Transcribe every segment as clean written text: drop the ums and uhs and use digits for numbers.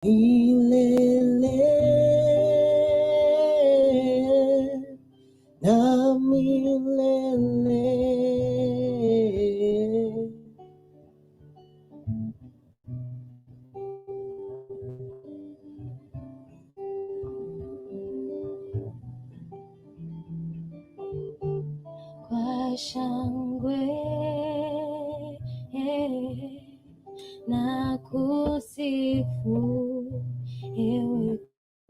Milele na milele. Kwa shangwe na kusifu ewe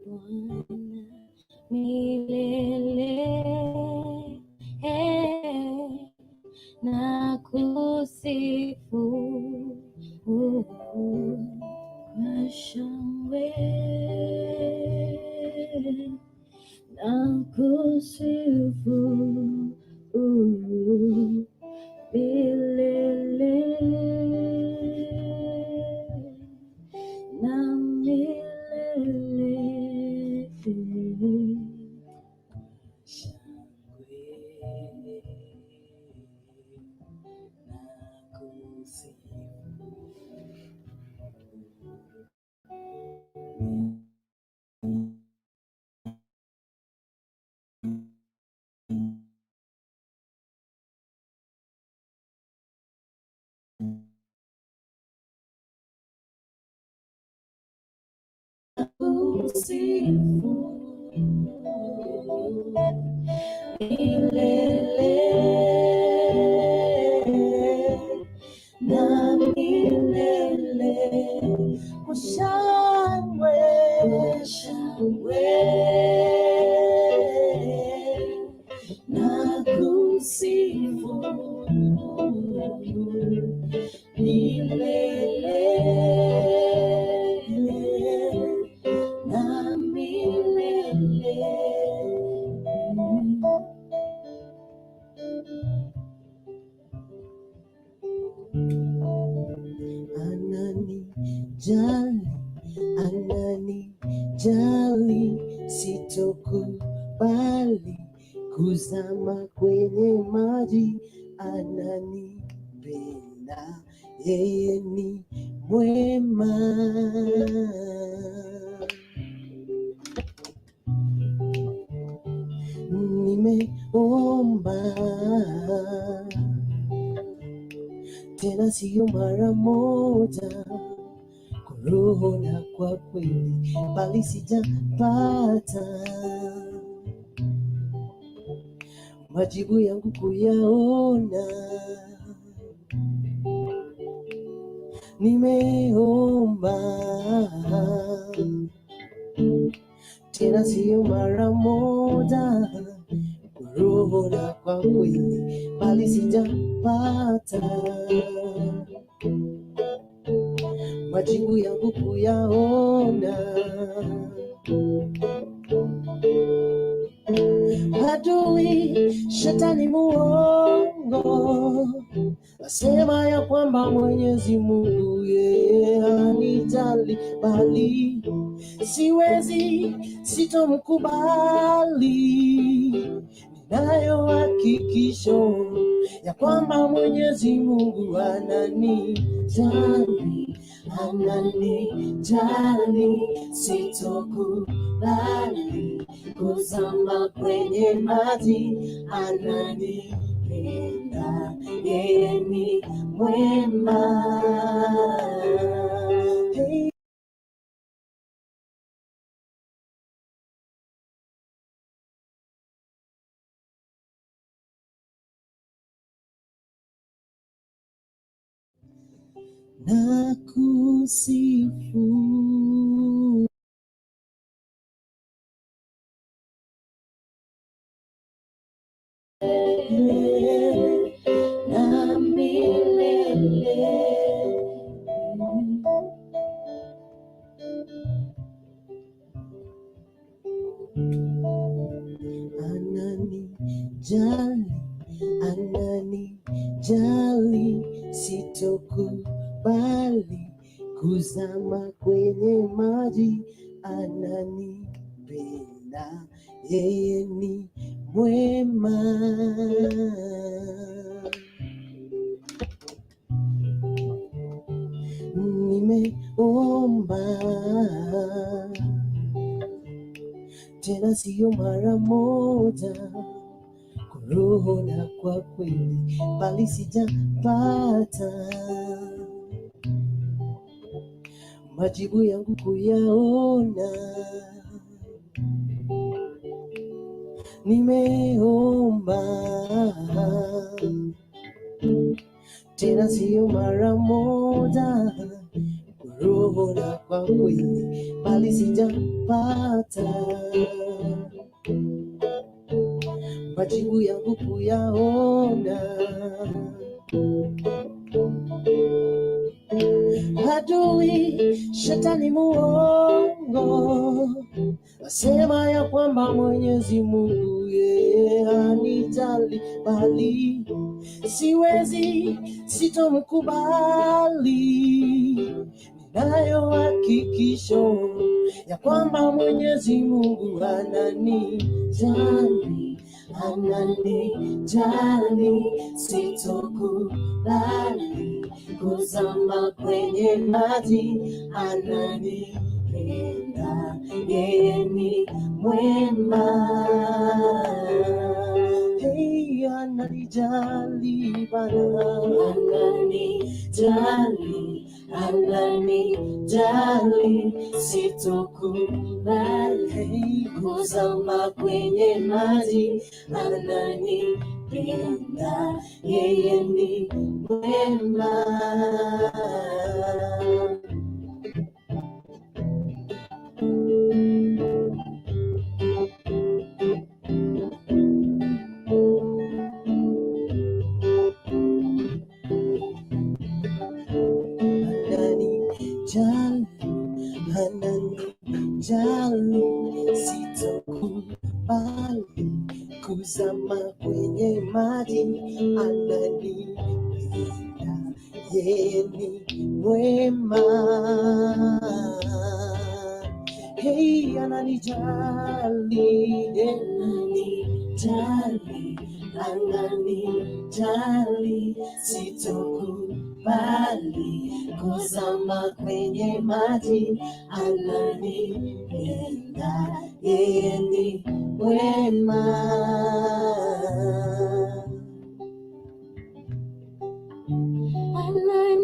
Bwana milele na kusifu kwa shangwe na kusifu milele na milele. Shangwe na kusifu kusifu milele na milele. Kwa shangwe, shangwe na kusifu milele na milele. Ananijali, ananijali, sitokubali kuzama kwenye maji. Ananipenda, yeye ni mwema. Nimeomba tena, siyo mara moja, kwa roho na kwa kweli, bali sijapata majibu yangu kuyaona. Nimeomba tena, siyo mara moja, kwa roho na kwa kweli, bali sijapata majibu yangu kuyaona. Adui shetani muongo asema ya kwamba Mwenyezi Mungu yeye hanijali, bali siwezi, sitomkubali. Ninayo hakikisho ya kwamba Mwenyezi Mungu ananijali, ananijali, sitokubali kuzama kwenye maji, ananipenda, yeye ni mwema. Hey. Na kusifu Na milele. Ananijali, ananijali, sitokubali kuzama kwenye maji. Ananipenda, yeye ni mwema. Nimeomba Nimeomba tena siyo mara moja, kwa roho na kwa kweli, bali sijapata majibu yangu kuyaona. Nimeomba tena siyo mara moja, kwa roho na kwa kweli, bali sijapata majibu yangu kuyaona. Adui shetani muongo asema ya kwamba Mwenyezi Mungu yeye hanijali, bali siwezi, sitomkubali. Ninayo hakikisho ya kwamba Mwenyezi Mungu ananijali, ananijali, sitokubali kuzama kwenye maji, ananipenda, yeye ni mwema. Hey, ananijali Bwana, ananijali, ananijali, sitokubali kuzama kwenye maji, ananipenda, yeye ni mwema. Ananijali, ananijali, sitokubali kuzama kwenye maji, ananipenda, yeye ni mwema. Hey, ananijali, ananijali, ananijali, sitokubali kuzama kwenye maji, ananipenda, yeye ni mwema.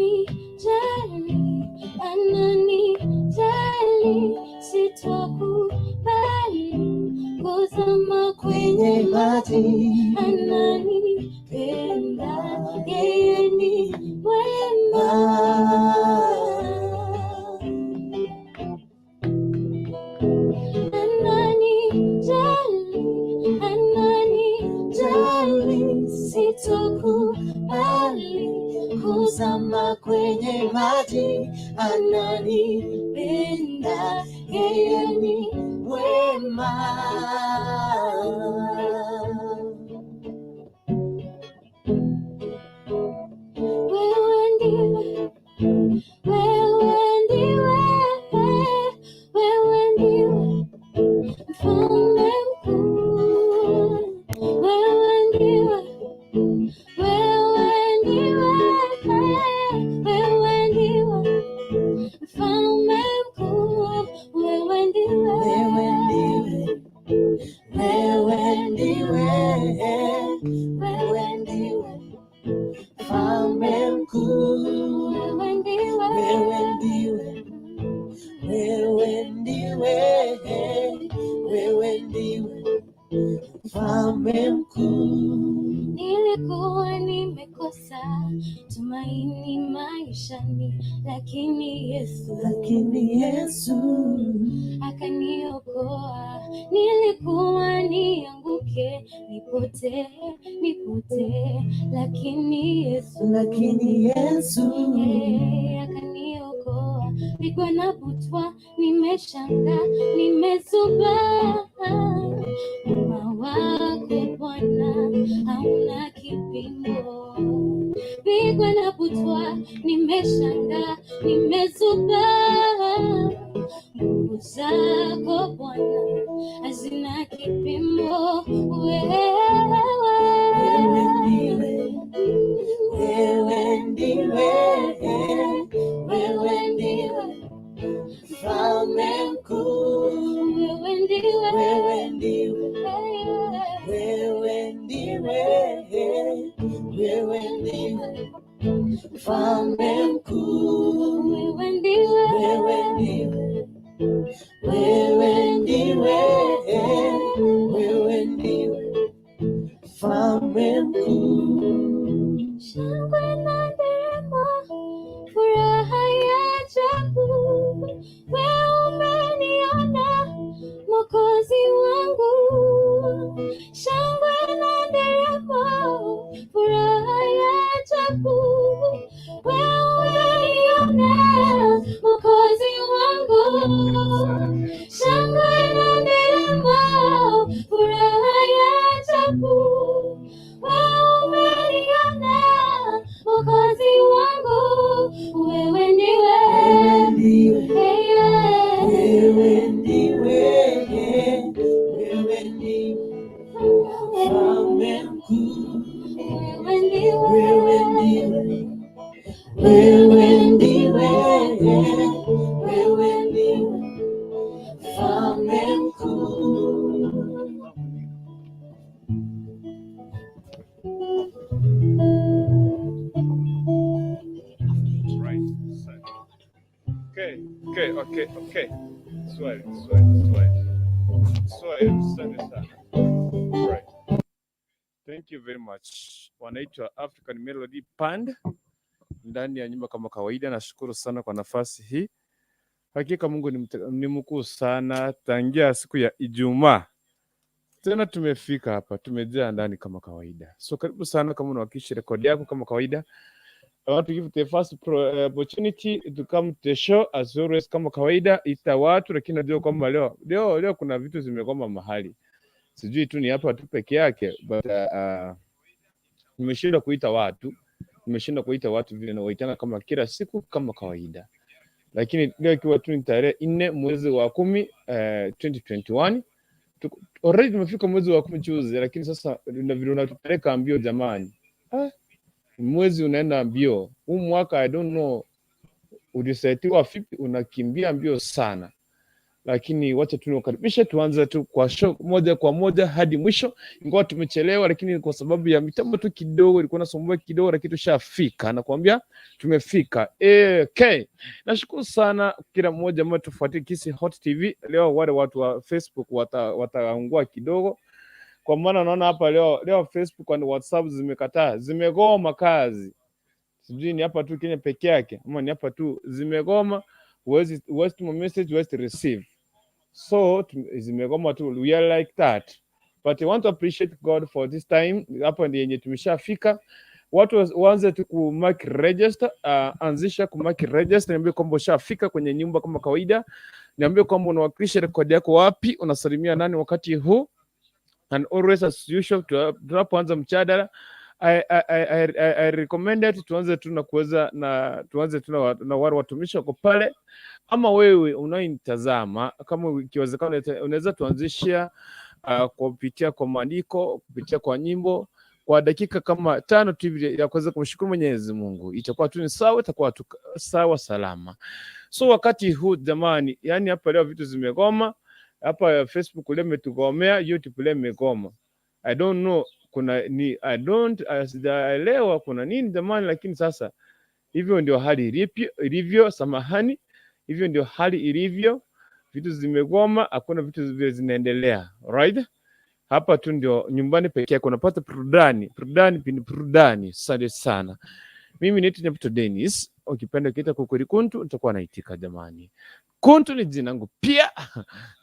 Ananijali, ananijali, sitokubali kuzama Kwenye kwenye maji ananipenda, yeye ni mwema. Ananijali, ananijali, sitokubali kuzama kwenye maji, ananipenda, yeye ni mwema. Wewe ndiwe, wewe ndiwe, wewe ndiwe mfalme mkuu. Wewe ndiwe, wewe ndiwe, wewe ndiwe mfalme mkuu. Wewe ndiwe, Wewe ndiwe, wewe ndiwe, wewe ndiwe mfalme mkuu. Wewe ndiwe, Wewe ndiwe, wewe ndiwe, wewe ndiwe mfalme mkuu. Nilikuwa nimekosa tumaini maishani, lakini Yesu Lakini Yesu akaniokoa. Nilikuwa nianguke, nipotee, nipotee, lakini Yesu lakini Yesu akaniokoa. Pigwa na butwa, nimeshangaa, nimezubaa. Wema wako Bwana hauna kipimo. Pigwa na butwa, nimeshangaa, nimezubaa. Nguvu zako Bwana hazina kipimo. Wewe Wewe ndiwe, wewe ndiwe, wewe ndiwe Wewe ndiwe, wewe ndiwe mfalme mkuu. Shangwe na nderemo, furaha ya ajabu, wewe umeniona Mwokozi wangu. Shangwe na nderemo, furaha ya ajabu, wewe umeniona Mwokozi wangu. Shangwe na nderemo, furaha ya ajabu, wewe umeniona Mwokozi wangu. Wewe ndiwe, Wewe ndiwe, hey, yeah. wewe ndiwe, wewe ndiwe mfalme mkuu. Wewe ndiwe, Wewe ndiwe, wewe ndiwe, wewe ndiwe mfalme mkuu. Right. So, okay. Swali, swali, swali. Swali, asante sana. Right. Thank you very much. Wanaitwa African Melody Band ndani ya nyumba kama kawaida. Nashukuru sana kwa nafasi hii. Hakika Mungu ni mkuu sana. Tangia siku ya Ijumaa tena tumefika hapa, tumejaa ndani kama kawaida. So karibu sana, kama unawakilisha rekodi yako kama kawaida. I want to give the first opportunity to come to the show as always, kama kawaida ita watu, lakini najua kwamba leo kuna vitu zimegoma mahali, sijui tu ni hapa tu peke yake, but nimeshindwa kuita watu, nimeshindwa kuita watu vile nawaitana kama kila siku kama kawaida, lakini leo ikiwa tu ni tarehe 4 mwezi wa 10 2021, already tumefika mwezi wa 10 juzi, lakini sasa na vile unatupeleka mbio jamani, ah, mwezi unaenda mbio. Huu mwaka I don't know ulisetiwa vipi, unakimbia mbio sana, lakini wacha tu niwakaribishe, tuanze tu kwa show moja kwa moja hadi mwisho, ingawa tumechelewa, lakini kwa sababu ya mitambo tu kidogo ilikuwa nasumbua kidogo, lakini tushafika, nakwambia tumefika. Okay, nashukuru sana kila mmoja ambaye tufuatie Kisii Hot TV leo. Wale watu wa Facebook wataangua kidogo, kwa maana naona hapa leo Facebook and WhatsApp zimekataa, zimegoma kazi. Sijui ni hapa tu Kenya peke yake ama ni hapa tu zimegoma, huwezi tuma message, huwezi receive, so zimegoma tu, we are like that, but I want to appreciate God for this time. Hapa ndiye yenye tumeshafika, watu waanze tu ku mark register, anzisha ku mark register, niambie kwamba ushafika kwenye nyumba kama kawaida, niambie kwamba unawakilisha rekodi yako wapi, unasalimia nani wakati huu, and always as usual tunapoanza mjadala I recommended tuanze tu na kuweza na tuanze tu na wale watumishi wako pale, ama wewe unayenitazama, kama ikiwezekana unaweza tuanzishia kupitia kwa maandiko, kupitia kwa nyimbo kwa dakika kama 5 tu hivi ya kuweza kumshukuru Mwenyezi Mungu, itakuwa tu ni sawa, itakuwa tu sawa salama. So wakati huu jamani, yani hapa leo vitu zimegoma hapa Facebook leo imetugomea, YouTube leo imegoma. I don't know kuna ni I don't sijaelewa kuna nini jamani, lakini sasa hivyo ndio hali ilivyo. Samahani, hivyo ndio hali ilivyo, vitu zimegoma, hakuna vitu vile zinaendelea. Right? Hapa tu ndio nyumbani pekee yake unapata burudani, burudani pini burudani. Asante sana. Mimi ni Nyabuto Dennis, ukipenda ukiita Kukuri Kuntu nitakuwa naitika jamani. Kuntu ni jina langu pia,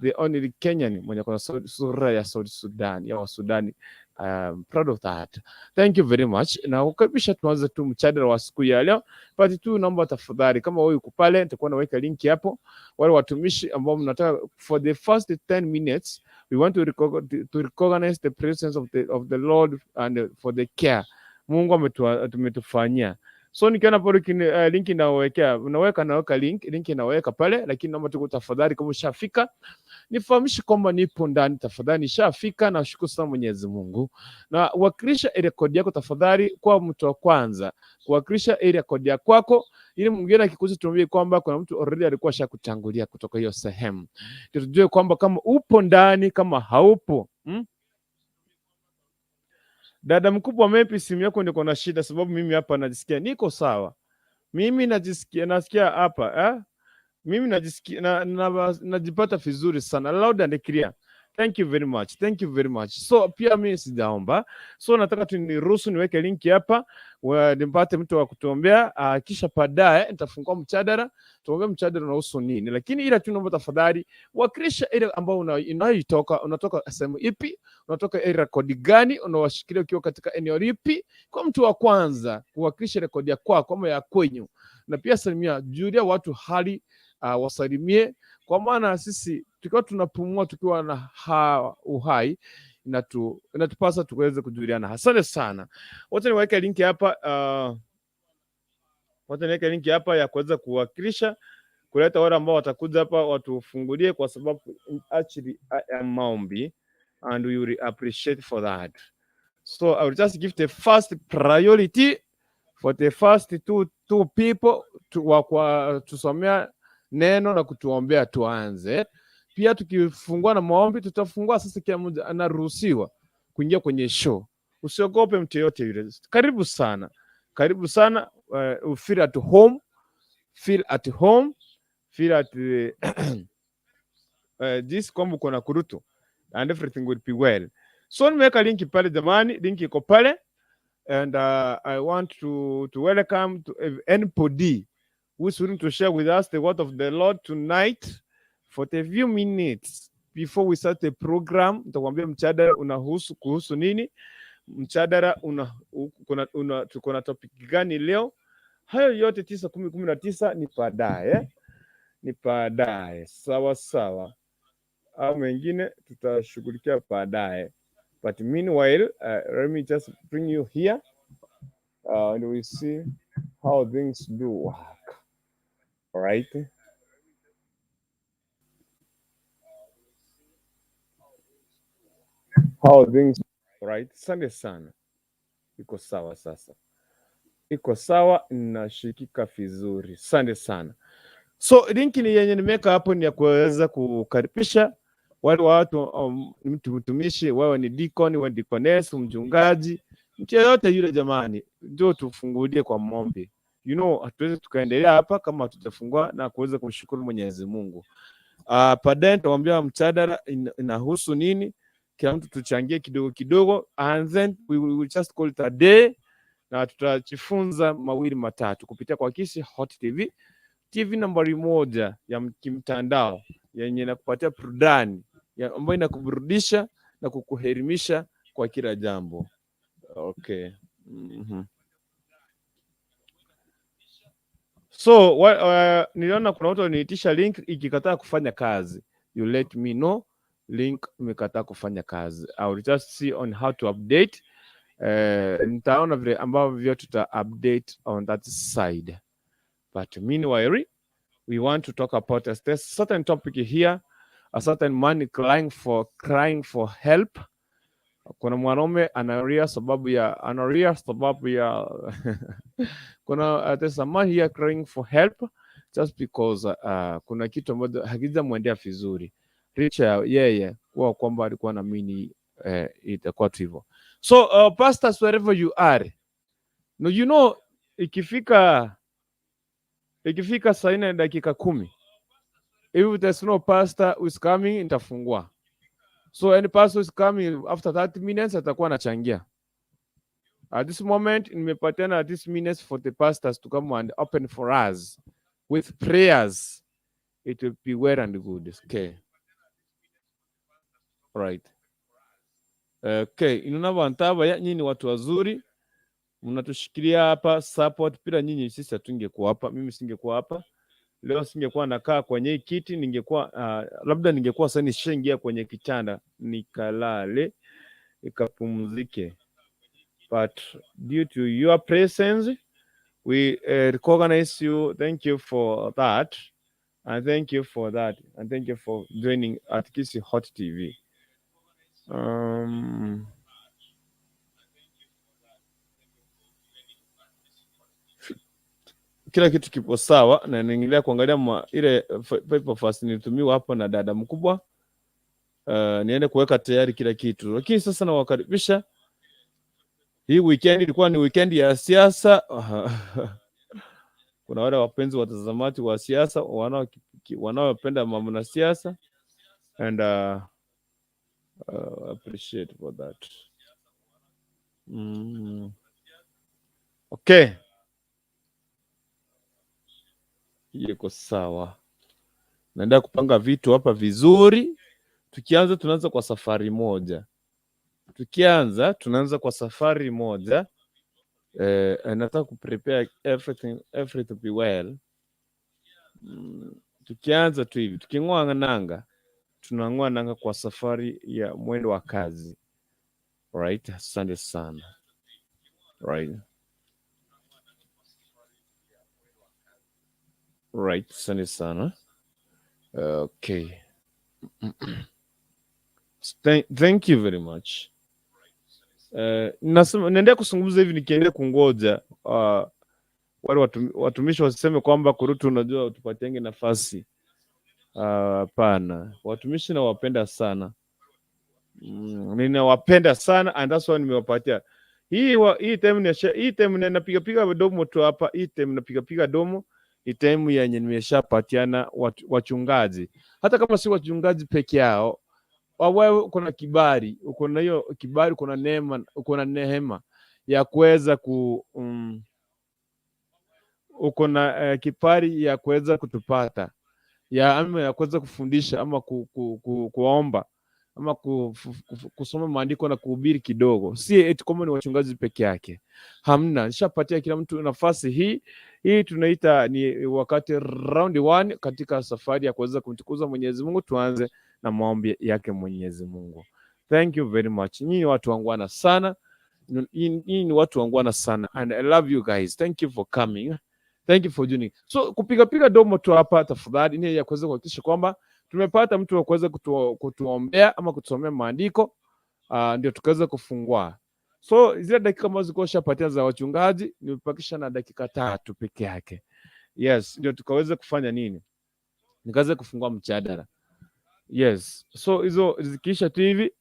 the only Kenyan mwenye kuna sura ya South Sudan, ya Wasudani. I'm proud of that. Thank you very much. Na kukaribisha tuanze tu mjadala wa siku ya leo. But tu naomba tafadhali, kama wewe uko pale, nitakuwa naweka link hapo. Wale watumishi ambao mnataka for the first 10 minutes we want to recognize the presence of the Lord and for the care Mungu ametufanyia. So nikiona pale link inawekea, unaweka naweka link inaweka pale, lakini naomba tu tafadhali, kama ushafika nifahamishe kwamba nipo ndani, tafadhali nishafika. Nashukuru sana Mwenyezi Mungu, na wakilisha rekodi yako tafadhali, kwa mtu wa kwanza kuwakilisha ile rekodi ya kwako, ili mwingine akikuja tuambie kwamba kuna mtu already alikuwa ashakutangulia kutoka hiyo sehemu, ndio tujue kwamba kama upo ndani, kama haupo, Dada mkubwa, maybe simu yako ndio na shida, sababu mimi hapa najisikia niko sawa. Mimi najisikia nasikia hapa eh? Mimi najisikia najipata vizuri sana, loud and clear. Thank you very much. Thank you very much. So pia mimi sijaomba. So nataka tu niruhusu niweke link hapa nipate mtu wa kutuombea, kisha baadaye nitafungua mjadala, tuongee mjadala unahusu nini. Lakini ila tu naomba tafadhali wakilisha ile ambao unayoitoka, unatoka sehemu ipi, unatoka area code gani, unawashikilia ukiwa katika eneo lipi, kwa mtu wa kwanza kuwakilisha rekodi ya kwako ama ya kwenyu, na pia salimia, julia watu hali, wasalimie kwa maana sisi tukiwa tunapumua tukiwa na uhai inatupasa tuweze kujuliana. Asante sana. Wacha niweke link hapa, wacha niweke link hapa ya kuweza kuwakilisha kuleta wale ambao watakuja hapa watufungulie, kwa sababu actually I am maombi and we will appreciate for that. So I will just give the first priority for the first two people wa kwa tusomea neno na kutuombea tuanze. Pia tukifungua na maombi tutafungua sasa, kila mmoja anaruhusiwa kuingia kwenye show. Usiogope mtu yeyote yule. Karibu sana, karibu sana. Feel at home, feel at home, feel at this kwamba uko na kurutu and everything will be well. So nimeweka link pale jamani, link iko pale and I want to welcome to anybody who is willing to share with us the word of the Lord tonight for the few minutes before we start the program. Nitakwambia mjadala unahusu kuhusu nini, mjadala una tuko na topic gani leo. Hayo yote 9, 10, 19 ni baadaye, ni baadaye, sawa sawa, au mengine tutashughulikia baadaye. But meanwhile, let me just bring you here and we see how things do work. All right. How things, all right. Asante sana. Iko sawa sasa. Iko sawa, nashikika vizuri. Asante sana. So link ni yenye nimeweka hapo ni ya kuweza kukaribisha wale watu, mtu mtumishi, wewe ni deacon, wewe ni deaconess, mchungaji, mtu yeyote yule jamani, ndio tufungulie kwa maombi. Hatuwezi tukaendelea hapa kama hatujafungua na kuweza kumshukuru Mwenyezi Mungu. Baadaye nitawaambia mjadala inahusu nini, kila mtu tuchangie kidogo kidogo and then we will just call it a day, na tutajifunza mawili matatu kupitia kwa Kisii Hot TV, TV nambari moja ya kimtandao yenye inakupatia burudani ambayo inakuburudisha na kukuelimisha kwa kila jambo. Okay. So niliona kuna watu waliniitisha link ikikataa kufanya kazi. You let me know link imekataa kufanya kazi. I will just see on how to update. Nitaona vile ambavyo tuta update on that side. But meanwhile, we want to talk about a certain topic here, a certain man crying for help. Kuna mwanaume analia sababu ya kuna there's a man here crying for help just because kuna kitu ambacho hakijamwendea vizuri, licha ya yeye kuwa kwamba alikuwa naamini itakuwa tu hivyo. So pastors, wherever you are, no, ikifika saa 4:10, if there's no pastor who is coming, nitafungua. So any pastor who is coming after 30 minutes atakuwa anachangia. At this moment nimepatiana at this minutes for the pastors to come and open for us with prayers. It will be well and good. Okay. Right. Okay, inaona bantu nyinyi ni watu wazuri. Mnatushikilia hapa support, bila nyinyi sisi hatungekuwa hapa. Mimi singekuwa hapa leo, singekuwa nakaa kwenye hii kiti, ningekuwa labda ningekuwa sasa nishaingia kwenye kitanda nikalale nikapumzike, but due to your presence we recognize you. Thank you for that and thank you for that and thank you for joining at Kisii Hot TV. Kila kitu kipo sawa na naendelea kuangalia ile paper fast nilitumiwa hapo na dada mkubwa, niende kuweka tayari kila kitu, lakini sasa nawakaribisha. Hii weekend ilikuwa ni weekend ya siasa. Kuna wale wapenzi watazamaji wa siasa wanao Marafiki wanaopenda mambo na siasa and appreciate for that. Okay, iko sawa. Naenda kupanga vitu hapa vizuri. Tukianza tunaanza kwa safari moja. Tukianza tunaanza kwa safari moja. Nataka kuprepare everything, everything to be well. Tukianza tu hivi, tuking'oa nanga, tunang'oa nanga kwa safari ya mwendo wa kazi. Right, asante sana. Right, asante sana. Okay. Thank you very much. Nasema naendelea kuzungumza hivi nikiendelea kungoja wale watumishi wasiseme kwamba Kurutu, unajua tupatiange nafasi. Hapana, watumishi nawapenda sana. Ninawapenda sana and that's why nimewapatia hii time hii time napiga piga domo tu hapa. Hii time napiga piga domo ni time yenye nimeshapatiana wachungaji, hata kama si wachungaji peke yao, wewe uko na kibali, uko na hiyo kibali, uko na neema, uko na neema ya kuweza ku uko na kibali ya kuweza kutupata ya ama ya kuweza kufundisha ama kuomba ama kusoma maandiko na kuhubiri kidogo, si eti kwamba ni wachungaji peke yake. Hamna, nishapatia kila mtu nafasi hii. Hii tunaita ni wakati round one katika safari ya kuweza kumtukuza Mwenyezi Mungu. Tuanze na maombi yake Mwenyezi Mungu. Thank you very much. Nyinyi watu wangwana sana, nyinyi ni watu wangwana sana and I love you guys. Thank you for coming. Thank you for joining. So kupiga piga domo tu hapa tafadhali, ni ya kuweza kuhakikisha kwamba tumepata mtu wa kuweza kutuombea ama kutusomea maandiko, ndio tukaweza kufungua. So zile dakika ambazo zilikuwa shapatia za wachungaji nimepakisha na dakika 3 peke yake. Yes, ndio tukaweza kufanya nini? Nikaweza kufungua mjadala. Yes. So hizo zikiisha tu hivi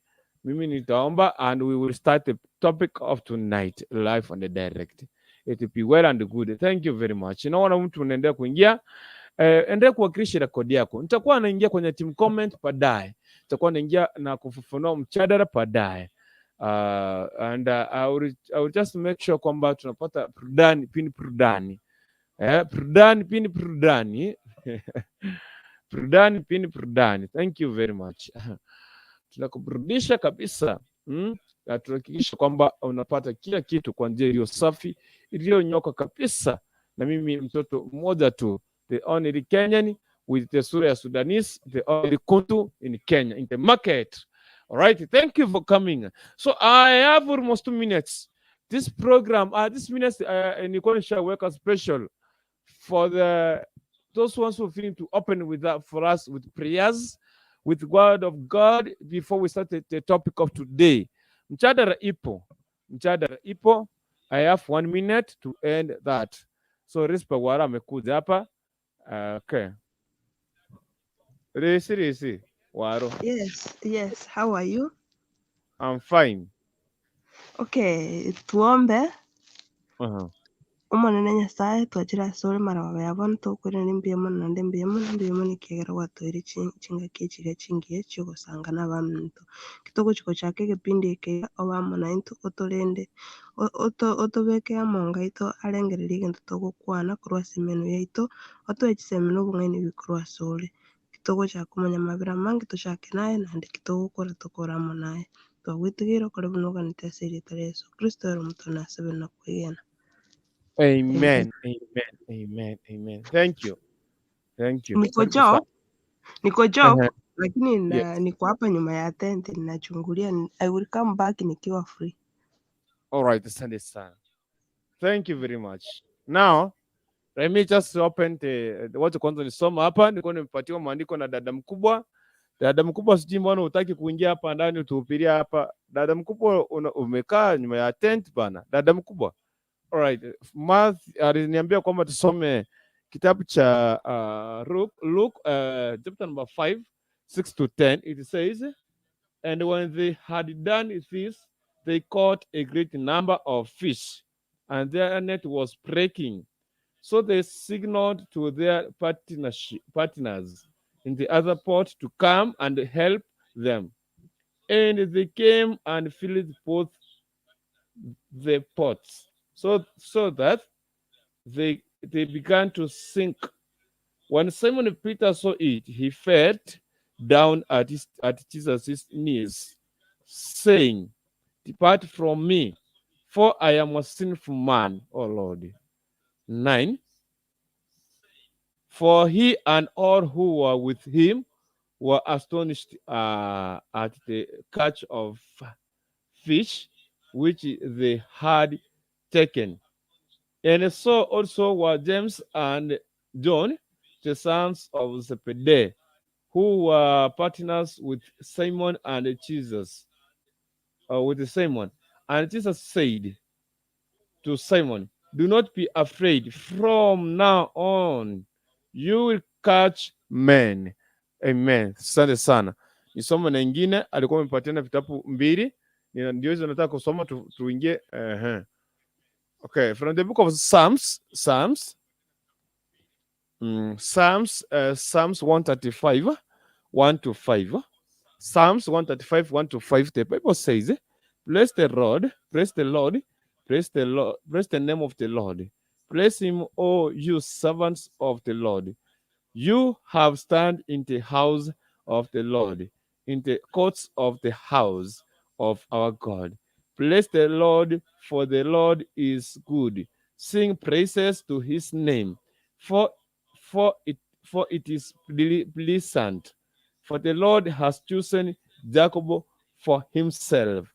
mimi nitaomba and we will start the topic of tonight live on the direct. It will be well and good. Thank you very much. Naona mtu unaendelea kuingia. Endelea kuwakilisha rekodi yako. Nitakuwa naingia kwenye team comment baadaye. Nitakuwa naingia na kufafanua mjadala baadaye. And I will just make sure kwamba tunapata burudani pini burudani. Burudani pini burudani. Burudani pini burudani. Thank you very much. Tunakuburudisha kabisa. Na tunahakikisha kwamba unapata kila kitu kwa njia iliyo safi, iliyonyoka kabisa. Na mimi mtoto mmoja tu, the only Kenyan with the sura ya Sudanese, the only Kuntu in Kenya, in the market. All right, thank you for coming. So I have almost 2 minutes. This program, this minutes, nilikuwa nishaweka special for the those ones who feel to open with that for us with prayers, with word of God before we start the topic of today. Mjadala ipo, mjadala ipo. I have 1 minute to end that. So Rispa Wara amekuja hapa. Okay. Risi Risi Waro. Yes. How are you? I'm fine. Okay, tuombe. Omonene Nyasaye, twachire ase ore marogoba ya bono, tokwirana mbuya mono naende mbuya mono, mbuya mono ekiagera gwatoeire chingaki echiria chingiya chiogosanga na abaminto. Togochi gochaka egepindi eke obe amo naintwe otorende, otobeke amongo aito arengererie egento togokwana korwa ase emenwa yaito, otoe chisemi na obong'aini bikorwa ase ore. Togochaka komanya amabera amange tochake naye naende ki togokora tokore amo naye. Twagwetigeire okore buna oganete ase erieta ria Yeso Kristo ere omotwe nasabe na kwegena. Amen. Amen. Amen. Amen. Thank you. Thank you. Niko Karibu job, sana. Niko job lakini na niko hapa nyuma ya tent ninachungulia. I will come back nikiwa free. All right, asante sana. Thank you very much. Now, let me just open the wacha kwanza nisoma hapa. Nilikuwa nimepatiwa maandiko na dada mkubwa. Dada mkubwa, sijui mbona hutaki kuingia hapa ndani utuhubiria hapa. Dada mkubwa, umekaa nyuma ya tent bana. Dada mkubwa. All right. Math aliniambia kwamba tusome kitabu cha Luke, chapter number 5, 6 to 10. It says, "And when they had done this, they caught a great number of fish, and their net was breaking." So they signaled to their partners in the other boat to come and help them. And they came and filled both the pots, so that they began to sink. When Simon Peter saw it, he fell down at Jesus' knees, saying, "Depart from me, for I am a sinful man, O Lord." 9. For he and all who were with him were astonished at the catch of fish which they had taken. And so also were James and John, the sons of Zebedee, who were partners with Simon and Jesus. With Simon. And Jesus said to Simon, "Do not be afraid. From now on, you will catch men." Amen. Asante sana. Nisome na ingine, alikuwa amepatiana vitabu mbili. Ndio hizo nataka kusoma tuingie. Okay, from the book of Psalms, Psalms 135, 1 to 5. Psalms 135, 1 to 5. The Bible says, "Bless the Lord, bless the Lord, bless the Lord, bless the name of the Lord. Bless him, O you servants of the Lord. You have stand in the house of the Lord, in the courts of the house of our God. Bless the Lord, for the Lord is good. Sing praises to his name, for it is pleasant. For the Lord has chosen Jacob for himself,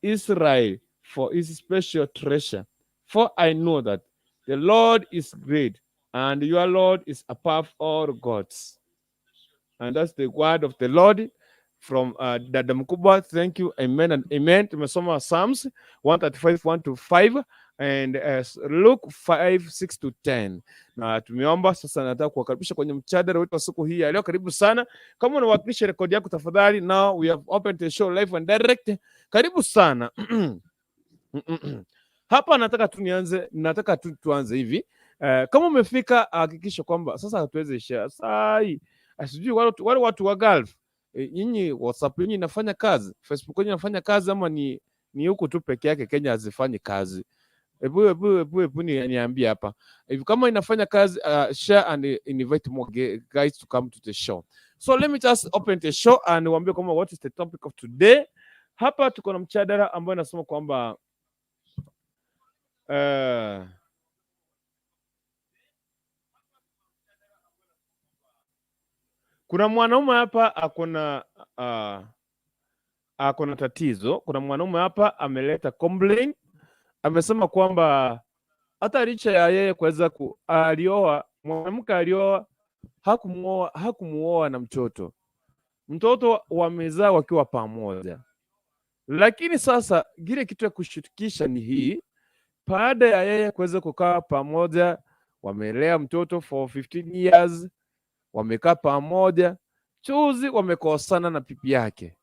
Israel for his special treasure. For I know that the Lord is great, and your Lord is above all gods." And that's the word of the Lord from Dada Mkubwa. Thank you. Amen and amen. Tumesoma Psalms 135, 1 to 5 and Luke 5, 6 to 10. Na tumeomba sasa, nataka kuwakaribisha kwenye mjadala wetu wa siku hii ya leo. Karibu sana. Kama unawakilisha rekodi yako tafadhali, now we have opened the show live and direct. Karibu sana. Hapa nataka tu nianze, nataka tu tuanze hivi. Kama umefika hakikisha kwamba sasa hatuwezi share sai. Sijui wale watu wa Gulf, nyinyi WhatsApp yenu inafanya kazi, Facebook yenu inafanya kazi ama ni huku tu peke yake Kenya hazifanyi kazi? Hebu niambie hapa. If kama inafanya kazi, share and invite more guys to come to the show. So let me just open the show and niwaambie kwamba what is the topic of today. Hapa tuko na mjadala ambayo inasema kwamba kuna mwanaume hapa akona tatizo. Kuna mwanaume hapa ameleta complaint, amesema kwamba hata licha ya yeye kuweza alioa mwanamke, alioa hakumuoa na mtoto, mtoto wamezaa wakiwa pamoja, lakini sasa kile kitu ya kushirikisha ni hii, baada ya yeye kuweza kukaa pamoja, wamelea mtoto for 15 years, wamekaa pamoja, juzi wamekosana na bibi yake.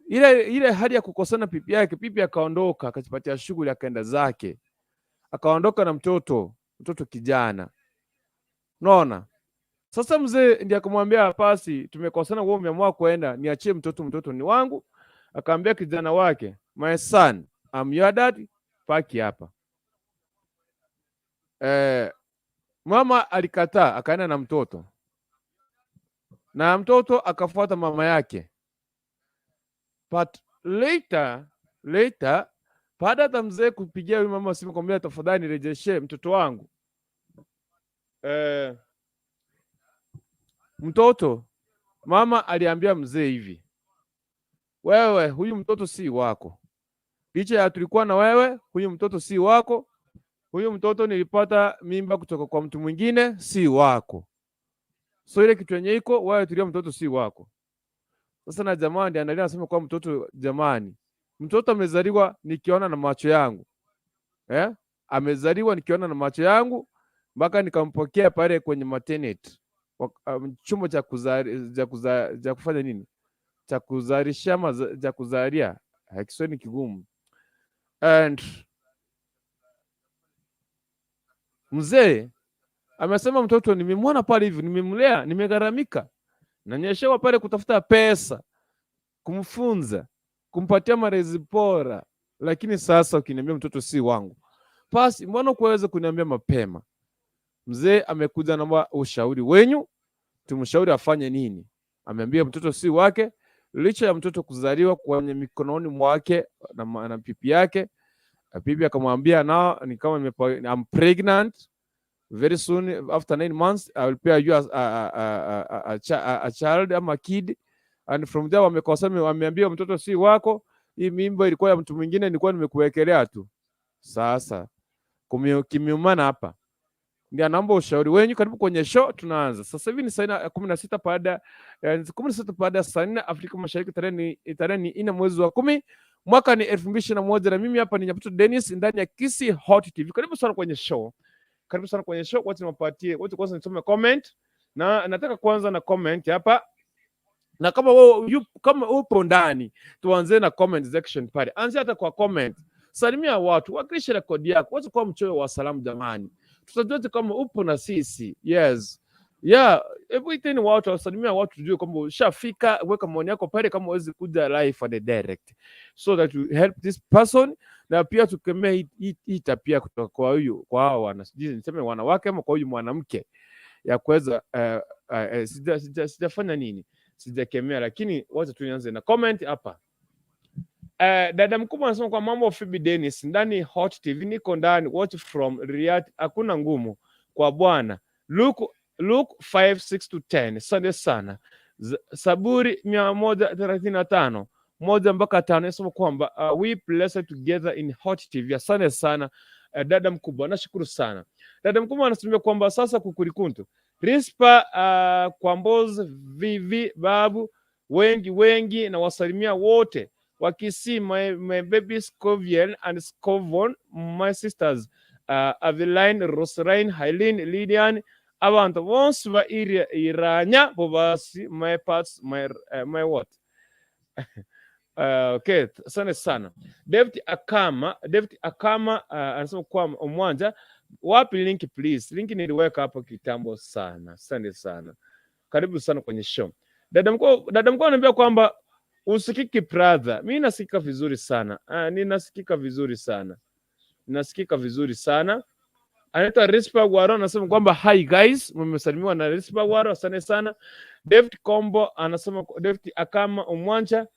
Ile hali ya kukosana bibi yake, bibi akaondoka akajipatia shughuli akaenda zake, akaondoka na mtoto, mtoto kijana. Unaona? Sasa mzee ndiye akamwambia, "Basi tumekosana, wewe umeamua kwenda, niachie mtoto, mtoto ni wangu." Akaambia kijana wake, "My son, I'm your dad, baki hapa." Mama alikataa, akaenda na mtoto na mtoto akafuata mama yake. But later, baada hata mzee kupigia huyu mama simu kumwambia, "Tafadhali nirejeshe mtoto wangu," mtoto mama aliambia mzee hivi, "Wewe, huyu mtoto si wako. Licha ya tulikuwa na wewe, huyu mtoto si wako. Huyu mtoto nilipata mimba kutoka kwa mtu mwingine, si wako. So ile kitu yenye iko wewe, tulia, mtoto si wako." Sasa na jamaa ndiye analia anasema kwa mtoto, jamani, mtoto amezaliwa nikiona na macho yangu, eh? Amezaliwa nikiona na macho yangu mpaka nikampokea pale kwenye maternity, chumba cha kufanya nini, cha kuzalisha ama cha kuzalia, Kiswahili ni kigumu. And mtoto amezaliwa nikiona na macho yangu, Mzee amesema mtoto nimemwona pale hivi, nimemlea, nimegharamika, nanyeshewa pale kutafuta pesa, kumfunza, kumpatia malezi bora, lakini sasa ukiniambia mtoto si wangu, basi mbona kuweza kuniambia mapema? Mzee amekuja, naomba ushauri wenyu, tumshauri afanye nini? Ameambia mtoto si wake, licha ya mtoto kuzaliwa kwenye mikononi mwake na pipi yake. Na bibi akamwambia now ni kama I'm pregnant, very soon after 9 months I will pay you a child ama a kid, and from there wamekosa, wameambia mtoto si wako, hii mimba ilikuwa ya mtu mwingine, nilikuwa nimekuwekelea tu. Sasa kimeumana hapa, ndio anaomba ushauri wenyu. Karibu kwenye show, tunaanza sasa hivi ni saa 16 baada 16 baada ya saa 4 Afrika Mashariki, tarehe ni 4 mwezi wa 10, mwaka ni 2021, na mimi hapa ni Nyabuto Dennis ndani ya Kisii Hot TV. Karibu sana kwenye show, karibu sana kwenye show. Wacha niwapatie, wacha kwanza nisome comment, na nataka kwanza na comment hapa, na kama wewe kama upo ndani, tuanze na comment section pale. Anzia hata kwa comment, salimia watu, wakilisha rekodi yako, wacha kuwa mchoyo wa salamu jamani, tutajua tu kama upo na sisi. Yes, yeah, hebu iteni watu, wasalimia watu, tujue kwamba ushafika. Weka maoni yako pale kama huwezi kuja live and direct, so that we help this person, na pia tukemee hii tabia kutoka kwa huyu, kwa hawa wana, sijui niseme wanawake ama kwa huyu mwanamke ya kuweza sijafanya nini, sijakemea, lakini wacha tu nianze na comment hapa. Dada mkubwa anasema kwa mambo Phoebe Dennis ndani Hot TV, niko ndani watch from Riyadh, hakuna ngumu kwa Bwana. Luke 5:6 to 10. Asante sana. Saburi 135:1 mpaka 5 inasema kwamba we blessed together in Hot TV. Asante sana, dada mkubwa, nashukuru sana. Dada mkubwa anasema kwamba sasa kukurikuntu Rispa Kwamboz VV babu wengi wengi na wasalimia wote wakisi my baby Scovian and Scovon, my sisters Aveline, Rosaline, Haileen, Lydian, abantu bonse ba iranya bobasi, my parts, my what. Okay, asante sana. David Akama anasema kwa Omwanja, wapi link please? Link niliweka hapo kitambo sana. Asante sana. Karibu sana kwenye show. Dada mkuu ananiambia kwamba usikiki brother. Mimi nasikika vizuri sana. Ninasikika vizuri sana. Ninasikika vizuri sana. Anaitwa Rispa Gwaro anasema kwamba hi guys, mmesalimiwa na Rispa Gwaro, asante sana. David Kombo anasema, David Akama Omwanja.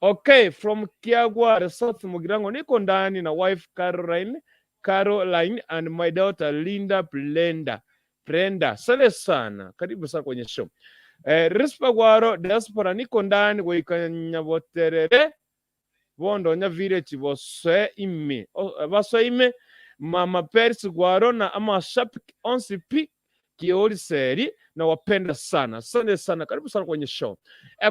Okay, from Kiagwa South Mugirango, niko ndani na wife Caroline and my daughter Linda Blenda. Brenda, asante sana. Karibu sana kwenye show. Rispa Gwaro diaspora, niko ndani goikanyaboterere bondonya village boswe ime baswe ime mama Peris Gwaro na amashabiki onsi pi kioliseri na wapenda sana, asante sana, karibu sana kwenye show.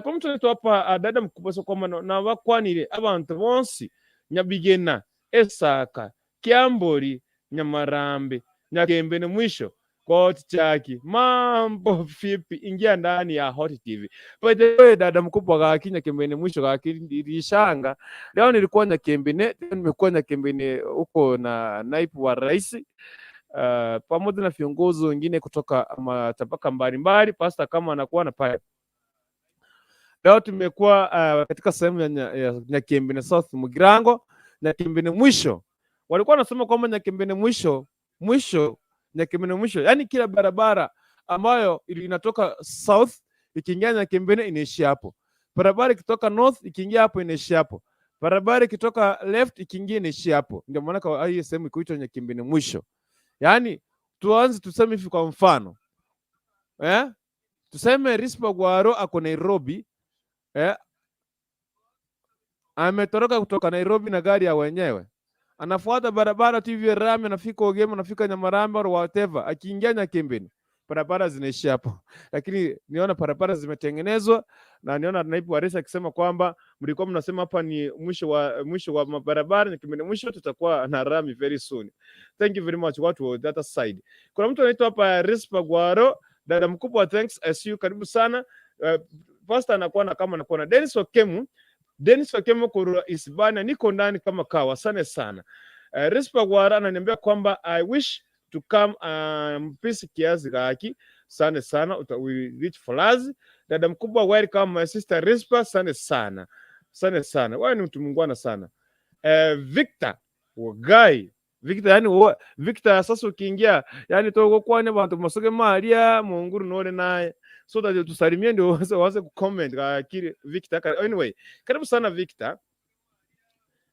Kwa mtu anaitwa hapa dada mkubwa so kwamba na bakwanire abantu bonsi Nyabigena, Esaka, Kiambori, Nyamarambe, Nyakembe ni mwisho Koti chaki mambo vipi? Ingia ndani ya Hot TV. By the way, dada mkubwa gaki Nyakembe mwisho gaki nilishanga. Leo nilikuwa Nyakembe, leo nimekuwa Nyakembe huko na naibu wa rais pamoja na viongozi wengine kutoka matabaka mbalimbali, pasta kama anakuwa na pale. Leo tumekuwa katika sehemu ya Nyakembe South Mugirango, Nyakembe mwisho. Walikuwa wanasema kwamba Nyakembe mwisho mwisho Nyakembene mwisho, yaani kila barabara ambayo inatoka south ikiingia Nyakembene inaishia hapo, barabara ikitoka north ikiingia hapo inaishia hapo, barabara ikitoka left ikiingia inaishia hapo. Ndio maana kwa hii sehemu ikuitwa Nyakembene mwisho. Yaani tuanze tuseme hivi kwa mfano, tuseme Rispa Gwaro ako Nairobi, ametoroka kutoka Nairobi na gari ya wenyewe, anafuata barabara tu hivyo rami, anafika Ogema, anafika Nyamarambe or whatever, akiingia Nyakembeni barabara zinaishia hapo. Lakini niona barabara zimetengenezwa na niona naibu wa rais akisema kwamba mlikuwa mnasema hapa ni mwisho wa mabarabara, Nyakembeni mwisho, tutakuwa na rami very soon. Thank you very much watu wa the other side. Kuna mtu anaitwa hapa Rispa Gwaro, dada mkubwa, thanks, I see you, karibu sana. Pastor anakuwa na kama anakuwa na Dennis Okemu, Dennis Okemu kurura Isibana, niko ndani kama kawa, asante sana. Rispa Gwara ananiambia kwamba I wish to come peace kiasi kaki. Asante sana, will reach for us. Dada mkubwa, welcome my sister Rispa, asante sana. Asante sana. Wewe ni mtu mungwana sana. Victor Wagai. Victor yani Victor sasa ukiingia yani toko kwane bantu masoge maria munguru nore naye so that tusalimie ndio uanze kucomment akili Victor. Anyway, karibu sana Victor.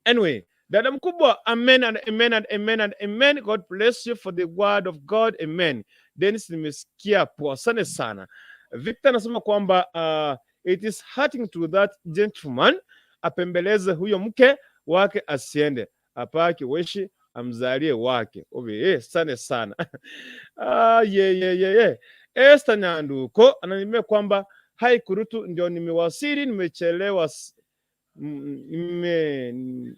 Anyway, dada mkubwa, amen and amen and amen and amen. God bless you for the word of God. Amen. Dennis, nimesikia poa, asante sana. Victor anasema kwamba it is hurting to that gentleman, apembeleze huyo mke wake asiende, apaki weshi amzalie wake. Obe, asante sana. Ah, ye. Esther Nyanduko ananiambia kwamba hai kurutu, ndio nimewasili, nimechelewa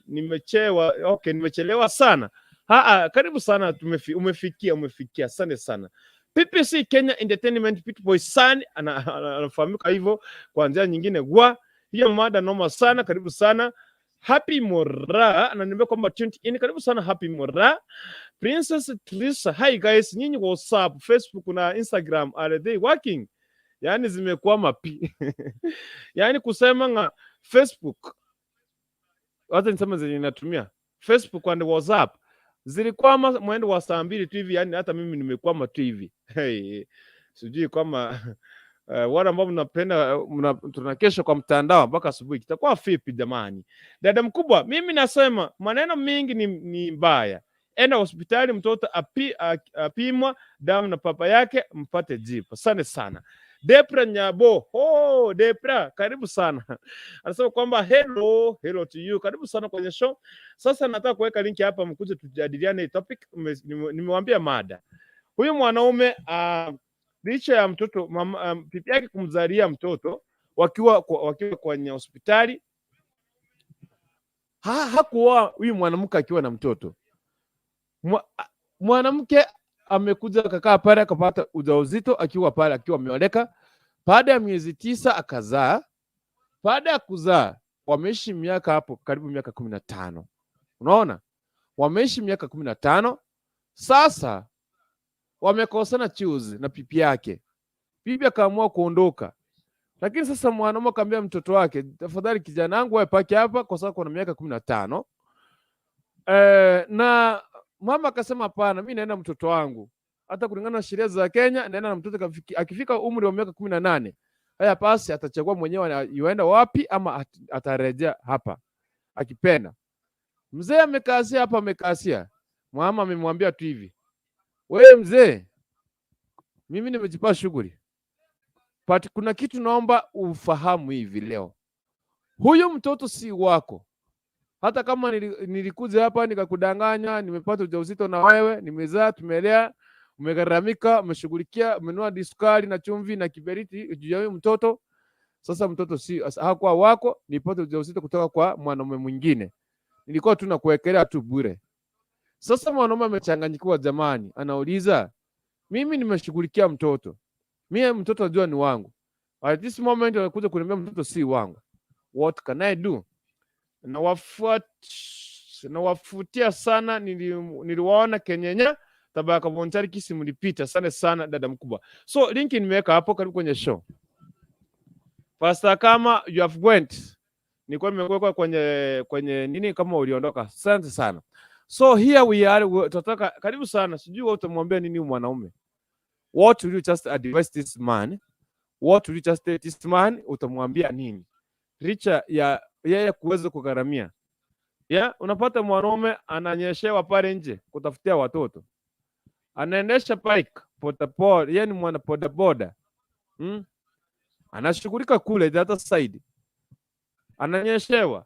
nimechewa, okay, nimechelewa sana. Haa, karibu sana, umefikia umefikia, asante sana. PPC Kenya Entertainment Pitboy San anafahamika hivyo kwa njia nyingine wa hiyo mada noma sana, karibu sana. Happy Mora ananiambia kwamba tuned in, karibu sana Happy Mora. Princess Trisa, hi guys, nyinyi WhatsApp, Facebook na Instagram, are they working? Yani zimekwama pi. Yani kusema nga Facebook, wacha niseme zenye natumia Facebook and WhatsApp zilikwama mwendo wa saa 2 tu hivi, yani hata mimi nimekwama tu hivi. Hey, sijui kama wale ambao mnapenda tunakesha kwa mtandao mpaka asubuhi kitakuwa vipi jamani? Dada mkubwa, mimi nasema maneno mingi ni mbaya. Enda hospitali mtoto apimwa damu na papa yake mpate jibu. Asante sana. Depra Nyabo, oh, Depra, karibu sana. Anasema kwamba hello, hello to you. Karibu sana kwenye show. Sasa nataka kuweka link hapa mkuje tujadiliane hii topic. Nimewambia mada. Huyu mwanaume licha ya mtoto mama, bibi yake kumzalia mtoto wakiwa kwenye hospitali hakuoa huyu mwanamke akiwa na mtoto. Mwanamke amekuja akakaa pale akapata ujauzito akiwa pale akiwa ameoleka. Baada ya miezi 9 akazaa. Baada ya kuzaa wameishi miaka hapo karibu miaka 15. Unaona, wameishi miaka 15. Sasa wamekosana chuzi na pipi yake, bibi akaamua kuondoka. Lakini sasa mwanaume akamwambia mtoto wake, tafadhali kijana wangu wewe paki hapa kwa sababu kuna miaka 15. Na mama akasema hapana, mi naenda mtoto wangu. Hata kulingana na sheria za Kenya, naenda na mtoto akifika umri wa miaka 18 haya basi atachagua mwenyewe yuenda wapi ama atarejea hapa akipenda. Mzee amekasia hapa, amekasia. Mama amemwambia tu hivi, wewe mzee, mimi nimejipa shughuli, but kuna kitu naomba ufahamu hivi leo, huyu mtoto si wako. Hata kama nilikuja hapa nikakudanganya, nimepata ujauzito na wewe, nimezaa, tumelea, umegharamika, umeshughulikia, umenunua disukari na chumvi na kiberiti juu ya huyu mtoto. Sasa mtoto si hakuwa wako, nilipata ujauzito kutoka kwa mwanaume mwingine, nilikuwa tu nakuwekelea tu bure. Sasa mwanaume amechanganyikiwa jamani, anauliza mimi nimeshughulikia mtoto, mimi mtoto najua ni wangu, at this moment anakuja kuniambia mtoto si wangu, what can I do? Nawafutia sana, niliwaona Kenyenya Tabaka Voluntary Kisi mlipita sana sana, dada mkubwa. So link nimeweka hapo, karibu kwenye show. Pastor, kama you have went, nilikuwa nimeweka kwenye nini kama uliondoka. Asante sana. So here we are, tunataka karibu sana. Sijui wewe utamwambia nini huyu mwanaume. What will you just advise this man? What will you just tell this man? Utamwambia nini? Licha ya yeye kuweza kugharamia. Yeah, unapata mwanaume ananyeshewa pale nje kutafutia watoto. Anaendesha bike bodaboda, yeye ni mwana bodaboda. Anashughulika kule the other side. Ananyeshewa.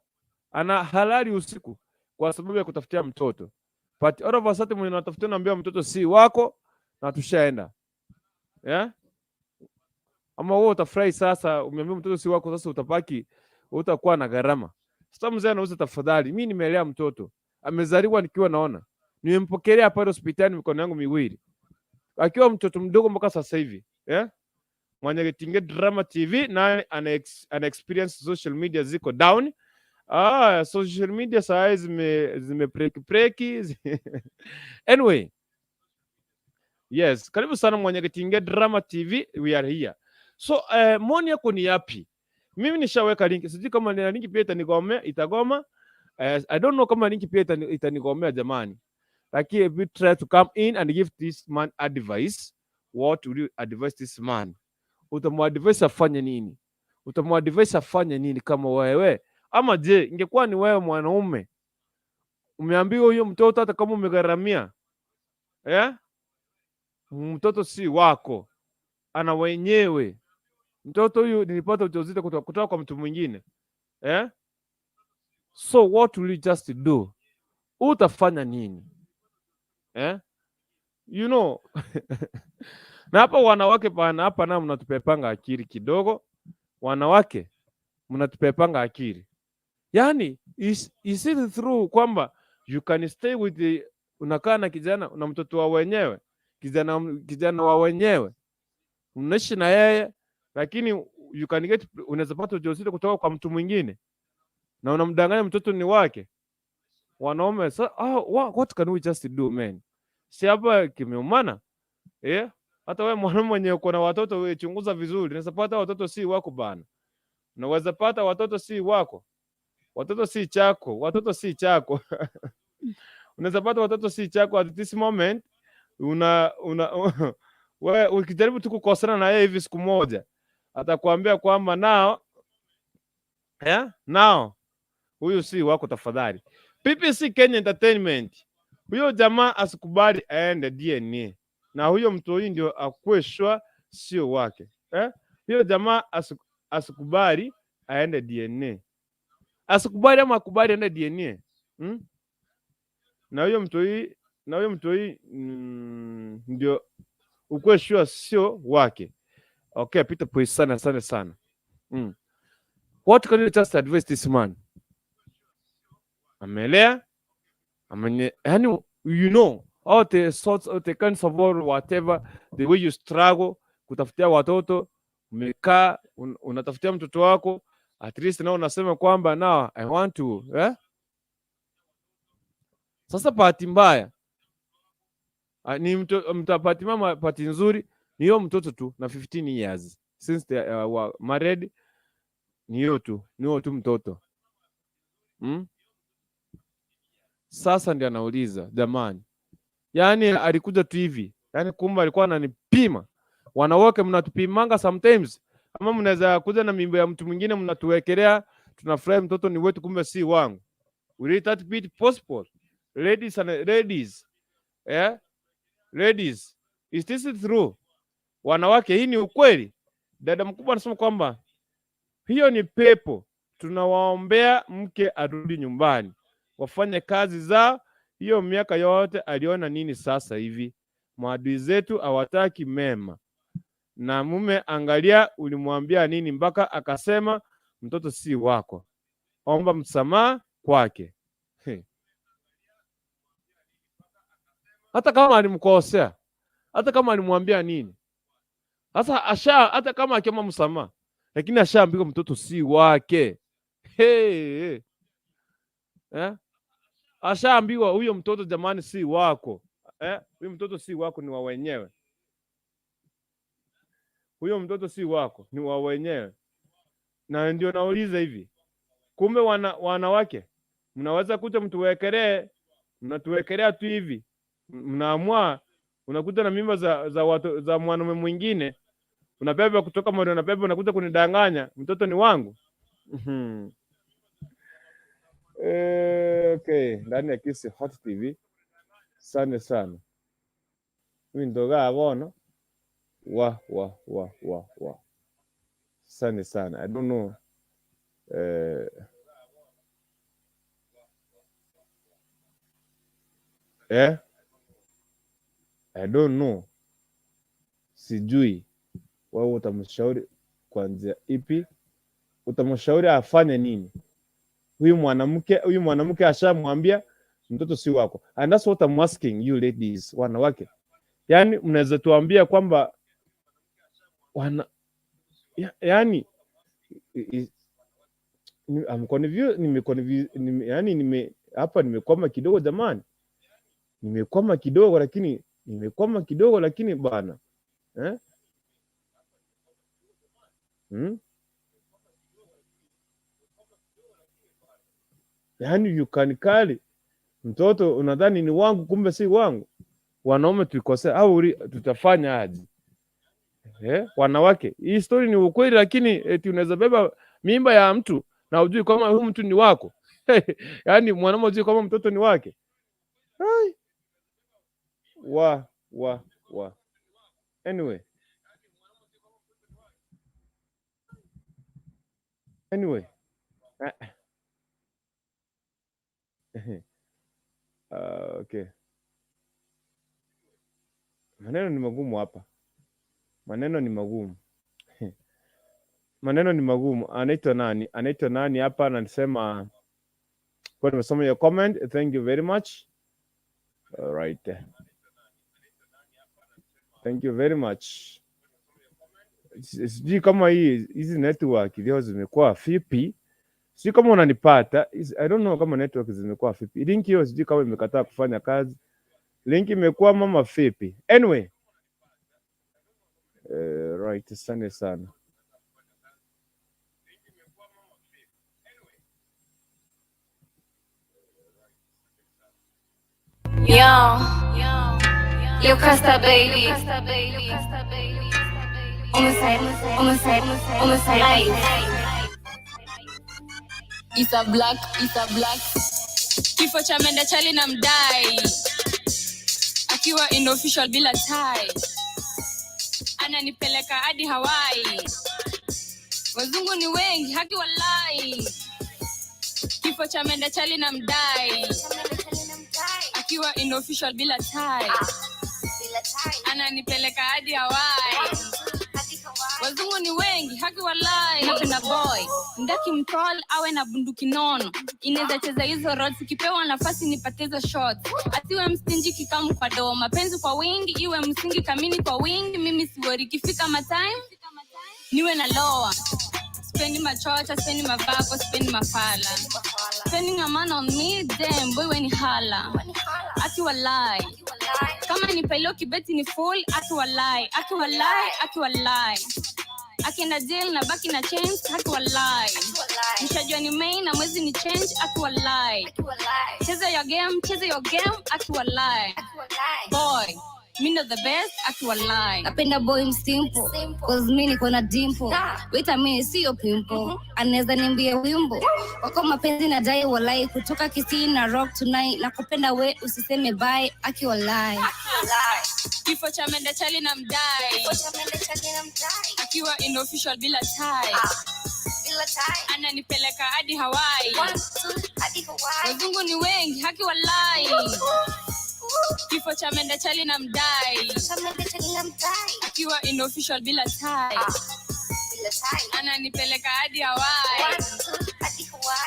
Ana halali usiku kwa sababu ya kutafutia mtoto. But all of a sudden mwenye anatafutia naambia mtoto si wako na tushaenda. Yeah? Ama wewe utafurahi sasa, umeambia mtoto si wako, sasa utapaki utakuwa na gharama. Sasa mzee anauza, tafadhali, mimi nimelea mtoto, amezaliwa nikiwa naona, nimempokelea pale hospitali mikono yangu miwili, akiwa mtoto mdogo mpaka sasa hivi, yeah? Mwenye Tinge Drama TV naye ana experience social media ziko down. Ah, social media saa hii zime break break. Anyway, Yes, karibu sana Mwanyagetinge Drama TV, we are here. So maoni yako ni yapi? Mimi nishaweka link, sijui kama nina link pia itanigomea, itagoma. I don't know kama link pia itanigomea jamani. Lakini if we try to come in and give this man advice, what will you advise this man? Utamuadvise afanye nini? Utamuadvise afanye nini kama wewe? Ama je, ingekuwa ni wewe mwanaume, umeambiwa huyo mtoto hata kama umegharamia, eh? Mtoto si wako, ana wenyewe. Mtoto huyu nilipata ujauzito kutoka kwa mtu mwingine, eh? So what will you just do? Utafanya nini? Eh? You know na hapa wanawake pana hapa na mnatupepanga akili kidogo. Wanawake mnatupepanga akili. Yani is it true kwamba you can stay with the, unakaa na kijana na mtoto wa wenyewe, kijana wa wenyewe, unaishi na yeye, lakini you can get, unaweza pata ujauzito kutoka kwa mtu mwingine na unamdanganya mtoto ni wake. Wanaume so, oh, what can we just do, man? Si hapa kimeumana, eh? Hata wewe mwanaume mwenye uko na watoto, wewe chunguza vizuri, unaweza pata watoto si wako bana, unaweza pata watoto si wako, watoto si chako, watoto si chako. Unaweza pata watoto si chako at this moment, una wewe ukijaribu tu kukosana na yeye hivi siku moja, atakwambia kwamba nao, eh, nao huyu si wako, tafadhali. PPC Kenya Entertainment, huyo jamaa asikubali aende DNA na huyo mtu huyu ndio akuwe sure sio wake, eh? Huyo jamaa asikubali aende DNA, asikubali ama akubali aende DNA, Na huyo mtoi ndio ukuwe sure sio wake. Okay, Peter Poise, sana sana sana. What can you just advise this man? Amelea, amenye, yani you know all the sorts, all the kinds of all whatever, the way you struggle kutafutia watoto, umekaa unatafutia mtoto wako at least na unasema kwamba now I want to, eh? Sasa bahati mbaya, ah, ni mto, bahati mama, bahati nzuri ni hiyo mtoto tu na 15 years since they were married, ni hiyo tu mtoto, Sasa ndio anauliza jamani, yaani alikuja tu hivi, yaani kumbe alikuwa ananipima. Wanawake mnatupimanga sometimes, ama mnaweza kuja na mimba ya mtu mwingine mnatuwekelea, tunafurahi mtoto ni wetu, kumbe si wangu. Will that be possible? Ladies and ladies, eh? Ladies, is this true? Wanawake, hii ni ukweli. Dada mkubwa anasema kwamba hiyo ni pepo, tunawaombea mke arudi nyumbani, wafanye kazi zao. Hiyo miaka yote aliona nini sasa hivi? Maadui zetu hawataki mema. Na mume, angalia, ulimwambia nini mpaka akasema mtoto si wako? Omba msamaha kwake. He. Hata kama alimkosea, hata kama alimwambia nini, sasa asha, hata kama akiomba msamaha, lakini ashaambiwa mtoto si wake. Hey, hey. Eh? Ashaambiwa huyo mtoto jamani, si wako, eh? Huyo mtoto si wako, ni wa wenyewe. Huyo mtoto si wako, ni wa wenyewe. Na ndio nauliza hivi, kumbe wanawake mnaweza kuja mtuwekelee, mnatuwekelea tu hivi, mnaamua unakuta na mimba za watu, za mwanaume mwingine, unabeba kutoka mwani, unabeba unakuja kunidanganya mtoto ni wangu. Eh, okay, ndani ya Kisii Hot TV, sana sana windoga bono wa wa wa wa wa sana sana, I don't know, I don't know, sijui wewe utamshauri kwa njia ipi, utamshauri afanye nini huyu mwanamke? Huyu mwanamke ashamwambia mtoto si wako, and that's what I'm asking you ladies, wanawake, yaani mnaweza tuambia kwamba yani I'm confused, yani nime hapa nimekwama kidogo jamani, nimekwama kidogo, lakini Nimekwama kidogo lakini bana. Eh? Hmm? Yaani you can carry mtoto unadhani ni wangu, kumbe si wangu. Wanaume tulikosea au tutafanya aje? Eh? Wanawake, hii story ni ukweli, lakini eti unaweza beba mimba ya mtu na ujui kama huyu mtu ni wako. Yaani mwanaume hujui kama mtoto ni wake. Ai. Wa wa wa. Anyway. Anyway. Okay. Maneno ni magumu hapa. Maneno ni magumu. Maneno ni magumu. Anaitwa nani? Anaitwa nani hapa? Anasema kwa nimesoma your comment. Thank you very much. All right. Thank you very much. Sijui kama hizi network leo zimekuwa vipi. Sijui kama unanipata. I don't know kama network zimekuwa vipi. Link hiyo sijui kama imekataa kufanya kazi. Link imekuwa mama vipi. Anyway. Right, asante sana. Yo, yo, Costa baby. On the side, on the side, life. It's a black, it's a black. Kifo cha mende chali na mdai. Akiwa in official bila tie. Ananipeleka hadi Hawaii. Wazungu ni wengi, haki walai. Kifo cha mende chali na mdai. Akiwa in official bila tie. Ananipeleka hadi Hawaii. Wazungu ni wengi, haki walai. Napenda boy ndaki mtol awe na bunduki nono, inaweza cheza hizo roles, ikipewa nafasi nipate hizo shots. Asiwe mstinji kikamu kwa doo, mapenzi kwa wingi iwe msingi kamini kwa wingi. Mimi siwori ikifika matime niwe na loa. Spendi machocha, spendi mavako, spendi mafala. Spending a man on me, damn boy weni hala. Aki walai. Kama ni pailo kibeti ni full, aki walai, aki walai, aki walai. Akienda jail na baki na chains, haki walai. Nishajua ni main na mwezi ni change, aki walai. Cheza your game, cheza your game, aki walai. Boy, mi ndo the best, aki walai. Napenda boy msimple, cause mi niko na dimple. Wait a minute, siyo pimple. Anaweza nimbia wimbo wako mapenzi na dai walai, kutoka Kisii na rock tonight. Nakupenda we usiseme bye, aki walai. Kifo cha mende chali na mdai. Akiwa in official bila tie. Ananipeleka hadi Hawaii. Wazungu ni wengi, haki walai. Kifo cha mende chali na mdai. Akiwa in official bila tie. Ananipeleka hadi Hawaii.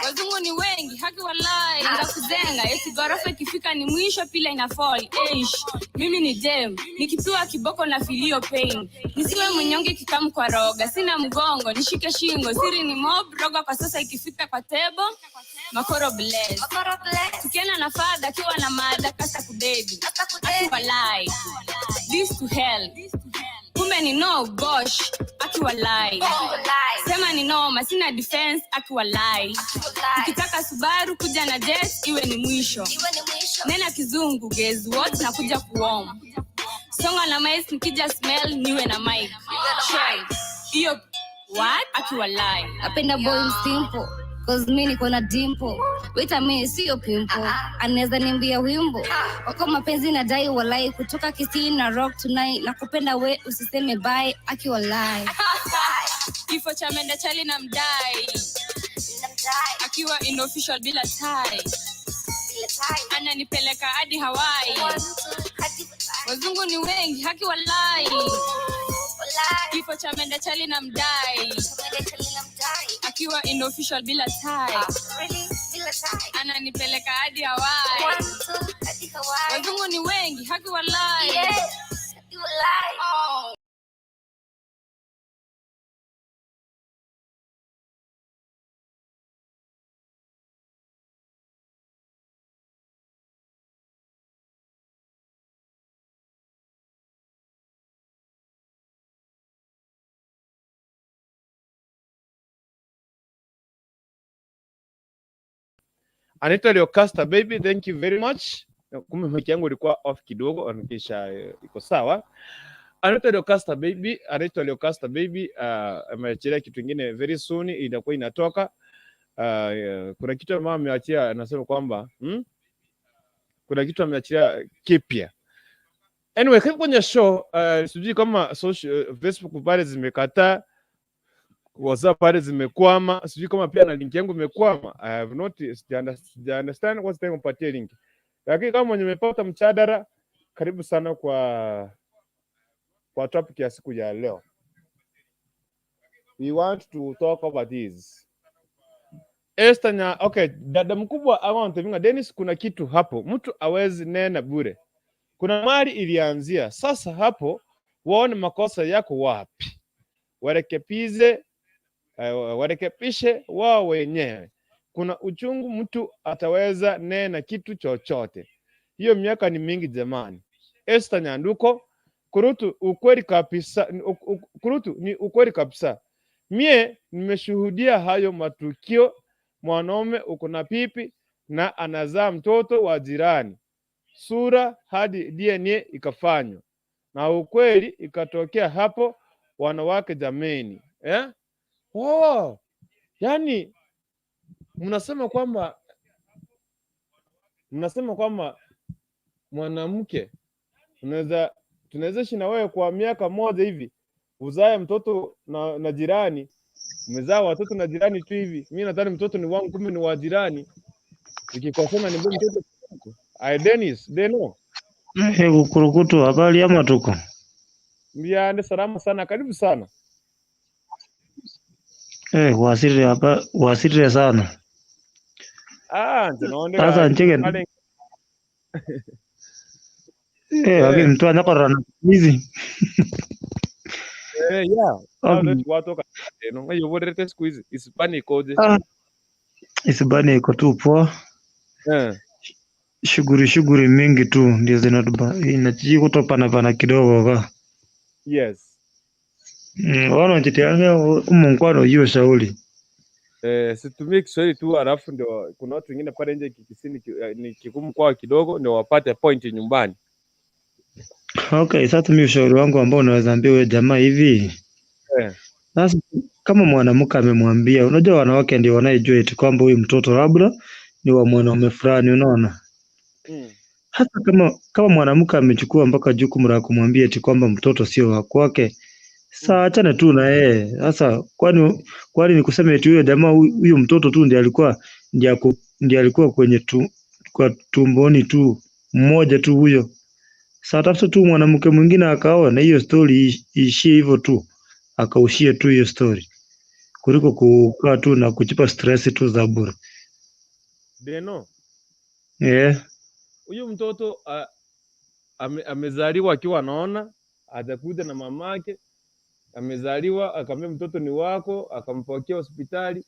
Wazungu ni wengi, haki walai. Nitakujenga, eti ghorofa ikifika ni mwisho pila ina fall. Eish, mimi ni dem, nikipiwa kiboko na filio pain. Nisiwe mnyonge kikamu kwa roga, sina mgongo, nishike shingo, siri ni mob, roga kwa sasa ikifika kwa table. Makoro bless. Tukienda na father akiwa na mother kasa kudedi. Akiwalai. This to hell. Kumbe ni no gosh, akiwalai. Sema ni noma, sina defense, akiwalai. Ukitaka Subaru kuja na jet iwe ni mwisho. Nena kizungu guess what nakuja kuom. Songa na mic nikija smell niwe na mic. Try. Hiyo what akiwalai. Napenda boy msimple, cause mi niko na dimple. Wait a minute, siyo pimple. Anaweza nimbia wimbo wako mapenzi na dai walai, kutoka Kisii na rock tonight. Nakupenda we usiseme bye, aki walai. Kifo cha mende chali na mdai. Akiwa in official bila tie. Ananipeleka hadi Hawaii. Wazungu ni wengi, haki walai. Kifo cha mende chali na mdai. Akiwa in official bila tie. Ananipeleka hadi Hawaii. Wazungu ni wengi, haki walai. Oh. Anaitwa Leocasta baby, thank you very much. Kumbe mic yangu ilikuwa off kidogo, kisha iko sawa. Anaitwa Leocasta baby, anaitwa Leocasta baby. Ameachilia kitu kingine very soon itakuwa inatoka. Kuna kitu ambayo ameachia, anasema kwamba Kuna kitu ameachilia kipya. Anyway, karibu kwenye show. Sijui kama social, Facebook pale zimekataa, WhatsApp pale zimekwama, sijui kama pia na link yangu imekwama. I have not sija understand kwa sitaki kumpatie link. Lakini kama mwenye umepata mchadara, karibu sana kwa topic ya siku ya leo. We want to talk about this. Esther nya, okay, dada mkubwa ama Ntevinga Dennis, kuna kitu hapo, mtu awezi nena bure. Kuna mali ilianzia sasa hapo, waone makosa yako wapi, warekebize warekebishe wao wenyewe. Kuna uchungu, mtu ataweza nena kitu chochote. Hiyo miaka ni mingi jamani. Esther Nyanduko, Kurutu ukweli kabisa, Kurutu ni ukweli kabisa. Mie nimeshuhudia hayo matukio. Mwanaume uko na pipi na anazaa mtoto wa jirani, sura hadi DNA ikafanywa na ukweli ikatokea hapo. Wanawake jameni, eh? Oh, yani mnasema kwamba mwanamke unaweza tunaweza ishi na wewe kwa miaka moja hivi uzae mtoto na jirani, umezaa watoto na jirani tu hivi. Mimi nadhani mtoto ni wangu, kumbe ni wa jirani. Ikikosana ni mtoto wako. Ai Dennis, Deno. Kukurukutu, habari ya matuko? Mbiande salama sana, karibu sana. Wasirire hapa, wasirire sana. Ah, nje Sasa ncheke lakini mtu anyakorana hizi. Yeah. Okay. Watu eno ngayo borete siku hizi Hispania ikoje? Ah, Hispania iko tu poa. Shughuli shughuli mingi tu ndio zinatuba inachiji kutopana pana kidogo ka. Wana nchitianga umunkwano hiyo shauri. Situmie Kiswahili tu alafu ndio kuna watu wengine pale nje Kikisini ni kigumu kwao kidogo ndio wapate point nyumbani. Okay, sasa mimi ushauri wangu ambao unaweza ambia huyo jamaa hivi. Sasa kama mwanamke amemwambia, unajua wanawake ndio wanayejua eti kwamba huyu mtoto labda ni wa mwanaume fulani, unaona? Hata kama mwanamke amechukua mpaka jukumu la kumwambia eti kwamba mtoto sio wa kwake, sasa achane tu na yeye. Sasa kwani ni kusema eti huyo jamaa huyu mtoto tu ndiye alikuwa ndiye alikuwa kwenye kwa tumboni tu mmoja tu huyo. Sasa tafuta tu mwanamke mwingine akaoa na hiyo story iishie hivyo tu, akaushie tu hiyo story kuliko kukaa tu na kujipa stress tu za bure. Deno, huyu mtoto amezaliwa akiwa anaona, atakuja na mamake, amezaliwa akamwambia mtoto ni wako, akampokea hospitali,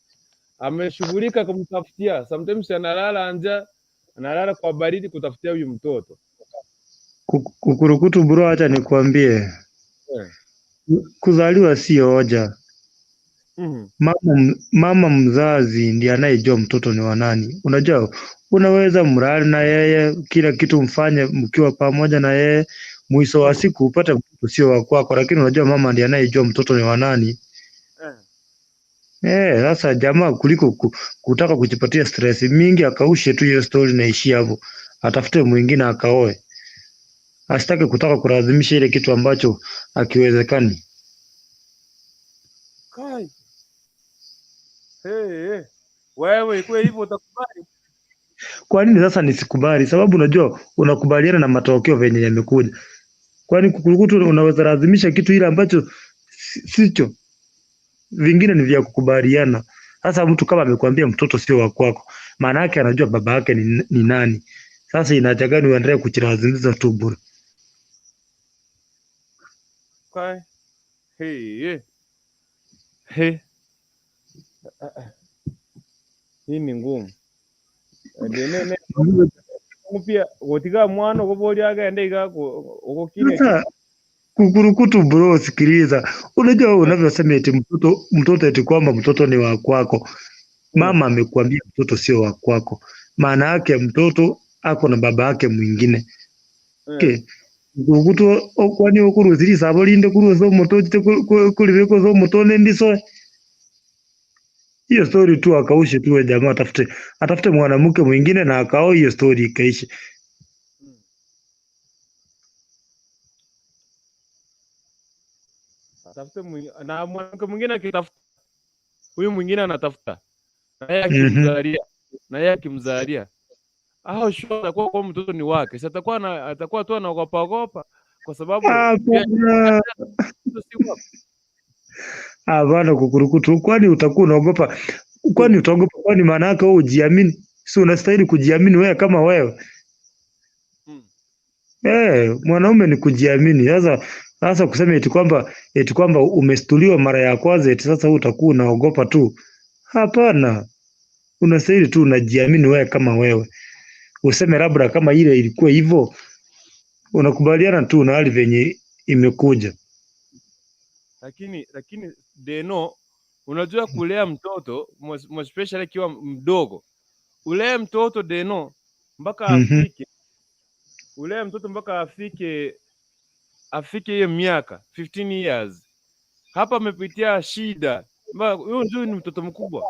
ameshughulika kumtafutia. Sometimes analala njaa, analala kwa baridi kutafutia huyu mtoto. Kukurukutu bro, acha nikwambie, kuzaliwa sio hoja. Mama mzazi ndiye anayejua mtoto ni wa nani. Unajua, unaweza mrali na yeye, kila kitu mfanye mkiwa pamoja na yeye, mwisho wa siku upate mtoto sio wa kwako, lakini unajua mama ndiye anayejua mtoto ni wa nani. Sasa jamaa kuliko kutaka kujipatia stress mingi, akaushe tu hiyo story na ishie hapo, atafute mwingine akaoe, asitake kutaka kulazimisha ile kitu ambacho hakiwezekani. Kai. Hey, hey. Wewe ikuwe hivyo utakubali? Kwa nini sasa nisikubali? Sababu unajua unakubaliana na matokeo venye yamekuja. Kwani kukurukutu unaweza lazimisha kitu ile ambacho sicho? Vingine ni vya kukubaliana. Sasa mtu kama amekwambia mtoto sio wa kwako, maana yake anajua baba yake ni nani. Sasa ina haja gani uendelee kujilazimisha tu bure? Kai. Hey, hey. Hey. Hii ni ngumu. Ndene pia gotiga mwana ogoboria agende iga ogokine. Sasa kukurukutu bro, sikiliza. Unajua unavyosema eti mtoto eti kwamba mtoto ni wa kwako. Mama amekuambia mtoto sio wa kwako. Maana yake mtoto ako na baba yake mwingine. Okay. Kukutu okwani okurusiri sabo linde kurusa omoto chite kulibeko zo omoto nendiso. Hiyo story tu akaushe tu jamaa, atafute mwanamke mwingine na akao, hiyo story ikaishe. Atafute na mwanamke mwingine akitafuta, huyu mwingine anatafuta na yeye akimzalia, na yeye akimzalia, au sure atakuwa kwa mtoto ni wake. Sasa atakuwa tu anaogopa ogopa kwa sababu Hapana, si wako. Hapana kukurukutu. Kwani utakuwa unaogopa? Kwani utaogopa? Kwani maana yake wewe hujiamini? Si unastahili kujiamini wewe kama wewe. Mwanaume ni kujiamini. Sasa kusema eti kwamba umestuliwa mara ya kwanza eti sasa utakuwa unaogopa tu. Hapana. Unastahili tu unajiamini wewe kama wewe. Useme labda kama ile ilikuwa hivyo, unakubaliana tu na hali venye imekuja. Lakini Deno, unajua kulea mtoto especially akiwa mdogo, ulee mtoto Deno mpaka afike, ulee mtoto mpaka afike hiyo miaka 15 years. Hapa amepitia shida, huyo ndio ni mtoto mkubwa.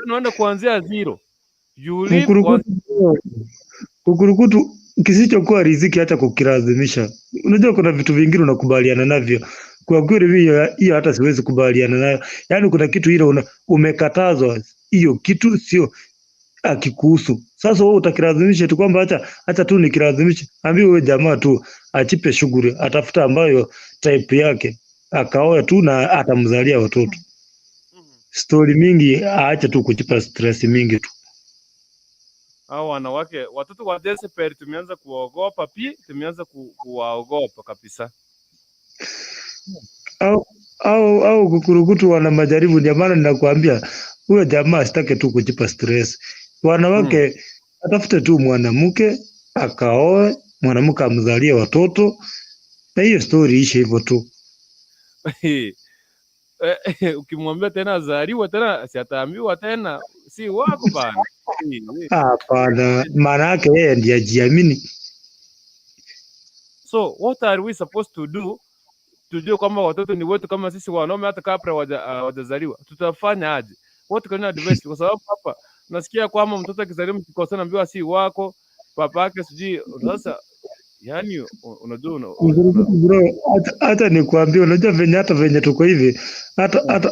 Unaenda kuanzia zero. You live Kukurukutu kisichokuwa riziki hata kukilazimisha. Unajua kuna vitu vingine unakubaliana navyo. Kwa kweli mimi hiyo hata siwezi kubaliana nayo. Yaani kuna kitu ile umekatazwa, hiyo kitu sio akikuhusu. Sasa wewe utakilazimisha tu kwamba acha tu nikilazimisha. Ambie wewe jamaa tu achipe shughuli, atafuta ambayo type yake, akaoe tu na atamzalia watoto. Story mingi aache tu kuchipa stress mingi tu. Hao wanawake watoto wa Jezebel tumeanza kuwaogopa pia, tumeanza kuwaogopa kabisa. Au kukurukutu wana majaribu. Ndio maana ninakwambia huyo jamaa asitake tu kujipa stress. Wanawake atafute tu mwanamke akaoe, mwanamke amzalie watoto na hiyo story ishe hivyo tu. Ukimwambia tena azaliwe tena, si ataambiwa tena si wako bana. Hapana, maana yake yeye ndiye ajiamini. So what are we supposed to do? Tujue kwamba watoto ni wetu kama sisi wanaume, hata kabla hawajazaliwa. Tutafanya aje? What can you advise? Kwa sababu hapa nasikia kwamba mtoto akizaliwa mkikosana anaambiwa si wako, papa yake sijui. Sasa yani unajua bro, hata nikwambie, unajua venye hata venye tuko hivi,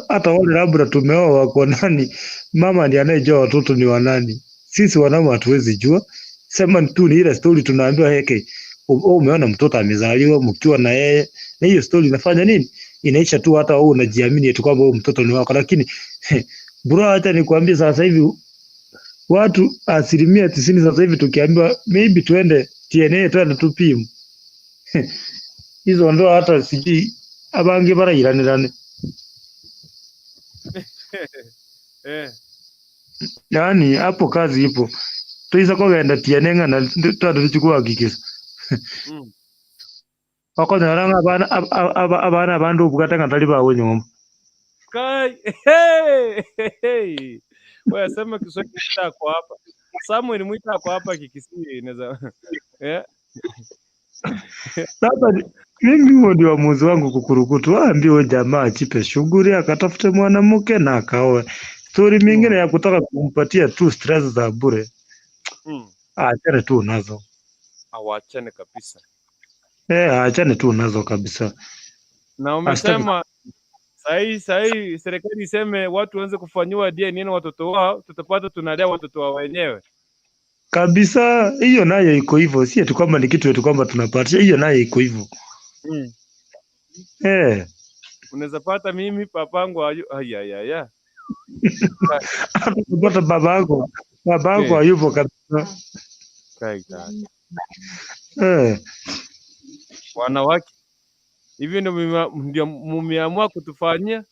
hata wale labda tumeoa wako nani, mama ndiye anayejua watoto ni wanani. Sisi wanaume hatuwezi jua. Sema tu ni ile story tunaambiwa, heke umeona mtoto amezaliwa mkiwa na yeye, na hiyo story inafanya nini? Inaisha tu, hata wewe unajiamini eti kwamba huyu mtoto ni wako. Lakini bro, hata nikwambie sasa hivi watu 90% sasa hivi tukiambiwa maybe tuende DNA tuende tupime hizo ndoa hata sijui abange barayiranirane. Yaani hapo kazi ipo. Tuiza kogenda DNA ngana twende hakikisha. Wakonyora abana abandu obukata nga tali bawe nyomba. Kai, hey, hey. Wewe sema Kiswahili chako hapa. Samuel Mwita ako hapa Kikisii inaweza. Sasa mimi huo ndio uamuzi wangu kukurukutu. Waambie jamaa achipe shughuli akatafute mwanamke na akaoe. Story mingine ya kutaka kumpatia tu stress za bure. Aachane tu nazo. Awachane kabisa. Aachane tu nazo kabisa. Na umesema sahi serikali iseme watu waanze kufanyiwa DNA na watoto wao, tutapata tunalea watoto wao wenyewe. Kabisa, hiyo nayo iko hivyo. Si eti kwamba ni kitu eti kwamba tunapatia, hiyo nayo iko hivyo. Unaweza pata mimi papangu ayayaya. Hata babangu hayupo kabisa. Kai. Wanawake hivi ndio mmeamua kutufanyia?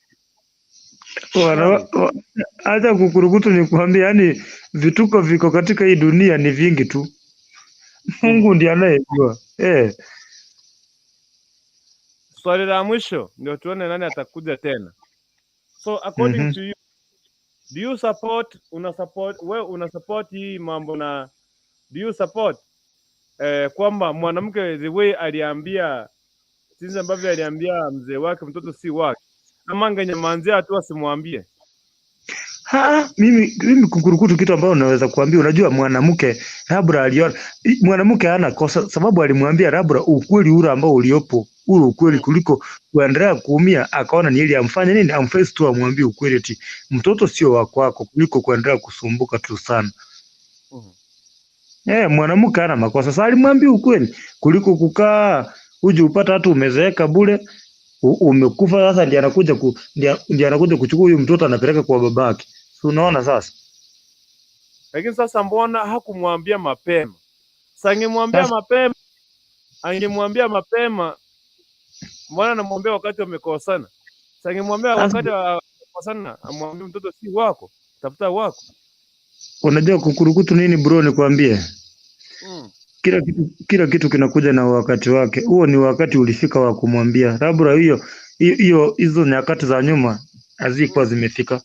Hata kukurukutu ni kuambia, yani vituko viko katika hii dunia ni vingi tu. Mungu ndiye anayejua. Swali la mwisho ndio tuone nani atakuja tena. So according to you, Do you support, una support, we una support hii mambo na do you support kwamba mwanamke the way aliambia, jinsi ambavyo aliambia mzee wake mtoto si wake, ama angenyamanzia tu asimwambie? Ha, mimi kukurukutu, kitu ambayo naweza kuambia, unajua mwanamke labda aliona mwanamke hana kosa, sababu alimwambia labda ukweli ule ambao uliopo ule ukweli, kuliko kuendelea kuumia, akaona ni ili amfanye nini, amface tu amwambie ukweli eti mtoto sio wa kwako, kuliko kuendelea kusumbuka tu sana. Mwanamke hana makosa. Sasa alimwambia ukweli kuliko kukaa uje upata hata umezeeka bure, umekufa sasa ndiye anakuja ndiye anakuja kuchukua huyu mtoto anapeleka kwa babake. Si unaona sasa? Lakini sasa mbona hakumwambia mapema? Sasa angemwambia Sasa mapema, angemwambia mapema, mbona anamwambia wakati wamekosana? Sasa angemwambia sasa wakati wamekosana, amwambie mtoto si wako, tafuta wako. Unajua kukurukutu nini bro, nikwambie. Kila kitu kinakuja na wakati wake. Huo ni wakati ulifika wa kumwambia. Labda hiyo hiyo hizo nyakati za nyuma hazikuwa zimefika.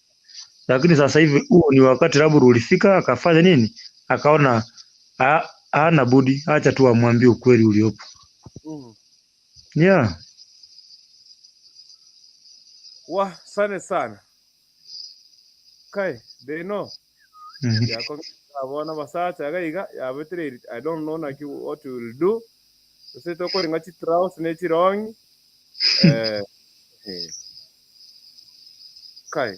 Lakini sasa hivi huo ni wakati labda ulifika, akafanya nini? Akaona hana budi, acha tu amwambie ukweli uliopo. Yeah. Wa sane sana. Kai, they know. Yako abona basacha gaiga yabetere, I don't know naki what you will do. Sasa tokoringa chi trousers ne chirongi. Kai.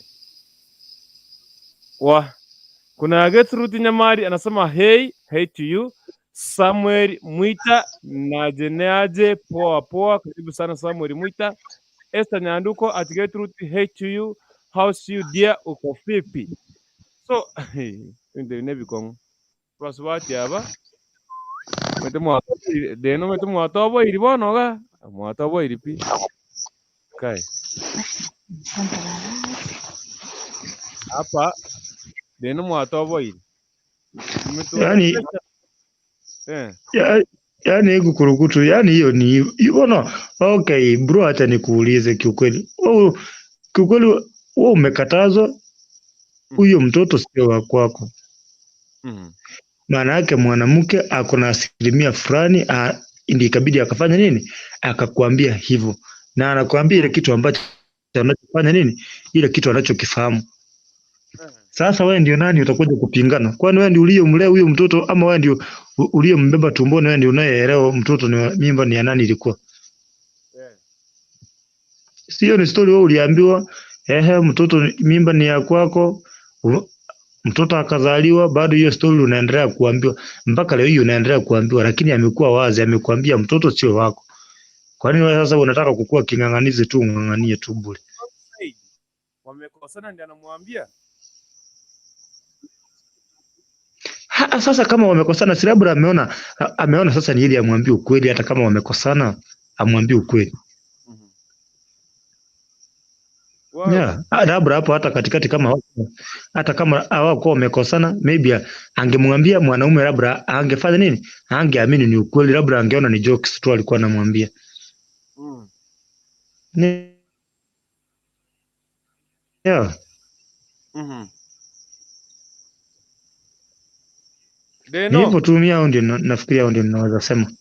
Wa kuna Gertrude Nyamari anasema hey, hey to you. Samuel Mwita na Jeneaje, poa poa, karibu sana Samuel Mwita. Esther Nyanduko at Gertrude, hey to you. How's you dear, uko vipi? So, ndio nebikongo. Basubati aba mwete mwatobo deno mwete mwatobo iri bono ga mwatobo iri pi kai hapa deno mwatobo iri. Yani yani kukurukutu, yani hiyo ni hivyo. Okay bro, acha nikuulize kiukweli. Wewe kiukweli wewe umekatazwa huyo mtoto sio wa kwako. Maana yake mwanamke ako na asilimia fulani, ndio ikabidi akafanya nini, akakwambia hivyo, na anakuambia ile kitu ambacho anachofanya nini, ile kitu anachokifahamu. Sasa wewe ndio nani utakuja kupingana? Kwani wewe ndio uliyemlea huyo mtoto ama wewe ndio uliyembeba tumboni? Wewe ndio unayeelewa mtoto ni mimba ni ya nani ilikuwa? Sio ni story wewe uliambiwa, ehe, mtoto mimba ni ya kwako, mtoto akazaliwa, bado hiyo story unaendelea kuambiwa mpaka leo hii unaendelea kuambiwa, lakini amekuwa wazi, amekuambia mtoto sio wako. Kwa nini wewe sasa unataka kukua king'ang'anizi tu, ung'ang'anie tu bure? Wamekosana ndio anamwambia. Ha, sasa kama wamekosana, si labda ameona sasa ni ili amwambie ukweli, hata kama wamekosana amwambie ukweli. Wow. Yeah, labda hapo hata katikati kama hata kama hawakuwa wamekosana, maybe angemwambia mwanaume, labda angefanya nini? Angeamini ni ukweli, labda angeona ni jokes tu alikuwa anamwambia. Yeah. Ni Deno. hivyo tu, mimi hao ndio nafikiria hao ndio ninaweza sema.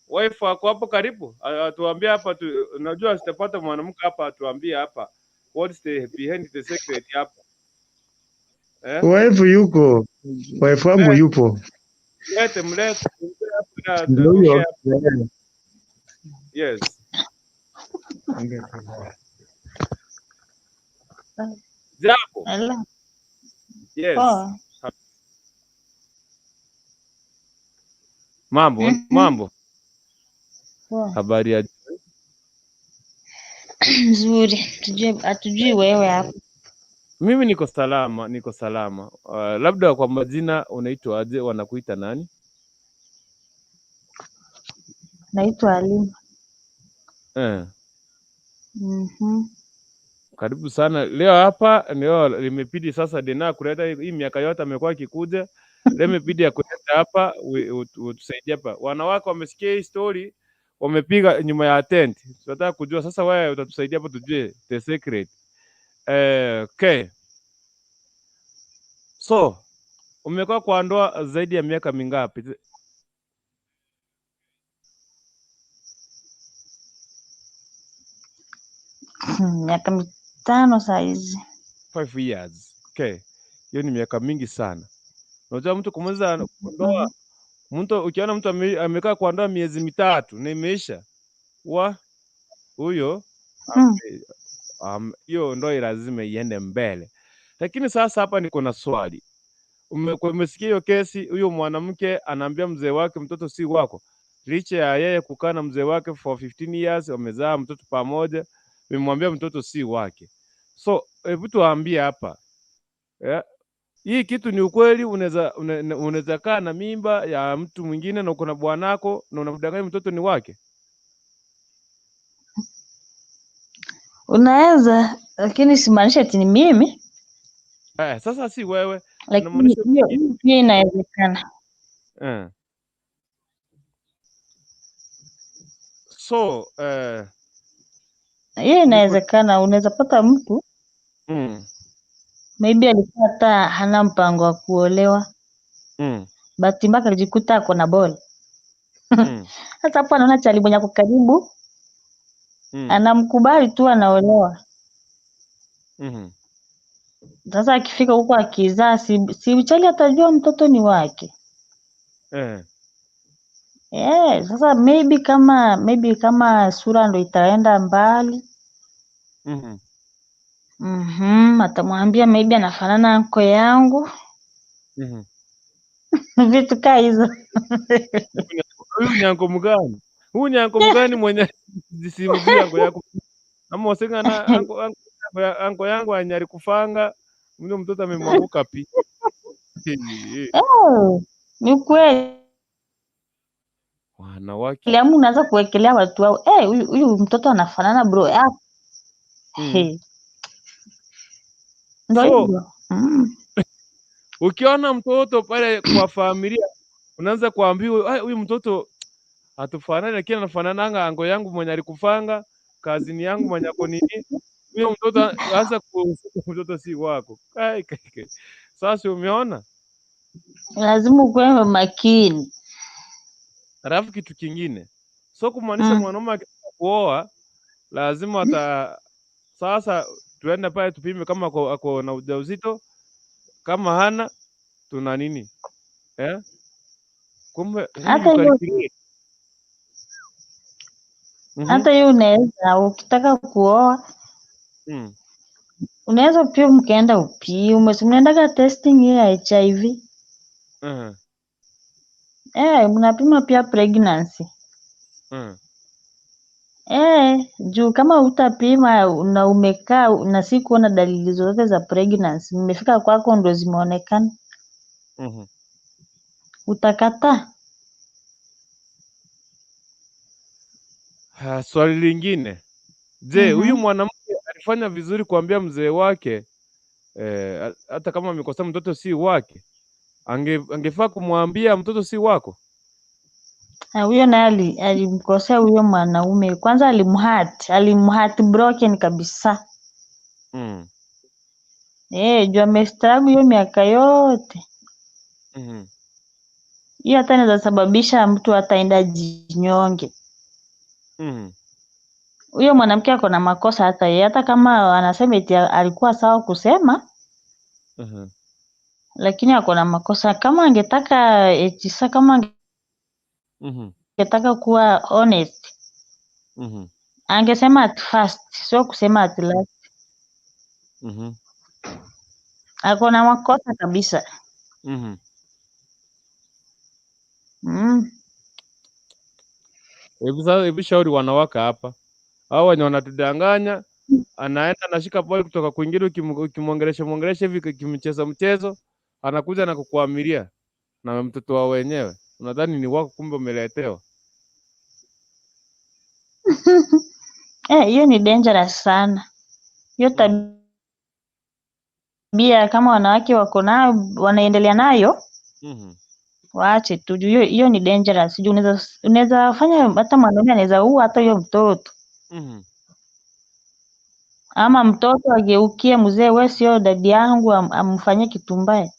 Wife wako hapo karibu, atuambie hapa tu, unajua sitapata mwanamke hapa atuambie hapa what's the behind the secret hapa. Wife yuko, wife wangu yupo. Mlete, mlete hapa na Ndio huyo. tuongee hapa. Yes. Jambo. Hello. Yes. Poa. Mambo, mambo. Poa. Habari ya Nzuri. Tujue hatujui wewe hapo. Mimi niko salama, niko salama. Labda kwa majina unaitwa aje? Wanakuita nani? Naitwa Halima. Karibu sana. Leo hapa leo limepidi sasa Dena kuleta hii miaka yote amekuwa akikuja. Leo imebidi ya kuleta hapa utusaidie hapa. Wanawake wamesikia hii story, wamepiga nyuma ya tent. Tunataka kujua sasa wewe utatusaidia hapa tujue the secret. Okay. So, umekuwa kwa ndoa zaidi ya miaka mingapi? Miaka 5 saa hizi. 5 years. Okay. Hiyo ni miaka mingi sana. Unajua mtu kumaliza ndoa, mtu ukiona mtu amekaa kwa ndoa miezi 3 na imeisha, wa huyo hiyo ndoa lazima iende mbele. Lakini sasa hapa niko na swali. Umesikia hiyo kesi, huyo mwanamke anaambia mzee wake mtoto si wako. Licha ya yeye kukaa na mzee wake for 15 years, wamezaa mtoto pamoja, amemwambia mtoto si wake. So, hebu tuambie hapa. Yeah. Hii kitu ni ukweli, unaweza kaa na mimba ya mtu mwingine na uko na bwanako na unamdanganya mtoto ni wake? Unaweza, lakini simaanisha eti ni mimi. Sasa si wewe. Lakini hiyo pia inawezekana. So, hiyo inawezekana, unaweza pata mtu maybe alikuwa hata hana mpango wa kuolewa. Bahati mbaya alijikuta ako na ball. Hata hapo anaona chali mwenye ako karibu, anamkubali tu, anaolewa. Sasa akifika huko akizaa, si chali atajua mtoto ni wake. Sasa maybe kama sura ndo itaenda mbali. Atamwambia maybe anafanana anko yangu. Vitu kaa hizo. Huyu ni anko mgani? Huyu ni anko mgani mwenye simu yangu yako? Ama wasenga na anko yangu anyari kufanga, mimi mtoto amemwanguka pi. Ni kweli. Wanawake. Eliamu unaanza kuwekelea watu wao. Huyu mtoto anafanana bro. Ndio hivyo. Ukiona mtoto pale kwa familia unaanza kuambiwa huyu mtoto hatufanani, lakini anafanananga ango yangu mwenye alikufanga, kazini yangu mwenye ako nini. Huyo mtoto anza mtoto si wako. Kai. Sasa umeona? Lazima ukuwe makini. Alafu kitu kingine, so kumaanisha mwanaume akitaka kuoa lazima ata sasa tuende pale tupime kama ako na ujauzito, kama hana tuna nini? Kumbe hata hiyo unaweza ukitaka kuoa unaweza pia mkaenda upime, si mnaendaga testing ya HIV? Mnapima pia pregnancy. Juu kama utapima na umekaa na si kuona dalili zozote za pregnancy, mmefika kwako ndo zimeonekana. Utakataa. Swali lingine. Je, huyu mwanamke alifanya vizuri kuambia mzee wake hata kama amekosa mtoto si wake? Angefaa kumwambia mtoto si wako? Huyo naye alimkosea huyo mwanaume. Kwanza alimhat broken kabisa. Juu amestruggle hiyo miaka yote. Hiyo hata inaweza sababisha mtu ataenda jinyonge. Huyo mwanamke ako na makosa hata yeye, hata kama anasema eti alikuwa sawa kusema, lakini ako na makosa. Kama angetaka eti sa kama angetaka kuwa honest, angesema at first, sio kusema at last. Ako na makosa kabisa. Hebu shauri wanawake hapa. Hao wenye wanatudanganya, anaenda anashika ball kutoka kwingine, ukimwongelesha mwongelesha hivi, ukimcheza mchezo, anakuja na kukuamilia na mtoto wa wenyewe. Unadhani ni wako, kumbe umeletewa. Hiyo ni dangerous sana. Hiyo tabia kama wanawake wako nayo, wanaendelea nayo, waache tu. Hiyo ni dangerous. Juu unaweza fanya hata mwanaume anaweza ua hata huyo mtoto. Ama mtoto ageukie mzee, we sio daddy yangu, amfanyie kitu mbaya.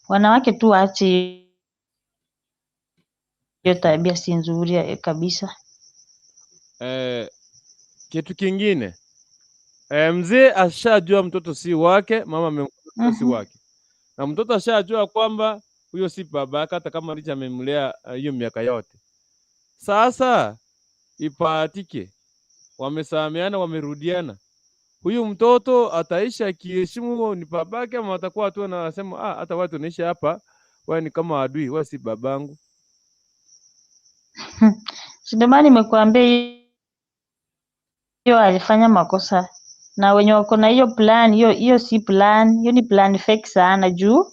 Wanawake tu waache hiyo tabia, si nzuri kabisa. Kitu kingine, mzee ashajua mtoto si wake, mama amemwambia si wake, na mtoto ashajua kwamba huyo si baba yake, hata kama licha amemlea hiyo miaka yote. Sasa ipatike wamesameana, wamerudiana, huyu mtoto ataishi akiheshimu huo ni babake, ama atakuwa tu anasema, "Ah, hata watu wanaishi hapa, wewe ni kama adui, wewe si babangu"? Si ndio maana nimekuambia hiyo alifanya makosa, na wenye wako na hiyo plan, hiyo hiyo si plan, hiyo ni plan fake sana, juu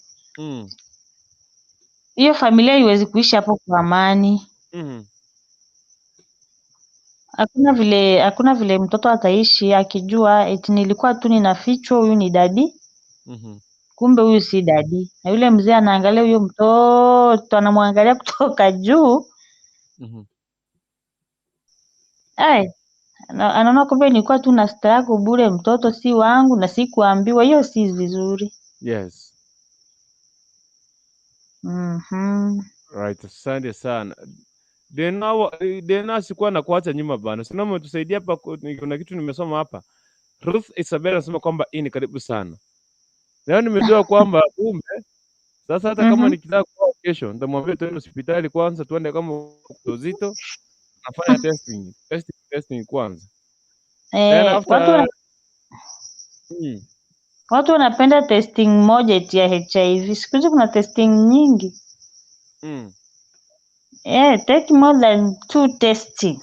hiyo familia haiwezi kuishi hapo kwa amani. Hakuna vile mtoto ataishi akijua eti nilikuwa tu ninafichwa, huyu ni daddy, kumbe huyu si daddy. Na yule mzee anaangalia huyo mtoto, anamwangalia kutoka juu. Ai, anaona kumbe nilikuwa tu na struggle bure, mtoto si wangu na sikuambiwa. Hiyo si vizuri. Right, asante sana. Dena, sikuwa na kuacha nyuma bana. Sina, umetusaidia hapa, kuna kitu nimesoma hapa. Ruth Isabel anasema kwamba hii ni karibu sana. Leo nimejua kwamba kumbe sasa hata kama nikitaka kuoa kesho nitamwambia tuende hospitali kwanza, tuende kama uzito, nafanya testing, testing, testing kwanza. Then Eh, after watu wanapenda testing moja eti ya HIV. Siku hizi kuna testing nyingi. Eh, take more than two testing.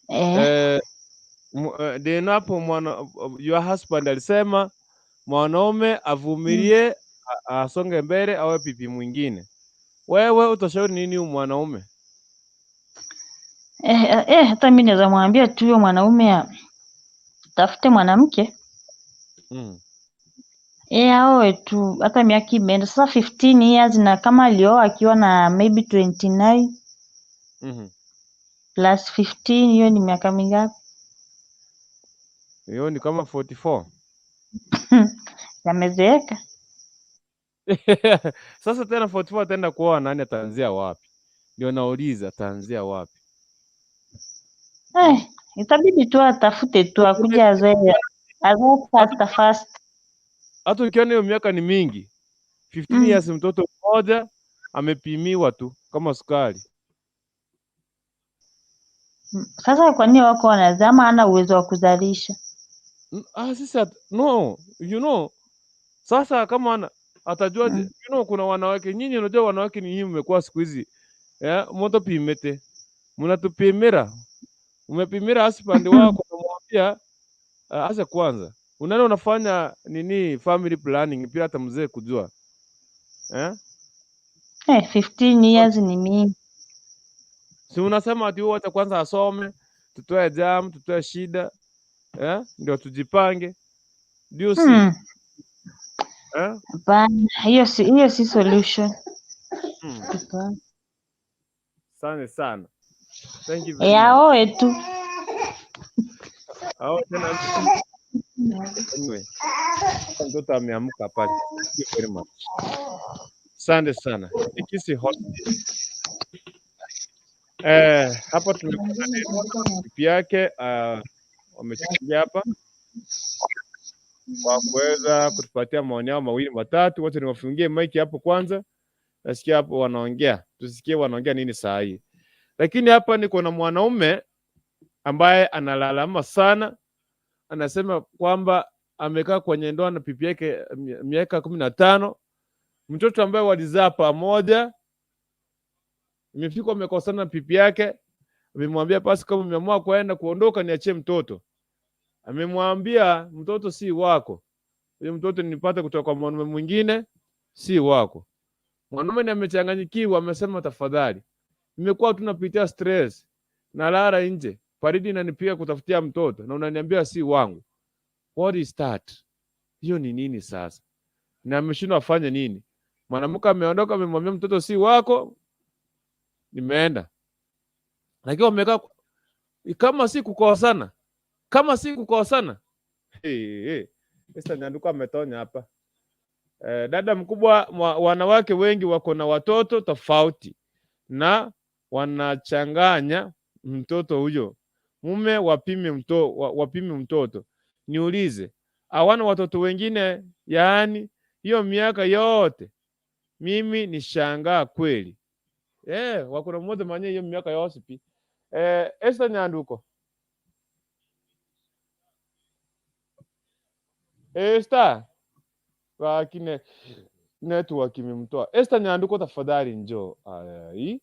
Eh. Then hapo mwana, your husband alisema mwanaume avumilie, asonge mbele awe pipi mwingine. Wewe utashauri nini huyu mwanaume? Hata mi naweza mwambia tu huyo mwanaume tafute mwanamke. Aoe tu, hata miaka imeenda sasa 15 years, na kama alioa akiwa na maybe 29 plus 15, hiyo ni miaka mingapi? Hiyo ni kama 44. Yamezeeka. Sasa tena 44 ataenda kuoa nani? Ataanzia wapi? Ndio nauliza, ataanzia wapi? Itabidi tu atafute tu akuja azoe azoe fast fast. Hata ukiona hiyo miaka ni mingi, 15 years, mtoto mmoja amepimiwa tu kama sukari. Sasa kwa nini wako wanazama, hana uwezo wa kuzalisha? Ah, sisi no, sasa kama ana atajuaje? Kuna wanawake, nyinyi unajua wanawake ni nyinyi mmekuwa siku hizi, moto pimete, mnatupimira, umepimira husband wako, unamwambia acha kwanza, unaona unafanya nini family planning pia hata mzee kujua, eh? 15 years ni mingi. Si unasema ati wewe wacha kwanza asome, tutoe jam, tutoe shida, eh? Ndio tujipange. Do you see? Eh? Hapana, hiyo si solution. Hapana. Asante sana. Thank you very much. Aoe tu. Au tena, anyway, mtoto ameamka pale. Thank you very much. Asante sana. Ikisi hot. Hapa tumekuwa na bibi yake, wameshikilia hapa kwa kuweza kutupatia maoni yao mawili matatu. Wacha niwafungie mic hapo kwanza, nasikia hapo wanaongea, tusikie wanaongea nini saa hii. Lakini hapa niko na mwanaume ambaye analalama sana, anasema kwamba amekaa kwenye ndoa na bibi yake miaka 15, mtoto ambaye walizaa pamoja, imefika wamekosana na bibi yake, amemwambia basi, kama umeamua kuenda kuondoka, niachie mtoto. Amemwambia mtoto si wako, huyu mtoto nilipata kutoka kwa mwanaume mwingine, si wako. Mwanaume ni amechanganyikiwa, amesema tafadhali, nimekuwa tunapitia stress, nalala nje, baridi inanipiga kutafutia mtoto na unaniambia si wangu. What is that? Hiyo ni nini sasa? Na ameshindwa afanye nini? Mwanamke ameondoka, amemwambia mtoto si wako. Nimeenda. Lakini wamekaa kama si kukosana, kama si kukosana. Hey, hey. Esther Nyanduko ametonya hapa. Dada mkubwa, wanawake wengi wako na watoto tofauti na wanachanganya mtoto huyo mume wapime mtoto. Niulize, hawana watoto wengine? Yaani hiyo miaka yote mimi ni shangaa kweli. Wako na mmoja mwenye hiyo miaka yote pi. Esther Nyanduko. Esther lakini network imemtoa. Esther Nyanduko, tafadhali njoo. Ai.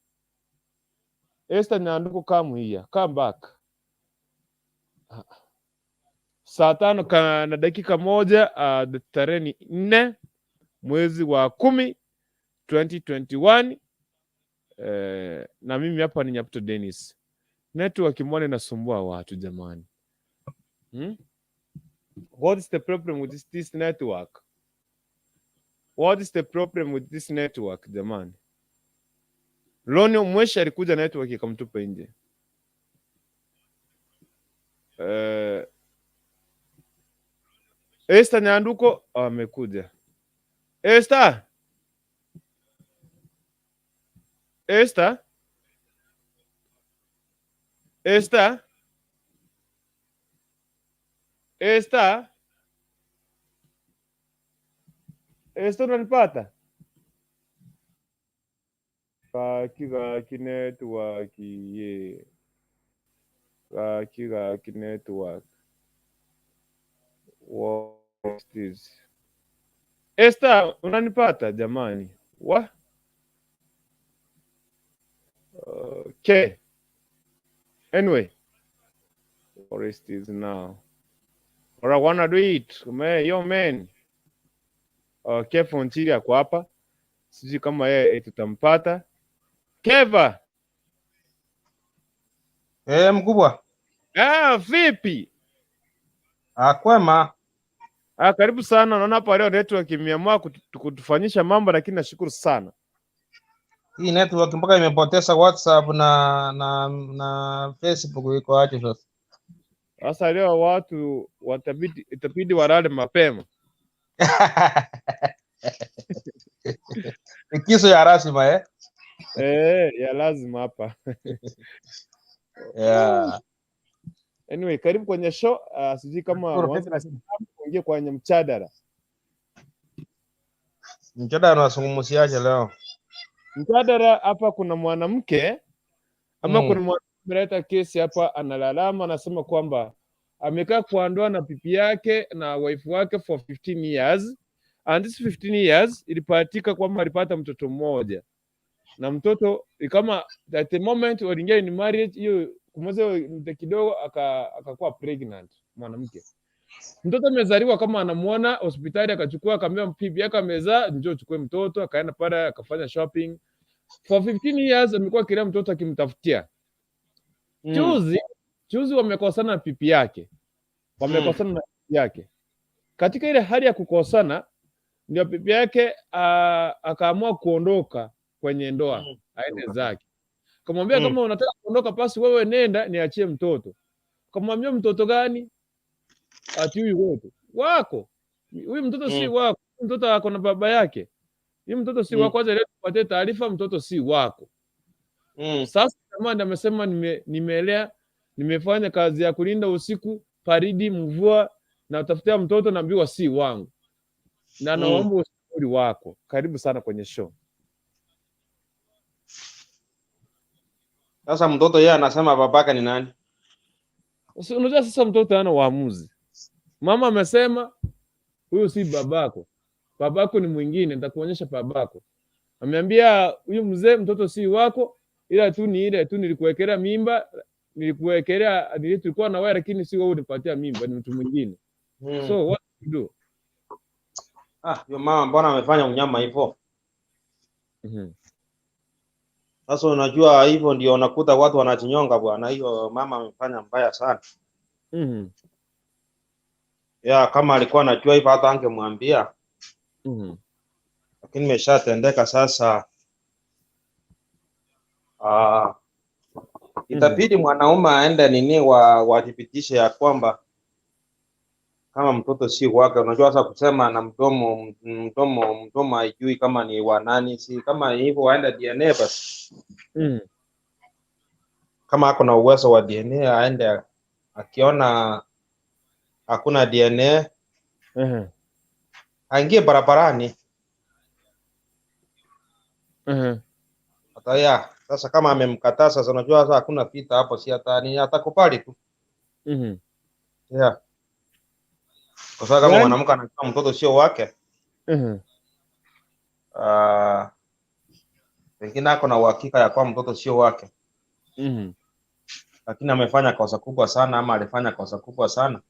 Esther Nyanduko, come here. Come back. Saa 5 na dakika 1, tarehe ni 4 mwezi wa 10 2021. Na mimi hapa ni Nyaputo Dennis. Network mbona inasumbua watu jamani? What is the problem with this network? What is the problem with this network jamani? Loni Mweshi alikuja, network ikamtupa nje. Esther Nyanduko amekuja. Esther. Esther. Esther. Esther. Esther, unanipata? Gaki gaki network ye. Gaki gaki network. What is this? Esther, unanipata jamani? Wa? Okay. Anyway, what is this now? Or I wanna do it. Man, yo man. Kefa Onchiri ako hapa. Sijui kama yeye tutampata. Keva. Mkubwa. Ah, vipi? Ah, kwema. Ah, karibu sana. Naona hapa leo network imeamua kutufanyisha mambo, lakini nashukuru sana. Hii network mpaka imepoteza WhatsApp na Facebook, iko aje sasa? Sasa leo watu itabidi walale mapema. Likizo ya lazima eh? Ya lazima hapa. Yeah. Anyway, karibu kwenye show. Sijui kama uingie kwenye mchadara. Mchadara unazungumziaje leo? Mchadara hapa kuna mwanamke ama kuna mwanamke ameleta kesi hapa, analalama, anasema kwamba amekaa kwa ndoa na bibi yake na wife wake for 15 years, and this 15 years ilipatika kwamba alipata mtoto mmoja, na mtoto kama at the moment waliingia in marriage hiyo kumweza muda kidogo akakuwa pregnant mwanamke. Mtoto amezaliwa kama anamuona hospitali, akachukua, akaambia bibi yake amezaa, njoo chukue mtoto, akaenda pale akafanya shopping. For 15 years amekuwa kila mtoto akimtafutia. Juzi wamekosana na bibi yake. Wamekosana na bibi yake. Katika ile hali ya kukosana ndio bibi yake akaamua kuondoka kwenye ndoa, aende zake. Kamwambia kama unataka kuondoka basi wewe nenda, niachie mtoto. Kamwambia mtoto gani? Ati huyu wetu wako. Huyu mtoto si wako. Huyu mtoto ako na baba yake. Huyu mtoto si wako. Kwanza leo tupate taarifa, mtoto si wako. Sasa jamaa amesema nimelea, nimefanya kazi ya kulinda usiku, baridi, mvua, na tafutia mtoto, naambiwa si wangu. Na naomba ushauri wako. Karibu sana kwenye show. Sasa mtoto yeye anasema babake ni nani? Unajua sasa mtoto hana uamuzi. Mama amesema huyu si babako. Babako ni mwingine, nitakuonyesha babako. Ameambia huyu mzee mtoto si wako, ila tu ni ile tu nilikuwekelea mimba, nilikuwekelea, tulikuwa na wewe lakini si wewe unipatia mimba, ni mtu mwingine. So what to do? Ah, yo mama mbona amefanya unyama hivyo? Sasa unajua hivyo ndio unakuta watu wanajinyonga bwana. Hiyo mama amefanya mbaya sana. Ya kama alikuwa anajua hivyo hata angemwambia. Lakini imeshatendeka sasa. Ah, itabidi mwanaume aende nini wa wathibitishe ya kwamba kama mtoto si wake. Unajua sasa kusema na mdomo haijui kama ni wa nani, si kama hivyo, waende DNA basi. Kama ako na uwezo wa DNA aende, akiona hakuna DNA aingie barabarani. Hata ya sasa kama amemkataa sasa, unajua sasa hakuna vita hapo, si hata ni atakubali tu. Yeah. Kwa sababu kama Yaani mwanamke anajua mtoto sio wake, pengine ako na uhakika ya kwamba mtoto sio wake, lakini amefanya kosa kubwa sana ama alifanya kosa kubwa sana,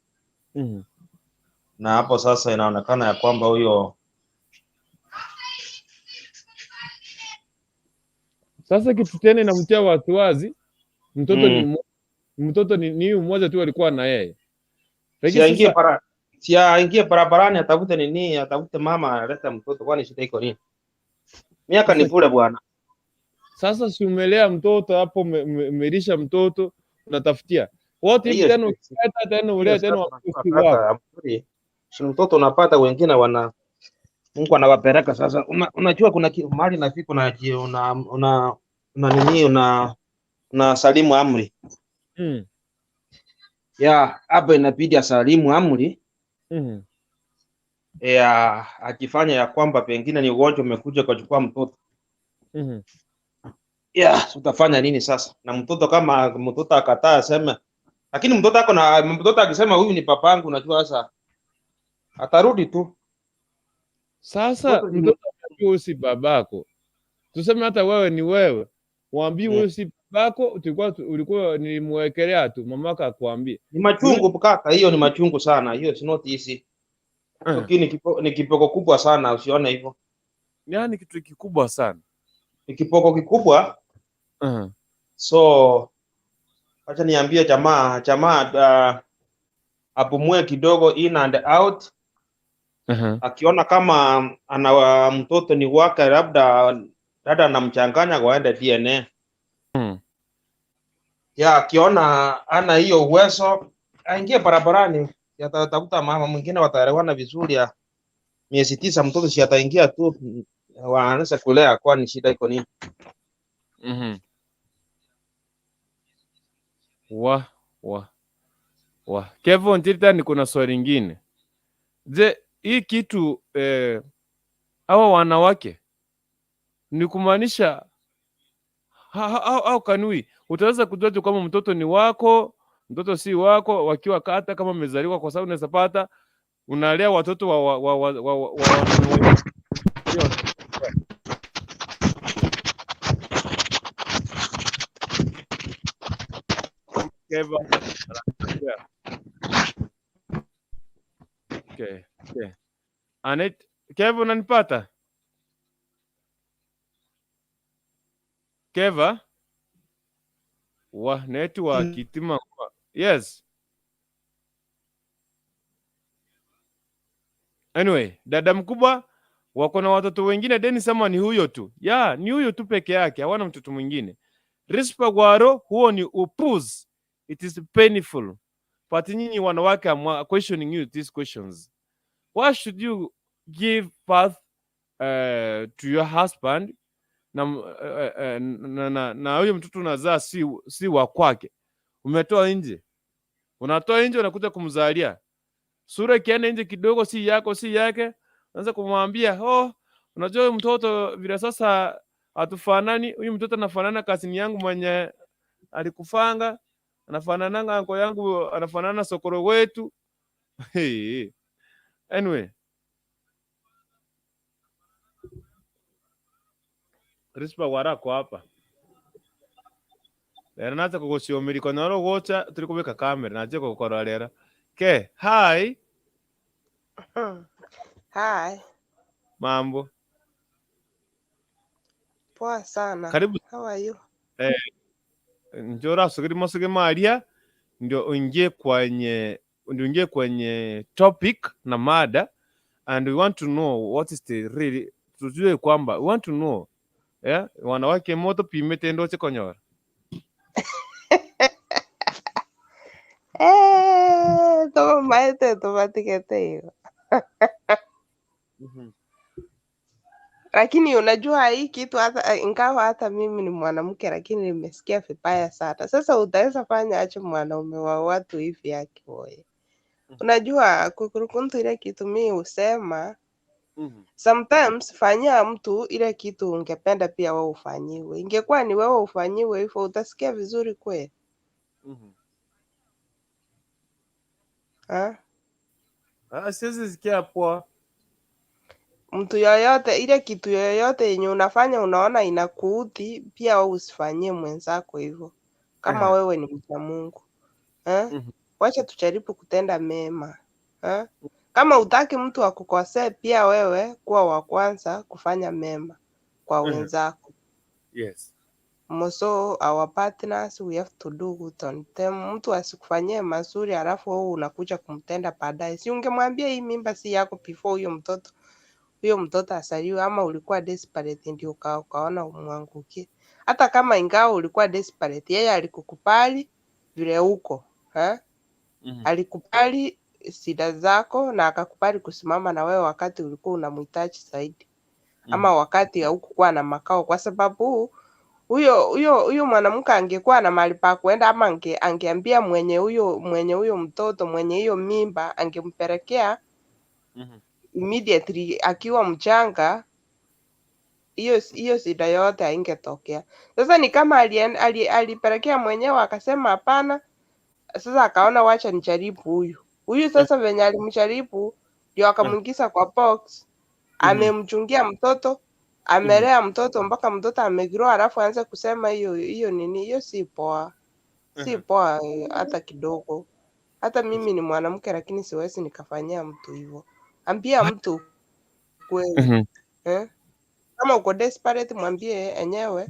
na hapo sasa inaonekana ya kwamba huyo Sasa kitu tena inamtia wasiwasi, mtoto ni mtoto ni huyu mmoja tu alikuwa na yeye. si Lakini aingie sasa bara si aingie barabarani atafute nini, atafute mama alete mtoto, kwani shida iko nini? Miaka ni sasa bure bwana. sasa si umelea mtoto hapo, umelisha mtoto, unatafutia wote hivi Hiyo tena, ukileta tena hiyo ulea tena sasa watoto si unajua wako. kaka, mzuri si mtoto unapata wengine wana Mungu anawapeleka sasa. Unajua kuna mahali nafika una nini una salimu amri ya hapo, inabidi asalimu amri ya akifanya ya kwamba pengine ni ugonjwa umekuja ukachukua mtoto ya utafanya nini sasa? Na mtoto kama mtoto akataa aseme, lakini mtoto ako na mtoto akisema huyu ni papangu, unajua sasa atarudi tu Sasa mtoto ni mtoto anaambiwa huyu si babako, tuseme hata wewe ni wewe, waambiwe huyu si babako, ulikuwa nilimwekelea tu, mamako akwambie ni machungu kaka, hiyo ni machungu sana, hiyo is not easy. Lakini ni kipoko kubwa sana, usione hivyo, Yaani kitu kikubwa sana. ni kipoko kikubwa. So acha niambie jamaa apumue kidogo, in and out. Akiona kama ana mtoto ni wake, labda dada anamchanganya, waende DNA. Ya akiona ana hiyo uwezo aingie barabarani, atatafuta mama mwingine, wataelewana vizuri. Ya miezi 9 mtoto si ataingia tu, waanze kulea, kwani shida iko nini? Wa wa wa Kevin Ntirita, niko na swali lingine. Je, hii kitu hawa wanawake ni kumaanisha au kanui utaweza kujua tu kama mtoto ni wako, mtoto si wako, wakiwa hata kama amezaliwa, kwa sababu unaweza pata unalea watoto wa wanaume wengi. Keva, yeah. Okay. Anet, Keva unanipata? Keva? Wa network itima. Yes. Anyway, dada mkubwa wako na watoto wengine, Dennis ama ni huyo tu? Ya, ni huyo tu peke yake, hawana mtoto mwingine. Rispa Gwaro, huo ni upuzi. It is painful. But nyinyi wanawake, I'm questioning you these questions. Why should you give birth to your husband na huyo mtoto unazaa si wa kwake, umetoa nje, unatoa nje, unakuja kumzalia sura ikienda nje kidogo, si yako si yake, unaanza kumwambia oh, unajua huyu mtoto vile sasa hatufanani, huyu mtoto anafanana cousin yangu mwenye alikufanga, anafanananga anko yangu, anafanana sokoro wetu. Hey. Anyway, Rispa warako hapa lero naza kuguciomiriko noro gocha turi kubika kamera naje gukora rero ke hi. Hi, Mambo? Poa sana. Karibu. How are you? Njoo rasugiri masuge maria ndio uingie kwenye topic na mada, and we want to know what is the really, tujue kwamba we want to know Yeah, wanawake moto pimete ndoche konyora. Toma maete tomatikete hiyo. Lakini unajua hii kitu hata ingawa hata mimi ni mwanamke lakini nimesikia vibaya sana. Sasa utaweza fanya aje mwanaume wa watu hivi yake wewe? Unajua kukurukuntu ile kitu mi husema sometimes fanyia mtu ile kitu ungependa pia wewe ufanyiwe. Ingekuwa ni wewe ufanyiwe hivyo utasikia vizuri kweli? Ha? Ah, siwezi sikia poa. Mtu yoyote ile kitu yoyote yenye unafanya unaona inakuudhi, pia wewe usifanyie mwenzako hivyo, kama wewe ni mcha Mungu eh? Wacha tujaribu kutenda mema eh? Kama utaki mtu akukosee, pia wewe kuwa wa kwanza kufanya mema kwa wenzako. Yes. So our partners we have to do good on them. Mtu asikufanyie mazuri halafu wewe unakuja kumtenda baadaye. Si ungemwambia hii mimba si yako before huyo mtoto asaliwe, ama ulikuwa desperate ndio ukaona umwangukie. Hata kama ingawa ulikuwa desperate, yeye alikukubali vile uko eh? Alikubali shida zako na akakubali kusimama na wewe wakati ulikuwa unamhitaji zaidi, ama wakati haukukuwa na makao, kwa sababu huyo mwanamke angekuwa na mahali pa kuenda ama angeambia mwenye huyo mtoto, mwenye hiyo mimba, angempelekea immediately akiwa mchanga, hiyo shida yote haingetokea. Sasa ni kama alipelekea mwenyewe akasema hapana. Sasa akaona wacha nijaribu huyu huyu. Sasa venye alimjaribu ndio akamwingiza kwa box, amemchungia mtoto, amelea mtoto mpaka mtoto amegrow, alafu aanze kusema hiyo nini, hiyo si poa, si poa hata kidogo. Hata mimi ni mwanamke, lakini siwezi nikafanyia mtu hivyo. Ambia mtu kweli eh? Kama uko desperate mwambie enyewe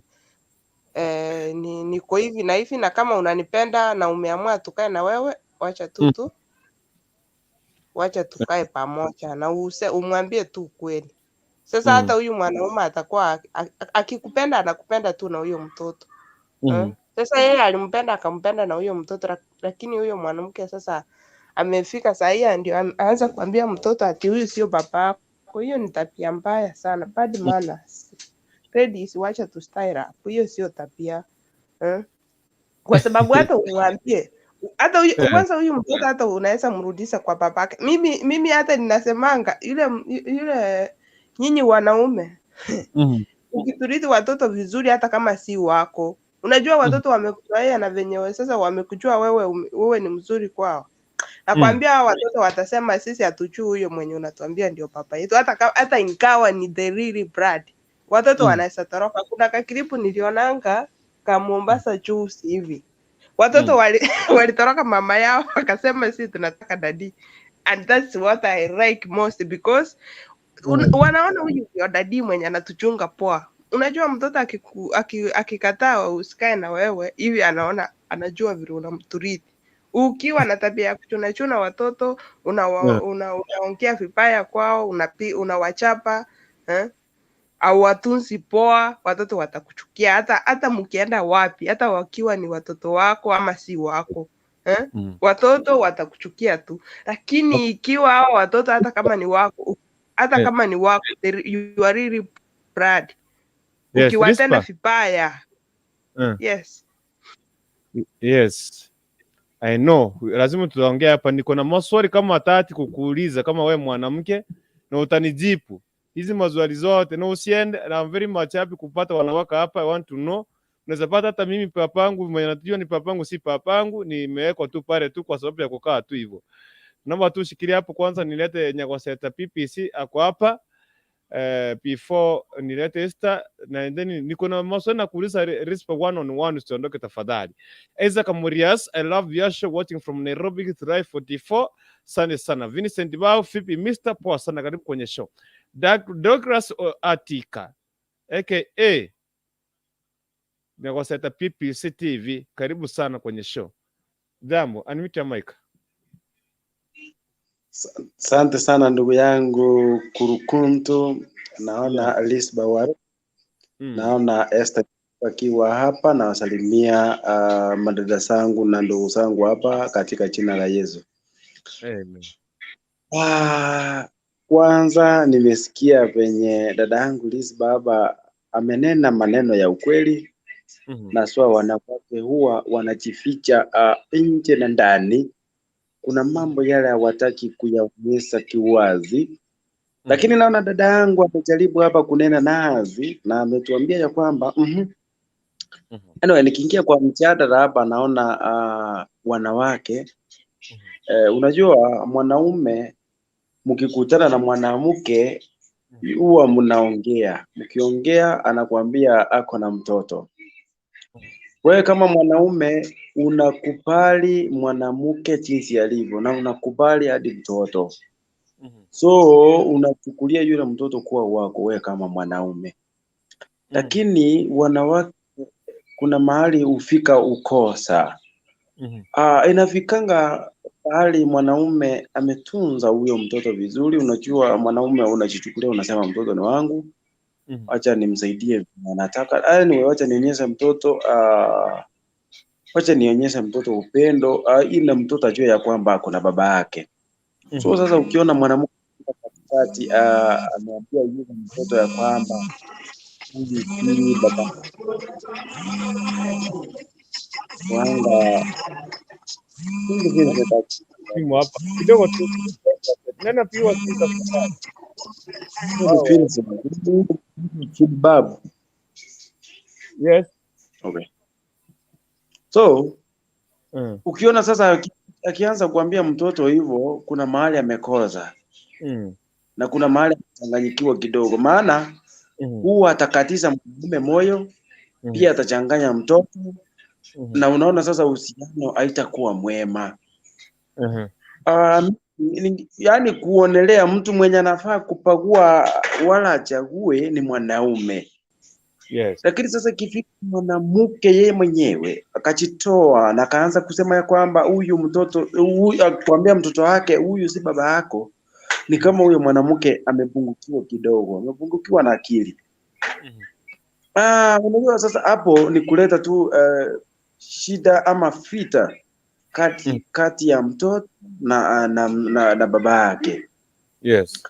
niko hivi na hivi, na kama unanipenda na umeamua tukae na wewe, wacha tu tu wacha tukae pamoja na umwambie tu ukweli. Sasa hata huyu mwanaume atakuwa akikupenda anakupenda tu na huyo mtoto eh? Sasa yeye alimpenda akampenda na huyo mtoto, lakini huyo mwanamke sasa amefika saa hii ndio aanza kuambia mtoto ati huyu sio baba yako. Hiyo ni tabia mbaya sana, bad manners. Ladies, wacha tu style up, hiyo sio tabia eh? Kwa sababu hata umwambie hata huyu kwanza huyu mtoto hata unaweza mrudisha kwa babake. Mimi hata ninasemanga yule nyinyi wanaume ukitreat watoto vizuri hata kama si wako, unajua watoto wamekuzoea na venye sasa wamekujua wewe, wewe ni mzuri kwao. Nakwambia hao watoto watasema sisi hatujui huyo mwenye unatuambia ndio papa yetu, hata ingawa ni the real blood. Watoto wanaweza toroka. Kuna kaclip nilionanga ka Mombasa juzi hivi, watoto walitoroka mama yao wakasema sisi tunataka daddy, and that's what I like most because wanaona huyu ndio daddy mwenye anatuchunga poa. Unajua mtoto akikataa usikae na wewe hivi, anaona anajua vile unamtreat. Ukiwa na tabia ya kuchunachuna watoto unaongea vibaya kwao, unawachapa eh? Au watunzi poa, watoto watakuchukia hata mkienda wapi, hata wakiwa ni watoto wako ama si wako eh? Watoto watakuchukia tu, lakini ikiwa hao watoto hata kama ni wako, hata kama ni wako, you are really proud. Ukiwatenda Rispa. Vibaya, yes. Yes. I know. Lazima tutaongea hapa. Niko na maswali kama tatu kukuuliza kama we mwanamke na utanijibu hizi maswali zote, na usiende. Na I'm very much happy kupata wanawake hapa. I want to know. Unaweza pata hata mimi papangu mwenye najua ni papangu, si papangu, nimewekwa tu pale tu kwa sababu ya kukaa tu hivyo. Naomba tu shikilia hapo kwanza, nilete Nyagoseta PPC ako hapa before nilete Esther na then niko na maswali na kuuliza Rispa one on one, usiondoke tafadhali. Isaac Murias, I love your show, watching from Nairobi Githurai 44. Asante sana. Vincent Bao, vipi Mr. Poa sana, karibu kwenye show. Douglas Atika aka Nyagoseta PPC TV, karibu sana kwenye show. Jambo, unmute your mic. Asante sana ndugu yangu Kurukuntu, naona Alice Bawar. Naona Esther akiwa hapa, nawasalimia madada zangu na ndugu zangu hapa katika jina la Yesu. Amen. Kwanza nimesikia venye dada yangu Liz Baba amenena maneno ya ukweli na swa wanawake huwa wanajificha nje na ndani. Kuna mambo yale hawataki kuyaonyesha kiwazi, lakini naona dada yangu amejaribu hapa kunena nazi na ametuambia ya kwamba Anyway, nikiingia kwa mjadala hapa naona wanawake unajua mwanaume mkikutana na mwanamke huwa mnaongea, mkiongea anakuambia ako na mtoto. Wewe kama mwanaume unakubali mwanamke jinsi alivyo na unakubali hadi mtoto, so unachukulia yule mtoto kuwa wako wewe kama mwanaume. Lakini wanawake kuna mahali hufika ukosa. Inafikanga pahali mwanaume ametunza huyo mtoto vizuri. Unajua mwanaume unajichukulia, unasema mtoto ni wangu, acha nimsaidie vile anataka. Anyway, wacha nionyeshe mtoto wacha nionyeshe mtoto upendo ili mtoto ajue ya kwamba kuna baba yake. So sasa ukiona mwanamke katikati ameambia yule mtoto ya kwamba huyu si baba wanga Simu hapa kidogo tu. Nena piwa simu tafadhali. Babu. Yes. Okay. So ukiona sasa akianza kuambia mtoto hivyo, kuna mahali amekosa na kuna mahali amechanganyikiwa kidogo, maana huwa atakatiza mume moyo, pia atachanganya mtoto na unaona sasa uhusiano haitakuwa mwema. Yaani kuonelea mtu mwenye anafaa kupagua wala achague ni mwanaume. Yes. Lakini sasa ikifika mwanamke yeye mwenyewe akajitoa na akaanza kusema ya kwamba huyu mtoto huyu, kuambia mtoto wake huyu si baba yako, ni kama huyo mwanamke amepungukiwa kidogo, amepungukiwa na akili. Unajua sasa hapo ni kuleta tu shida ama vita kati ya mtoto na baba yake. Yes.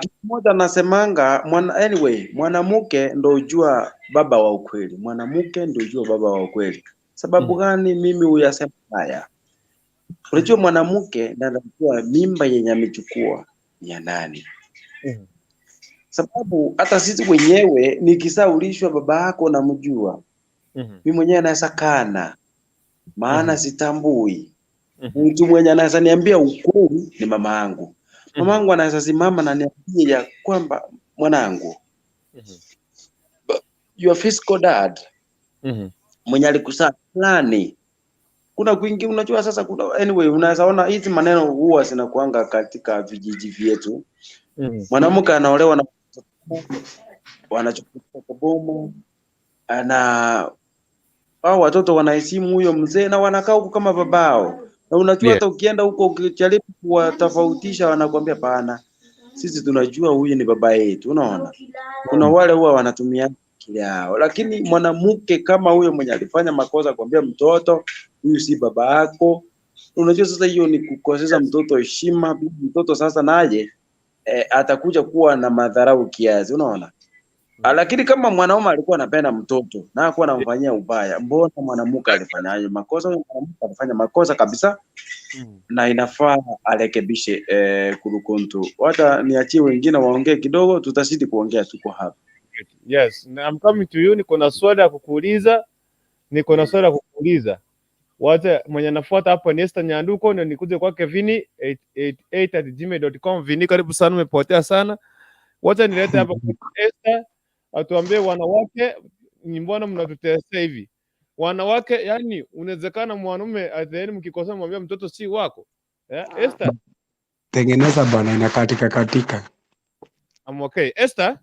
Kitu moja nasemanga anyway, mwanamke ndo ujua baba wa ukweli. Mwanamke ndo ujua baba wa ukweli. Sababu gani mimi huyasema haya? Unajua mwanamke ndo anajua mimba yenye amechukua ni ya nani. Sababu hata sisi wenyewe nikisaulishwa baba yako namjua. Mimi mwenyewe naweza kana maana sitambui. Mtu mwenye anaweza niambia ukweli ni mama yangu. Mama yangu anaweza simama na niambie ya kwamba mwanangu, your physical dad mwenye alikusana fulani. Kuna kwingi unajua sasa kuna anyway, unaweza ona hizi maneno huwa zinakuanga katika vijiji vyetu. Mwanamke anaolewa na wanachukua kwa boma na hao watoto wanaheshimu huyo mzee na wanakaa huko kama babao. Na unajua hata ukienda huko ukijaribu kuwatofautisha wanakuambia pana, sisi tunajua huyu ni baba yetu. Unaona, kuna wale huwa wanatumia akili yao, lakini mwanamke kama huyo mwenye alifanya makosa kuambia mtoto huyu si baba yako, unajua sasa hiyo ni kukoseza mtoto heshima. Mtoto sasa naye atakuja kuwa na madharau kiasi, unaona. Lakini kama mwanaume alikuwa anapenda mtoto na hakuwa anamfanyia ubaya, mbona mwanamke alifanyaje makosa? Huyo mwanamke alifanya makosa kabisa na inafaa arekebishe kurukuntu. Wacha niachie wengine waongee kidogo, tutazidi kuongea, tuko hapa. Yes, na I'm coming to you. Niko na swali ya kukuuliza, niko na swali ya kukuuliza. Wacha mwenye anafuata hapo ni Esther Nyanduko, ndio nikuje kwake Vini 888@gmail.com. Vini, karibu sana, umepotea sana. Wacha nilete hapa kwa Esther atuambie wanawake ni mbona mnatutesa hivi wanawake. Yani unawezekana mwanaume at the end mkikosa mwambia mtoto si wako. Esther, Tengeneza bana, inakatika katika. I'm okay. Esther,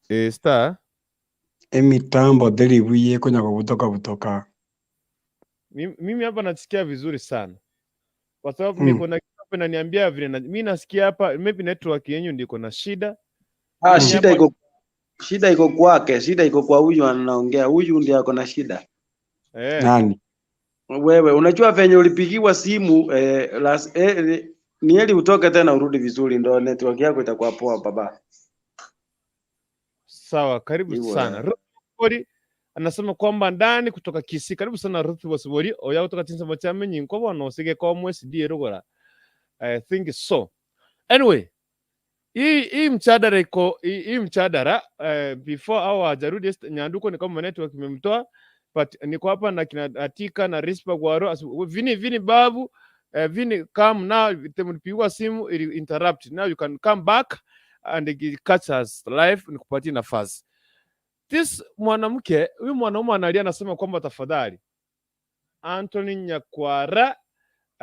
Esther, Emitambo theribuye kunya kubutoka butoka. Mimi hapa nasikia vizuri sana kwa sababu niko na Hapa inaniambia vile mi nasikia hapa maybe network yenyu ndiko na shida. Ah, Mimi shida hapa iko, shida iko kwake, shida iko kwa huyu anaongea, huyu ndiye ako na shida. Nani? Wewe unajua venye ulipigiwa simu ni heri utoke tena urudi vizuri, ndo network yako itakuwa poa baba. Sawa, karibu Iwe. sana. Ruth Bosibori anasema kwamba ndani kutoka Kisii. Karibu sana Ruth Bosibori, oya kutoka Chinsamo cha Menyi nkobo no sige kwa mwesi die rugora. I think so. Anyway, hii mchadara iko hii mchadara before au hajarudi Nyanduko ni kama network imemtoa, but niko hapa na kina Atika na Rispa Gwaro Vini Vini Babu Vini, come now, mlipigwa simu ili interrupt, now you can come back and catch us live, nikupatie nafasi. This mwanamke, huyu mwanaume analia, anasema kwamba tafadhali Anthony Nyakwara,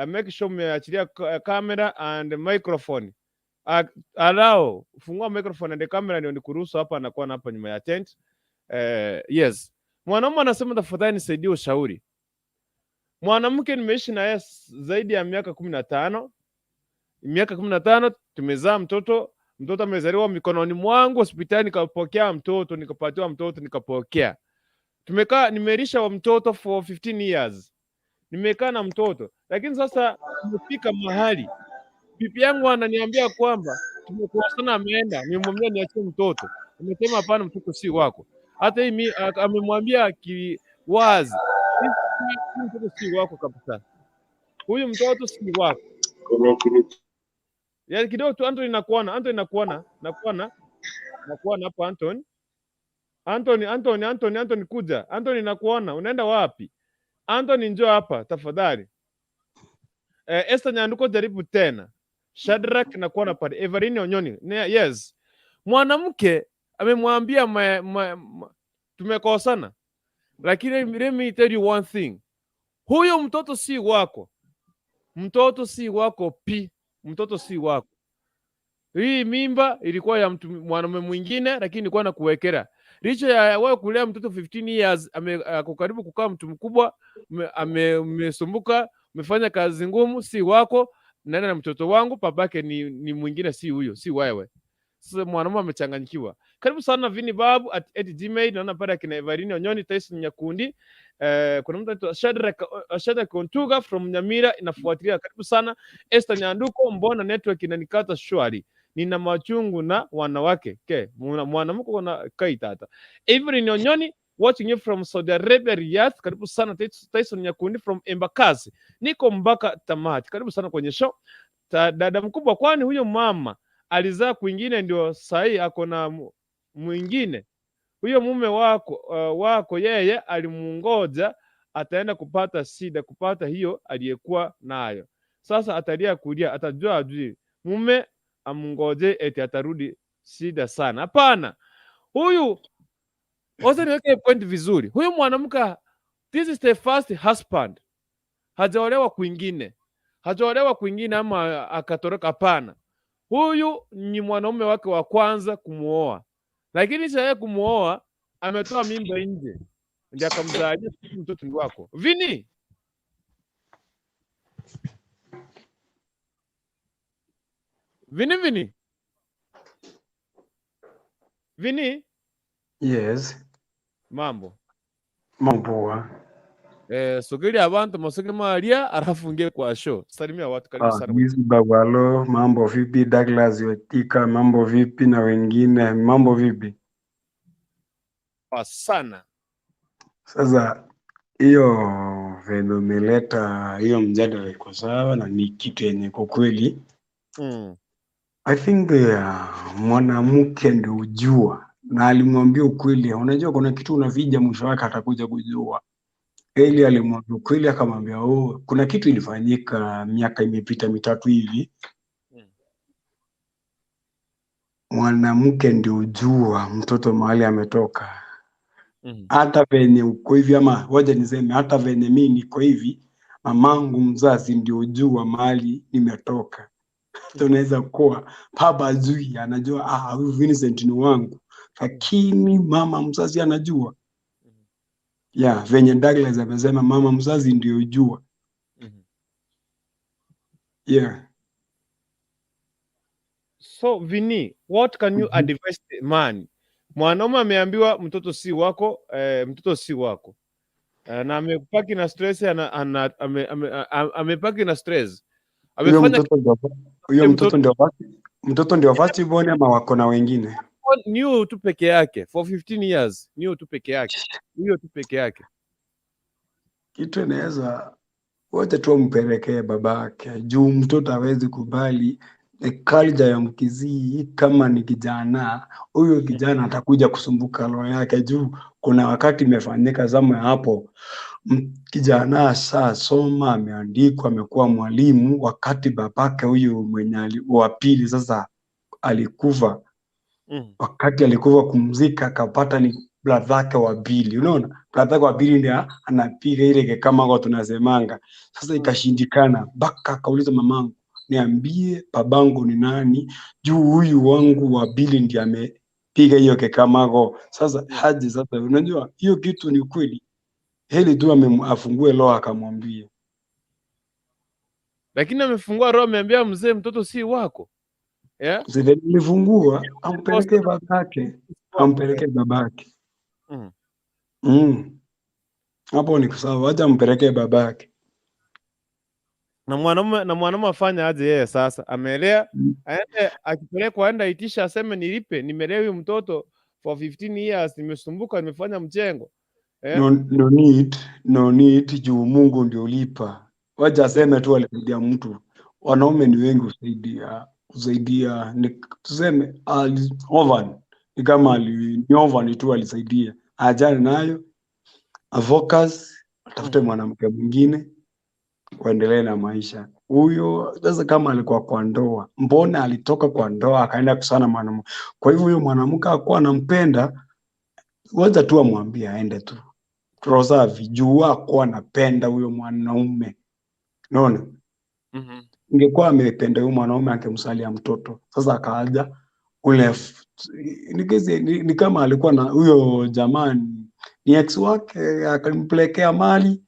make sure umeachilia camera and microphone. Allow fungua microphone and camera ndio nikuruhusu hapa, anakuwa hapa nyuma ya tent. Yes. Mwanaume anasema tafadhali nisaidie ushauri. Mwanamke nimeishi na yeye zaidi ya miaka 15. Miaka 15 tumezaa mtoto, mtoto amezaliwa mikononi mwangu hospitali, nikapokea mtoto, nikapatiwa mtoto, nikapokea. Tumekaa, nimelisha wa mtoto for 15 years. Nimekaa na mtoto, lakini sasa nimefika mahali bibi yangu ananiambia kwamba tumekosana, ameenda, nimemwambia niachie mtoto, amesema hapana, mtoto si wako. Hata hii amemwambia kiwazi, "Huyu mtoto si wako kabisa, huyu mtoto si wako." Yaani kidogo tu Anthony, nakuona Anthony, nakuona, nakuona, nakuona hapo Anthony. Anthony, Anthony, Anthony, Anthony kuja. Anthony nakuona, unaenda wapi? Anthony njoo hapa tafadhali. Esther Nyanduko jaribu tena. Shadrack nakuona pale. Everine Onyoni. Yes. Mwanamke amemwambia tumekosana. Lakini let me tell you one thing. Huyo mtoto si wako. Mtoto si wako pi. Mtoto si wako. Hii mimba ilikuwa ya mtu mwanamume mwingine, lakini ilikuwa na kuwekera. Licha ya wewe kulea mtoto 15 years, ako karibu kukaa mtu mkubwa, umesumbuka, umefanya kazi ngumu, si wako. Naenda na mtoto wangu, babake ni mwingine, si huyo, si wewe. Sasa mwanamume amechanganyikiwa. Karibu sana Vini Babu at Gmail, naona pale akina Evarine Onyoni, Tyson Nyakundi. Kuna mtu anaitwa Shadrack Ontuga from Nyamira inafuatilia. Karibu sana Esther Nyanduko, mbona network inanikata shwari? Nina machungu na wanawake. Ke, mwanamke kuna kai tata. Evelyn Onyoni watching you from Saudi Arabia Riyadh. Karibu sana Tyson Nyakundi from Embakasi. Niko mpaka tamati. Karibu sana kwenye show. Dada mkubwa, kwani huyo mama alizaa kwingine ndio sahi ako na mwingine? Huyo mume wako yeye alimungoja ataenda kupata shida kupata hiyo aliyekuwa nayo. Sasa atalia kulia, atajua ajui. Mume amngoje eti atarudi shida sana. Hapana. Huyu, wacha niweke point vizuri. Huyu mwanamke, this is the first husband. Hajaolewa kwingine. Hajaolewa kwingine ama akatoroka, hapana. Huyu ni mwanaume wake wa kwanza kumuoa. Lakini cha yeye kumuoa ametoa mimba nje. Ndiye akamzalia mtoto ni wako. Vini. Vini Vini. Vini. Yes. Mambo. Mambo poa. Sogelea abantu masoge maria alafu ingie kwa show. Salimia watu, karibu sana. Mizi Bagwalo, mambo vipi? Douglas Wetika, mambo vipi? Na wengine, mambo vipi? Poa sana. Sasa hiyo venye umeleta hiyo mjadala iko sawa na ni kitu yenye kwa kweli. I think mwanamke ndio ujua na alimwambia ukweli. Unajua kuna kitu unavija mwisho wake atakuja kujua. Eli alimwambia ukweli, akamwambia oh, kuna kitu ilifanyika miaka imepita 3 hivi. Mwanamke ndio ujua mtoto mahali ametoka. Hata venye uko hivi, ama wacha niseme hata venye mimi niko hivi, mamangu mzazi ndio ujua mahali nimetoka. Hata unaweza kuwa baba ajui, anajua huyu Vincent ni wangu, lakini mama mzazi anajua. Yeah, venye Douglas amesema mama mzazi ndio ujua. Yeah. So Vini, what can you advise the man? Mwanaume ameambiwa mtoto si wako, mtoto si wako. Na amepaki na stress, amepaki na stress. Huyo Amefanya mtoto ndio huyo mtoto ndio mtoto ndio first born ama wako na wengine? Ni huyo tu peke yake for 15 years, ni huyo tu peke yake, huyo tu peke yake. Kitu inaweza wote tu ampelekee babake, juu mtoto hawezi kubali the culture ya Mkisii. Kama ni kijana, huyo kijana atakuja kusumbuka roho yake, juu kuna wakati imefanyika zama hapo, kijana ashasoma, ameandikwa, amekuwa mwalimu, wakati babake huyu mwenye wa pili sasa alikufa. Wakati alikufa kumzika, akapata ni brother yake wa pili. Unaona, brother yake wa pili ndiye anapiga ile kama kwa tunasemanga. Sasa ikashindikana, mpaka akauliza mamangu, niambie babangu ni nani, juu huyu wangu wa pili ndiye amepiga hiyo kekamago. Sasa haji sasa, unajua hiyo kitu ni kweli, heri tu afungue roho akamwambia. Lakini amefungua roho, ameambia mzee, mtoto si wako. Yeah? Zile nilifungua, ampelekee babake, ampelekee babake. Hapo ni sawa, wacha ampelekee babake. Na mwanaume afanya aje yeye sasa? Ameelea aende, akipelekwa aende aitisha aseme nilipe, nimelea huyu mtoto for 15 years, nimesumbuka, nimefanya mjengo. Eh? No, no need, no need, juu Mungu ndio ulipa. Wacha aseme tu alisaidia mtu. Wanaume ni wengi husaidia, ni tuseme orphan ni kama ni orphan tu alisaidia, ajane nayo, afocus, atafute mwanamke mwingine, waendelee na maisha. Huyo sasa kama alikuwa kwa ndoa, mbona alitoka kwa ndoa akaenda kusana mwanamke? Kwa hivyo huyo mwanamke hakuwa anampenda, wacha tu amwambie aende tu roho safi, juu hakuwa anapenda huyo mwanaume. Unaona? Ingekuwa amependa huyo mwanaume angemzalia mtoto. Sasa akaaja ule ni kama alikuwa na huyo jamaa ni ex wake, akampelekea mali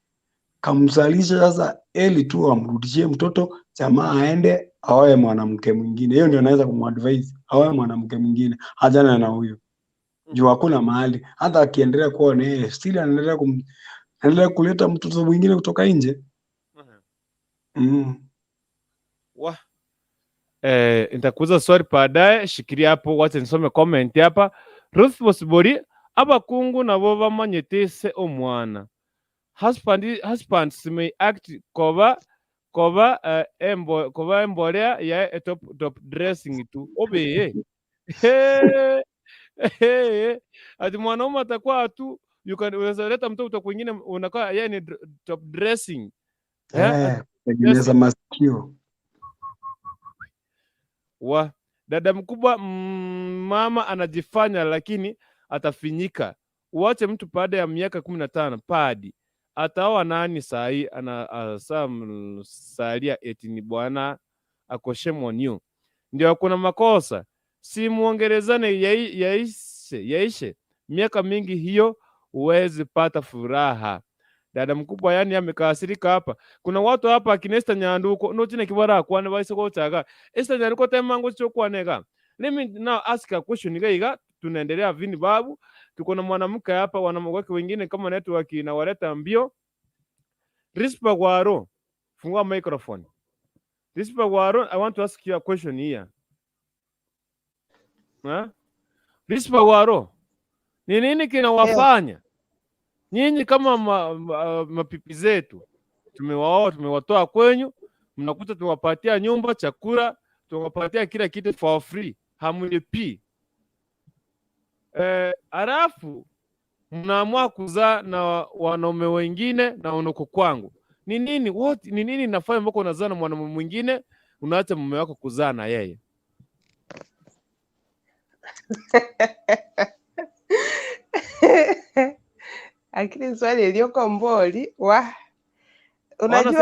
kamzalisha. Sasa eli tu amrudishie mtoto, jamaa aende aoe mwanamke mwingine. Hiyo ndio naweza kumadvise, aoe mwanamke mwingine, achana na huyo juu hakuna mahali. Hata akiendelea kuwa na yeye still anaendelea kuleta mtoto mwingine kutoka nje. Wah. Nitakuuliza swali baadaye, shikilia hapo, wacha nisome comment hapa. Ruth Bosibori, abakungu nabo bamanyete se omwana. Husbands may act koba embolea ya top dressing tu obeye. Hey, ati mwanaume atakuwa tu you can unaweza leta mtoto kutoka kwingine unakuwa yeye ni top dressing. Eh? Eh, kutengeneza masikio. Wa dada mkubwa, mama anajifanya lakini atafinyika. Uache mtu baada ya miaka 15 padi ataoa nani sahi ana salia eti ni bwana ako shame on you. Ndio kuna makosa, si muongerezane yaishe miaka mingi hiyo, huwezi pata furaha. Dada mkubwa yani amekasirika hapa. Kuna watu hapa akina Esther Nyanduko no chine kibara kwane baise gochaga. Esther Nyanduko temango chokwanega. Let me now ask a question iga tunaendelea Vini Babu. Tuko na mwanamke hapa, wanawake wengine kama network inawaleta mbio. Rispa Gwaro, fungua microphone. Rispa Gwaro, I want to ask you a question here. Ha? Rispa Gwaro, ni nini kinawafanya nyinyi kama mapipi zetu tumewaoa, tumewatoa kwenyu, mnakuta tumewapatia nyumba, chakula, tumewapatia kila kitu for free, hamlipii. Halafu mnaamua kuzaa na wanaume wengine na unuko kwangu. Ni nini what, ni nini nafanya mpaka unazaa na mwanaume mwingine unaacha mume wako kuzaa na yeye? Lakini swali iliyoko mboli wa Wana unajua,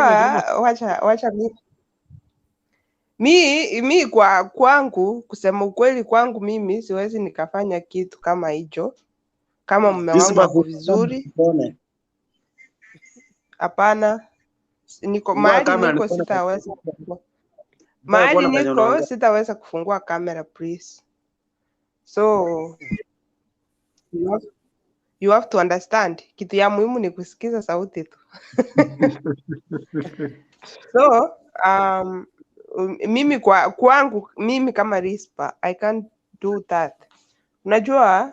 sema wacha mi kwa kwangu, kusema ukweli kwangu mimi siwezi nikafanya kitu kama hicho kama mume wangu Rispa, ako fungua vizuri. nikuone. Hapana, niko Fungua mahali kamera niko nikuone. sitaweza kufungua. Nataka Mahali kuona venye niko unaongea. sitaweza kufungua kamera please. So you have to understand. Kitu ya muhimu ni kusikiza sauti tu. So mimi kwa kwangu mimi kama Rispa I can't do that. Unajua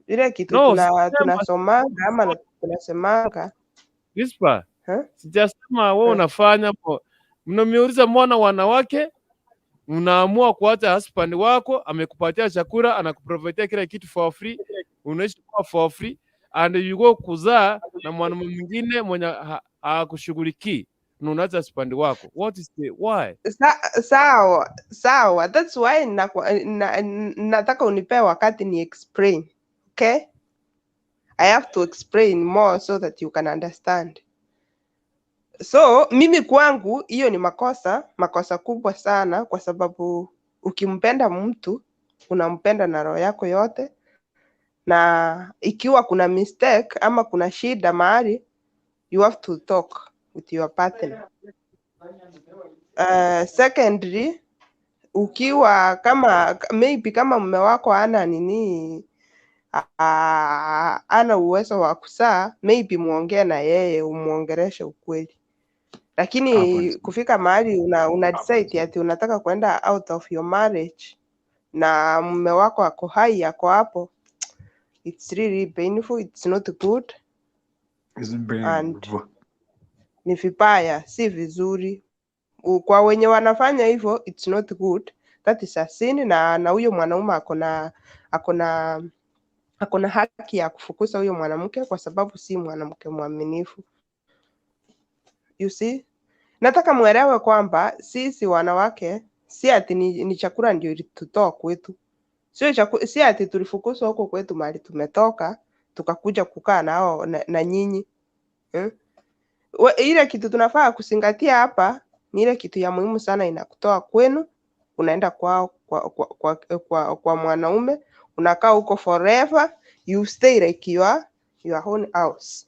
ile kitu No, tuna sijasema tunasomanga ama tunasemanga Rispa, huh? sijasema wewe Huh? unafanya mnamiuliza mbona wanawake mnaamua kuacha husband wako amekupatia chakula, anakuprovidea kila kitu for free, unaishi kwa for free and you go kuzaa na mwanamume mwingine mwenye hakushughulikii na unaacha husband wako. What is the why? Sawa sawa, that's why nataka unipee wakati ni explain. Okay, I have to explain more so that you can understand. So mimi kwangu hiyo ni makosa, makosa kubwa sana, kwa sababu ukimpenda mtu unampenda na roho yako yote, na ikiwa kuna mistake ama kuna shida mahali, you have to talk with your partner. Secondly, ukiwa kama maybe kama mume wako hana nini, ana uwezo wa kuzaa, maybe muongee na yeye, umuongeleshe ukweli, Hapo lakini ni kufika mahali una decide ati unataka kwenda out of your marriage na mume wako ako hai, ako hapo, it's really painful, it's not good It's and painful. Ni vibaya, si vizuri. Kwa wenye wanafanya hivyo, it's not good, that is a sin, na huyo mwanaume akona haki ya kufukuza huyo mwanamke kwa sababu si mwanamke mwaminifu. You see, nataka mwelewe kwamba sisi wanawake si ati ni chakula ndio ilitutoa kwetu, sio si ati tulifukuzwa huko kwetu mahali tumetoka tukakuja kukaa nao na nyinyi, eh? Ile kitu tunafaa kuzingatia hapa ni ile kitu ya muhimu sana, inakutoa kwenu unaenda kwao kwa mwanaume, unakaa huko forever, you stay like your own house.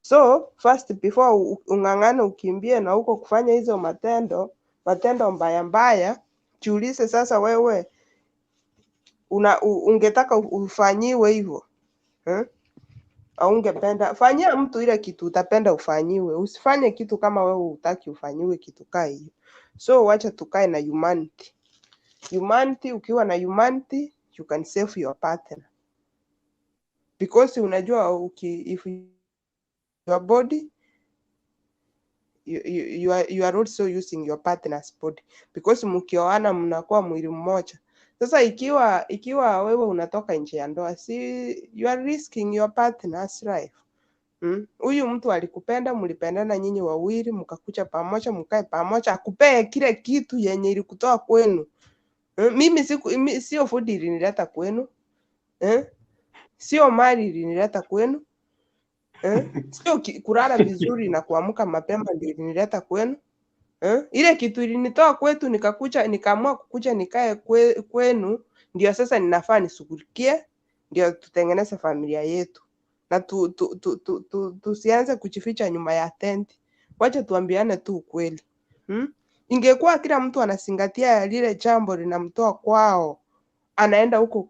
So first before ung'ang'ane ukimbie na huko kufanya hizo matendo mbaya mbaya, jiulize sasa wewe ungetaka ufanyiwe hivyo, eh? Au ungependa? Fanyia mtu ile kitu utapenda ufanyiwe, usifanye kitu kama wewe hutaki ufanyiwe kitu kaa hiyo. So wacha tukae na humanity. Humanity, ukiwa na humanity you can save your partner because unajua if your body you are also using your partner's body because mkioana mnakuwa mwili mmoja. Sasa ikiwa wewe unatoka nje ya ndoa, si you are risking your partner's life? Huyu mtu alikupenda, mlipendana nyinyi wawili, mkakuja pamoja, mkae pamoja, akupee kile kitu yenye ilikutoa kwenu. Mimi sio food ilinileta kwenu, eh? Sio mali ilinileta kwenu, eh? Sio kulala vizuri na kuamka mapema ndio ilinileta kwenu, eh? Ile kitu ilinitoa kwetu nikakuja, nikaamua kukuja nikae kwenu, ndio sasa ninafaa nishughulikie, ndio tutengeneze familia yetu na tusianze kujificha nyuma ya tenti. Wacha tuambiane tu ukweli, Ingekuwa kila mtu anazingatia lile jambo linamtoa kwao, anaenda huko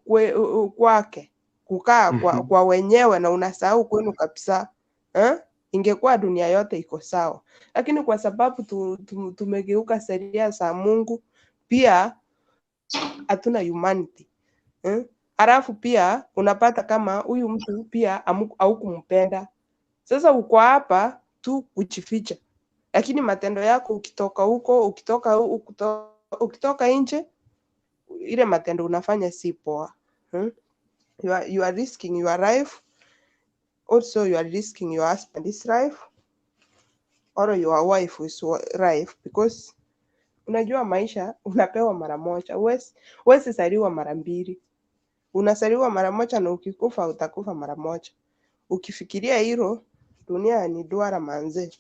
kwake kukaa kwa wenyewe na unasahau kwenu kabisa, eh? Ingekuwa dunia yote iko sawa, lakini kwa sababu tumegeuka sheria za Mungu, pia hatuna humanity, eh? Halafu pia unapata kama huyu mtu pia haukumpenda. Sasa uko hapa tu kujificha, lakini matendo yako ukitoka huko, ukitoka nje, ile matendo unafanya si poa, You are risking your life, also you are risking your husband's life or your wife's life because unajua maisha unapewa mara moja, huwezi zaliwa mara mbili. Unazaliwa mara moja na ukikufa utakufa mara moja. Ukifikiria hilo, dunia ni duara manze.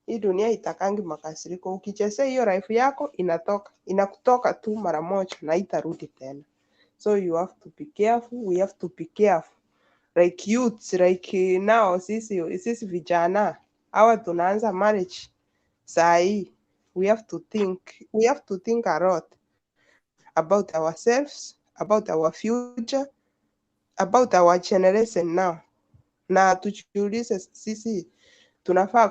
Hii dunia itakangi makasiriko. Ukichezea hiyo life yako inatoka, inakutoka tu mara moja na itarudi tena. So you have to be careful, we have to be careful. Like youths, like now sisi vijana hawa tunaanza marriage saa hii. We have to think, we have to think a lot about ourselves, about our future, about our generation now. Na tujiulize sisi tunafaa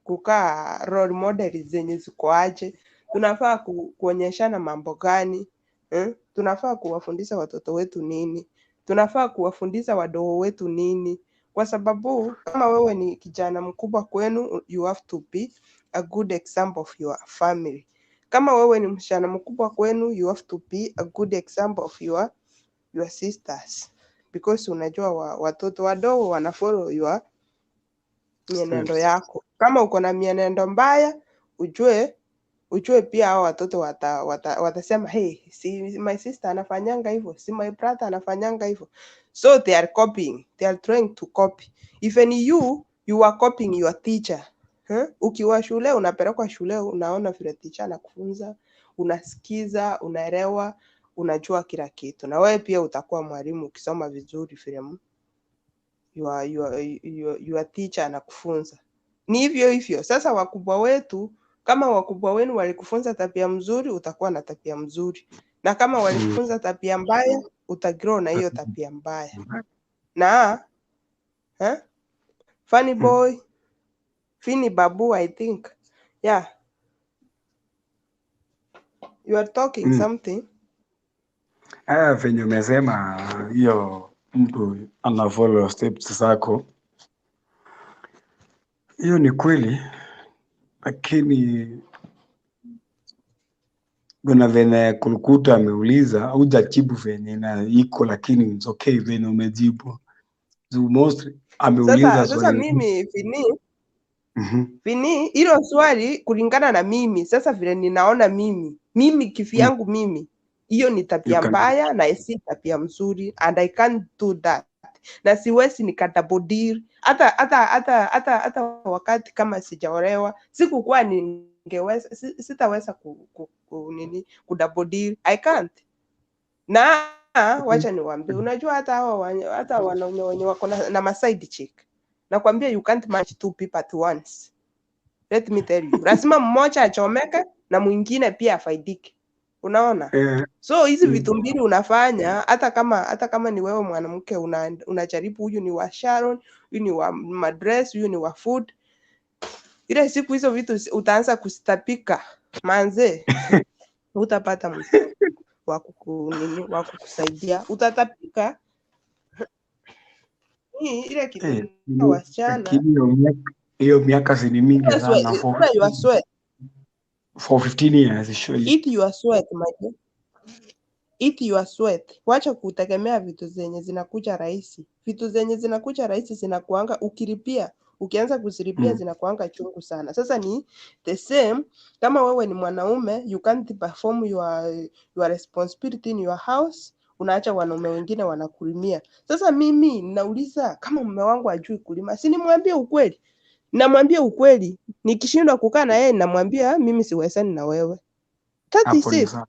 kukaa role model zenye ziko aje, tunafaa kuonyeshana mambo gani, eh? Tunafaa kuwafundisha watoto wetu nini, tunafaa kuwafundisha wadogo wetu nini, kwa sababu kama wewe ni kijana mkubwa kwenu, you have to be a good example of your family. Kama wewe ni msichana mkubwa kwenu, you have to be a good example of your sisters, because unajua watoto wadogo wana follow your mienendo Steps. yako. Kama uko na mienendo mbaya, ujue pia hao watoto watasema hey, si my sister anafanyanga hivyo, si my brother anafanyanga hivyo. So they are copying, they are trying to copy. Even you are copying your teacher. Huh? Ukiwa shule, unapelekwa shule, unaona vile teacher anakufunza, unasikiza, unaelewa, unajua kila kitu. Na wewe pia utakuwa mwalimu ukisoma vizuri vile your teacher anakufunza. Ni hivyo hivyo. Sasa wakubwa wetu, kama wakubwa wenu walikufunza tabia mzuri, utakuwa na tabia mzuri, na kama walikufunza tabia mbaya, utagrow na hiyo tabia mbaya. Na eh? Funny boy, Fini Babu, I think. Yeah, you are talking something. Ah, venye umesema hiyo mtu ana follow steps zako, hiyo ni kweli, lakini kuna venye Kulukuta ameuliza, hujajibu venye na iko, lakini it's okay venye umejibu. Juu most ameuliza Sasa swali. mimi Fini, Fini, hilo swali kulingana na mimi sasa vile ninaona mimi kivyangu mimi, hiyo ni You tabia can mbaya na si tabia mzuri, and I can't do that, na siwezi nikadouble deal hata wakati kama sijaolewa, sikukuwa ningeweza sitaweza nini kudouble deal. I can't. Na wacha niwaambie, unajua hata hata wanaume wenye wako na maside chick, nakwambia you can't match two people at once. Let me tell you, lazima mmoja achomeke na mwingine pia afaidike, unaona? So hizi vitu mbili unafanya, hata kama ni wewe mwanamke unajaribu, huyu ni wa Sharon, huyu ni wa madress, huyu ni wa food, ile siku hizo vitu utaanza kustapika manze, utapata mtu wa nini wa kukusaidia, utatapika. Hii ile kitu wasichana Lakini hiyo miaka si ni mingi kula sana for kula your sweat, for 15 years surely. Eat your sweat, my dear. Eat your sweat. Wacha kutegemea vitu zenye zinakuja rahisi. Vitu zenye zinakuja rahisi zinakuanga ukilipia, ukianza kuzilipia zinakuanga chungu sana. Sasa ni the same kama wewe ni mwanaume, you can't perform your responsibility in your house, unaacha wanaume wengine wanakulimia. Sasa mimi nauliza, kama mume wangu ajui kulima, si nimwambie ukweli? Namwambia ukweli. Nikishindwa kukaa na yeye, namwambia mimi siwezani na wewe. That is Hapo ni it. sawa.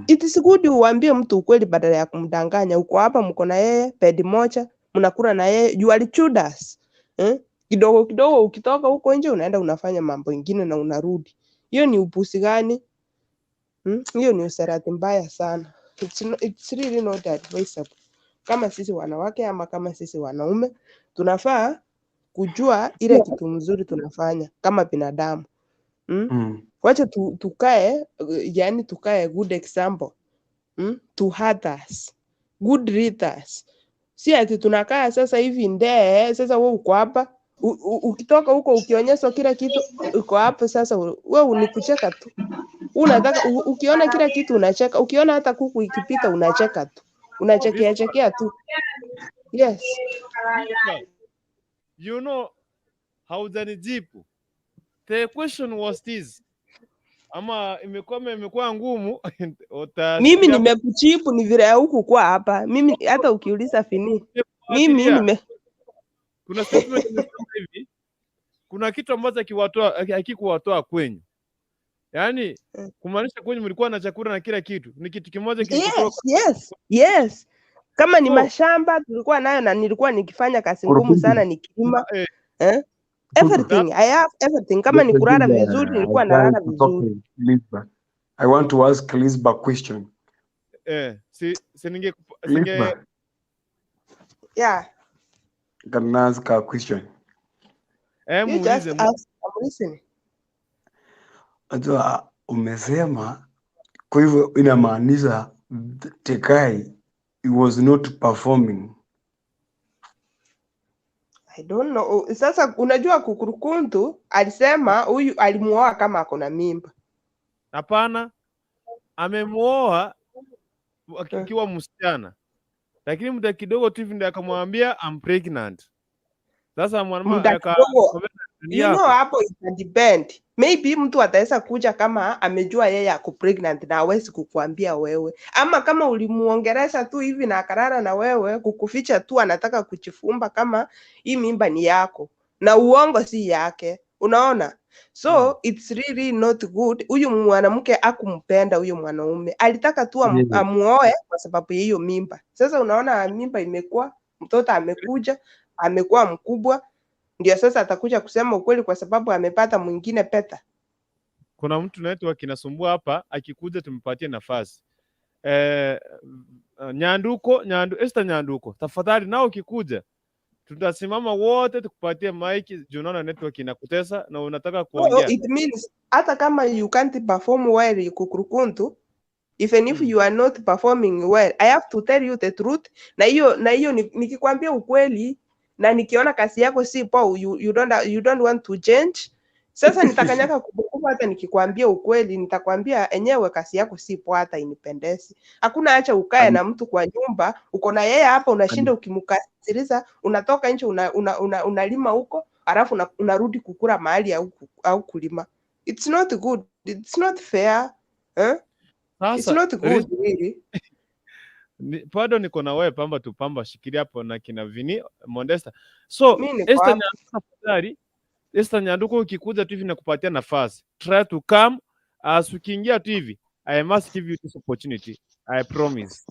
It is good uambie mtu ukweli badala ya kumdanganya. Uko hapa, mko na yeye bed moja, mnakula na yeye, you are Judas. Eh? Kidogo kidogo ukitoka huko nje unaenda unafanya mambo ingine na unarudi. Hiyo ni upusi gani? Hiyo ni usherati mbaya sana. It's really not advisable. Kama sisi wanawake ama kama sisi wanaume tunafaa kujua ile kitu mzuri tunafanya kama binadamu. Wacha tukae, yani tukae good example to others, good leaders. Si ati tunakaa sasa hivi ndee, sasa wewe uko hapa ukitoka huko ukionyeshwa kila kitu uko hapa sasa, wewe ni kucheka tu. Unataka ukiona kila kitu unacheka, ukiona hata kuku ikipita unacheka tu, unachekea chekea tu. Yes. You know, haujanijibu. The question was this. Ama imekuwa ngumu. Mimi Utasikia nimekujibu, ni vile hukukuwa hapa. Mimi hata ukiuliza Fini, mimi Fuatilia. nime Kuna statement imesema hivi, kuna kitu ambacho hakikuwatoa kwenyu, yaani kumaanisha kwenyu mlikuwa na chakula na kila kitu, ni kitu kimoja kilikutoka. Yes. Kama ni So mashamba tulikuwa nayo na nilikuwa nikifanya kazi ngumu sana nikilima, eh? Everything. I have everything. Kama ni kulala vizuri, nilikuwa nalala vizuri. Lisba. I want to ask Lisba a question. Si si ninge singe Lisba, Yeah. can I ask a question? You just muulize ask. I'm listening. Unajua umesema kwa hivyo inamaanisha Tekai he was not performing. I don't know. Sasa unajua Kukurukuntu alisema huyu alimuoa kama ako na mimba. Hapana, amemuoa akiwa msichana, lakini muda kidogo tu hivi ndio akamwambia I'm pregnant. Sasa mwanamke Muda kidogo, ni you know, yako hapo ita depend. Maybe mtu ataweza kuja kama amejua yeye ako pregnant na hawezi kukuambia wewe, ama kama ulimuongelesha tu hivi na akalala na wewe, kukuficha tu, anataka kuchifumba kama hii mimba ni yako na uongo si yake, unaona? So it's really not good. Huyu mwanamke akumpenda huyu mwanaume, alitaka tu amuoe kwa sababu ya hiyo mimba. Sasa unaona mimba imekuwa, mtoto amekuja, amekuwa mkubwa, ndio sasa atakuja kusema ukweli kwa sababu amepata mwingine peta. Kuna mtu network inasumbua hapa, akikuja tumpatie nafasi. Nyanduko, Esther Nyanduko, tafadhali nao ukikuja tutasimama wote tukupatie mic juu unaona network inakutesa na unataka So kuongea. it means hata kama you can't perform well Kukurukuntu, even if you are not performing well, I have to tell you the truth. Na hiyo nikikwambia ukweli na nikiona kazi yako si poa, you don't want to change. Sasa nitakanyaka kubwa, hata nikikwambia ukweli nitakwambia enyewe kazi yako si poa, hata inipendezi. Hakuna acha ukae na mtu kwa nyumba, uko na yeye hapa, unashinda ukimkasiriza, unatoka nje unalima huko, alafu unarudi kukula mahali au kulima. It's not good. It's not fair. Eh? It's Sasa not good really. Bado niko na wewe pamba tu pamba, shikilia hapo na kina Vini Mondesta. So Mi niko Esther hapa. Nyanduko, tafadhali Esther Nyanduko, ukikuja tu hivi nakupatia nafasi, try to come as ukiingia tu hivi, I must give you this opportunity, I promise.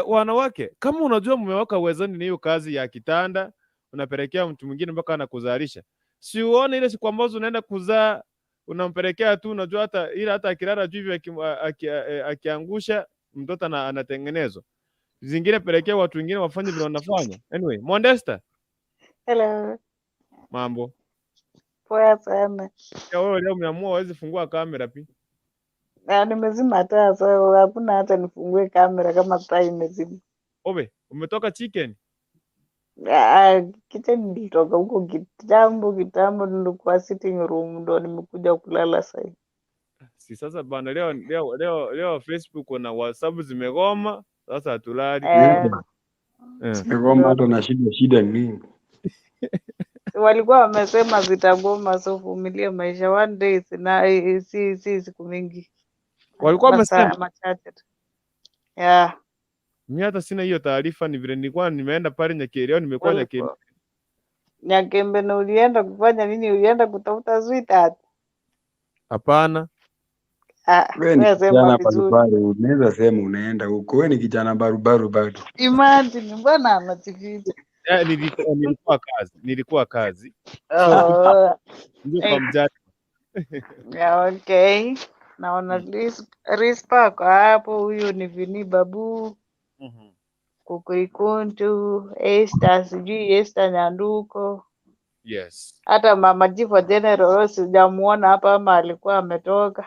Wanawake, kama unajua mume wako hawezani na hiyo kazi ya kitanda, unapelekea mtu mwingine mpaka anakuzalisha, si uone ile siku ambazo unaenda kuzaa unampelekea tu, unajua hata ila hata akilala juu hivi akiangusha mtoto anatengenezwa. Zingine pelekea watu wengine wafanye vile wanafanya. Anyway, Mondesta, Hello, mambo poa sana. ya wewe leo umeamua huwezi fungua kamera pi? Na nimezima taa sasa, hakuna hata nifungue kamera kama taa imezima. Obe, umetoka chicken? Ah, kitchen nilitoka huko kitambo kitambo, nilikuwa sitting room ndo nimekuja kulala sasa. Si sasa bana, leo leo leo leo Facebook na WhatsApp zimegoma, sasa hatulali. Zimegoma hata na shida ni nini? Walikuwa wamesema zitagoma, so vumilia maisha. One day sina, si siku mingi, Walikuwa masaa wamesema machache tu. Yeah, mimi hata sina hiyo taarifa, ni vile nilikuwa nimeenda pale Nyakeleo, nimekuwa Nyakembe. Walikuwa Nyakembe. Na ulienda kufanya nini? Ulienda kutafuta sweetheart? Hapana. Ah, Wewe ni wewe sema kijana vizuri. barubaru, unaweza sema unaenda huko. Wewe ni kijana barubaru bado. Imagine, mbona anajificha? Nilikuwa kazi, nilikuwa kazi. So Oh, ndio kwa eh, mjadala. yeah, okay. Naona Rispa kwa hapo, huyu ni Vini Babu, Kukurikuntu, Esther, sijui Esther Nyanduko, hata Mama Jifa General sijamuona hapa ama alikuwa ametoka.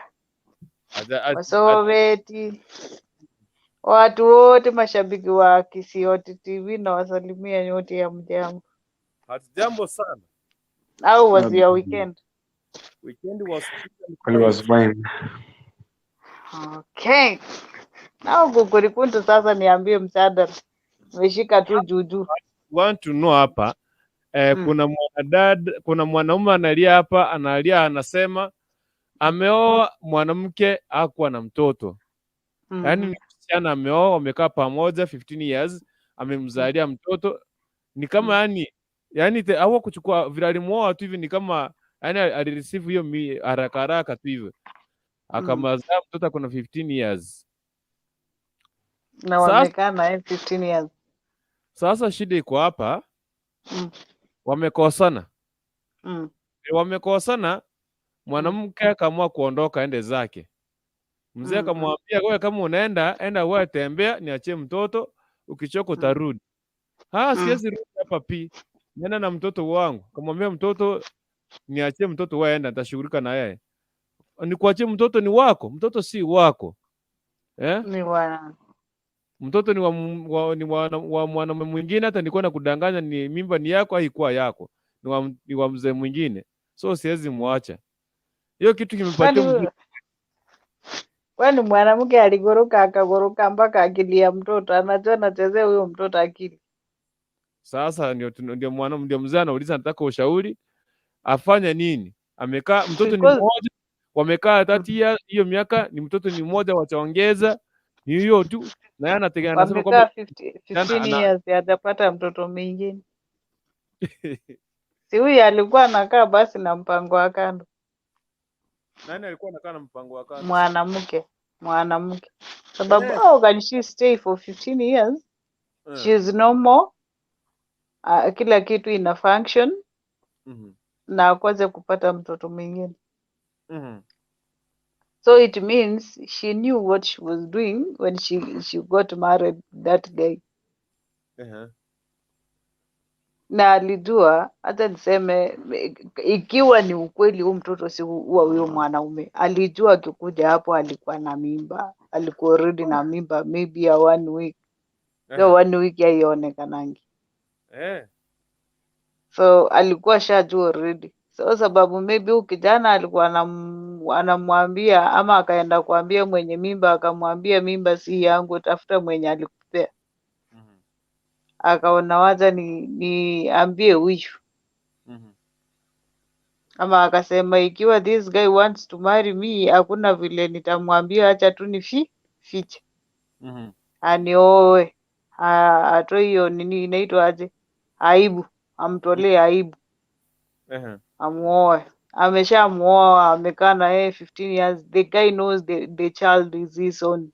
Wasoweti, watu wote mashabiki wa Kisioti TV na wasalimia nyote ya mjambo Hatujambo sana. au was your weekend? Weekend was It was fine. Okay. Na Kukurikuntu sasa niambie mjadala. Umeshika tu juu juu. Want to know hapa kuna mwanadada, kuna mwanaume analia hapa, analia anasema ameoa mwanamke hakuwa na mtoto. Yaani ni msichana ameoa, wamekaa pamoja 15 years, amemzalia mtoto. Ni kama yani hawakuchukua vile alimuoa tu hivi, ni kama yani alireceive hiyo haraka haraka tu hivyo. Akamzaa mtoto ako na 15 years. Na Sasa wamekaa na yeye 15 years. Sasa shida iko hapa, wamekosana. Wamekosana, mwanamke akaamua kuondoka ende zake. Mzee akamwambia, wewe kama unaenda, enda wewe, tembea, niachie mtoto, ukichoka utarudi. Ah, siwezi rudi hapa pi. Nenda na mtoto wangu. Kamwambia mtoto, niachie mtoto, wewe enda, nitashughulika na yeye. Nikuachie mtoto ni wako, mtoto si wako. Eh? Ni wana Mtoto ni wa, wa, ni wa, wa mwanamume mwingine, hata nilikuwa nakudanganya ni mimba ni yako, haikuwa yako. Ni wa mzee mwingine. So siwezi muacha. Hiyo kitu Kwani kimepatia mzee kwani mwanamke aligoroka akagoroka mpaka akili ya mtoto, anajua anachezea huyo mtoto akili. Sasa ndio mzee anauliza, nataka ushauri afanye nini? Amekaa mtoto ni Because mmoja, wamekaa 30 years, hiyo miaka ni mtoto ni mmoja, wachaongeza ni hiyo tu, na yeye anategemea, anasema wamekaa kwamba 50, kijana 15 ana years hajapata mtoto mwingine. Si huyu alikuwa anakaa basi na mpango wa kando, Nani alikuwa anakaa na mpango wa kando? Mwanamke, sababu how can she stay for 15 years? She's normal, kila kitu ina function na akwaze kupata mtoto mwingine. So it means she knew what she was doing when she got married that guy. Na alijua, hata niseme ikiwa ni ukweli huu mtoto si wa huyo mwanaume, alijua akikuja hapo alikuwa na mimba, alikuwa already na mimba maybe ya one week. So one week haionekanangi. So alikuwa shajua already. So sababu maybe huyu kijana alikuwa anamwambia ama akaenda kuambia mwenye mimba, akamwambia mimba si yangu, tafuta mwenye alikupea. Akaona wacha ni niambie huyu ama akasema ikiwa this guy wants to marry me, hakuna vile nitamwambia, acha tu nifiche anioe, atoe hiyo nini inaitwa aje, aibu, amtolee aibu, amuoe. Ameshamuoa, amekaa na yeye 15 years. The guy knows the child is his own.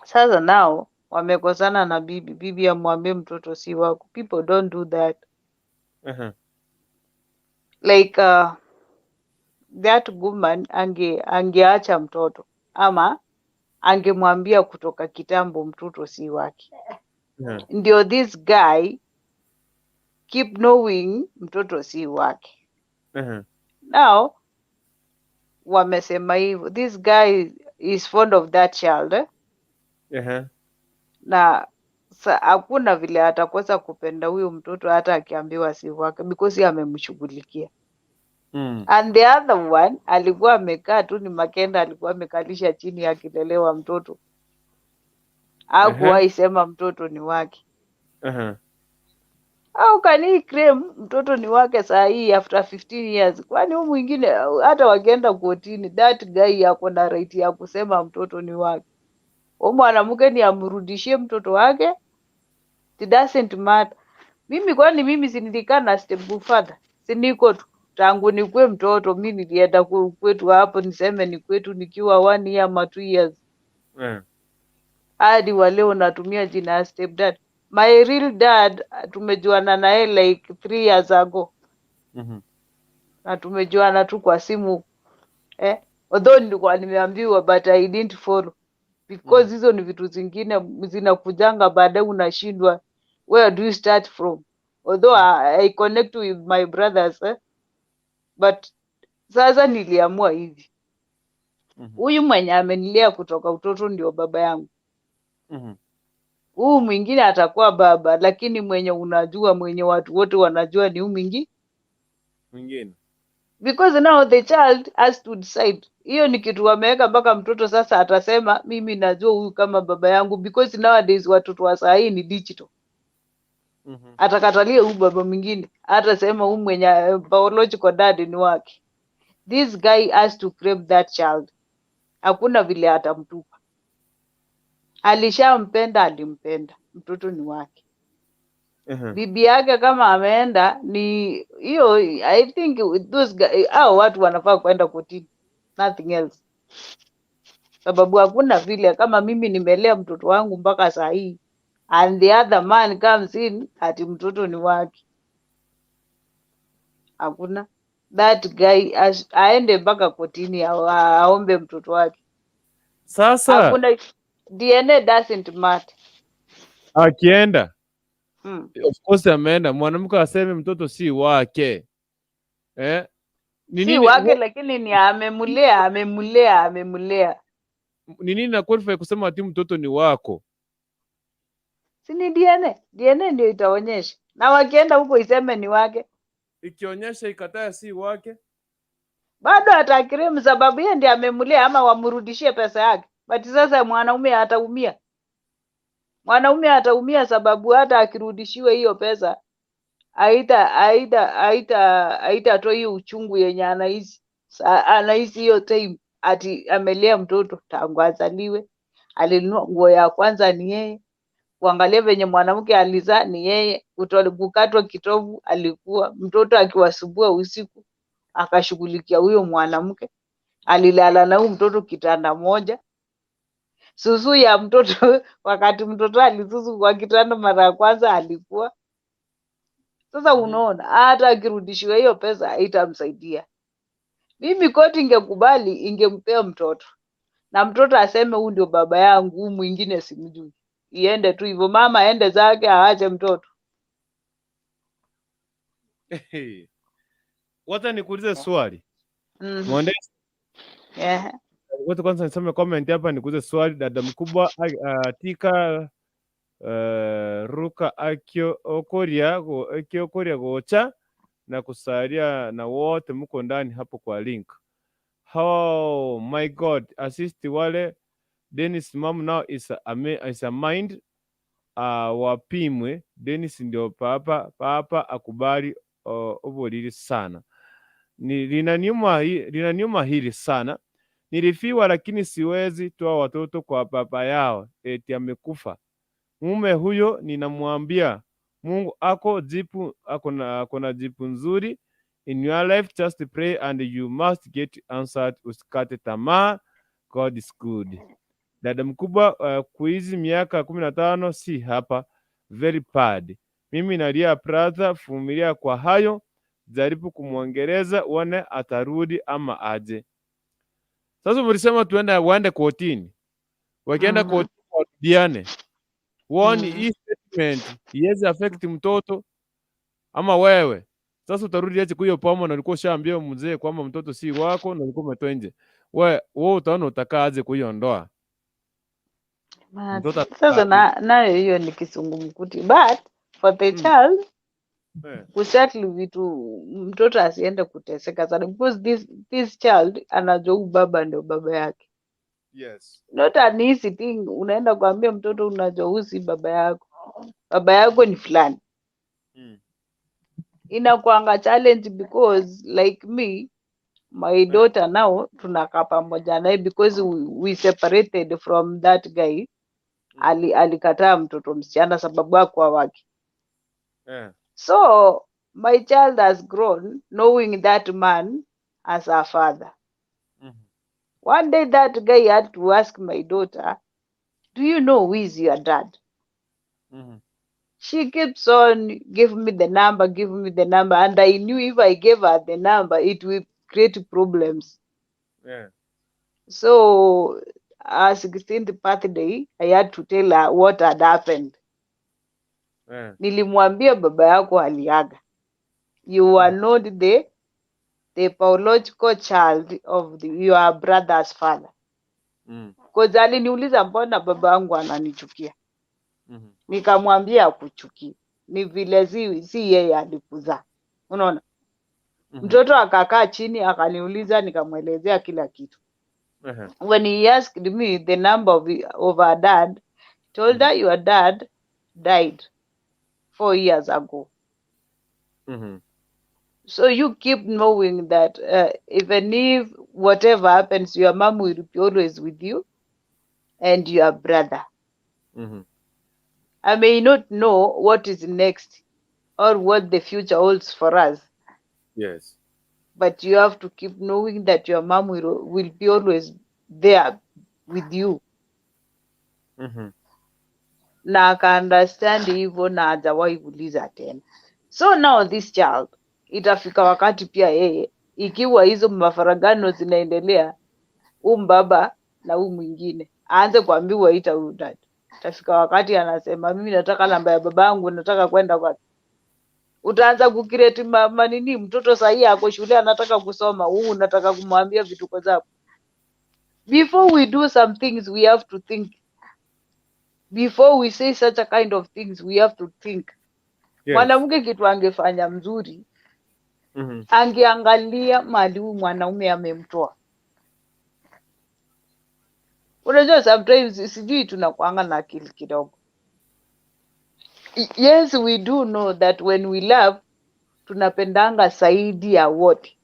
Sasa nao wamekosana na bibi, bibi amwambie mtoto si wako. People don't do that. Like that woman angeacha mtoto ama angemwambia kutoka kitambo mtoto si wake, ndio this guy keep knowing mtoto si wake. Now wamesema hivyo, this guy is fond of that child, eh? Na hakuna vile atakosa kupenda huyo mtoto hata akiambiwa si wake because yeye amemshughulikia. And the other one alikuwa amekaa tu, ni Makenda alikuwa amekalisha chini akilelewa mtoto, hakuwahi sema mtoto ni wake. Au can he claim mtoto ni wake saa hii after 15 years? Kwani huyu mwingine hata wakienda kotini, that guy ako na right ya kusema mtoto ni wake. Huyu mwanamke ni amrudishie mtoto wake, it doesn't matter. Mimi kwani mimi si nilikaa na stepfather, si niko tu tangu nikuwe mtoto. Mi nilienda kwetu hapo, niseme ni kwetu nikiwa 1 year ama 2 years, hadi wa leo natumia jina ya stepdad. My real dad tumejuana naye like 3 years ago na tumejuana tu kwa simu, eh? Although nilikuwa nimeambiwa but I didn't follow because hizo ni vitu zingine zinakujanga baadaye, unashindwa where do you start from. Although I connect with my brothers, eh? But sasa niliamua hivi, huyu mwenye amenilea kutoka utoto ndio baba yangu, huu mwingine atakuwa baba, lakini mwenye unajua, mwenye watu wote wanajua ni huu mwingine. Mwingine. Because now the child has to decide. Hiyo ni kitu wameweka mpaka mtoto sasa atasema mimi najua huyu kama baba yangu, because nowadays watoto wa saa hii ni digital. Atakatalia huyu baba mwingine, atasema huyu mwenye biological dad ni wake. This guy has to claim that child. Hakuna vile atamtupa. Alishampenda, alimpenda, mtoto ni wake. Bibi yake kama ameenda ni hiyo. I think those guy, hao watu wanafaa kwenda kotini, nothing else, sababu hakuna vile kama mimi nimelea mtoto wangu mpaka saa hii and the other man comes in ati mtoto ni wake. Hakuna. That guy aende mpaka kotini aombe mtoto wake. Sasa Hakuna, DNA doesn't matter. Akienda, of course ameenda, mwanamke aseme mtoto si wake, eh? Ni Si nini wake, lakini ni amemulea, amemulea, amemulea. Ni nini na qualify kusema ati mtoto ni wako? Si ni DNA? DNA ndio itaonyesha, na wakienda huko iseme ni wake, Ikionyesha ikataa si wake? Bado ataclaim sababu yeye ndiye amemulea, ama wamrudishie pesa yake. But sasa mwanaume ataumia, mwanaume ataumia sababu hata akirudishiwa hiyo pesa haitatoa hiyo uchungu yenye anahisi. Anahisi hiyo time ati amelea mtoto tangu azaliwe, alinunua nguo ya kwanza ni yeye, kuangalia venye mwanamke alizaa ni yeye, kukatwa kitovu alikuwa, mtoto akiwasumbua usiku akashughulikia huyo mwanamke, alilala na huyu mtoto kitanda moja, susu ya mtoto wakati mtoto alisusu kwa kitanda mara ya kwanza alikuwa. Sasa unaona, hata akirudishiwa hiyo pesa haitamsaidia. Mimi koti ingekubali, ingempea mtoto na mtoto aseme huyu ndio baba yangu, huyu mwingine simjui. Iende tu hivyo, mama aende zake, aache mtoto. Wacha nikuulize swali. Mwendesi, wacha kwanza nisome comment hapa, nikuulize swali. Dada mkubwa Tika Ruka akio okoria akio okoria gocha na kusalia na wote mko ndani hapo kwa link. Oh my God, assist wale Dennis mom now is a mind wapimwe. Dennis ndio papa papa akubali ubulili sana ni linaniuma, linaniuma hili sana. Nilifiwa lakini siwezi toa watoto kwa baba yao eti amekufa. Mume huyo ninamwambia Mungu ako jibu, ako na jibu nzuri in your life. Just pray and you must get answered. Usikate tamaa, God is good. Dada mkubwa, kuizi miaka 15 si hapa, very bad. Mimi nalia brother, vumilia kwa hayo, jaribu kumwongeleza uone atarudi ama aje. Sasa mlisema tuende waende kotini, wakienda kotini warudiane, uone hii statement iweze affect mtoto ama wewe. Sasa utarudi aje kwa hiyo poma na ulikuwa ushaambia mzee kwamba mtoto si wako na ulikuwa umetoa nje? Wewe utaona utakaa aje kwa hiyo ndoa? But Mtoto sasa atakaa nayo hiyo ni kisungumkuti, but for the child kusettle vitu, mtoto asiende kuteseka sana because this child anajua huyu baba ndio baba yake. Not an easy thing, unaenda kuambia mtoto, unajua huyu si baba yako, baba yako ni fulani. Inakuanga challenge because like me, my daughter now tunakaa pamoja naye because we separated from that guy. Alikataa mtoto msichana sababu hakuwa wake. So my child has grown knowing that man as her father. One day that guy had to ask my daughter, "Do you know who is your dad?" She keeps on, "Give me the number, give me the number." And I knew if I gave her the number, it will create problems. So her 16th birthday, I had to tell her what had happened. Nilimwambia, baba yako aliaga. You are not the biological child of your brother's father. 'Cause aliniuliza mbona baba yangu ananichukia. Nikamwambia akuchukii, ni vile si yeye alikuzaa. Unaona? Mtoto akakaa chini akaniuliza, nikamwelezea kila kitu. When he asked me the number of her dad, told her, "Your dad died 4 years ago." So you keep knowing that even if whatever happens, your mom will be always with you and your brother. I may not know what is next or what the future holds for us, but you have to keep knowing that your mom will be always there with you. Na aka understand hivyo na hajawahi kuuliza tena. So now this child Itafika wakati pia yeye, ikiwa hizo mafaragano zinaendelea, huu mbaba na huu mwingine aanze kuambiwa ita huyu dad. Itafika wakati anasema, "Mimi nataka namba ya babangu, nataka kwenda kwake." Utaanza kucreate manini, mtoto sahii ako shule, anataka kusoma, huu unataka kumwambia vituko zako. Before we do some things, we have to think. Before we say such a kind of things, we have to think. Mwanamke kitu angefanya mzuri, angeangalia mali huyu mwanaume amemtoa. Unajua, sometimes sijui tunakuanga na akili kidogo. Yes, we do know that when we love, tunapendanga zaidi ya wote,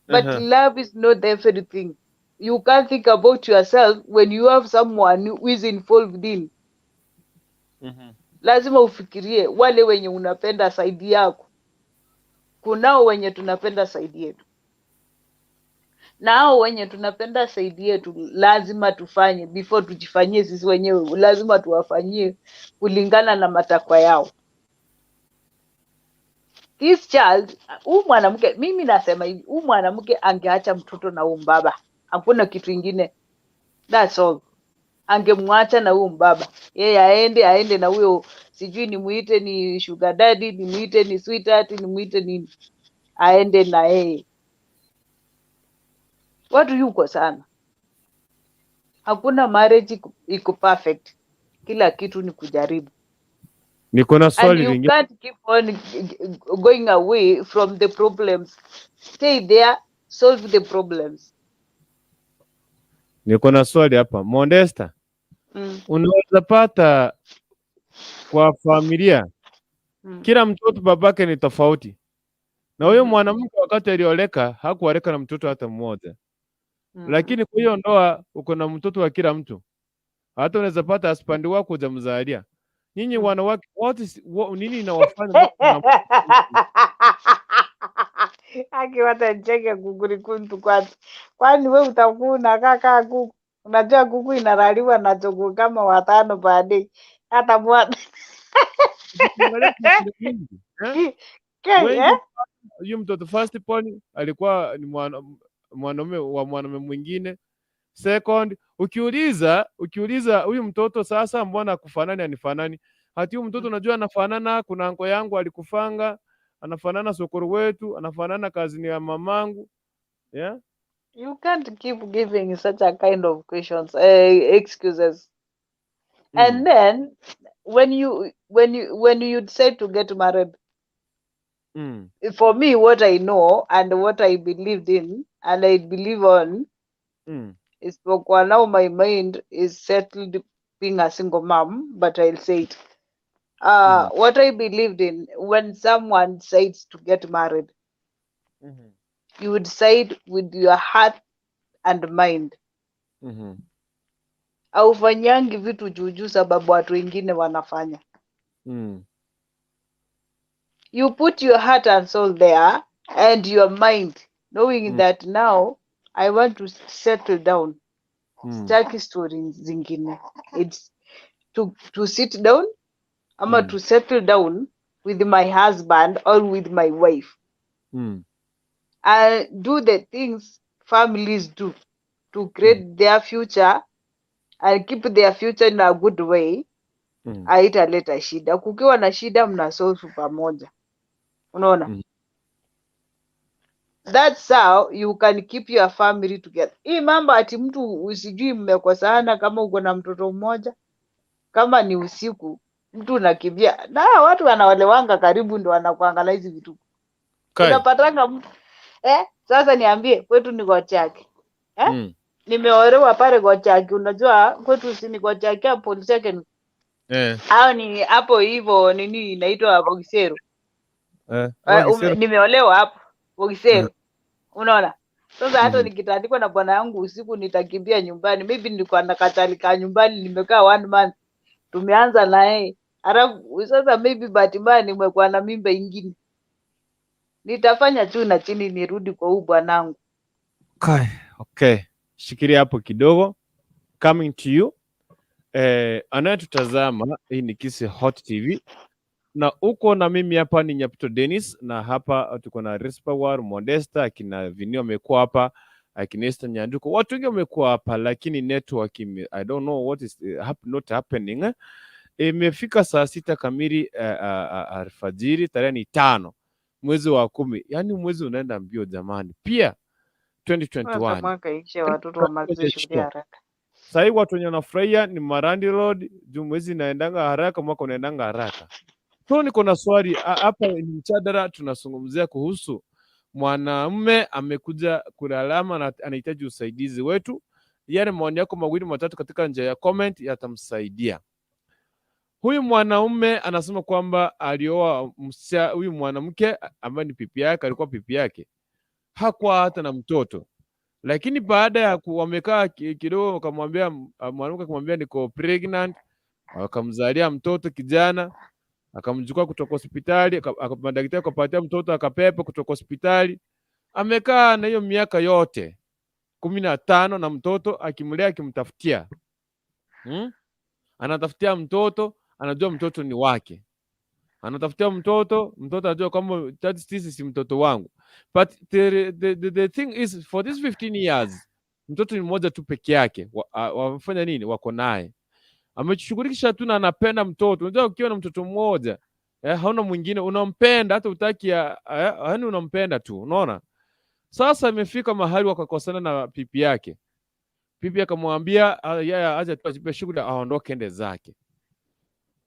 but love is not everything. You can't think about yourself when you have someone who is involved in. Lazima ufikirie wale wenye unapenda zaidi yako. Kunao wenye tunapenda zaidi yetu, na hao wenye tunapenda zaidi yetu lazima tufanye, before tujifanyie sisi wenyewe, lazima tuwafanyie kulingana na matakwa yao. This child, huu mwanamke, mimi nasema hivi, huu mwanamke angeacha mtoto na huu mbaba, hakuna kitu ingine, that's all. Angemwacha na huyu mbaba, yeye aende na huyo, sijui nimuite ni sugar daddy, nimuite ni sweetheart, nimuite nini, aende na yeye. Watu yuko sana, hakuna marriage iko perfect, kila kitu ni kujaribu. Niko na And swali you lingine. Can't keep on going away from the problems. Stay there, solve the problems. Niko na swali hapa, Modesta. Unaweza pata kwa familia kila mtoto babake ni tofauti, na huyo mwanamke wakati alioleka hakuoleka na mtoto hata mmoja, lakini kwa hiyo ndoa uko na mtoto wa kila mtu, hata unaweza pata husband wako hujamzalia. Nyinyi wanawake, nini inawafanya Aki, wacha kukurikuntu kwanza. Kwani we utakuwa unakaa kaa kuku? Unajua kuku inalaliwa na jogoo kama watano baadaye. Hata mwana Ukiangalia kuna mingi, eh? Ke, Wengi eh? Huyu mtoto first born alikuwa ni mwanaume wa mwanaume mwingine. Second, ukiuliza huyu mtoto sasa, mbona akufanani anifanani? Hati huyu mtoto unajua anafanana, kuna anko yangu alikufanga, anafanana sokoro wetu, anafanana kazini ya mamangu. Yeah? You can't keep giving such a kind of questions, excuses. And then when you decide to get married, for me, what I know and what I believed in and I believe on is, for now my mind is settled being a single mom, but I'll say it. What I believed in, when someone decides to get married, you would decide with your heart and mind. Haufanyangi vitu juujuu sababu watu wengine wanafanya. You put your heart and soul there and your mind, knowing that now I want to settle down. Sitaki story zingine. It's to sit down ama to settle down with my husband or with my wife and do the things families do to create their future and keep their future in a good way. Haitaleta shida. Kukiwa na shida, mna solve pamoja, unaona? That's how you can keep your family together. Hii mambo ati mtu usijui mmekosana, kama uko na mtoto mmoja, kama ni usiku mtu unakimbia, na watu wanaolewanga karibu ndo wanakuangalia hizi vitu. Kai. Unapatanga mtu, eh, sasa niambie, kwetu ni Gochake, eh? Nimeolewa pale Gochake. Unajua kwetu si ni Gochake hapo Polytechnic au ni hapo hivyo, nini inaitwa, Bogisero. Bogisero. Nimeolewa hapo Bogisero, unaona? Sasa hata nikitandikwa na bwana yangu usiku, nitakimbia nyumbani. Maybe nilikuwa na katalika nyumbani, nimekaa one month, tumeanza na yeye, halafu sasa maybe bahati mbaya nimekuwa na mimba ingine, nitafanya juu na chini nirudi kwa huu bwanangu. Okay. Okay. Shikilia hapo kidogo. Coming to you. Anayetutazama, hii ni Kisii Hot TV. Na uko na mimi hapa ni Nyaputo Dennis, na hapa tuko na Rispa Modesta, akina Vinio amekuwa hapa, akina Esther Nyanduko, watu wengi wamekuwa hapa, lakini network I don't know what is not happening. Imefika saa 6 kamili alfajiri, tarehe ni 5 mwezi wa 10, yaani mwezi unaenda mbio jamani. Pia Sasa 2021 mwaka ishe, watoto wamalize shule haraka. Sahii watu wenye wanafurahia ni malandlord juu mwezi inaendanga haraka, mwaka unaendanga haraka. So niko na swali hapa, ni mjadala tunazungumzia kuhusu mwanamume amekuja kulalama na anahitaji usaidizi wetu. Yale maoni yako mawili matatu katika njia ya comment yatamsaidia. Huyu mwanaume anasema kwamba alioa huyu mwanamke ambaye ni pipi yake, alikuwa pipi yake, hakuwa hata na mtoto, lakini baada ya wamekaa kidogo, wakamwambia mwanamke akamwambia niko pregnant, wakamzalia mtoto kijana, akamchukua kutoka hospitali, madaktari akapatia mtoto akapepa kutoka hospitali. Amekaa na hiyo miaka yote 15 na mtoto akimlea, akimtafutia, Anatafutia mtoto, anajua mtoto ni wake, anatafutia mtoto, mtoto anajua kwamba that this si mtoto wangu, but the thing is for these 15 years mtoto ni mmoja tu peke yake. Wamefanya nini? Wako naye, ameshughulikisha tu na anapenda mtoto. Unajua ukiwa na mtoto mmoja hauna mwingine, unampenda hata utaki, yaani unampenda tu, unaona. Sasa imefika mahali wakakosana na pipi yake. Pipi akamwambia yeye aje tu ajipe shughuli aondoke ende zake.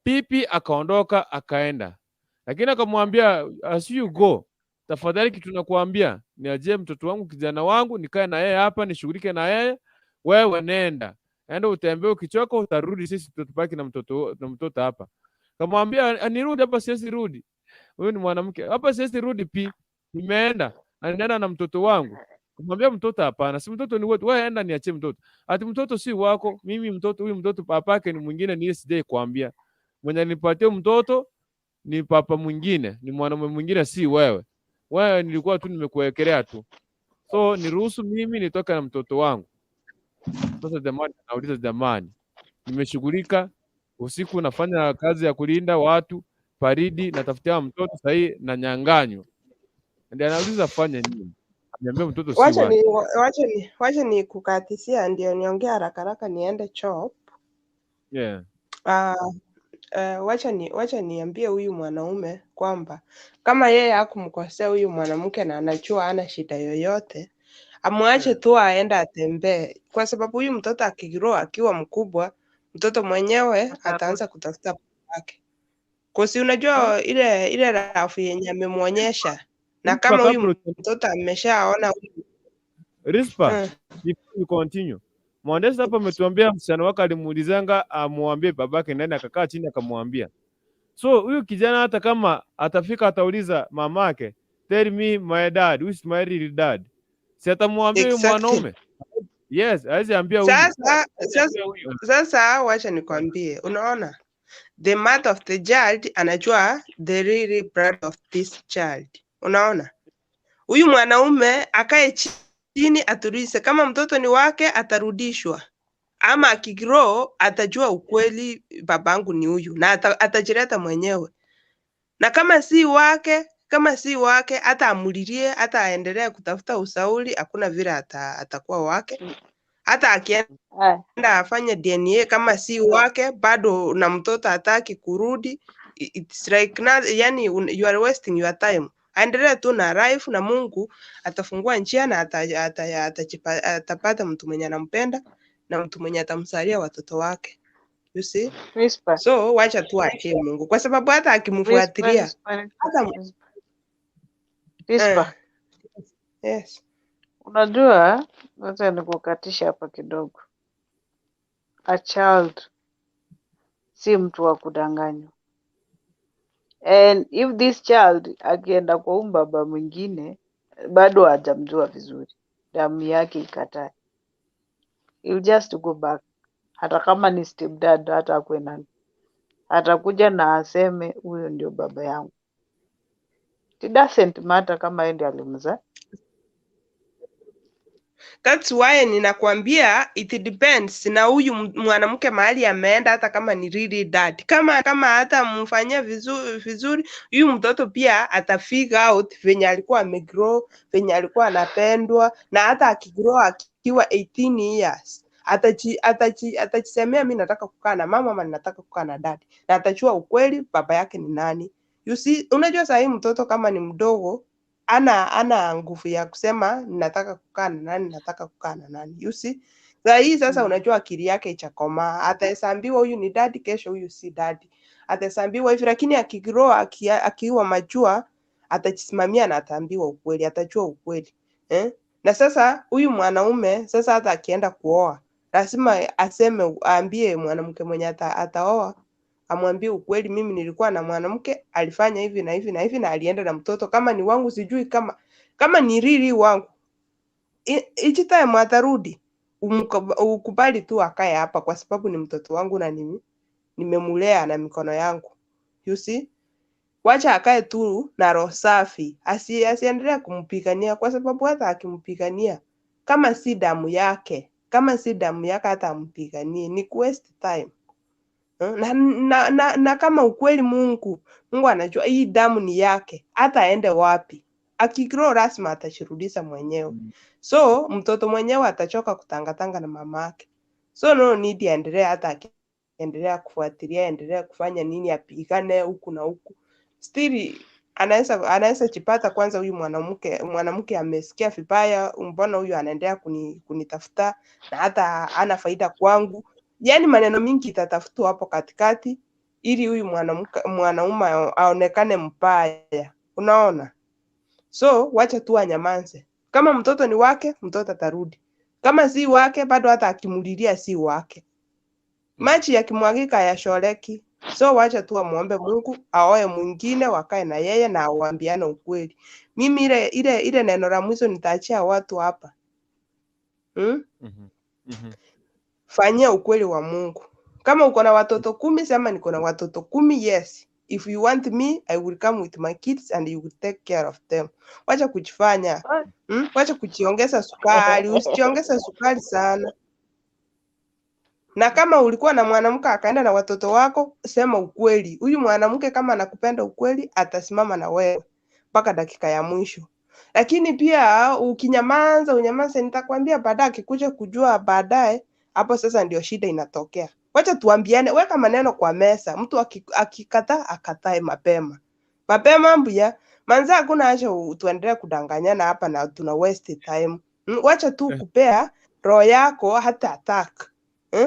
Pipi akaondoka akaenda, lakini akamwambia as you go, tafadhali kitu nakuambia niachie mtoto wangu kijana wangu nikae na yeye hapa nishughulike na yeye, wewe nenda enda utembee, ukichoka utarudi, sisi tutabaki na mtoto hapa. Kamwambia nirudi hapa, siwezi rudi. Huyu ni mwanamke hapa, siwezi rudi pi, nimeenda anaenda na mtoto wangu. Kumwambia mtoto hapana, si mtoto ni wetu, wewe enda niachie mtoto. Ati mtoto si wako, mimi mtoto huyu mtoto papake ni mwingine, ni sijai kuambia. Mwenye nipatie mtoto ni papa mwingine, ni mwanamume mwingine, si wewe. Wewe nilikuwa tu nimekuwekelea tu, so niruhusu mimi nitoke na mtoto wangu. Sasa jamani, nauliza jamani, nimeshughulika usiku, nafanya kazi ya kulinda watu baridi, natafutia mtoto sahii na nyang'anywa. Ndio anauliza fanye nini? Niambia mtoto si Wacha wake. ni wacha ni kukatisia ndio niongee haraka haraka niende chop. Wacha niambie huyu mwanaume kwamba kama yeye hakumkosea huyu mwanamke na anajua hana shida yoyote, amwache tu aende atembee, kwa sababu huyu mtoto akigrow akiwa mkubwa, mtoto mwenyewe ataanza kutafuta wake. Kosi unajua ile love yenye amemwonyesha, na Rispa, kama huyu kabla mtoto ameshaona huyu Rispa, before you continue. Mwandesi hapa ametuambia msichana wake alimuulizanga amwambie babake nani, akakaa chini akamwambia. So huyu kijana hata kama atafika atauliza mamake, tell me my dad, who is my real dad? Si atamwambia huyu mwanaume? Yes, hawezi ambia huyu. Sasa wacha nikwambie, unaona the mother of the child anajua the real blood of this child. Unaona, huyu mwanaume akae chini atulize, kama mtoto ni wake atarudishwa, ama akigrow atajua ukweli, babangu ni huyu, na atajileta mwenyewe. Na kama si wake, hata amulilie, hata aendelee kutafuta ushauri, hakuna vile atakuwa wake. Hata akienda Aya, afanye DNA kama si wake bado, na mtoto hataki kurudi, it's like not, yani you are wasting your time. Aendelee tu na life na Mungu atafungua njia na atapata mtu mwenye anampenda na mtu mwenye atamzalia watoto wake. You see? Rispa, So wacha tu achie Mungu kwa sababu hata Rispa, akimfuatilia Rispa, hata Rispa. Rispa. Yes. Unajua, wacha nikukatisha hapa kidogo. A child si mtu wa kudanganywa. And if this child akienda kwa huyu baba mwingine bado hajamjua vizuri, damu yake ikatae, he'll just go back. Hata kama ni stepdad, hata akuwe nani, atakuja na aseme huyo ndio baba yangu. It doesn't matter kama yeye ndiye alimzaa. That's why ninakwambia it depends na huyu mwanamke mahali ameenda, hata kama ni really dad, kama hata mfanyia vizuri vizuri, huyu mtoto pia ata figure out venye alikuwa amegrow, venye alikuwa anapendwa, na hata akigrow akiwa 18 years atajisemea mi nataka kukaa na mama ama nataka kukaa na daddy, na atajua ukweli baba yake ni nani. You see, unajua sahii mtoto kama ni mdogo ana nguvu ya kusema nataka kukaa na nani, nataka kukaa na nani. You see? Saa hii sasa unajua akili yake ichakomaa, atahesabiwa huyu ni daddy, kesho huyu si daddy, atahesabiwa hivi, lakini akigrow akiwa mature atajisimamia na ataambiwa ukweli, atajua ukweli, eh? Na sasa huyu mwanaume sasa hata akienda kuoa lazima aseme, aambie mwanamke mwenye ataoa amwambie ukweli, mimi nilikuwa na mwanamke alifanya hivi na hivi na hivi na alienda na mtoto, kama ni wangu sijui, kama ni really wangu, each time atarudi ukubali tu akae hapa kwa sababu ni mtoto wangu na nimemulea na mikono yangu. You see? Wacha akae tu na roho safi, asiendelee kumpigania kwa sababu hata akimpigania kama si damu yake, kama si damu yake hata ampiganie ni waste time. Na kama ukweli Mungu anajua hii damu ni yake, hata aende wapi, akigrow lazima atashirudisha mwenyewe. So mtoto mwenyewe atachoka kutangatanga na mama yake, so no need aendelee, hata akiendelea kufuatilia, endelea kufanya nini, apigane huku na huku, still anaweza chipata kwanza huyu mwanamke amesikia vibaya, mbona huyu anaendelea kunitafuta na hata hana faida kwangu. Yani maneno mingi itatafutwa hapo katikati ili huyu mwanaume aonekane mbaya, unaona? So wacha tu anyamanze. Kama mtoto ni wake, mtoto atarudi. Kama si wake, bado hata akimulilia si wake. Maji yakimwagika hayashoreki. So wacha tu amuombe Mungu aoe mwingine, wakae na yeye na waambiane ukweli. Mimi ile neno la mwisho nitaachia watu hapa. Fanyia ukweli wa Mungu. Kama uko na watoto 10, sema niko na watoto 10, yes. If you want me, I will come with my kids and you will take care of them. Wacha kujifanya. Wacha kujiongeza sukari, usijiongeze sukari sana. Na kama ulikuwa na mwanamke akaenda na watoto wako, sema ukweli. Huyu mwanamke kama anakupenda ukweli, atasimama na wewe mpaka dakika ya mwisho. Lakini pia ukinyamaza, unyamaze, nitakwambia baadaye, akikuja kujua baadaye, hapo sasa ndio shida inatokea. Wacha tuambiane, weka maneno kwa meza. Mtu akikataa, akatae mapema. Mapema mbuya. Manza hakuna haja tuendelee kudanganyana hapa na tuna waste time. Wacha tu kupea roho yako hata attack.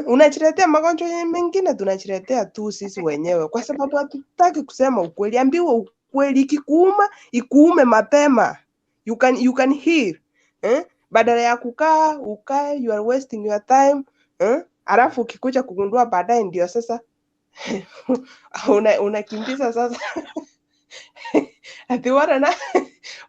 Unajiletea magonjwa mengine, tunajiletea tu sisi wenyewe kwa sababu hatutaki kusema ukweli. Ambiwa ukweli, ikikuuma ikuume mapema. You can heal. Badala ya kukaa ukae, you are wasting your time. Alafu ukikuja kugundua baadaye ndio sasa unakimbiza sasa ati wara na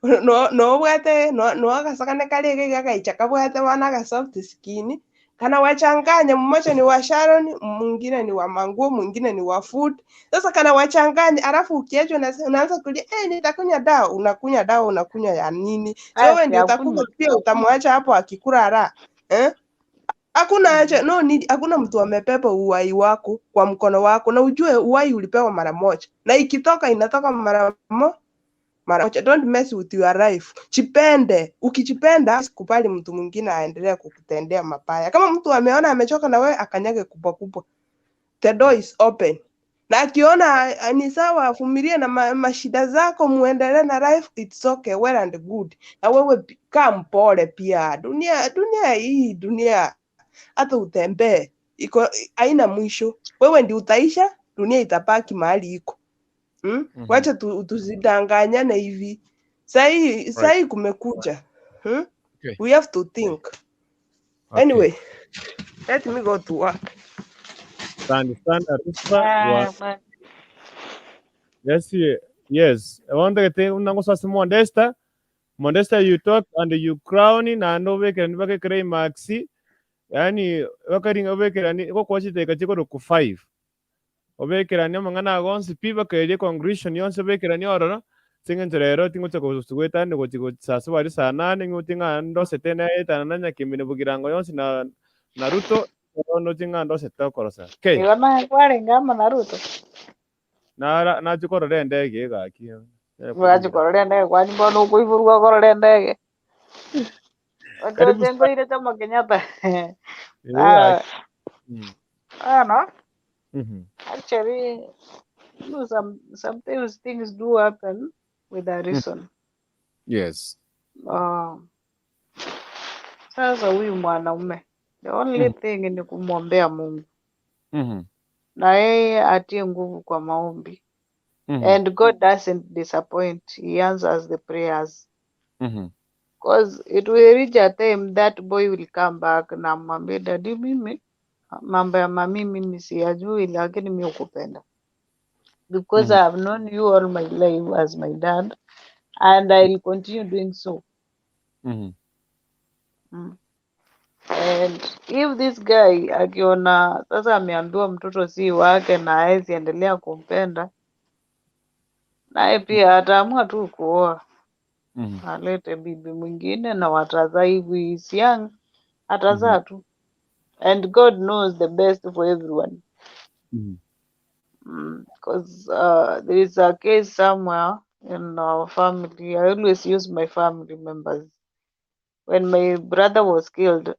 no no bwate no no agasakane kale gagaicha kabwate wana ga soft skin kana wachanganya, mmoja ni wa Sharon, mwingine ni wa manguo, mwingine ni wa food. Sasa kana wachanganya, alafu ukiachwa unaanza kulia, nitakunywa dawa. Unakunywa dawa, unakunywa ya nini? So wewe ndio utakufa Siyakunywa. Pia, utamwacha hapo akikula raha, eh? Hakuna haja, no need, hakuna mtu amebeba uhai wako kwa mkono wako, na ujue uhai ulipewa mara moja, na ikitoka inatoka mara moja. Don't mess with your life. Jipende. Ukijipenda, sikubali mtu mwingine aendelee kukutendea mabaya. Kama mtu ameona amechoka na wewe, akanyage kubwa kubwa. The door is open. Na akiona ni sawa, avumilie na mashida zako, muendelee na life, it's okay, well and good. Na wewe kaa mpole pia. Dunia hii, dunia hata utembee iko haina mwisho. Wewe ndi utaisha, dunia itabaki mahali iko. Wacha tusidanganyane hivi. Sahi kumekuja. We have to think. Anyway, let me go to work. Asante sana Rispa wa Bye. Yes. I want to get unango sasa Modesta. Modesta, you talk and you crown na ndo bekera ni bakekere maxi. Yani bakaringa obekera ni ko kwachiteka chikoro ku 5. Obekera ni amang'ana agonsi pi bakerie congregation yonse obekera ni ororo. Sing'encho rero tingocha gosuguetani gochi saa saba ari saa nane ng'uti ng'a ndosete naetana na Nyakimbi Bugirango yonsi na na Ruto ndochi ng'a ndosete okorosa. K Igo naye kwarenge amo na Ruto. nara nachikorora endege egaki. Wachikorora endege kwani bono okoiborwa okorora endege. Karibu Otoche ngoire Jomo Kenyatta. sana. Ah, ano, actually, you know, sometimes things do happen with a reason. Yes. Sasa huyu mwanaume, the only thing ni kumwombea Mungu na yeye atie nguvu kwa maombi. And God doesn't disappoint. He answers the prayers. Because it will reach a time that boy will come back na mwambie daddy, mimi mambo ya mami mimi siyajui, lakini mimi hukupenda. Because I have known you all my life as my dad and I'll continue doing so. And if this guy akiona sasa ameambiwa mtoto si wake na haezi endelea kumpenda, naye pia ataamua tu kuoa, alete bibi mwingine na watazaa. Hivi is young, atazaa tu. And God knows the best for everyone. Because there is a case somewhere in our family. I always use my family members. When my brother was killed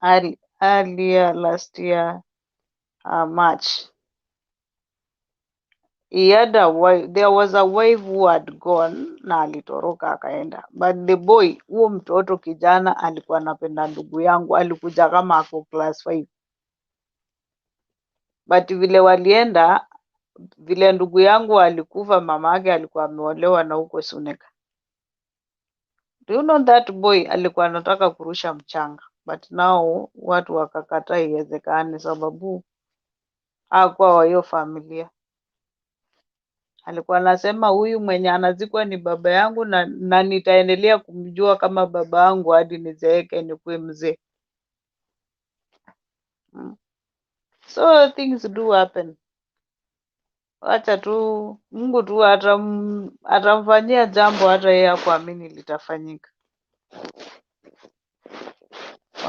earlier last year, March, he had a wife. There was a wife who had gone na alitoroka akaenda, but the boy, huo mtoto kijana alikuwa anapenda ndugu yangu, alikuja kama ako class 5. But vile walienda, vile ndugu yangu alikufa, mama yake alikuwa ameolewa na huko Suneka. Do you know that boy alikuwa anataka kurusha mchanga, but now watu wakakataa iwezekane, sababu hakuwa wa hiyo familia. Alikuwa anasema huyu mwenye anazikwa ni baba yangu na nitaendelea kumjua kama baba yangu hadi nizeeke nikuwe mzee. So things do happen. Wacha tu Mungu tu atamfanyia jambo hata yeye hakuamini litafanyika.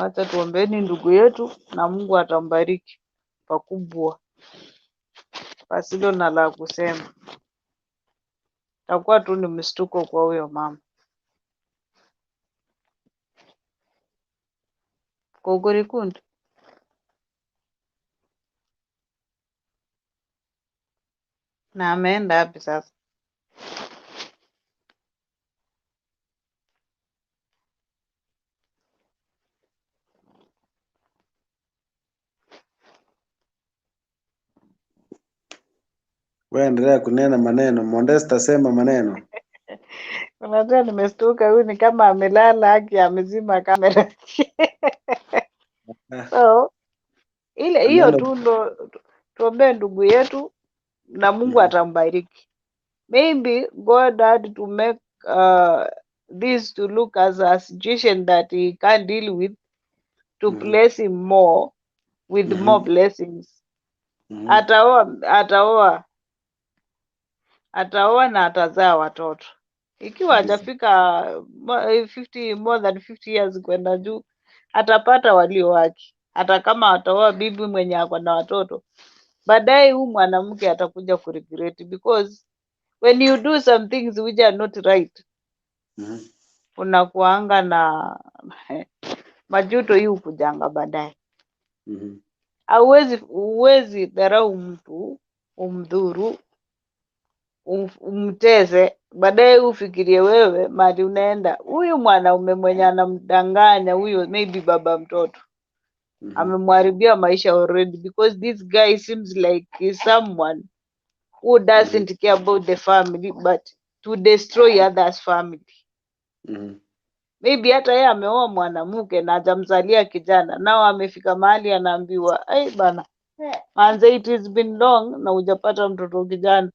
Wacha tuombeni ndugu yetu na Mungu atambariki pakubwa pasilo na la kusema. Takuwa tu ni mshtuko kwa huyo mama. Kogorikundi. Na ameenda wapi sasa? Wewe endelea kunena maneno, Modesta sema maneno. Unajua nimestuka, huyu ni kama amelala haki amezima kamera. So ile hiyo Ameenda tu ndo tuombee ndugu yetu na Mungu atambariki. Maybe God had to make this to look as a situation that he can't deal with, to bless him more with more blessings. Ataoa ataoa na atazaa watoto ikiwa Kabisa. hajafika 50, more than 50 years kwenda juu, atapata walio wake. Hata kama ataoa bibi mwenye ako na watoto, baadaye huyu mwanamke atakuja kuregret, because when you do some things which are not right, unakuanga na majuto, hii hukujanga baadaye. Huwezi dharau mtu, umdhuru, umteze, baadaye ufikirie wewe mali unaenda. Huyu mwanaume mwenye anamdanganya huyo, maybe baba mtoto amemharibia maisha already, because this guy seems like he's someone who doesn't care about the family but to destroy others family. Maybe hata yeye ameoa mwanamke na hajamzalia kijana, nao amefika mahali anaambiwa, ai bana manze, it has been long na hujapata mtoto kijana.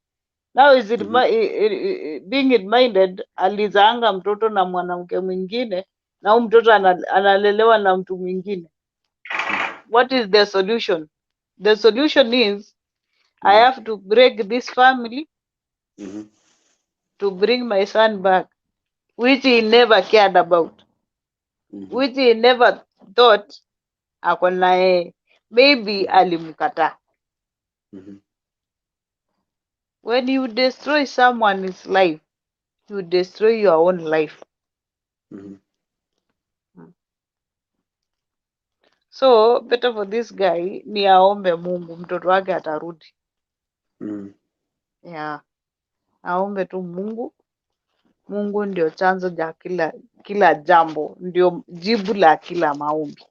Now is it being reminded alizaanga mtoto na mwanamke mwingine na huyu mtoto analelewa na mtu mwingine. What is the solution? The solution is I have to break this family. to bring my son back, which he never cared about, which he never thought ako na yeye. Maybe alimkataa. When you destroy someone's life, you destroy your own life. So better for this guy ni aombe Mungu mtoto wake atarudi. Yeah, aombe tu Mungu. Mungu ndio chanzo cha kila jambo, ndio jibu la kila maombi.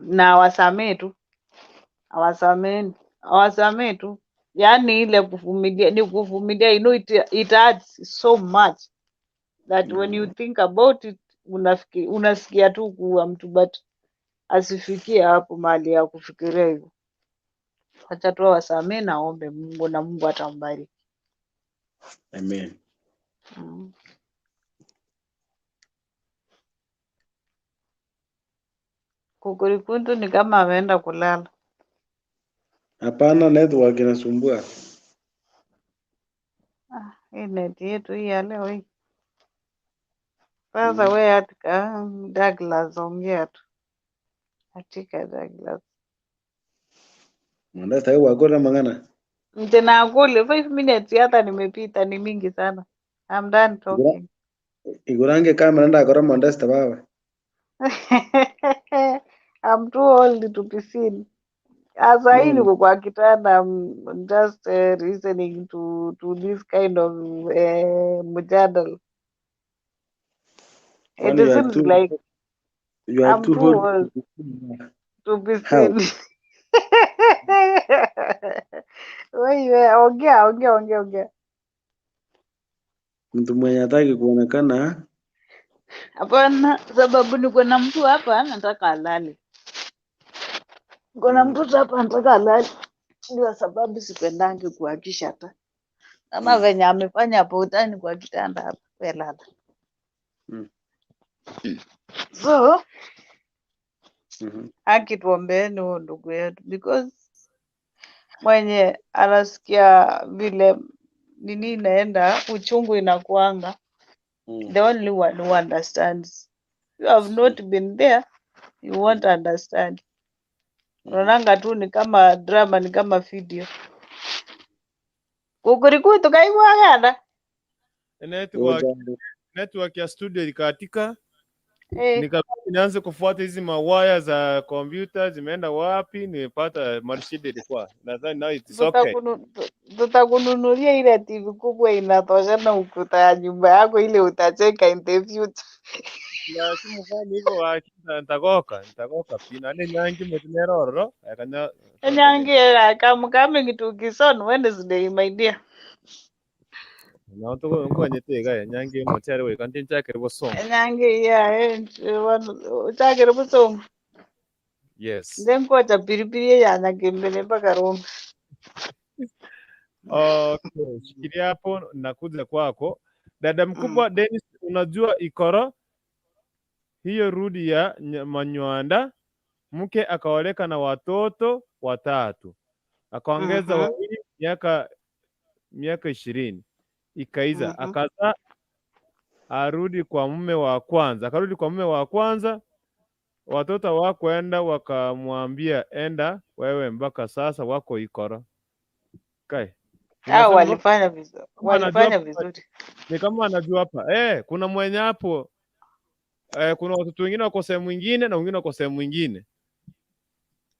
Na awasamee tu, awasamee tu. Yaani ile kuvumilia ni kuvumilia, you know it adds so much that when you think about it unasikia tu kuwa mtu, but asifikie hapo mahali ya kufikiria hivyo. Acha tu awasamee na aombe Mungu na Mungu atambariki. Amen. Kukurikuntu ni kama ameenda kulala. Hapana, network inasumbua. Hii net yetu hii ya leo hii. Sasa we Atika Douglas, ongea tu. Atika Douglas. Mwandasta wewe wakora mangana. Mtena kule 5 minutes hata nimepita ni mingi sana. I'm done talking. Igurange kamera ndakora Mwandasta baba. I'm too old to be seen. Sasa hii niko kwa kitanda, I'm just listening to this kind of mjadala. It seems like you are I'm too too old old to be How? seen. Wewe ongea ongea ongea ongea. Mtu mwenye hataki kuonekana. Hapana, sababu niko na mtu hapa nataka alale. Niko na mtoto hapa nataka alale. Ndio sababu sipendangi kuhakisha hata. Kama venye amefanya hapo utani kwa kitanda hapa, we lala. So haki tuombeeni huyo ndugu yetu, because mwenye anasikia vile nini inaenda, uchungu inakuanga, the only one who understands. You have not been there, you won't understand. Unaonanga tu ni kama drama, ni kama video. Kukuriku tukaibwagana. Network ya studio ilikatika. Nikabidi nianze kufuata hizi mawaya za kompyuta zimeenda wapi, nimepata marshida ilikuwa. Nadhani now it's okay. Tutakununulia ile TV kubwa inatoshana ukuta ya nyumba yako ile utacheka in the future. Lazima ufanye hivyo hakika nitagoka pina ne nyangi mutinerororo akanya Nyangi I'm coming to Kison Wednesday, my dear. Na tuko ngonyete ga nyangi mochare we kantin chakere bosongo. Nyangi yeah, chakere bosongo. Yes. Then kocha piripiri ya nyakembele mpaka Roma. Okay, shikilia hapo nakuja kwako. Dada mkubwa Dennis, unajua Ikoro hiyo rudi ya Manywanda, mke akaoleka na watoto watatu, akaongeza wawili miaka 20 ikaiza, akazaa arudi kwa mume wa kwanza, akarudi kwa mume wa kwanza, watoto wakwenda wakamwambia enda wewe, mpaka sasa wako Ikoro. Kai. Walifanya vizuri. Walifanya vizuri. Ni kama anajua hapa. Kuna mwenye hapo. Kuna watoto wengine wako sehemu nyingine na wengine wako sehemu nyingine.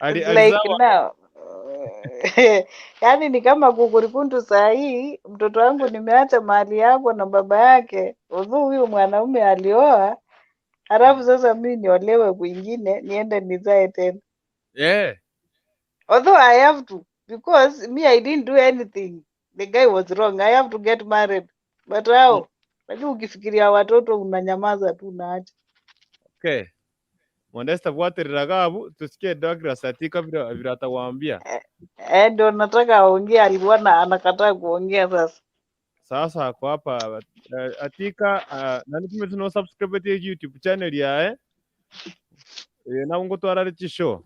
Like now. Yaani ni kama kukurikuntu saa hii mtoto wangu nimeacha mahali yako na baba yake. Although huyu mwanaume alioa, halafu sasa mimi niolewe kwingine niende nizae tena. Yeah. Although I have to, because me I didn't do anything. The guy was wrong. I have to get married. But how? Lakini ukifikiria watoto unanyamaza tu unaacha. Okay. Mwandesta bwaterera gabu tusikie Douglas atika vile atawaambia. Ndio nataka aongee, alikuwa anakataa kuongea sasa. Sasa kwa hapa atika nani tume tuno subscribe to YouTube channel ya na ungo twarare chisho.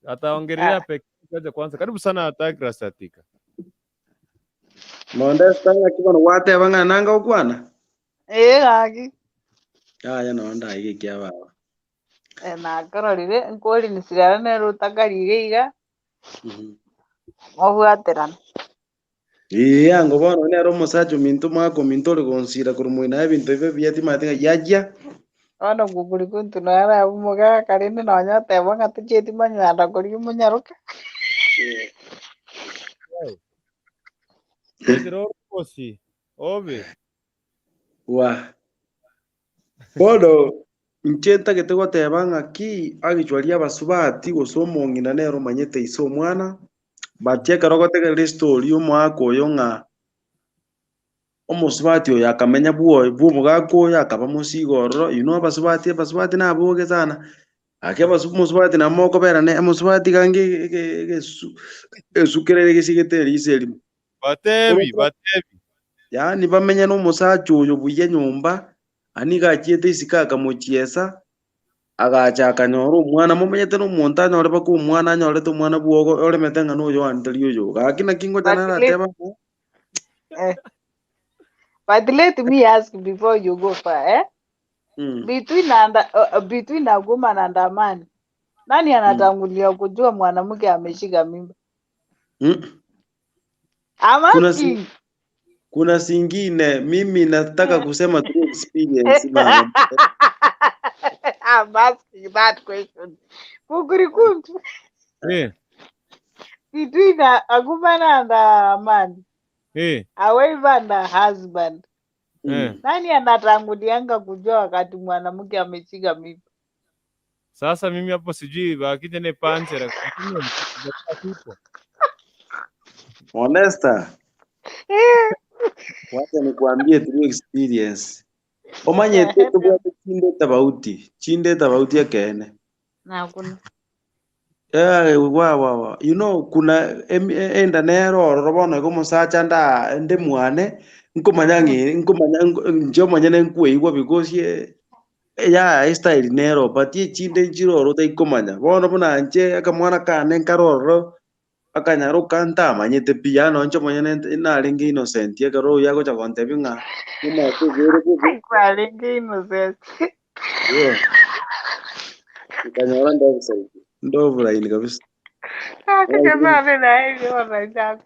Ataongelea peke yake kwanza. Karibu sana Douglas Atika. Mondesta ng'aki bono gwateba ng'a nanga okwana? Eh gaki. Yaya no ndaige kia baba. Nakororire nkorinisirana nere otakarire iga mobwaterana. Ee, ango bono nere omosacha ominto omwaka ominto ore gonsira korwa moino aye ebinto ebi ebiya timanyete ng'a yachia. Bono gukuri kuntu nare abwo omogaka rende nonya oteba ng'a tochieti manyanda koria omonyaroka. Petero osi obe. Wa. Bono inche ntagete goteba ng'aki agichwaria abasubati gose omong'ina nere omanyete ise omwana but ekero ogotegerera estory omwaka oyo ng'a omosubati oyo akamenya bwoye bwa omogaka oyo akaba mosigo ororo, you know abasubati abasubati naboge sana ake omosubati nabo mokobera ne omosubati iga egesu esukerere gesigete eriso erimo. Batebi batebi. Yaani bamenye na omosacha oyo buya nyomba, ani iga achiete isiko akamochiesa, agacha akanyora omwana momenyete na omonto anyore mpaka omwana anyorete omwana bwogo oremete ng'a na oyo one tari oyo. Gaki naki ngocha But let, narateba ng'a eh, but let me ask before you go far, eh? Between and between a woman and a man, nani anatangulia kujua mwanamke ameshika mimba? I'm Kuna si, asking. kuna zingine mimi nataka kusema through experience mama. I'm asking that question. Kukurikuntu. Eh, Between a woman and a man, eh, a wife and a husband, eh. nani anatangulianga kujua wakati mwanamke ameshika mimba? Sasa mimi hapo sijui bakije ne panchera lakini tupo. Honesta, wacha nikuambie through experience. Omanyete tobwate chinde tofauti, chinde tofauti ekene. Na hakuna. Eh, wa wa wa. You know kuna enda nero ororo bono igo omosacha nda nde mwane nkomanya ng'e nkomanya nche omonyene nkweigwa because ya style nero but echinde nchire oro otaikomanya. Bono buna nche akamwana kane nkare ororo akanyaroka ntamanyete pi yaani nche omonyene narenge innocent ekero oyo agocha gontebia ng'a omanyete obere bobe. Kwarenge innocent. Yeah. Nkanyora ndo offside. Ndo offline kabisa. Akasema na hivyo wanaitaka.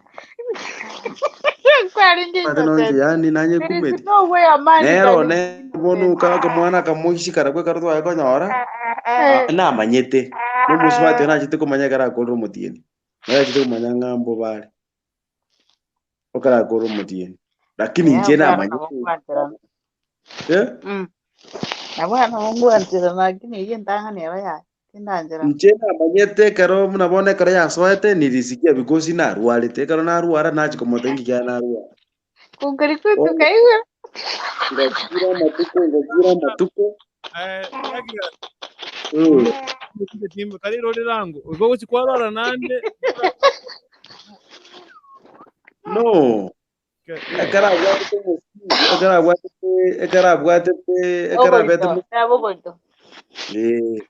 Kwarenge Ate nonche innocent. yaani nanye There is kumeti. no way a man Nero can be ne bono innocent. akamwana kamoisikara kwe karo twaye konyora Eh, namanyete nomusubati nachete komanya ekero akorire omotieni nachete komanya ng'a mbare okara akorire omotieni lakini eh, inche bwana namanyete bongwancherana. eh Na bwana bongwancherana lakini iye ntang'ani eba yaye tindancherana. Inche namanyete ekero buna bono ekero yasoete nirisikia because narwarete ekero narwara nachia komota inki kiaye narwara. Kukuri kwitu Bono kaigwa. ngakira amatuko ngakira amatuko Eh, Douglas, mm. kari rori rangu. Ugo chikwarora nande. No ekero abwatete omosingi ekero abwatete ekero abwatete ekero abete Oborito, nabo oborito. eh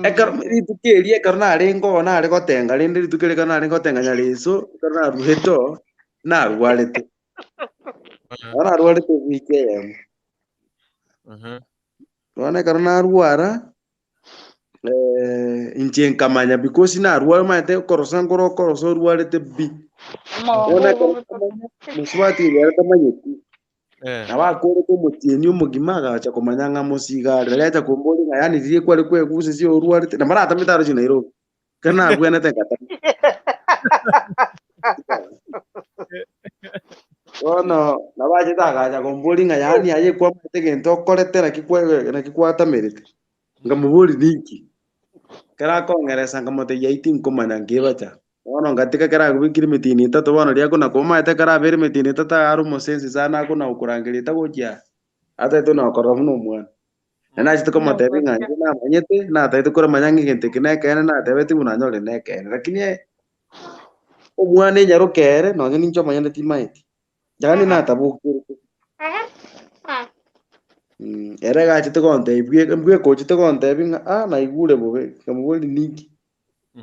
ekero rituko eria ekero narenge oo nare gotenga rende rituko eria ekero narenge gotenga nyareso ekero naruete oo narwarete nabo narwarete ewiki eyemo bono ekero narwara inche nkamanya because narwara omanyete okorosa nkoro okorosa orwarete pi bono ekero nkamanya mosubati oyo ere tamanyeti nabo akorete omotienyi omogima agacha komanya ng'a mosiga are riria acha komboria ng'a yaani riria kware kwegusesia orwarete nabo natamete aroche Nairobi ekero nabwenete ngatama. Bono nabo achete agacha komboria ng'a yaani aye kwamanyete egento okorete naki naki gwatamerete nkamoboria ninki ekero akong'eresa nkamotebia ai tinkomanya nkebacha bono ngatiga ekero akobekire emetienyi etato bono riria akona omanyete ekero abere emetienyi etato are omosensi sana akona gokorangeria tagochia ataete nakorora buna omwana. Na nachete komotebia ng'a inche namanyete nataete koramanya ng'a egento eke nekeene natebete buna nanyore nekeene lakini omwana enyaroka ere nonye ninche omonyene timaeti yaani natabokerete. Ere gachete gontebia mbwekochete gontebia ng'a ah naigure bobe nkamoboria ninki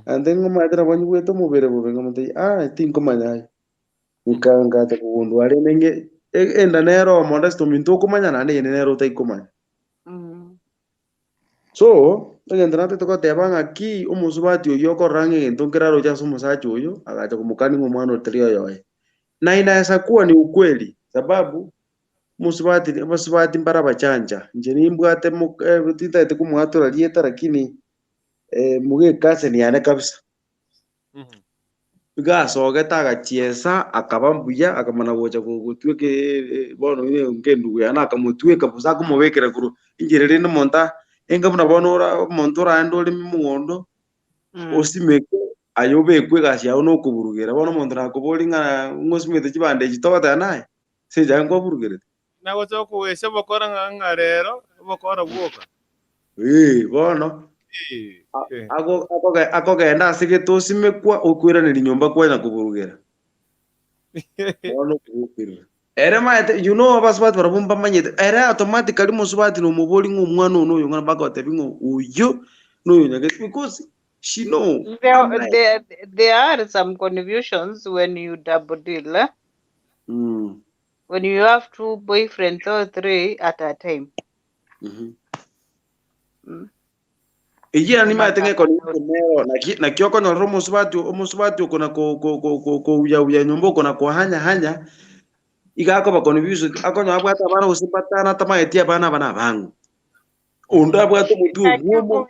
ante ng'omanyete nabo nyigwete omobere bobe nkamotebia ah tinkomanya aye. Nkangacha kugundua rende enda nero Modesto minto okomanya naende ende nero otaikomanya. So, egento natete goteba ng'aki omosubati oywo okorora ng'a egento nkeraroche ase omosacha oyo agacha komokani ng'a omwana otari oyoye. Na inaweza kuwa ni ukweli sababu musubati mbara bachanja nje nimbwate titaete kumwatura rieta lakini muge cousin yane kabisa. Gasogete agachiesa akaba mbuya akamana gocha gotweke bono ine ngendugu yana akamotweka busa akomobekera kuru injira rende monta enga buna bono ora omonto oraende oreme mogondo osimeke aye obekwe egasi yago nokoburugera bono omonto nakobori ng'a ng'osimete chibande echi togoteba naye ase enchera nkwaburugerete. Nagocha okowesha obokora ng'a rero obokora bwoka. Bono akogenda ase gete osimekwa okwiraneria nyomba kwanya koburugera. Bono okobukirira. Ere maete you know abasubati barabwo mbamanyete ere automatically mosubati nomobori ng'a omwana ono oyo ng'a bagotebi ng'a oyo noyo nyagete because she know. There are some confusions when you double deal. Eh? When you have two boyfriends or three at a time. Ijira ni maete ng'e confusion nero nakio okonyorera omosubati okona kouya nyomba okona kohanya hanya igakoba confusion akonyora abwate abana gose batano atamaeti abana aba nabango onde abwate omotwe omwomo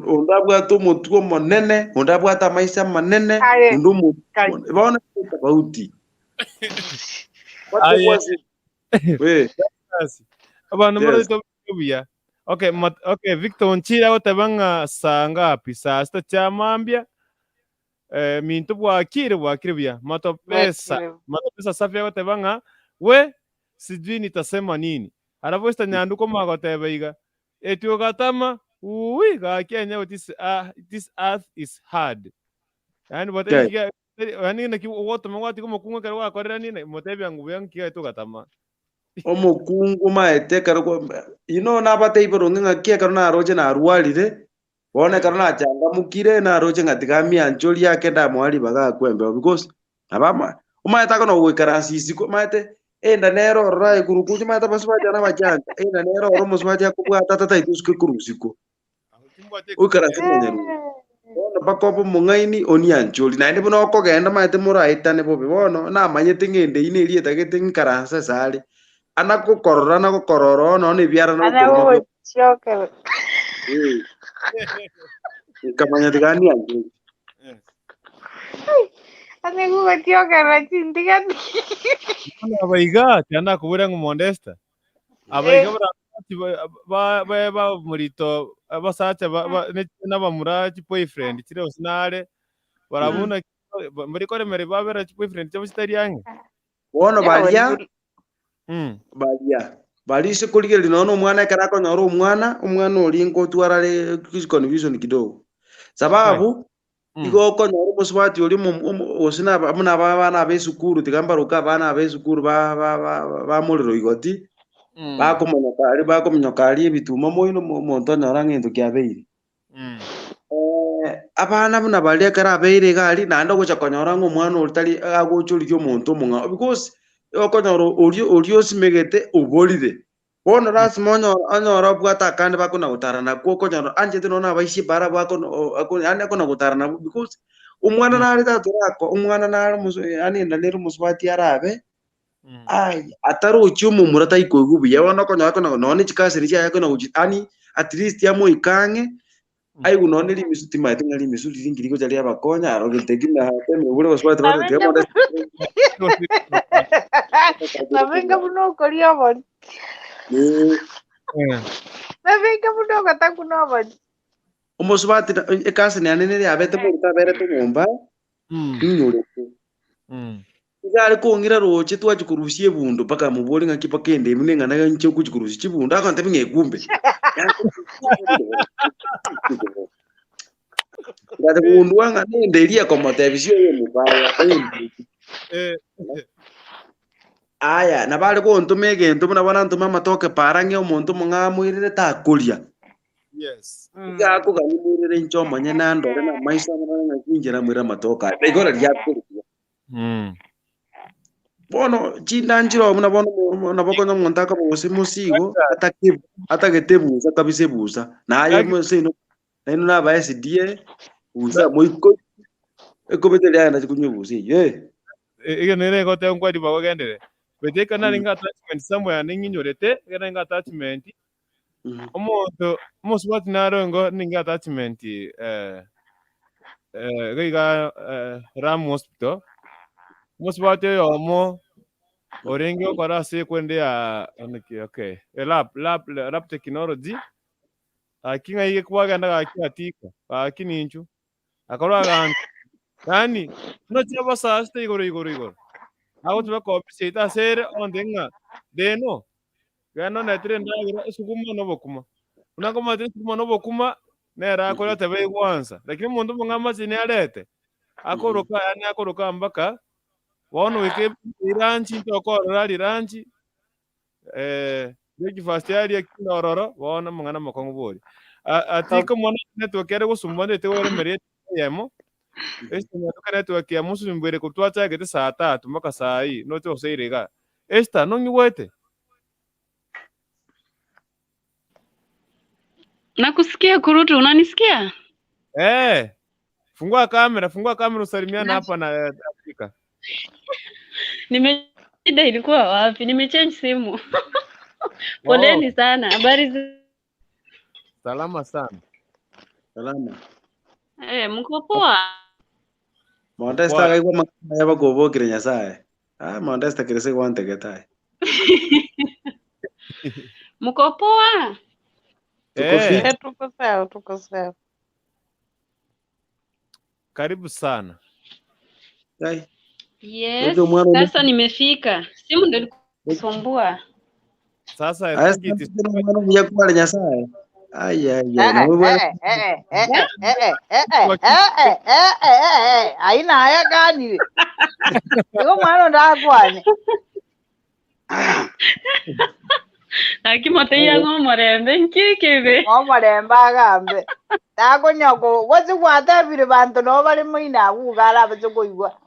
onde abwate omotwe omonene onde abwate amaisha amanene onde omotwe bono tofauti. Abantu barito buya. Okay, okay, Victor Onchira goteba ng'a saa ngapi? Saa sita cha mambia. Minto bwakire buya. Matopesa safi goteba ng'a we sijui nitasema nini. Alafu esta nyanduko magoteba iga etio gatama uwi gakenya this earth is hard. Yani bote yani naki woto mangwati komokunga kero gwakorera nini motebia ngubu nkiga etio gatama. Omokungu maete kero you know nabateiboro ng'aki ekero naroche narwarire bono ekero nachangamukire naroche ng'a tiga mianchori ake ndamoa ribaga akwembeo because abama omaete akono goikaransa isiko maete enda nero orora ekurukuchu maete abasubati nabachanja enda nero oro omosubati akobwata tataete osuke korwa isiko oikaranse monyeru bono mpaka obe omong'aini onianchori naende buna okogenda maete moraetane bobe bono namanyete ng'ende ine eria etagete ng'ikaranse ase are anakukorora nakukorora no ni biara nakukorora nkamanya tigani anje anegugotiokerera chintigani abaiga tianda kubura ng'omondesta abaiga ba ba ba murito abasacha n'abamura boyfriend chire osinare barabuna muri koremere babera boyfriend chabo chitari ange bono baria baria barise kurigereri nono omwana ekero akonyora omwana ori nkotwara are confusion kidogo sababu igo okonyora omosubati ori gose buna abana ba esukuru tiga mbaroka abana ba esukuru ba morero igoti bakomonyoka ari ebituma moino omonto onyora ng'ento kiabeire abana buna baria ekero abeire iga aria naende ogocha konyora ng'a omwana ori tari agochorigia omonto omong'ao because okonyora ori osimegete oborire bono lazima onyora obwate akande bakona gotara nakwo okonyora anchete nono abaisi bara yaani akona gotara nabo because omwana nare tatorako omwana nare yaani enda nere omosubati arabe ai atarochi omomura taikoigwa buya bono okonyora akona nonye chikasini chiaye akona gochi yaani at least amoikang'e aigu nonye rimisu timaete ng'a rimisu riri nkiri gocha riabakonya aro getekina temebure basubati bagotiga mono Nabenga buno okoria obori. Nabenga buno ogotakuna obori. Omosubati ekasini yane nere yabete morito aberete nyomba inyorete iga are kong'ira roche twachi korusia ebundo mpaka mobori ng'aki mpaka ende ime neng'ana inche ogochi korusia chibundo agontebia ng'a ekumbe ngate kogundua ng'a nende eria akomotebia sia oyo omobaya aya nabare gontoma egento buna barantoma amatoke para ng'e omonto omong'ao amoirere takoria. Yes. Iga akogania moirere inche omonyene andore na amaiso amorore ng'aki inche namoire amatoke aya igoro riakoria. Bono chindanchiro muna bono nabokonya omonto akabose musigo atagete busa kabisa busa naye musino naino naba SDA busa moiko ekobeteria na kunywa busa ye iyo nere gote ngwadi bawagendere beteka nari nga attachment somewhere ninginyorete era nga attachment omonto omusubati narongo ninga attachment giga Ram Hospital omusubati omo orenge okora ase kwende ya okay lab technology akinga ige kwagenda gakiatika akininchu akorwa agantu yani nochia basasite igoro igoro igoro ago tubakobisita asere onde ng'a deno gano netire ndagira esukuma nobokuma unakomatire esukuma nobokuma nera akora tebe igwansa lakini omonto omong'amasi niarete akoroka yani akoroka mpaka bono wike iranchi ntokorora riranchi breakfast yaria kinororo bono mong'ana mokongo bori atiko mwana network ere gosumba ndete weremerie yemo Esta network ya musu mbere kutwacha saa tatu mpaka saa hii note oseirega esta nonyiwete. Nakusikia Kurutu, unanisikia? Fungua kamera usalimiana hapa na Afrika. Nimeshida ilikuwa wapi? Nimechange simu. Poleni sana. Habari salama sana. Salama. Mko poa? Mondesta kaigwa makaya bakobokire Nyasaye. Mondesta kirese kwantegetai. Mko poa? Tuko sawa, tuko sawa. Karibu sana. Yes, sasa nimefika. Simu ndio ilikusumbua. Sasa mwana kwa Nyasaye. Ai ai ai. Aina haya gani? Ndio mwana ndakwane. Akimoteya ng'omorembe nkikebe. Ng'omorembe agambe. Takonyako gosi gwatebire bantu no bari moina gugara bache koigwa.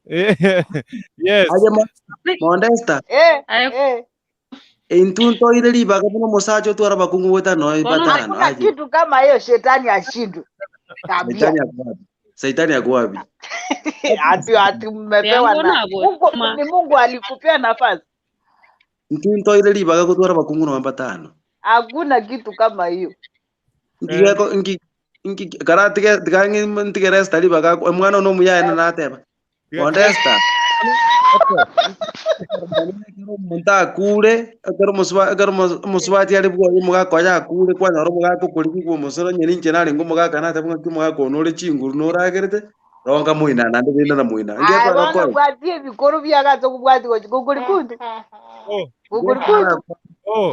Yes. Aye Mondesta. Intunto ile libaga muno musacho twara bakungu wetano batano. Hakuna kitu kama hiyo, shetani ashindwe. Kabisa. Saitani akwapi? Ati mmepewa na Mungu, ni Mungu alikupea nafasi. Ntunto ile libaga kutwara bakungu no batano. Hakuna kitu kama hiyo. Ngiyeko ngi karati tigangi ntigeresta libaga mwana no muyaena nateba. Mondesta. Munta kure akero musubati ari bwo mugakoya akure kwanyora mugako kuri kugwo musoro nyeri nche nari ngo mugaka nate bwo mugako nore chinguru noragerete ronga muina nande bina na muina ngiye kwa kwa bwatie bikoro byagazo kubwati gukuri kundi gukuri kundi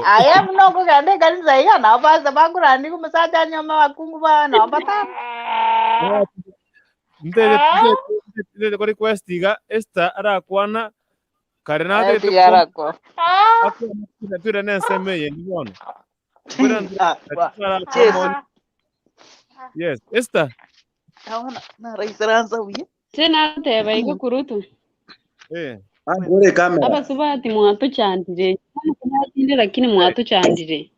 aya mnoko gande kanisa iya na basa bakurani kumusaja nyama bakungu bana batana Ndete kwa request iga esta arakwana kare nate yarakwa akwa na ye nibono. Yes, Esther. Naona na raisaranza uye. Tena teba iga Kurutu. Angore kamera. Aba subati mwatuchandire. Kunatinde lakini mwatuchandire.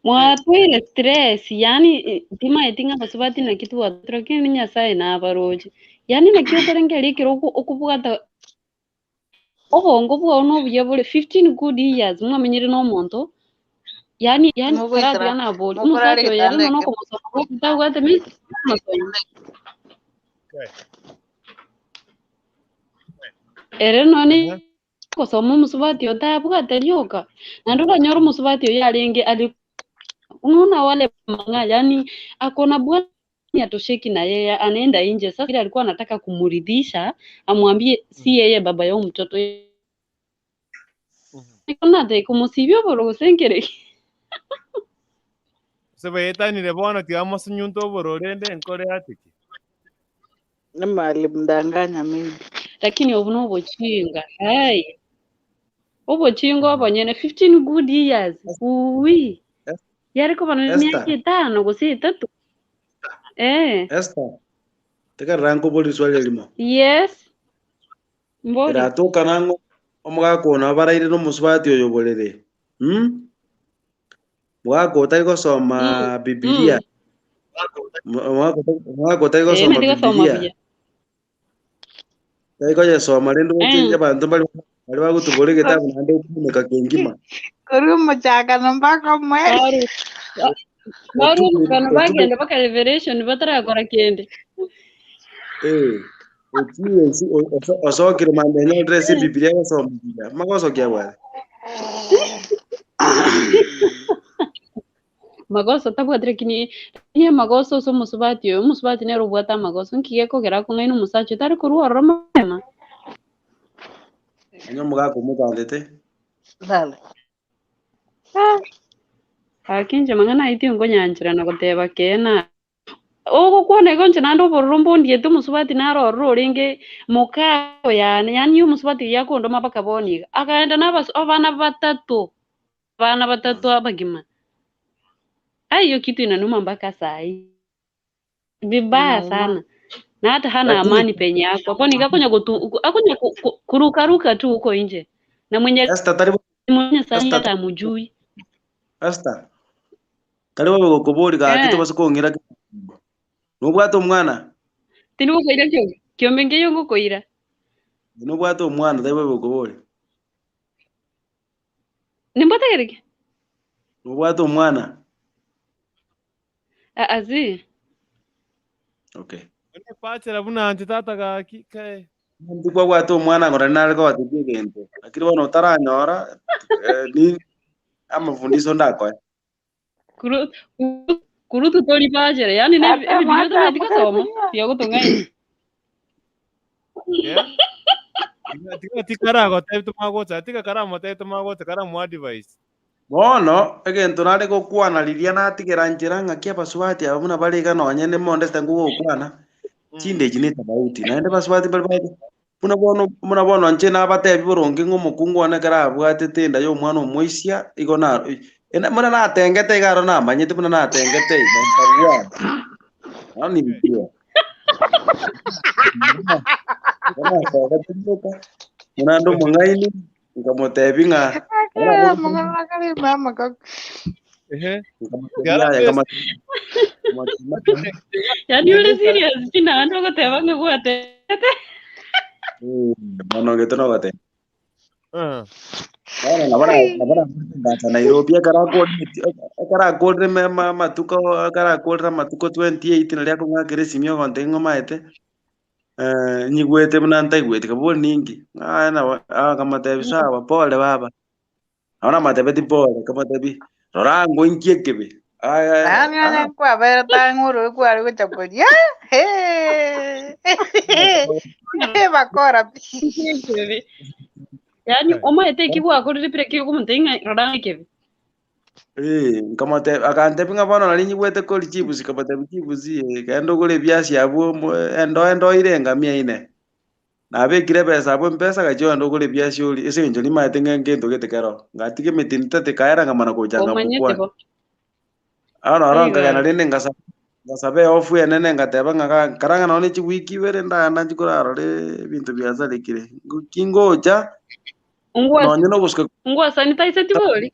Mwatwire stress, yani tima etinga basubati na kitu watu lakini Nyasaye na abaroje. Yani nakio korenge likiro okubwata obongo bwao nobuya bule 15 good years mwamenyere no muntu. Yani karati na boli. Umusacho yari no komusoma kutagwate misi. Ere noni kosoma musubati otabwate ryoka. Nandura nyoro musubati yarenge ali unaona wale manga yani akona bwana atosheki na yeye anaenda nje. Sasa ile alikuwa anataka kumuridhisha amwambie si yeye baba yao mtoto. Nikona de kumusibyo boro senkere. Sebeeta ni bwana tiamo sunyunto bororende nkore atiki. Nama alimdanganya maybe. Lakini obuno obochinga. Hey. Obochinga obonyene 15 good years. Uwi. Yariko bano myaka 5 gose 3. Esther. Tekerera nkobori swali limo. Yes. Mbori. Eratoka nango omogaka ono baraire n'omusubati oyo borere. Mwako utari gosoma Biblia. Mwako utari gosoma Biblia. Tari koyesoma rende oche abanto bari bari bagutubora egetabu naende okumeka kengima. Kori omochakano mpaka omweri. Baru bano bagenda baka revelation batarakora kende. Otiwe osokire mande nyorire ase Biblia gosoma Biblia. Magosokia bware. Magoso tabwatire kini ni magoso so musubati oyo musubati nero bwata magoso nkiye kogera kung'aina omusacha otari korwa ororo mapema. Onye omogaka omogandete. Lala. Akinje mang'ana aitio nkonyancherana goteba kena ogokwana igo inche naende obororo mbondiete omusubati naro ororo orenge mokao yane yaani omusubati yakondoma mpaka bono iga akaenda na abana batatu abagima. Ai, hiyo kitu inanuma mpaka saa hii vibaya sana, na hata hana amani penye yako hapo, nikakonya akonya kurukaruka tu huko nje na mwenye Esther tari mwenye saa hii Esther hata amujui. Esther tari babe gokobori gaki tobase kong'ira nobwate omwana Tinigukoira kiombe ngeyo ngukoira nobwate omwana tari babe gokobori nimbotegereke nobwate omwana. Azi. Okay. Pachera buna anje tata gaki kae. Ndikwa gwate omwana ngora nare gotebi egento. Lakini bono otaranyora ni amafundisho ndakoe. Kurutu tori pachera. Yaani ne ebibilia tomaeti gosoma tiga gotong'aina. Yeah. Tika gotebi tomagocha tika karamotebi tomagocha karamu advice. Bono egento nare gokwana riria natigera nchera ng'aki abasubati aba buna bare iga nonye nimondete ngogokwana chinde echi ne tofauti naende basubati mbari baete buna bono inche nabatebi boronge ng'a omokungu one ekero abwatete enda ya omwana omoisia igo na buna natengete iga aro namanyete buna natengete iga nkarwara nao nibikiwa buna ande omong'aini nkamotebi ng'a Yaani uri serious china andu goteba ng'egwatete. Mono gete no gote. Bono nabara ngacha Nairobi ekara akorire matuko ekara akorire matuko 28 naria akong'akera esimi ogonte ng'omaete nyigwete buna ntaigwete kabori ninki akamotebi sawa pole baba. Naona matebeti pole kamotebi rora ngoinki ekebe. Nani nani kwabera tang'uru kwari gochakoria. He bakora pi. Yaani omaete eki gwakorire pire ki okomonto ng'a rora ekebe. Nkamotebi akantebi ng'a bono nari nyigwete kori chibusi kamotebi chibusi kende ogore ebiasi abwo endo ire engamia ine. Nabekire ebesa abwo mpesa gachia ogenda ogore ebiasi ori ase eng'encho nimaete ng'a ngento gete kero. Ngatiga emetini tete kaera nkamana gocha Omanyete nkamokwana. bo. Bono oro Aiga. nkagenda rende ngasaba eofu enene ngateba ng'a nkarang'a nonye chiwiki ibere ndagenda nchi korarora ebinto biasarekire. Kingocha nonye na obosuka Ngwa sanitize tibori.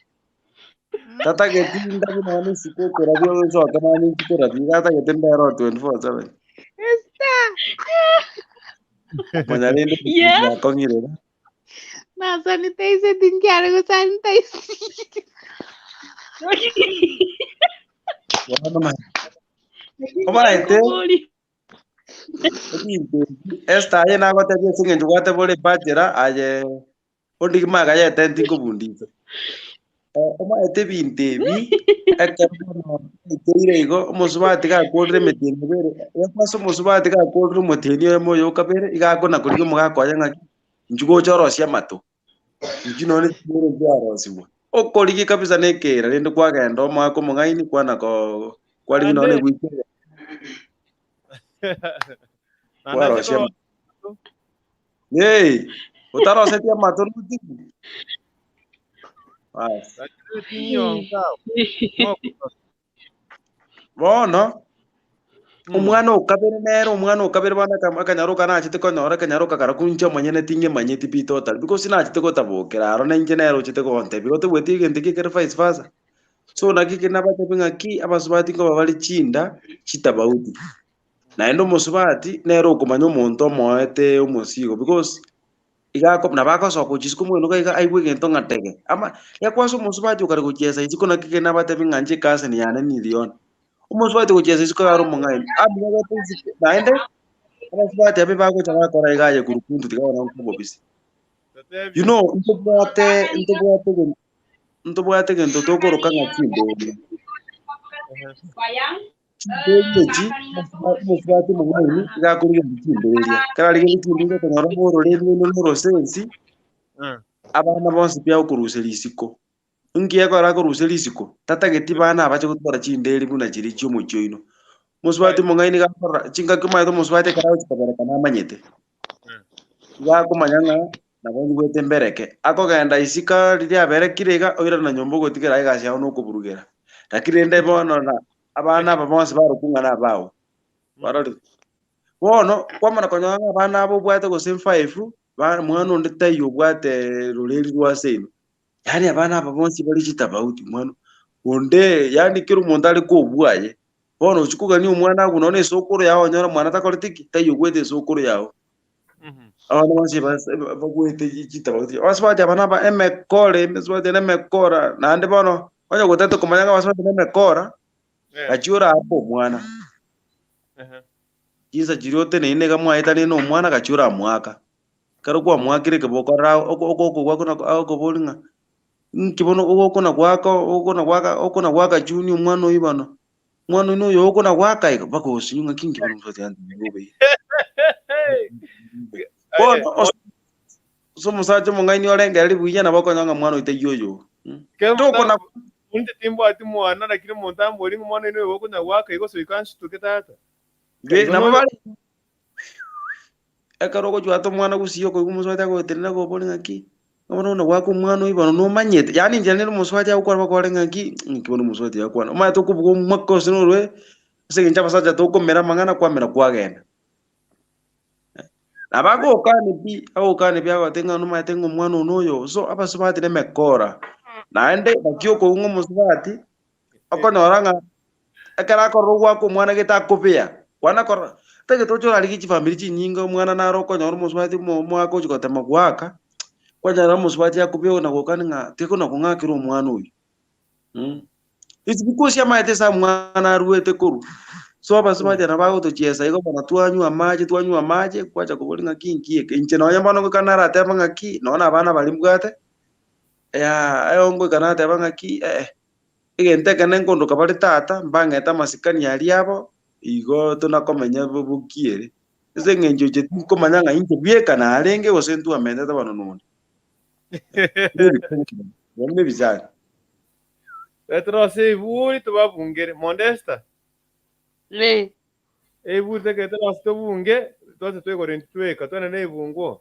tatageti ndabi nonye isiko ekorabia ogosoka nonye nchi korabia iga atagete mbere 24/7. Monya rende Yes. yakong'irera. Na sanitize tinkiare go sanitize. Bono omaraete Nkobori. ebinto ebi Esther aye nagotebia ase eng'encho gwateba ore bachelor aye onde magayete ntinkobundisa. Omanyete ebinto ebi ekero bono oiteire igo omosubati gakorire emetienyi ebere ase omosubati gakorire omotienyi oyomo oyo okabere iga akona korigia omogaka oye ng'aki inchu gocha orosie amato inchu nonye chibere nchiarosiwa. Okorigia kabisa na ekera rende kwagenda omogaka omong'aini kwana ko kwarigi nonye Ande gwikere nande kwarosia koro amato. Otarosetie amato notigu. Bas. Bono Omwana okabere nere omwana okabere bana akanyaroka nachete konyora akanyaroka karakuncha omonyene tingemanyeti pi totally because nachete gotabokera aro ninche nere ochete gontebia otebweti egento kekere vice versa. So naki kinabatebi ng'aki abasubati nkoba bari chinda chitabauti. Naende omosubati nere okomanya omonto omoete omosigo because igako nabagosoka gochia mweno iga aigwe egento ng'atege. Ama yakwasa omosubati okare gochiesa isiko naki kinabatebi ng'a inche cousin yane niliona. Omosubati gochiesa isiko yare omong'aini. Amanyete isiko naende abasubati abe bagocha bakora iga aye kurukuntu tigabona nkobobisi. You know, ntobwate gento tokoroka ng'a chinderi. Chinderi echi omosubati omong'aini iga akorigia chinderia. Kera arigereria chinderi okonyora mororeri oino norosensi abana bonsi pi agokoruseria isiko. Inki ekero akoruseria isiko tatageti bana abache gotwara chinderi buna chiri chia omochie oino. Omosubati omong'aini iga akorora chingaki omanyete omosubati ekero agochia kobereka namanyete. Iga akomanya ng'a nabo njibwete mbereke. Akogenda isiko riria aberekire iga oirana na nyomba ogotigera egasi yao nokoburugera. Lakini rende bono na abana aba bonsi barokung'ana abao. Barorire. Bono kwamana konyora ng'a abana abo obwate gose five mwana onde taiyo obwate roreri rwa ase ime. Yaani abana aba bonsi bari chitabauti mwana onde yaani kera omonto are kobwaye. Bono ochia kogania omwana agwo nonye esokoro yao onyore mwana takoreti ki? Taiyo ogwete esokoro yao. Abana bonsi bagwete chitabauti. Abasubati aba naba emekora emesubati na emekora naende bono onye gotete komanya ng'a abasubati na emekora gachia oraake omwana. Chinsa chiria oteneine iga mwaetanie na omwana gachia oramoaka. Ekero kwamoakire ekeboko orore okogwa agokobori ng'a inki bono ogokona goaka ogokona goaka okona goaka junior omwana oyio bono. Omwana oyio noyo okona goaka iga mpaka osinywe ng'aki inki bono omosubati antebirie bobe iga. Bono ase omosacha omong'aini orengereria buya nabo okonyora ng'a mwana oyo taiyo oyo. Tokona Inche timbwati mwana lakini omonto ambori ng'a omwana oyo noyo okonya goaka igo goika nsituke tata. Nabo bare ekero ogochwata omwana gusii okoigwa omosubati agotenena gokobori ng'aki bono buna goaka omwana oyio bono nomanyete yaani inche nere omosubati agokwana bakore ng'aki nki bono omosubati agokwana omanyete okobuga omwaka ase norwe ase eng'encho abasacha tokomera amang'ana kwamera kwagenda. Nabo agokane pi agokane pi agote ng'a nomanyete ng'a omwana one oyo so abasubati na emekora. Naende naki okoigwa ng'a omosubati okonyora ng'a ekero akorora ogwaka omwana gete akobea kwana korora tagete oche orarigie chifamiri chinyinge omwana naro okonyora omosubati omwaka ochi gotema goaka kwanyora omosubati akobea na gokani ng'a tikona kong'akera omwana oyio. It's because amaete ase omwana aruete korwa. So abasubati nabo bagotochiesa igo bono twanywa amache kwacha kobori ng'aki inki eke. Inche nonye bono ngoika narateba ng'aki nonye na abana baria mbwate ngoika nateba ng'aki egento ekene nkondoka bare tata mbang'ete amasikani aria abo igo tonakomenya bokiere. Ase eng'encho inche tinkomanya ng'a inche bweka narenge gose ntwamentete bono nonde. Nebisani. Etorose eburi tobabungere Mondesta. Ne. Eburi tekete ase tobunge twase twegore tweka twende na ebungo.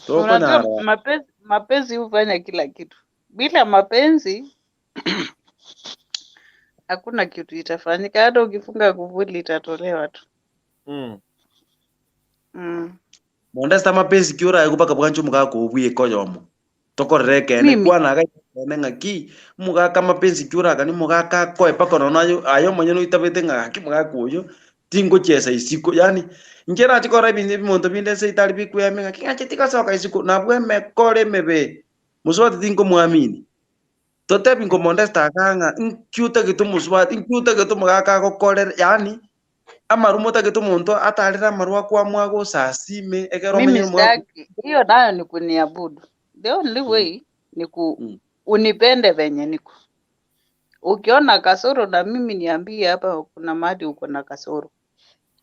Unajua mapenzi hufanya kila kitu. Bila mapenzi hakuna kitu itafanyika. Hata ukifunga kufuli itatolewa tu. Mondesta mapenzi kiura kupaka bwancho mugako obwiye koyomo. Tokorere kene kwana ga kene ng'aki mugaka mapenzi kiura kani mugaka koe paka nono ayo monyene oitabete ng'aki mugaka oyo tingochiesa isiko yani inche nachikora ebinto ebinto binde ase itari bikweme ng'aki ng'ache tigosoka isiko nabwo emekore emebe mosubati tinkomwamini totebi nko Mondesta akang'a inki otagete omosubati inki otagete omogaka agokorere yani amaru otagete omonto atarire amaru akwamwa gosasime ekero Mimi omenye omwako. sitaki hiyo, nayo ni kuniabudu. The only way ni unipende venye niko. Ukiona kasoro na mimi niambie hapa kuna mahali uko na kasoro.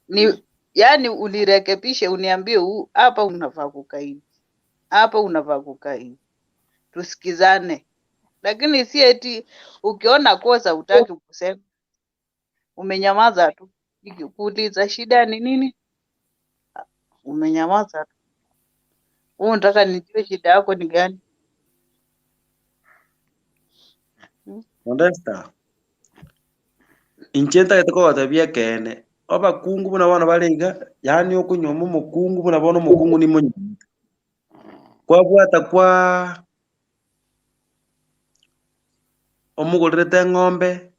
Ni yani unirekebishe, uniambie hapa unafaa kukaa hivi. Hapa unafaa kukaa hivi. Tusikizane. Lakini si eti ukiona kosa hutaki kusema. Umenyamaza tu. Nikikuuliza shida ni nini? Umenyamaza tu. Wewe unataka nijue shida yako ni gani? Mondesta. Inche ntagete kogotebia ekeene, abakungu buna bono bare iga, yaani okonywa omokungu buna bono omokungu ni monyene. Kwabwata kwa omogorerete eng'ombe,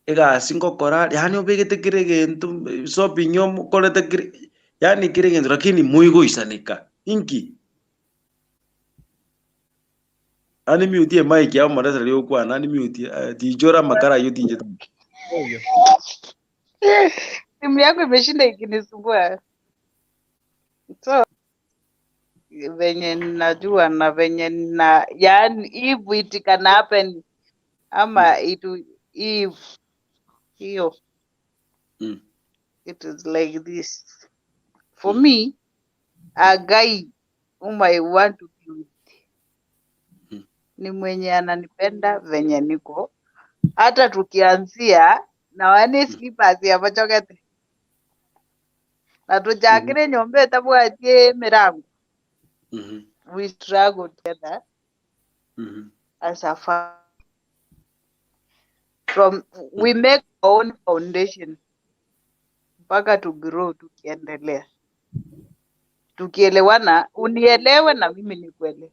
egasi ngokora, yaani obegete kere egento, shopping okorete kere, yaani kere egento lakini moigoisaneka. Inki? Ani mute mic yao Modesta rĩokwana, ani mute tinjora amakara ayo tinje. Simu yangu imeshinda ikinisumbua. So venye najua na venye na yani if it can happen ama it if hiyo it is like this. For me, a guy whom I want to be with ni mwenye ananipenda venye niko, hata tukianzia na wane slippers yabachokete na tuchakire nyomba etabwatie mirango. We struggle together as a family. From we make our own foundation mpaka to grow, tukiendelea tukielewana, unielewe na mimi nikuelewe.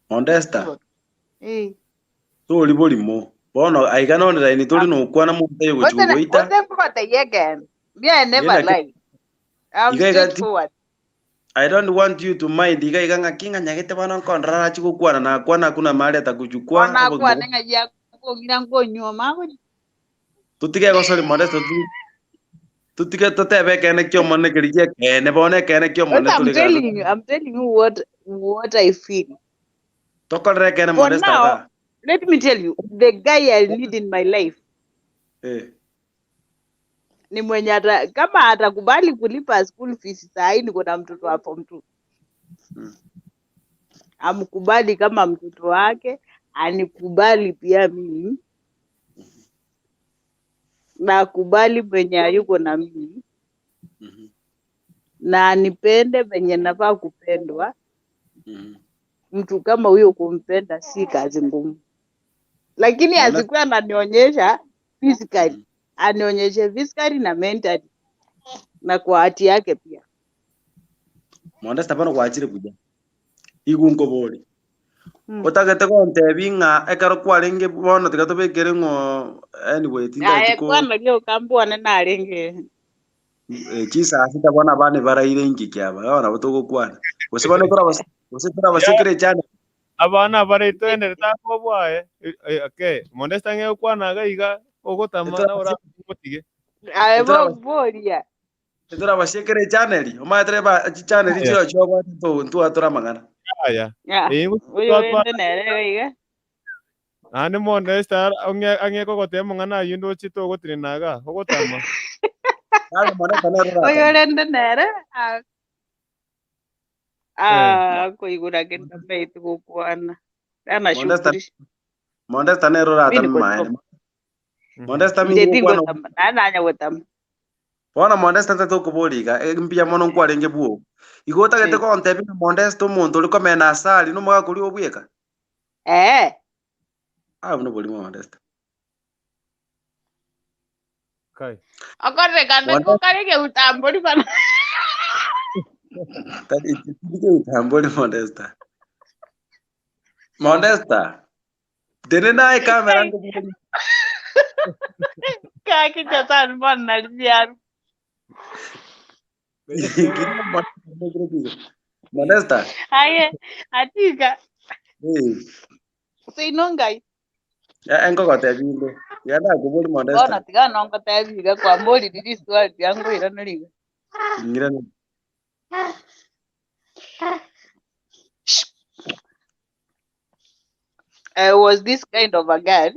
Modesta, Eh. tuli bulimo bono aiga none raini tuli nokwana muntu yogochugoita. Wote mkote again. Me, I never lie. I'm Iga iga straightforward. I don't want you to mind iga iga ng'akinga nyagete bono nkondora achigokwana na kwana kuna mahali atakuchukua. Ona kwa nenga ya kuongira ngonywa mago. Tutige gosori Modesta tutige totebe kene kiomone kirigie kene bono kene kiomone What I'm tuli telling you, I'm telling you what I feel. tokorere kene For Modesta now, ga. let me tell you, the guy I need in my life ni mwenye ata, kama atakubali kulipa school fees saa hii niko na mtoto wa form 2. Amkubali kama mtoto wake, anikubali pia mimi. Na akubali mwenye hayuko na mimi. Na anipende venye nafaa kupendwa. Mtu kama huyo kumpenda si kazi ngumu. Lakini asikuwe ananionyesha physically, anionyeshe physically na mentally na kwa hati yake pia. Modesta bono gwachire buya. Igunko bori. Otagete kontebi ng'a ekero kwarenge bono tiga tobekere ng'o anyway Aye tindachiko kwana lio kambwane narenge. Chisasi tabona bane baraire inki kiaba bona botogokwana. Gose bono gose turabasekere chana. Abana baretwendere takobwae. Okay, Modesta ng'ekwana iga iga ogotama na ora mutige. Aye boria. Turabasekere channel. Omatere ba channel chiro chogwa to ntwatora mang'ana. Aya. Ya. Uyo wende nere iga. Ane Modesta ang'e kogotea mang'ana ayu ndochi togotirinaga ogotama. Uyo rende nere koigura kenda meitu gukwana. Ana shughuli. Modesta nero rata Mimi niko maene. Modesta mi Nje gukwana tingotama. Nanya gotama. Bona Modesta ntatokoboriga mbia mono nkwarenge buo. Igo otagete kontebi Modesta omonto ori komena asari nomogakori obweka. Eh. Ah buno bolimo Modesta. Kai. Akorekana kokarege utambori bana. Tadi tike utambori Modesta. Modesta. Dene naye kamera ngobori. Kaki chatan bana liaru. Modesta. Aye, atika. Seinongai. Enkogotebi inde. Yanda kubori Modesta. Bona tiga nongotebi iga kwa mbori riri swali yangu iranoriga. Ngirana. I was this kind of a girl.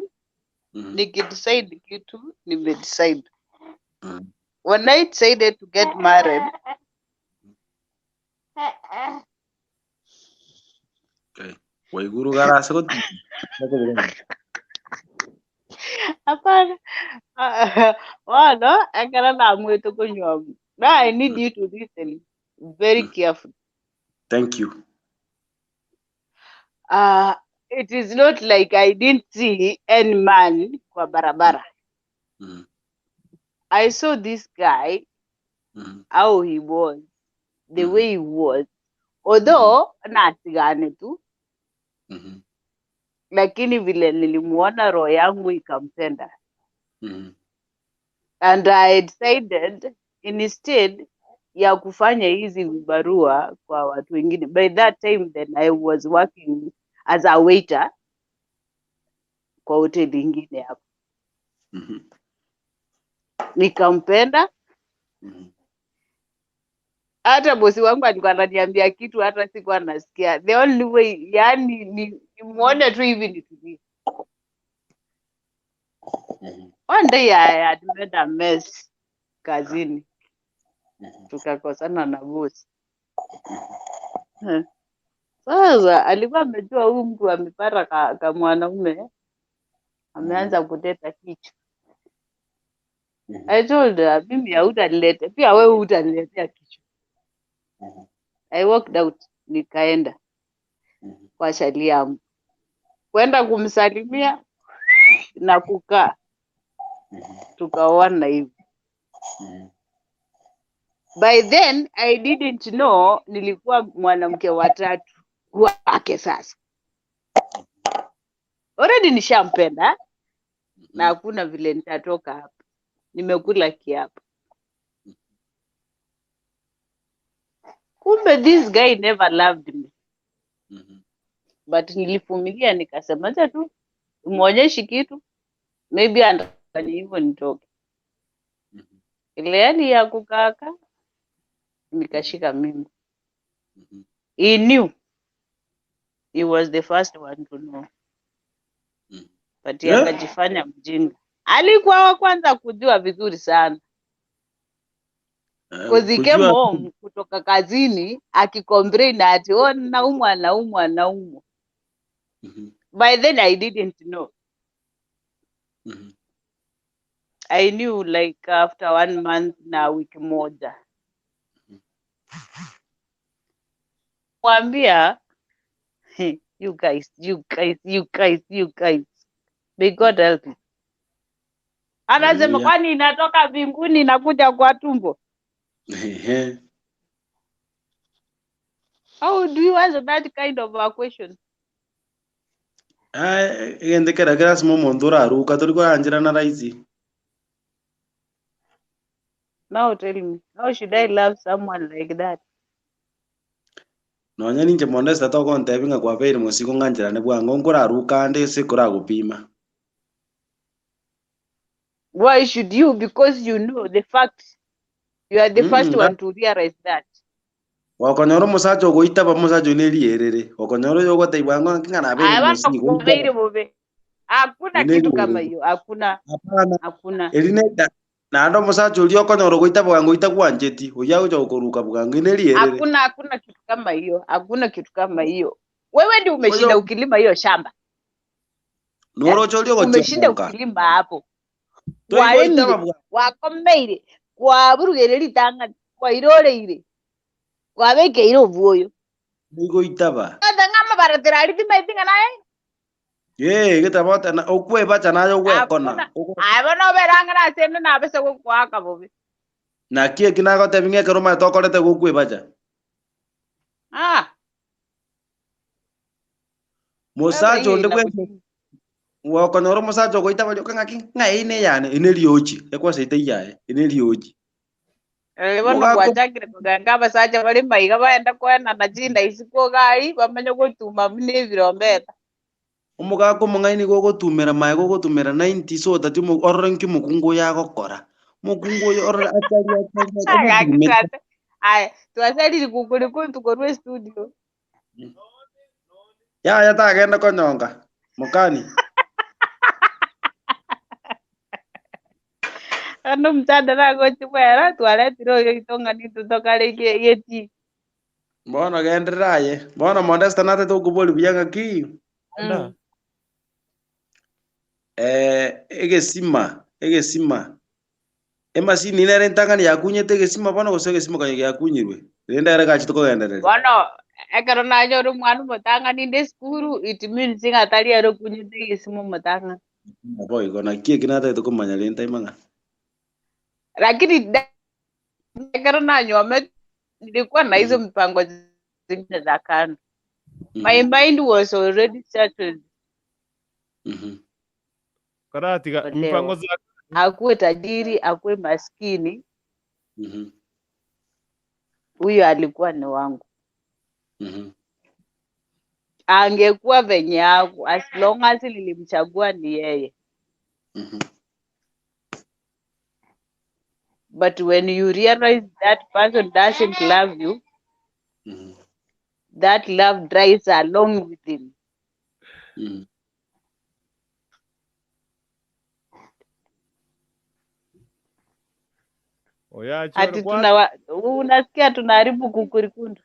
Nikidecide kitu, nimedecide. When I decided to get married, Okay. Waiguru garase go. Hapana. Wano, ekera namwete kunywa. Now I need you to listen very carefully. Thank you. It is not like I didn't see any man kwa barabara. I saw this guy, how he was, the way he was. Although natigane tu, lakini vile nilimuona roho yangu ikampenda. And I decided instead ya kufanya hizi vibarua kwa watu wengine. By that time then I was working as a waiter kwa hoteli ingine hapo. Nikampenda. Hata bosi wangu alikuwa ananiambia kitu hata sikuwa nasikia. The only way, yani nimuone tu hivi nitulie. One day I had made a mess kazini. Tukakosana na bosi. Sasa alikuwa amejua huyu mtu amepata ka mwanaume ameanza kuteta kichwa. I told her, mimi hautaniletea, pia wewe hutaniletea kichwa. I walked out, nikaenda kwa shali yangu. Kwenda kumsalimia na kukaa. Tukaoana hivi. By then I didn't know nilikuwa mwanamke wa tatu wake sasa. Already nishampenda na hakuna vile nitatoka hapa. Nimekula kiapo. Kumbe this guy never loved me. But nilivumilia nikasema acha tu muonyeshi kitu, maybe anafanya hivyo nitoke. Ile hali ya kukaka nikashika mimba. He knew. He was the first one to know. But yeye akajifanya mjinga. Alikuwa wa kwanza kujua vizuri sana. Because he came home kutoka kazini akicomplain ati oh naumwa naumwa naumwa. By then I didn't know. I knew like after 1 month na wiki moja. Mwambia, you guys, you guys, you guys, you guys. May God help you. Anasema kwani inatoka mbinguni inakuja kwa tumbo. How do you answer that kind of a question? Gendekera kera simo aruka turi anjira na raisi. Now tell me, how should I love someone like that? Nonya ninje mondesa tokontebi kwa beire musiko nganjirane bwango nguraruka ande sikura gupima. Why should you? Because you know the fact. You are the first one to realize that. Wakonyoro musacho goitaba musacho nelierere. Wakonyoro yogote bwango ngana beire musiko. Beire bobe. Hakuna kitu kama hiyo. Hakuna. Hakuna. Erine na ndo musacho uli okonyoro goitaba bwango itagwanjeti. Oya uja kuruka bwango nelierere. Hakuna hakuna kitu kama hiyo. Hakuna kitu kama hiyo. Wewe ndio umeshinda ukilima hiyo shamba. Norocho uli umeshinda ukilima hapo. Walemire, wakomeire, kwaburugereri tanga, kwairoreire. Kwabekeire obuoyo. Nigoitaba. Kata ngama baratera aritima itinga naye. Ye, getabota na okwebacha nayo gwekona. Abo no beranga na sende na bese gokwaka bobe. Na kie kinagote binge keroma tokorete gokwebacha. Ah. Musacho ndikwe wakonyoro musacho goitaba ryoka ngaki ng'aine yane ine riochi ekwaseite yae ine riochi. Bono gwachakire koganga abasacha bari maiga baenda kwena na chinda isiko gai bamenye gotuma mune ebirombeta. Omogaka omong'aini gogotumera mae gogotumera 90 so that orore nki mokungu oyo agokora. Mokungu oyo orore achari achari. Aya, twasariri kukuri kuntu korwe studio. Ya tagenda konyonga. Mokani. Ano mchanda nagochibwera twaretire oyo itonga nitutokare geti. Bono gendereraye. Bono Modesta natete okobori buya ng'aki. Egesima, egesima. Emashini nere entang'ani yakunyete egesima bono gose egesima kanya giakunyirwe. Rende ere gachi tokogendereria. Bono Ekero nanyora omwana omotang'ani inde esukuru, it means ng'a tari ere okunyete egesimo omotang'ani. Nabo igo naki eki natagete komanya rende taimang'a. Lakini ekero nanywomete nilikuwa na hizo mipango zingine za kando. My mind was already settled. Karatiga mipango Olewa. za Akuwe tajiri, akuwe maskini, huyo alikuwa ni wangu. Angekuwa venye ako, as long as nilimchagua ni yeye. But when you realize that person doesn't love you, that love dries along with him. Oya Ati choro kwa unasikia tunaharibu kukurikundu.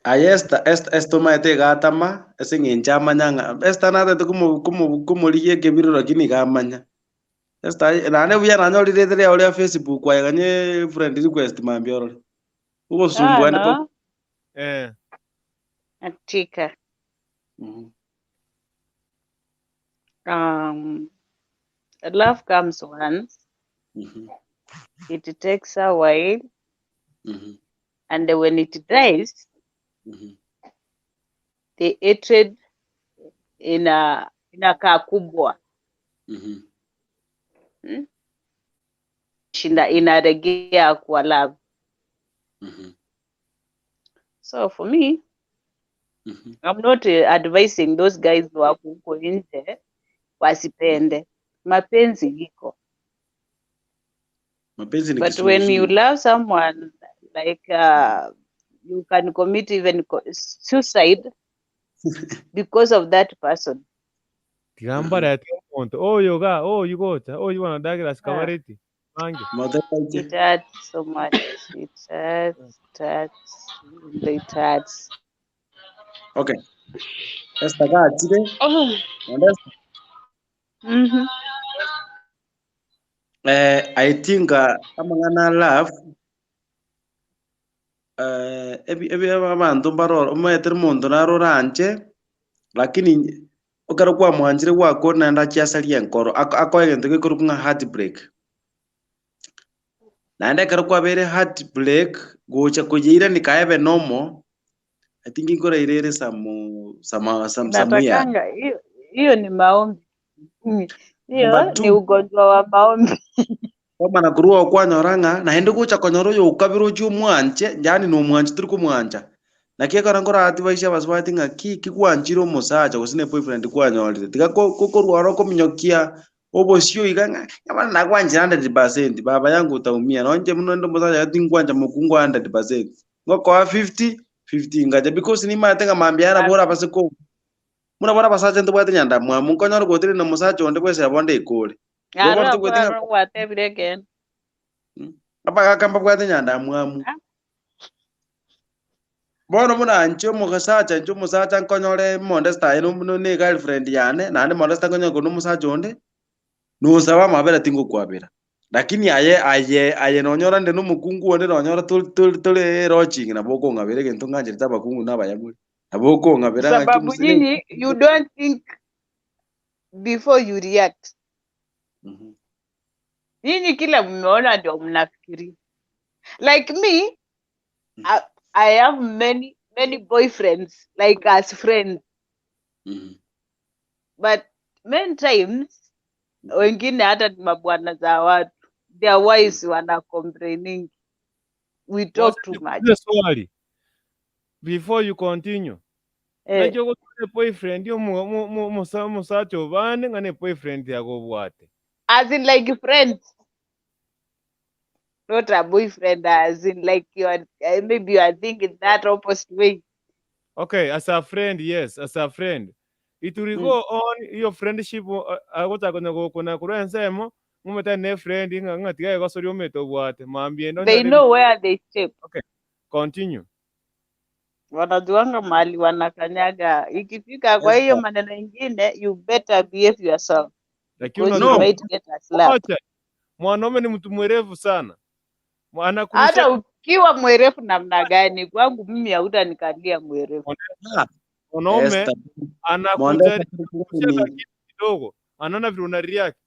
Aye Esther, Esther, Esther omaete igatama ase eng'encho amanya ng'a Esther natete komorigia ekebiro lakini iga amanya. Esther aye naende buya nanyorire rithere riago ria Facebook kwaeganye friend request mambia orore. Ah, Ogosumbuane pa no. Atika. Love comes once. It takes a while, and when it dies, the hatred inakaa kubwa. Shinda inaregea kwa love. So for me, I'm not advising those guys wako huko nje wasipende. Mapenzi iko. Mapenzi ni But when you kizunguzungu. love someone, like you can commit even suicide because of that person. Tigambara yatiga omonto oyo ga oyu gocha oyu bono Douglas Ah, Kabariti bange it hurts so much. It hurts, it hurts, it hurts. Okay. Esther gachire. Oh. Naende Esther, I think amang'ana a love ebi abanto mbaroro omaete omonto naro oranche lakini ekero kwamwanchire gwakora naende achiasaria enkoro akoe egento gekorokwa ng'a heartbreak. Naende ekero kwabeire heartbreak gocha koyeirani kaebe nomo, I think nkoraire ere some years. Inatakanga hiyo hiyo ni maombi. Number Hiyo ni two, ugonjwa wa maombi. kwamana korwa okwanyora ng'a naende gocha konyora oyo okabere ochie omwanche, yaani na omwanchi tori komwancha. Naki ekero nkoraadvise abasubati ng'a ki kigwanchire omosacha gose na eboyfriend kwanyorire, tiga korwa oro okominyokia obosio iga ng'a bono nagwanchire 100%, baba yangu utaumia. Nonye buna onde omosacha tingwancha mokungu 100%. Ngokoa 50, 50 ngacha because nimanyete ng'a mambia nabo orabase ko buna bono abasacha ntobwate nyandamwamu, nkonyora gotire na omosacha onde bwese bonde ekore. Igo bono Aro tobwate ng'a kwaro gwatebire again. abagaka mbabwate nyandamwamu. Bono buna inche omosacha inche omosacha nkonyore mondesta aye ne girlfriend yane, naende mondesta nkonyore korwa na omosacha onde, nosaba amabera tingokwabera. Lakini aye aye aye nonyora nde na omokungu onde nonyora tore lodging nabo okong'abera egento ng'ancherete abakungu na abayamuri. Nabo okong'abera ng'aki Sababu omosani nyinyi you don't think before you react. Nyinyi kila mmeona ndio mnafikiria. Like me, I have many many boyfriends like as friends, but many times wengine hata ni mabwana za watu, their wives wana complaining we talk Wacha too much. nikuulize swali before you continue. Eh, Naki ogotwara boyfriend omusacha obande ng'a ne boyfriend yago obwate. as in like friends, not a boyfriend, as in like you are maybe you are thinking that opposite way. Okay, as a friend, yes, as a friend. It will go on your friendship agotakonya gokuna kurwa ensemo ng'omete ne friend ng'a ng'a tiga egosori omete obwate mambia endo They nyore know where they step. Okay, continue. Wanajuanga mahali wanakanyaga. Ikifika kwa hiyo Esther. maneno ingine, you better behave yourself Lakini because you unajua No, might get a slap. wacha mwanaume ni mtu mwerevu sana. Hata Anakurusha Ukiwa mwerefu namna gani, kwangu mimi hautanikalia mwerefu. Ah, Mwanaume Esther, anakujaribu Mondesta kucheza kitu kidogo, anaona vile una react.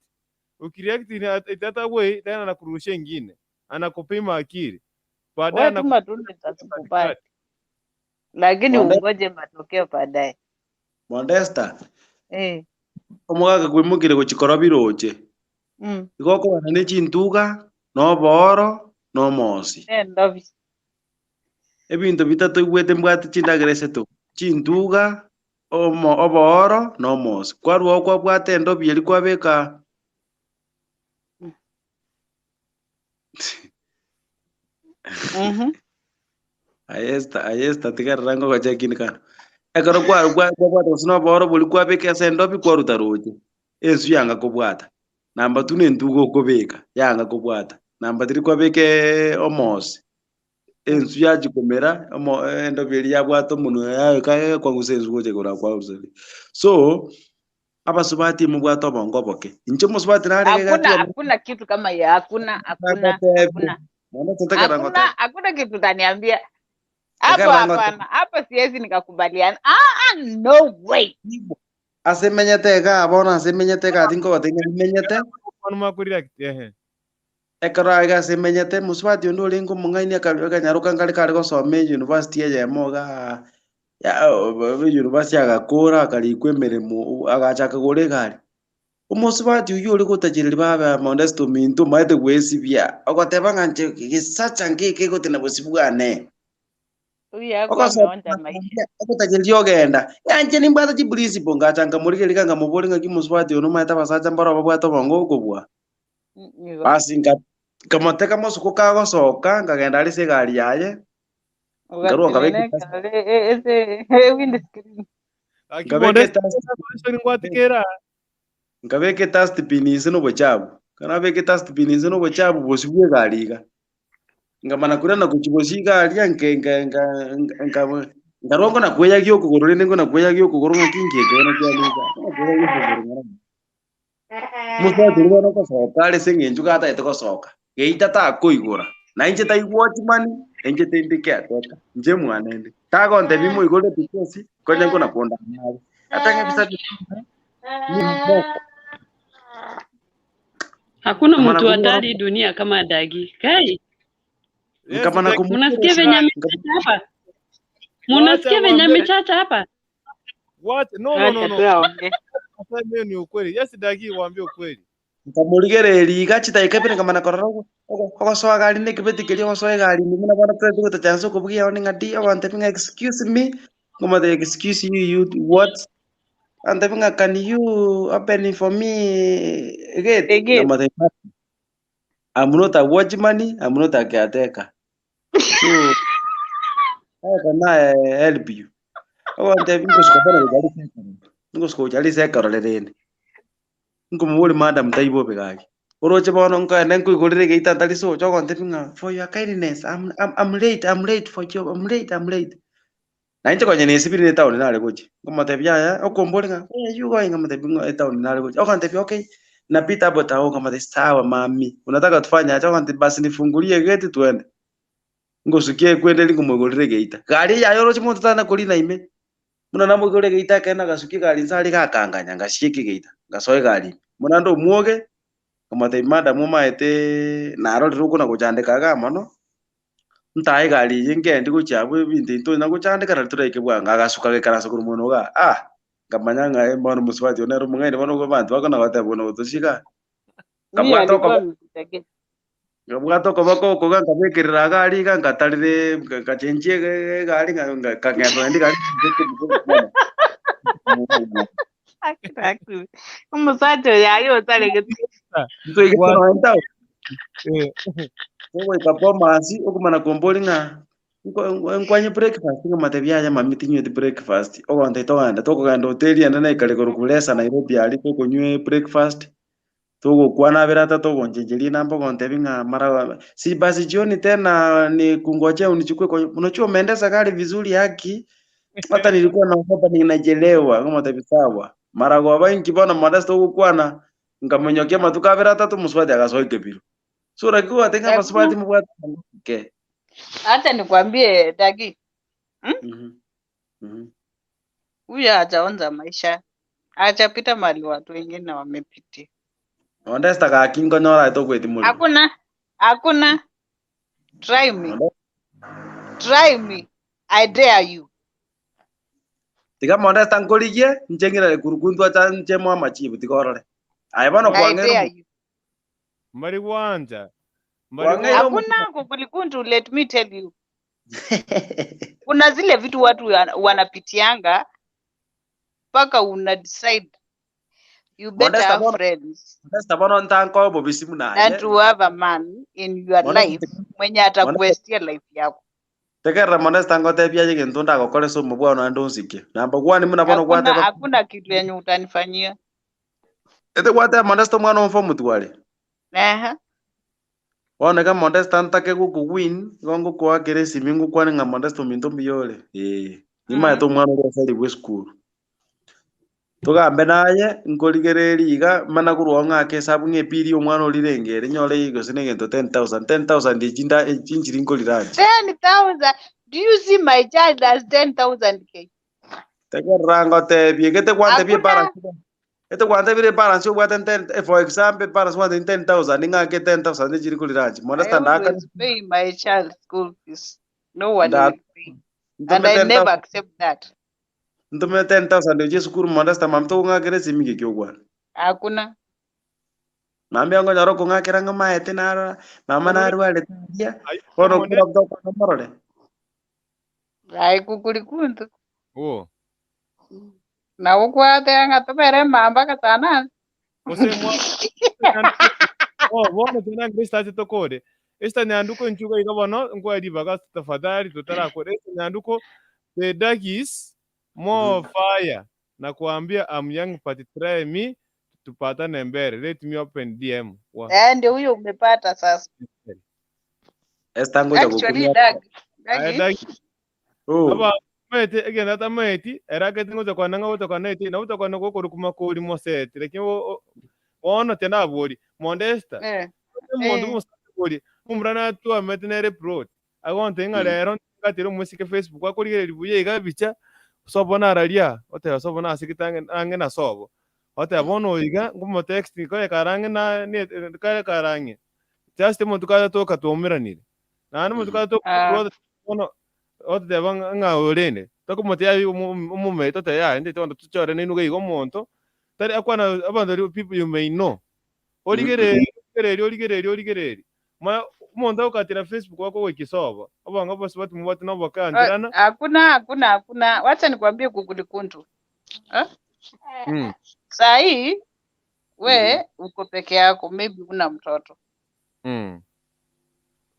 Ukireact itata way tena anakurudishia ingine, anakupima akili, baadaye Wewe tuma tu nitazikubali, katikati. lakini Monde- ungoje matokeo baadaye. Mondesta Eh. omogaka kwimukire gochikora biroche igo okogana ne chintuga nobooro nomosi Eh, ndavi. ebinto bitato igwete mbwate chindagera eseto chintuga omo obooro nomosi kwarwa kwabwate endobi eri kwabeka ayesta ayesta tigarera ngogocha kini kano ekero kwabwata gose nobooro bori kwabeka ase endobi kwaruta roche ensu yanga kobwata namba two nentuga okobeka yanga kobwata namba three kwabeka omosi ensu yachikomera omo endobi eri yabwata omonwe yayo kwangusa ensu gocha igoro akwarusa so abasubati mubwate obongo oboke inche mosubati narege Hakuna hakuna kitu kama ya hakuna hakuna hakuna hakuna hakuna kitu utaniambia hapo. Hapana, hapo siwezi nikakubaliana. No way. Asemenyete iga bono asemenyete iga tinkogotebi menyete Mwanaume akureact ehe. ekero aiga asemenyete mosubati onde orenge omong'aini akanyaroka nkare kare gosoma university eyemo iga ya university agakora akarikwa emeremo agachaka kogora egari omosubati oywo ore gotachereria baba Modesto ominto omaete gwesibia ogoteba ng'a inche gesacha ngeke egotena bosi bwane Huyu hakuwa ameonja maisha. ogotachereria ogenda yanche nimbwate chiprinciple ngacha nkamorigereria iga nkamobori ng'aki mosubati ono omaete abasacha mbaro babwate obongo okobua Nigo. basi nkamoteka mosuko kagosoka nkagenda are ase egari yaye nkarwa nkabeka Ugatineneka ese windscreen. Lakini nkabeka Modesta etasti ngwatikera nkabeka etastipini inse na obochabu kana nabeka etastipini inse na obochabu bosi bwa egari iga nkamana kuria na gochi bosi igaria nkarwa nkona kweyagia okogoro rende nkona kweyagia okogoro ng'aki nkiekero kiane iga nkona kweyagia okogoro ng'ora mosubati oria bono ogosoka are ase eng'encho gatagete gosoka geita takoigora na inche taigwochimani inche tindi caretaker inche mwana ende tagontebia moigore because konya nkona konda nabe ata ng'ebisa Hakuna nkamana mtu kumwora hatari dunia kama Dagi. Kai, yes, nkamana Dagi. munasikia venye amechacha hapa? Wacha Munasikia venye waambie amechacha hapa? wacha no no no Acha no. tu aongee. Sasa hiyo ni ukweli. Yes, Dagi waambie ukweli. nkamorigereria iga chidakika ibere nkamana korora ogosoa gari na ekebeti keria ogosoa egari ime buna bono totagete gotachansa okobugia one ng'a di ogontebia ng'a excuse me nkomotebia excuse you you what antebia ng'a can you open for me gate Again. nkamotebia I'm not a watchman, I'm not a caretaker. So how can I help you? Ogontebia ngosuka bono gocha risekero ngosuka gocha risekero rirende nkomobori madam taibobe gaki oroche bono nkaende nkoigorere geita ntari socha ogontebia ng'a for your kindness I'm late for job I'm late na inche konya nesibire ne town nare gochi nkomotebia aya okombori ng'a where you going nkamotebia ng'a etown nare gochi ogontebia okay napita hapo tao nkamotebia sawa mami unataka tufanye aje ogontebia basi nifungulie gate tuende ngosukie kwenderi nkomoigorere geita gari yayo oroche monto tana korina ime muna namoigorere geita akena gasukie gari nsa are gakanganya ngasieke geita ngasoe gari muna ndo omwoge nkamotebia madam omaete narorire okona gochandeka iga mono ntae egari eye ngendi gochia abwo ebinto ebio tonya gochandeka nari toraike bwango agasuka agaikaransa korwa mono iga ah nkamanya ng'a bono mosubati one nere omong'aini bono abanto bakona goteba buna gotosiga Huyu nkabwata alikuwa okobo amekuja gate. nkabwata okoboko oko iga nkabekerera egari iga nkatarire nkachenjia egari nkagenda naende egari Exactly. Omusacha oyo ali otaregete. ntoigete Wa nonya etown eh ogoika Bomas okomana kombori ng'a nkwanye breakfast nkamotebia yaya mami tinyweti breakfast ogontebia togende tokogenda hoteli ende naikare korwa Lesa Nairobi aria tokonywa breakfast togokwana abere ata togonchencheria enamba ogontebia ng'a mara si basi jioni tena ni kungojea unichukue kwa unajua umeendesha gari vizuri haki hata nilikuwa naogopa ninachelewa nkamotebia sawa mara goba inki bono Modesto togokwana nkamonyokia amatuko abere atato mosubati agasoa ekebiro so naki ogoteba ng'a Hakuna abasubati mobwate ke Hata nikwambie Dagi, Mhm. Mhm. Huyu hajaonja maisha, hajapita mahali watu wengine wamepitia. Ondesta gaki nkonyora tokweti murimo. Hakuna, hakuna. Try me, try me, I dare you. Tiga Modesta nkorigie ncheng'ire kurukuntwa cha nche mwa machibu tiga orore. Aye bono I kwang'eire dare you. Mbari gwanja. Mbari kwang'eire omo Hakuna kukulikuntu, let me tell you. Kuna zile vitu watu wanapitianga mpaka una decide you better Modesta have bono friends Modesta bono ntankoe obobisi buna than aye. to have a man in your Modesta life mwenye Modesta atakuwestia life yako. tegerera Modesta ngotebia aye gento ndagokore ase omobwao naende onsike. Namba one buna bono Hakuna gwateba hakuna kitu yenye utanifanyia. ete gwateba Modesta omwana omfe omotware. Ehe. Bono iga Modesta ntake gokuwin, igo ngokoakera esimi ngokwane ng'a Modesta ominto mbuya ore, eh, nimaete omwana oria ase arigwe esukuru. Togambe naye, nkorigereria iga, mana korwa oo ng'ake esabu ng'a epiri ya omwana oria renge ere nyore gose na egento 10,000, 10,000 echi nda echi nchiri nkorira nche. 10,000. Do you see my child as 10,000 K? Tegerera ngotebie, gete gwantebia Hakuna. ebalance ete gwantebire ebalance obwate ten for example ebalance obwate 10,000 ng'ake 10,000 echiri nkorira nche. I Modesta ndakane always pay my child school fees. No one nda will pay. And ntume I 10,000 never accept that. ntume 10,000 echi esukuru Modesta mami tokong'akera esimi geki okwana. Hakuna. Mambia ngonyora okong'akera ng'a maete narora, mama narwarete aria, bono Modesta. okora tokwana morore. Ai kukulikuntu. Oh. Na ukwate anga tobere mamba katana. Ose mwa oh bono tena Kristo ache tokore. Esta nyanduko nchuka iga bono nkwa ribaga tafadhali tutarakore. Esta nyanduko the dagis more fire na kuambia I'm young but try me tupatane mbele. Let me open DM. Wa. Eh, ndio huyo umepata sasa. Esta ngoja Actually gokumia. Dag, Aya Dagi, dagi. Oh. Aba maete egenda ta maeti erakete ngoja kwa nanga gocha kwa neti na uta kwa nako kuri kumakori mosete lakini wono tena abori Modesta eh, omonto omosabori omurana twamete nere prot agonte ng'a rero ngatire omosike Facebook akorigereria buya iga bicha sobo nararia oteba sobo nasigete ang'e na sobo oteba bono iga ngomotext kare karang'e na kare karang'e just omonto kare toka twaumeranire naende omonto kare toka ah, bono oteba ng'a orende tokomotea omomete oteba yaya ndete bono tuchore nainuga iga omonto tari akwana abanto people you may know origereria origereria origereria origereria ma omonto agokatera Facebook wako goikisobo obongo bose batimobwate eh, nobokancherana hakuna hakuna hakuna. Wacha nikwambie kukulikuntu. Eh? Saa hii we uko peke yako, maybe una mtoto.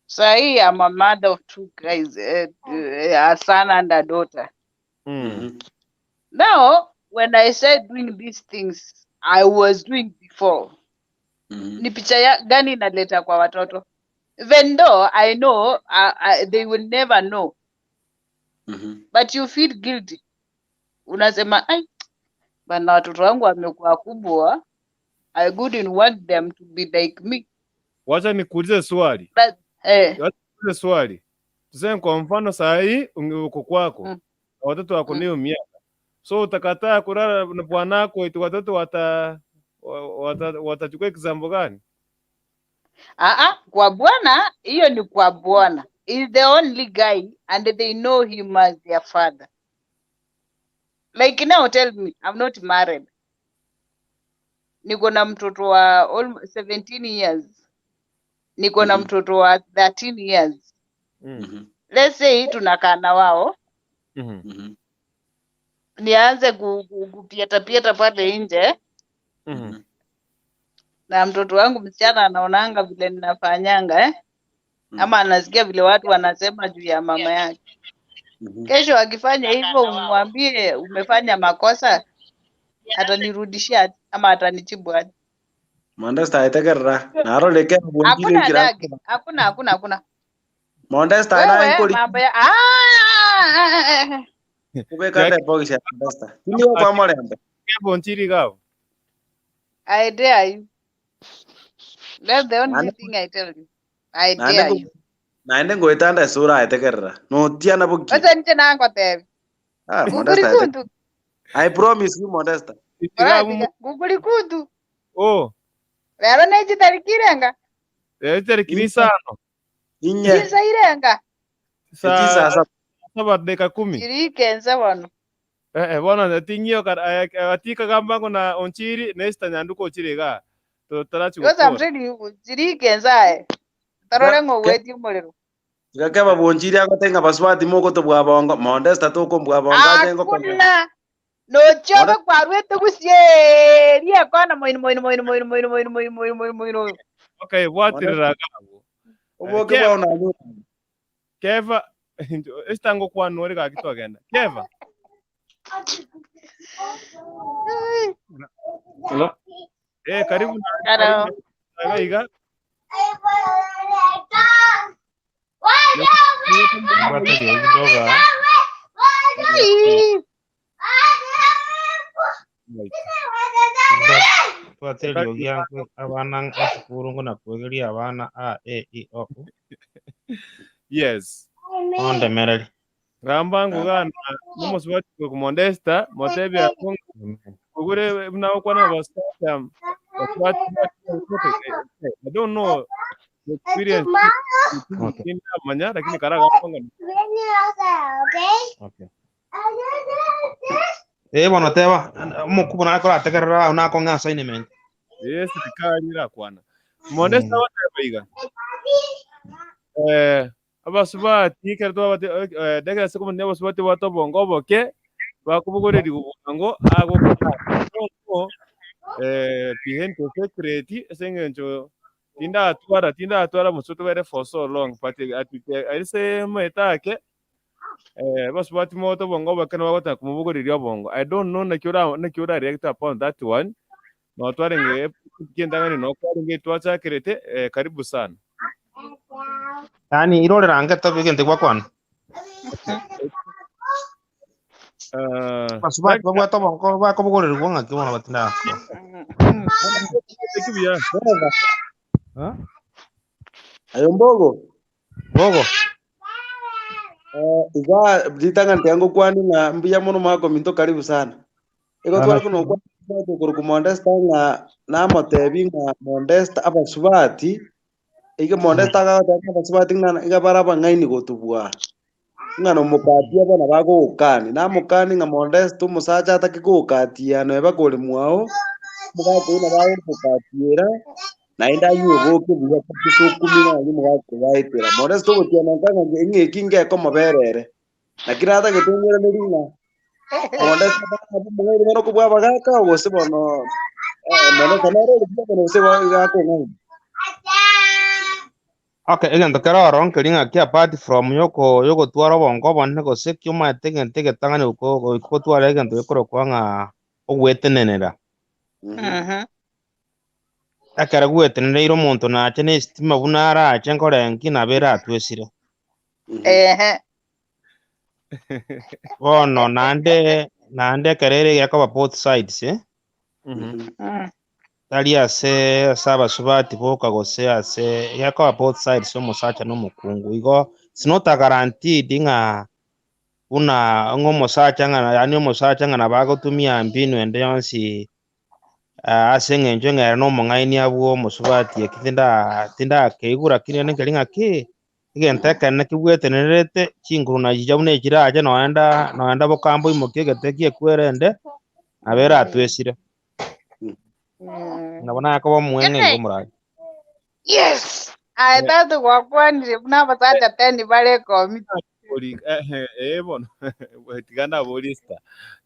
Saa hii I'm a mother of two guys, a son and a daughter. Now, when I said doing these things I was doing before, ni picha ya gani inaleta kwa watoto? Even though I know they will never know, but you feel guilty. Unasema, ai, bana watoto wangu wamekuwa kubwa, I wouldn't want them to be like me. Wacha nikuulize swali. But, eh, Wacha nikuulize swali. Tuseme kwa mfano saa hii uko kwako na watoto wako niyo miaka, so utakataa kulala na bwanako eti watoto watachukua example gani? Ah, kwa bwana, hiyo ni kwa bwana. Is the only guy and they know him as their father. Like now tell me, I'm not married. Niko na mtoto wa almost 17 years. Niko na mtoto wa 13 years. Let's say tunakaa na wao, nianze kupieta pieta pale nje na mtoto wangu msichana anaonanga vile ninafanyanga eh? Ama anasikia vile watu wanasema juu ya mama yake. Kesho akifanya hivyo umwambie umefanya makosa, atanirudishia aje ama atanijibu aje? Modesta aitegerera narore kera bwonchire Hakuna kira Dag, hakuna hakuna hakuna. Modesta naye Wewe nkori mambo ya ah, kubeka nde box ya Modesta tindigo kwa morembe Bonchiri gao. I dare you. That's the only nane thing I tell you. I nane dare you. Naende ngoetanda esura ategerera. No tiana buki. Ose nche nangotebi. Ah, Guguri Modesta. kuntu. I promise you Modesta. Oratiga guguri kuntu. Oh, Rero nechitariki irenga. tariki ni isano. Inye. Chinsa irenga. Saa saba dakika 10. Chirikense bono. Bono ting'io atika gambango na onchiri nesta nyanduko ochiri iga. Totarachi Because I'm gokora. ready chirikense aye. Tarore ng'ogweti omorero. Gakeba bonchiri agotenga baswati mogoto bwa bongo. Modesta toko bwa bongo aje ngoko. Hakuna. Nochobe kwarwete gusieria kona moino moino moino moino moino moino moino moino moino moino. Okay, bwatirira gabo. Oboke bwa onanyu. Keva estango kwanu ori gakitwagenda. Keva. Hello? Karibu na Hello. karibu iga. Mbwate kidogo. Twateri ogia abana esukuru ngo nakwegeria abana a e i o u. Yes. Ondemereri. Rambangu gana n'umusubati ku Modesta motebya kugure nawo kwana basata basubati. I don't know the experience Okay. manya lakini karaga konga. Okay. Bono teba omokubo nakora ategerera nakong'a assignment. Yes, tikarira kwana. Modesta wateba iga. Abasubati kerto abati daga sekomo ne abasubati batobongo boke bakubugoreri bwango ago ko behind the secret esengencho tinda atwara musoto bere for so long but at say mwetake abasubati moto bongo boke no bagota kumubugoreri bongo. I don't know nakiora react upon that one. No twarenge kiendangani no kwarenge twachakirete. Karibu sana. Yani irorera ngeta bigente gwakwana. Basubati babwata bongo bakobugoreri ng'aki bono batinda. Ha? Ayo mbogo. Mbogo. Iga ditanga ntiango kwani na mbuya mono mako minto karibu sana. Ego twari kuno kwa ku Modesta na namotebi nga Modesta abasubati iga Modesta ga abasubati nga iga baraba ngaini gotubwa. Nga no mukatia bona bagukani namukani nga Modesta omusacha atakigukatia no ebakori mwao mugakuna bagukatiera naenda yuboke buya kusukumi na mugakubaitira Modesta ogotiana nkanga ng'eki ngeko moberere lakini ata getengere neringa Modesta bamugere bono kubwa bagaka gose bono Modesta nere bono gose gakong'aini. Okay, egento keroro nkeri ng'aki apart from yoko yogotwara obongo obonene gose kiomanyete egento egetang'ani gotwara egento gekorokwa ng'a ogwetenenera. Ekero gwetenereire omonto nache na esitima buna arache nkorenki nabo eratwesire. Bono naende ekero ere gekoba both sides tari ase ase abasubati boka gose ase gekoba both sides omosacha na omokungu igo it's not a guaranteed ng'a buna ng'omosacha ng'a yaani omosacha ng'a nabagotumia mbinu ende yonsi ase eng'encho ng'ere na omong'aini abwo omosubati eki tindakeigura kire nkeri ng'aki egento ekenene kibwetenerete chinguru nachicha buna echirache noenda bokambo imoki egete giekwerende nabo eratwesire. Nabo nakoba omweng'e omorari. Yes. Aye tatu gwakwanire buna abasacha 10 bare komi. Bono tiganda bolista.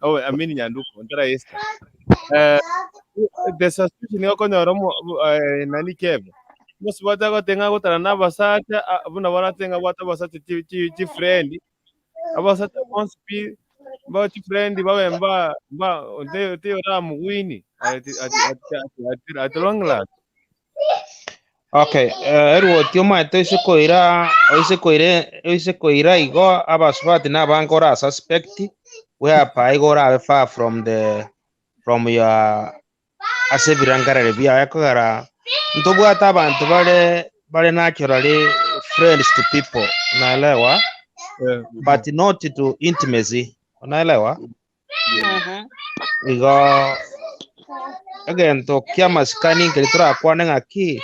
Oh, I mean nyanduko ntara esta. The suspicion yokonyora nani kebe. Musibata gotenga gotara nabasacha buna baratenga bwata basacha chi friend. Abasacha bonsi pi ba chi friend bawe mba mba onte ora mugwini at long last. Okay, erwo omaete oise koira igo abasubati nabangora suspect whereby igo orabe far from the from your ase ebirangarere biaye kogera ntobwate abantu bare naturally friends to people, unaelewa? But not to intimacy, unaelewa? Igo egento kia masikani nkeri torakwane ng'aki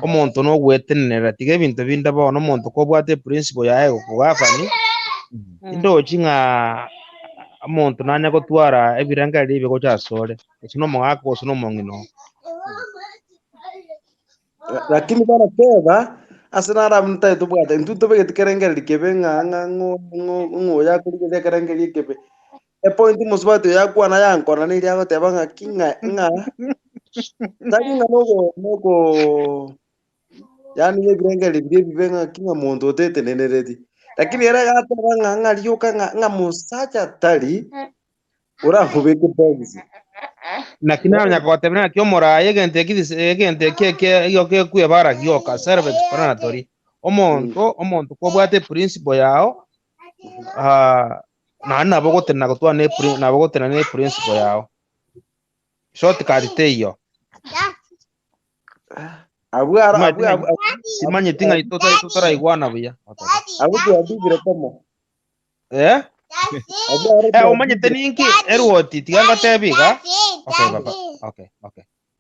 omonto nogwetenenera tiga ebinto binde bono omonto kobwate principle yaye gokogafani indochi ng'a omonto nanya gotwara ebirangari ebi gocha asore ase nomogaka gose nomong'ino. Lakini bana keba ase nara mtae tubwate ntu tubegete kerengereri kebe ng'a ng'a ng'o ng'o ng'o yakurigeria kerengereri kebe e point musubati yakwana yankona niri agoteba ng'a ki ng'a ng'a tari ng'a nogo nogo yani ebirengereri biria ebibe ng'a ki ng'a monto otetenenereti lakini ere gateba ng'a ng'a rioka ng'a ng'a musacha tari oramubeke box. Lakini nanya gotebera naki omorayi egento eki egento eki eke gekwebara gioka self explanatory omonto omonto kobwate principle yao naende nabo ogotenena gotwana na nabo ogotenena na principle yao shortcut teiyo. Abwo ara Timanyeti abwo ng'a abwo timanyeti ng'a totaraigwana buya. Abwo twabibire komo. Eh? Abwo ara Omanyete twabibire. Ninki erwoti tiga ngotebi iga. Okay baba.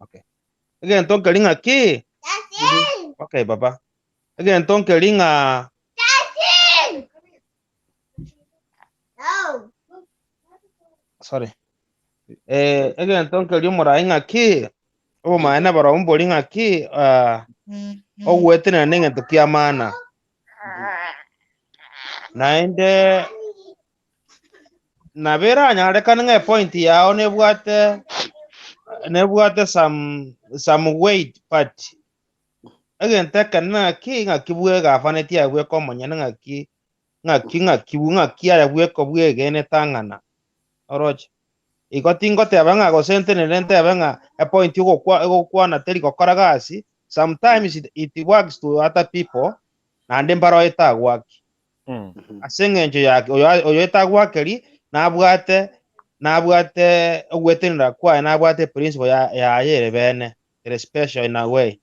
Okay. Egento nkeri ng'aki? Okay baba. Egento nkeri ng'a sorry. Egento nkeri omorai ng'aki? Obomaene barobwo mbori ng'aki ogwetenena na egento kia maana. Naende nabera nyarekane ng'a point yao nebwate nebwate some weight but egento ekenene ng'aki ng'aki bwegafanetie aye bweka omonyene ng'aki ng'aki ng'aki ng'aki aye bweka bwegenete ang'ana oroche. Igo tingoteba ng'a gose ntenene ntebe ng'a epoint ogokwa egokwana teri gokora gasi sometimes it works to other people naende mbaro etagwaki ase eng'encho yake oyo oyo etagwakeri nabwate nabwate ogwetenera kwaye nabwate principle ya yaye ere bene ere special in a way.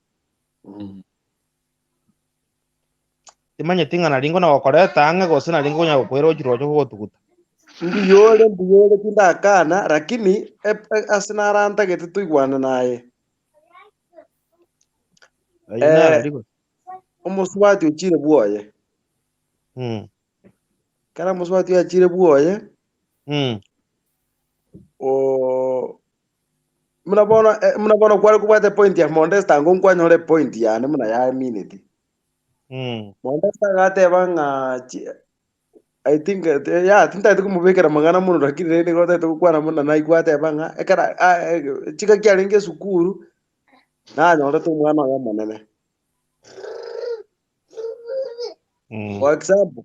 Timanyeti ng'a nari ngona gokoreta ang'e gose nari ngonya gokwera ochiroche gogotuguta. Mbuyore mbuyore tindakana lakini ase narantagete tuigwane naye. Ayio naro rigo. Omusubati ochire bwoye. Kara omusubati achire bwoye o muna muna bono kwari kubwate point ya Mondesta ngo nkwanyore point yane muna ya minute. Mondesta gateba ng'a I think yeah tintaete kumubikira mang'ana mono lakini rende nigo otagete gokwana mono naigwa ateba ng'a ekera chika kiarenge esukuru nanyorete omwana oyo omonene. For example,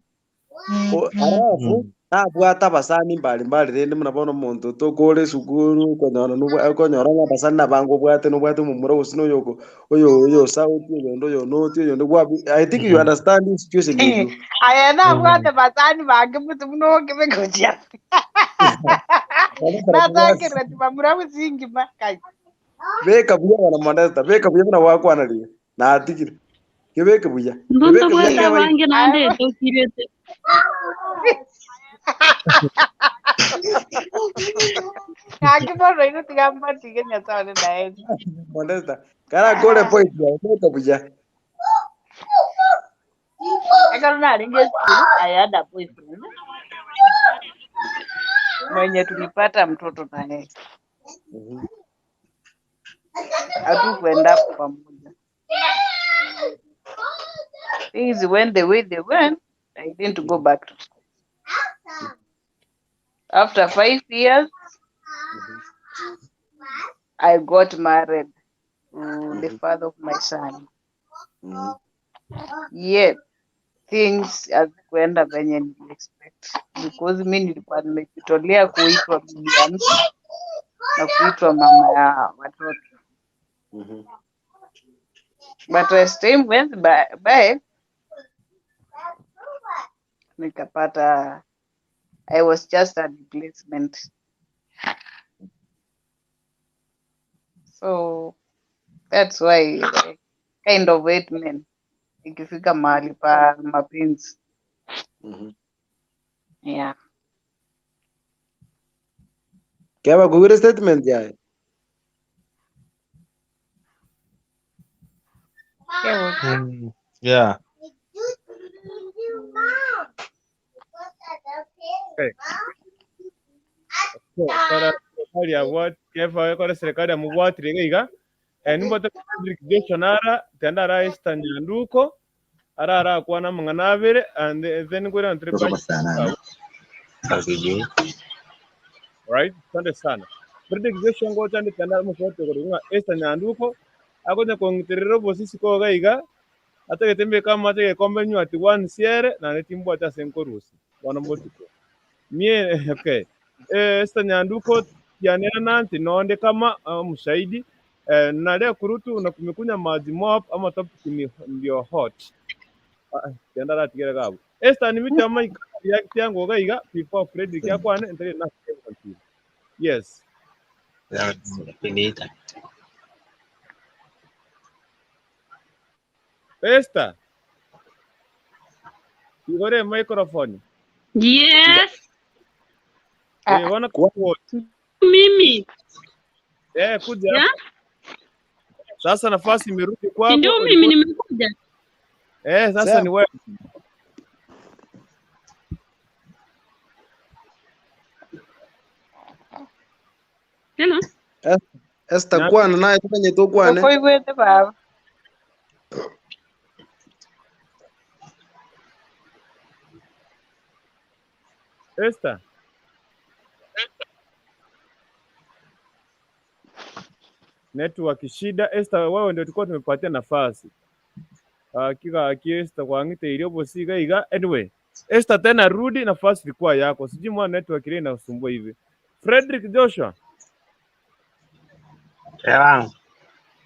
alafu nabwate abasani mbalimbali rende muna bono omonto tokore esukuru okonyora okonyora ng'a abasani nabange obwate nobwate omomura gose na oyoko oyo oyo sauti oyonde oyo noti oyonde I think you understand this situation eyo. Aya nabwate basani bange mutu muno okibegochia. Natangirira tibamura busingima kai. Beka buya bana Mondesta, beka buya buna gwakwanaria natigire kebeke buya Ndonto kebeke buya bwate keba abange naende etokirete. Gaki bono ino tiga mbatige Nyasaye naende. Mondesta kara kore point ya beka buya. Ekero narenge esukuru I had a boyfriend mwenye tulipata mtoto naye. Hatukwenda pamoja. Things went the way they went. I didn't go back to school. After 5 years, I got married to the father of my son. Yet things hazikuenda venye niliexpect because mi nilikuwa nimejitolea kuitwa bibi ya mtu na kuitwa mama ya watoto. But as time went by nikapata I was just a replacement. So that's why I kind of hate men. ikifika mahali pa mapenzi. Mhm. Yeah. Keba kuwire statement yae. Kevo. Yeah. Okay. So, kora serikali ya what kefa kora serikali ya mubwatire iga nimbote Frederick Joshua ara tenda ara Esther Nyanduko ara ara kwana mangana abere and then kwera ntre right, asante sana Frederick Joshua ngocha ndi tenda mufote kurunga Esther Nyanduko akonya kongiterero bosisi ko gaiga ategetembe kama atege kombe nyu ati one siere na netimbwa ata senkorusi wana mbotiko mie. Okay, Esther Nyanduko yanena nanti nonde kama mshahidi nalea kurutu na kumekunya maji mop ama topic ni ndio hot. Tenda ratigera gabo Esther ni miti ama react yangu gaiga before Frederick yakwane ntere na continue. Yes. Esther, igore microphone. Yes, wana kuwa mimi. Kuja Yeah? sasa, nafasi imerudi Si kwako. ndio mimi nimekuja. Sasa ni wewe. Hello. Esther kwana naye tumenye tukwane. Tokoiwete baba. Esther. Network shida. Esther, wewe ndio tulikuwa tumepatia nafasi. Kika aki Esther kwa ngite iliyopo siga iga. Anyway, Esther tena rudi, nafasi ilikuwa yako. Sijui mwana network ile inasumbua hivi. Frederick Joshua. Ewan.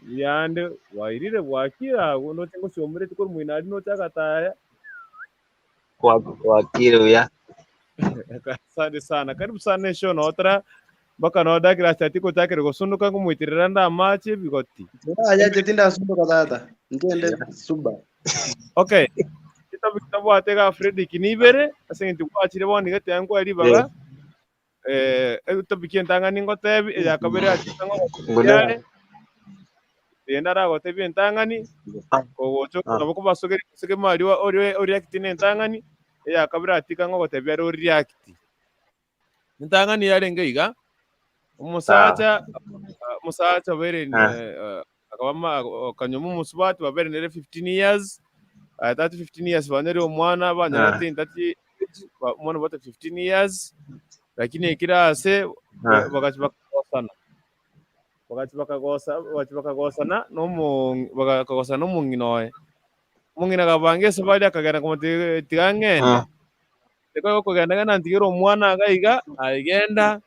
Yande wairire bwakira no tengo siomere tukor muinari no chakataya. Wakire uya. Asante sana. Karibu sana show notra. Baka no dakira chatiko chakere gosunduka ngumuitirira nda machi bigoti. Aja tinda sunduka tata. Ngende suba. Okay. Kitabu kitabu atega Frederick nibere ase nti gwachire boni gete yangu ari baga. Topic entang'ani ngotebi ya kabere atanga Ngone. Yenda ra gotebi entang'ani kogocho nabo kubasogeri kusege mari wa ori react ne entang'ani ya kabere atika ngotebi ari react. Entang'ani yarenge iga umusacha musacha bere akabama kanyuma umusubati babere nere 15 years 30 15 years banyari omwana banyara 30 omwana bata 15 years lakini kirase bakachi bakagosana bakachi bakagosa bakachi bakagosana nomu bakagosana nomung'ina oye omong'ina kabange esabari akagenda komatiga ng'ende teko kogenda gana ntigera omwana agaiga aigenda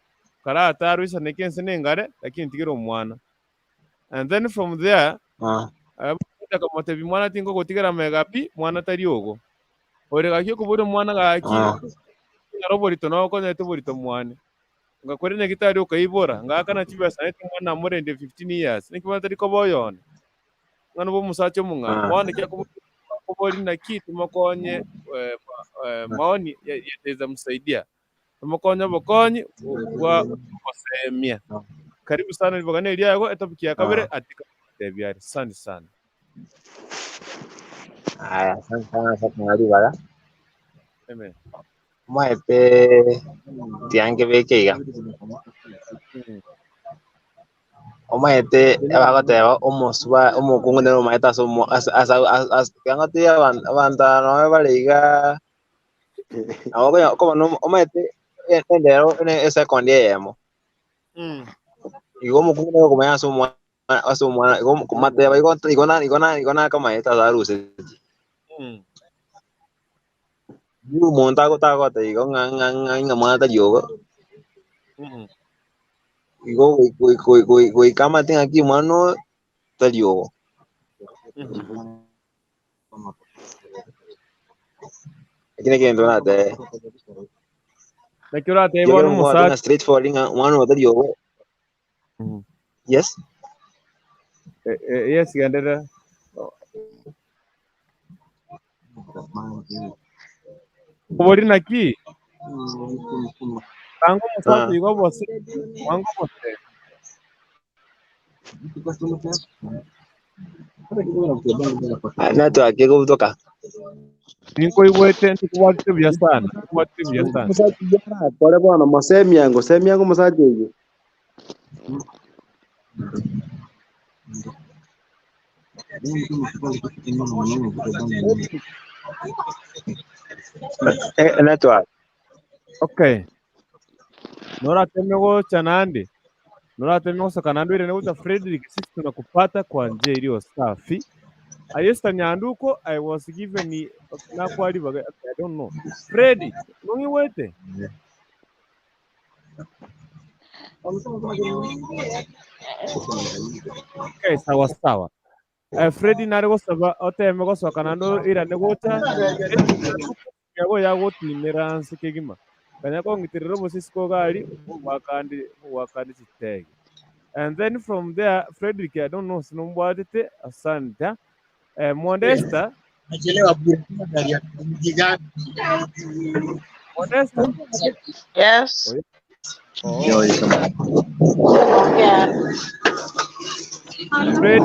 karataru isa nekense nengare lakini ntigera omwana and then from there akamotebi mwana tingo gotigera megapi mwana tari ogo ore gaki okobora omwana gaki naroborito nokonyete oborito mwane ngakore nyagitari okaibora ngakana chibesa nete mwana amorende 15 years niki tari koboyone ng'ano bo omosacha omong'ana bono kiakobori naki tumokonye maoni yataweza msaidia tumokonye obokonyi bwa osemia. Karibu sana nivogane eriago etopic ya kabere atika tebiari. Asante sana. Aya, asante sana sa kumari baga. Amen. Maete tiange beke iga. Omaete abagoteba omosuba omokungu nero omaete ase omo ase ase ase kiang'ote abanta noe bare iga nabo konya omaete endero esekondi eyemo. Igo omokungu nero okomanya ase omwana igo komateba igo igo na igo na igo nakamaete ase aruseti. Omonto agotagote igo ng'a ng'a ng'a ng'a mwana tari ogo. Igo goika amate ng'aki omwana oyo tari ogo. Eki nekento natebe. Naki oratebe Kiagera bono omwana omosacha ng'a straight forward ng'a omwana oyo tari ogo. Yes. Yes, genderera. Obori naki? Tango musacha igo bose, mwango bose. Network ikubutoka. Ninkoigwete ntikubwatete buya sana, ntikubwatete buya sana. Musacha yara pole bwana mosemiango semiango musacha oyo. Network. Okay. Norateme gocha nandi. Norateme gosoka nandi ile neguta Frederick, sisi tunakupata kwa njia iliyo safi. Ayesta Nyanduko, I was given nakwali baga, I don't know. Freddy, nongiwete? Okay, sawa sawa. Freddy nari gosaba oteme gosoka nando ira negocha yago yagotinera nsi kegima. Kanya kongitirira obosisiko gari wakandi wakandi chitege. And then from there, Frederick, I don't know, sinumbwatete, asante. Modesta, Modesta. Yes. Oh. Yeah. Fred,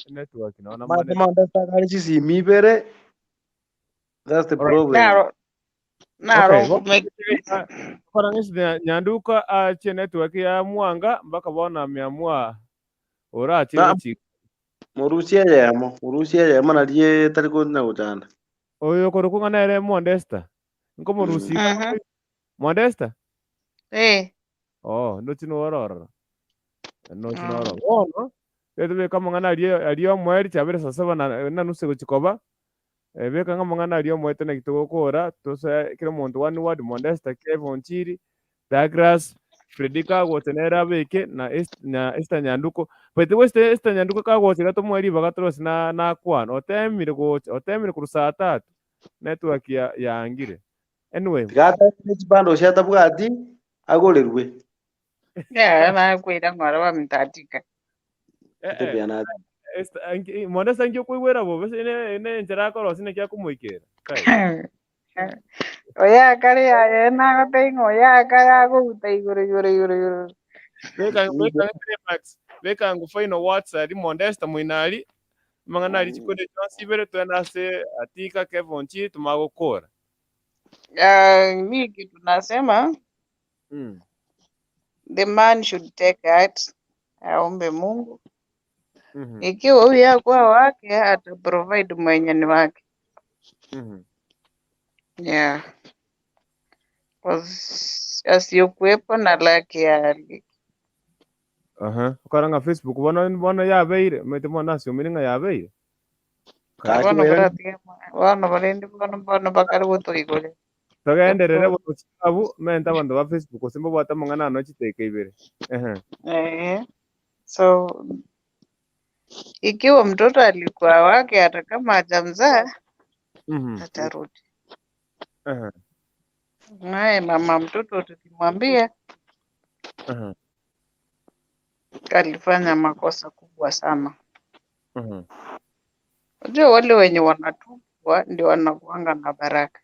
network naona Mate Modesta kali chisimi ibere. That's the Alright. problem. Naro naro Okay, kume kora ngisi Nyanduka achie network ya Mwanga mpaka bona ameamua ora achie Na gochi murusie yemo, murusie yemo narie tari kunya guchanda. oyo korukunga nere Modesta. Nkomorusi Modesta. Eh. Oh, ndochino ororo. Ndochino ororo. Bono tetubeka amang'ana aria aria omweri chabere saa saba na nusu gochikoba. Beka ng'a amang'ana aria omwete naki togokora tose kera omonto one word Modesta, Kevin Chiri, Douglas, Freddy kagocha nere abeke na na Esther Nyanduko. But the Esther Nyanduko kagocha gatomweri bagatorosi na nakwana otemire gocha otemire korwa saa tatu network ya yangire. Anyway, Tigata chibando ciatabwati agorerwe. Yeah, na kwira ng'ora bamtatika. eh Tubiana. Esther Modesta nki okoigwera bobe ene ene enchera akorosi naki akomoikera. Kai. Oya kare ya na gote oya kare agoguta igoro igoro igoro igoro. Beka beka climax beka ngu final words ari Modesta mwinari mang'ana ari chikonde chonsi ibere twenda ase Atika Kevin Chiri tumagokora. Mi kitu nasema the man should take heart, aombe Mungu. Ikiwa huyu hakuwa wake ata provide mwenye ni wake. Yeah. 'Cause asiyokuwepo na laki ya Aha. Ukaranga Facebook bono bono yabeire mete mwana asiumire ng'a yabeire. Kai. bono Kakiwera baratige bono barindi bono bono bakari gutoigore. Togenderere bono chikabu menta abanto ba Facebook gose mbabwate amang'ana ano chiteka ibere. Ehe. Eh. So ikiwa mtoto alikuwa wake hata kama hajamzaa atarudi. Ehe. Naye mama mtoto tukimwambia Ehe. alifanya makosa kubwa sana. Unajua wale wenye wanatupwa ndio wanakuanga na baraka.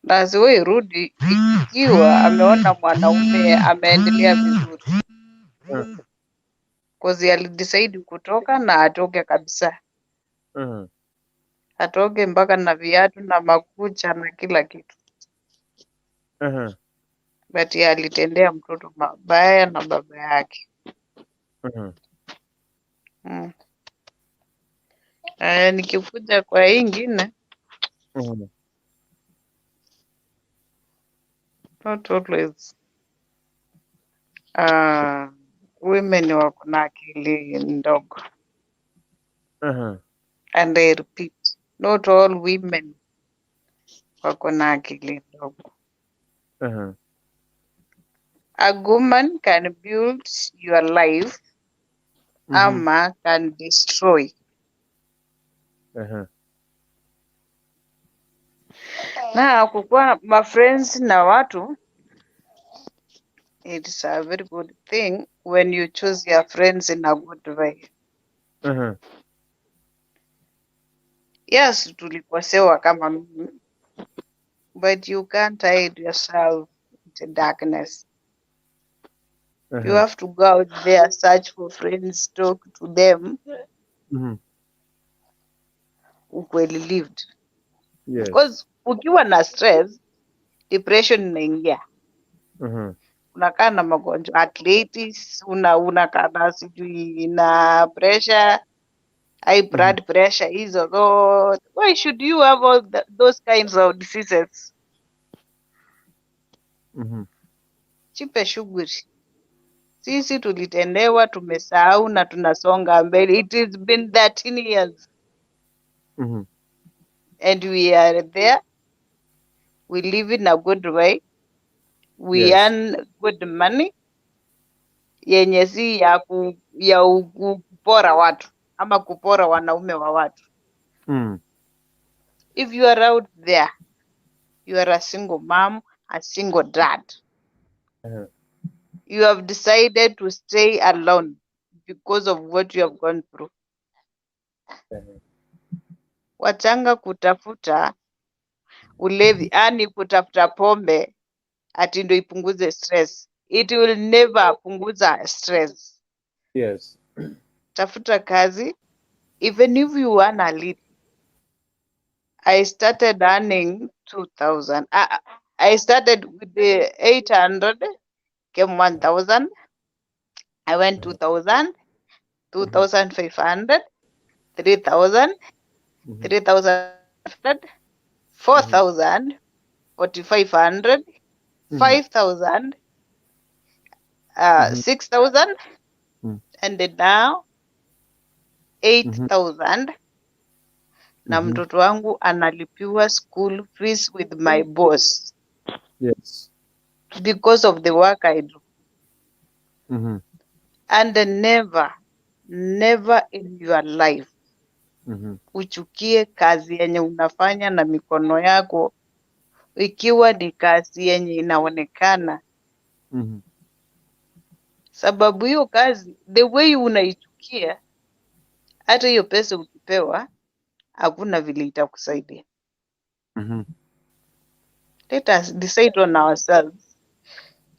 Na asiwahi rudi ikiwa ameona mwanaume ameendelea vizuri. Cause alidecide kutoka na atoke kabisa. Atoke mpaka na viatu na makucha na kila kitu. But yeye alitendea mtoto mabaya na baba yake. Nikikuja kwa hii ingine, not always women wako na akili ndogo. And I repeat, not all women wako na akili ndogo. A woman can build your life ama can destroy. Na kukuwa ma friends na watu, it's a very good thing when you choose your friends in a good way. Yes, tulikosewa kama mimi, but you can't hide yourself in the darkness. You have to go out there, search for friends, talk to them, ukweli lived. Because ukiwa na stress, depression inaingia. Unakaa na magonjwa arthritis, unakaa na sijui na pressure, high blood pressure, hizo zote. Why should you have all those kinds of diseases? Jipe shughuli. Sisi tulitendewa, tumesahau na tunasonga mbele. It has been 13 years and we are there. We live in a good way. We earn good money yenye si ya kupora watu ama kupora wanaume wa watu. If you are out there, you are a single mom, a single dad. You have decided to stay alone because of what you have gone through. Wachanga kutafuta ulevi, yani kutafuta pombe ati ndio ipunguze stress. It will never punguza stress. Tafuta kazi, even if you earn a little. I started earning 2000. I started with the 800, came 1000. I went 2000, 2500, 3000, 3500, 4000, 4500, 5000, 6000, and then now 8000, na mtoto wangu analipiwa school fees with my boss because of the work I do. And never, never in your life uchukie kazi yenye unafanya na mikono yako, ikiwa ni kazi yenye inaonekana, sababu hiyo kazi, the way unaichukia, hata hiyo pesa ukipewa hakuna vile itakusaidia. Let us decide on ourselves,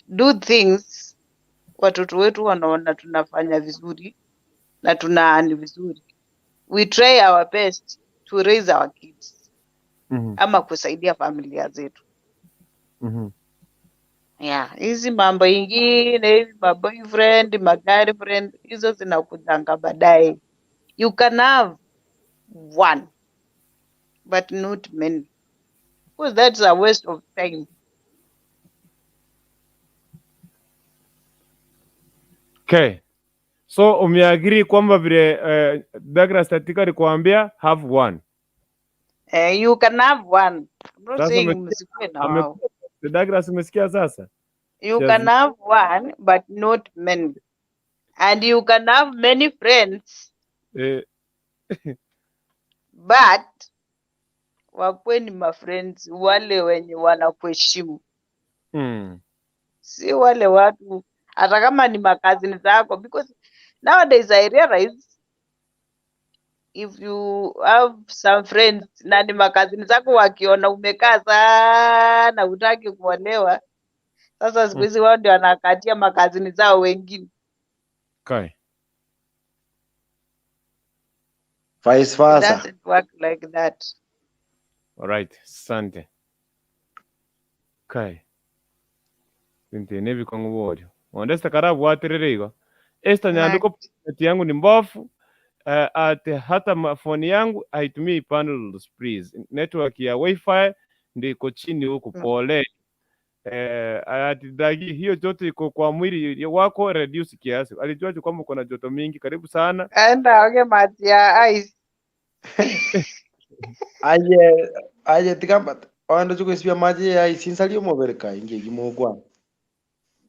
do things watoto wetu wanaona tunafanya vizuri na tunaearn vizuri. We try our best to raise our kids ama kusaidia familia zetu. Yeah, hizi mambo ingine hizi ma boyfriend, ma girlfriend, hizo zinakujanga baadaye. You can have one but not many, because that's a waste of time. Okay. So umeagree kwamba vile Douglas Tatika alikuambia, have one. Eh, you can have one. I'm not Sasa saying umesikia msikuwe na wao. Douglas, umesikia sasa? You She can has have one but not many. And you can have many friends but wakuwe ni mafriends wale wenye wanakuheshimu, si wale watu hata kama ni macousin zako, because nowadays I realize if you have some friends na ni macousin zako, wakiona umekaa sana hutaki kuolewa, sasa siku hizi wao ndio wanakatia macousin zao wengine. Okay. Vice It versa. doesn't work like that. Alright, asante. Okay. Binti nebi kwangu borio. Ondesta karabu aterere igo. Esther Nyanduko, net yangu ni mbofu. Ate hata phone yangu haitumii panels, please. Network ya wifi ndio iko chini huku, pole. Ati dagi hiyo joto iko kwa mwili wako, reduce kiasi. Alijua tu kwamba uko na joto mingi. Karibu sana. Enda oge maji ya ice. Aye aye, tiga ondo chukwesibia maji ya isinsalia omobere kaingi egimokwana.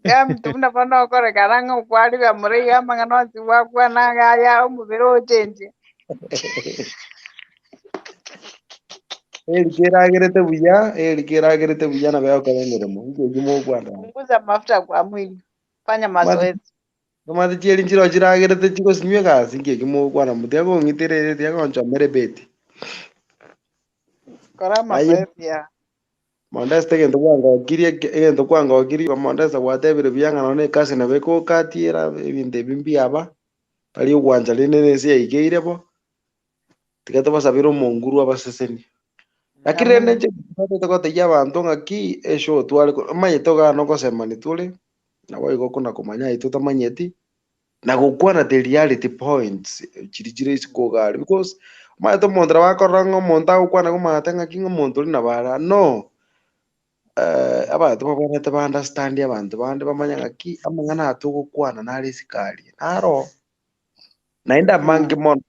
Ya mtu buna bono okorekana ng'a okwariga muraiga amang'ana onsi gwakwana ng'a aya omobere ochenjia. Erika eragerete buya, erika eragerete buya na beokora emeremo. Inche ekio mogokwana. Punguza mafuta kwa mwili, fanya mazoezi. Omanyete chieri nchiro chiragerete chigosinywa egasi, inki ekio mogokwana motiga kong'iterere tiga gonchomera ebeti. Kora Aye. mazoezi ya. Mondeste egento kwangokirie egento kwangokirie Mondeste gwatebire buya ng'a nonye ekasi nabo ekogokatiera ebinto ebi mbiaba, tari ogwancha rende na ense yaikeire bo, tiga tobasabere omonguru abasesenie. Lakini rende Amen. inche ntotete gotebia abanto ng'aki eshow tware ko omanyete igaa nogosemani tore, nabo igo okona komanya aye totamanyeti, na gokwana the reality points chiri chire isiko iga aria because omanyete omonto nabo akorora ng'a omonto agokwana omanyete ng'aki ng'a omonto oria nabo ara no. Abanto babwenerete ba understand abanto bande bamanye ng'aki amang'ana aya togokwana nare isiko aria, naro naende amange mono.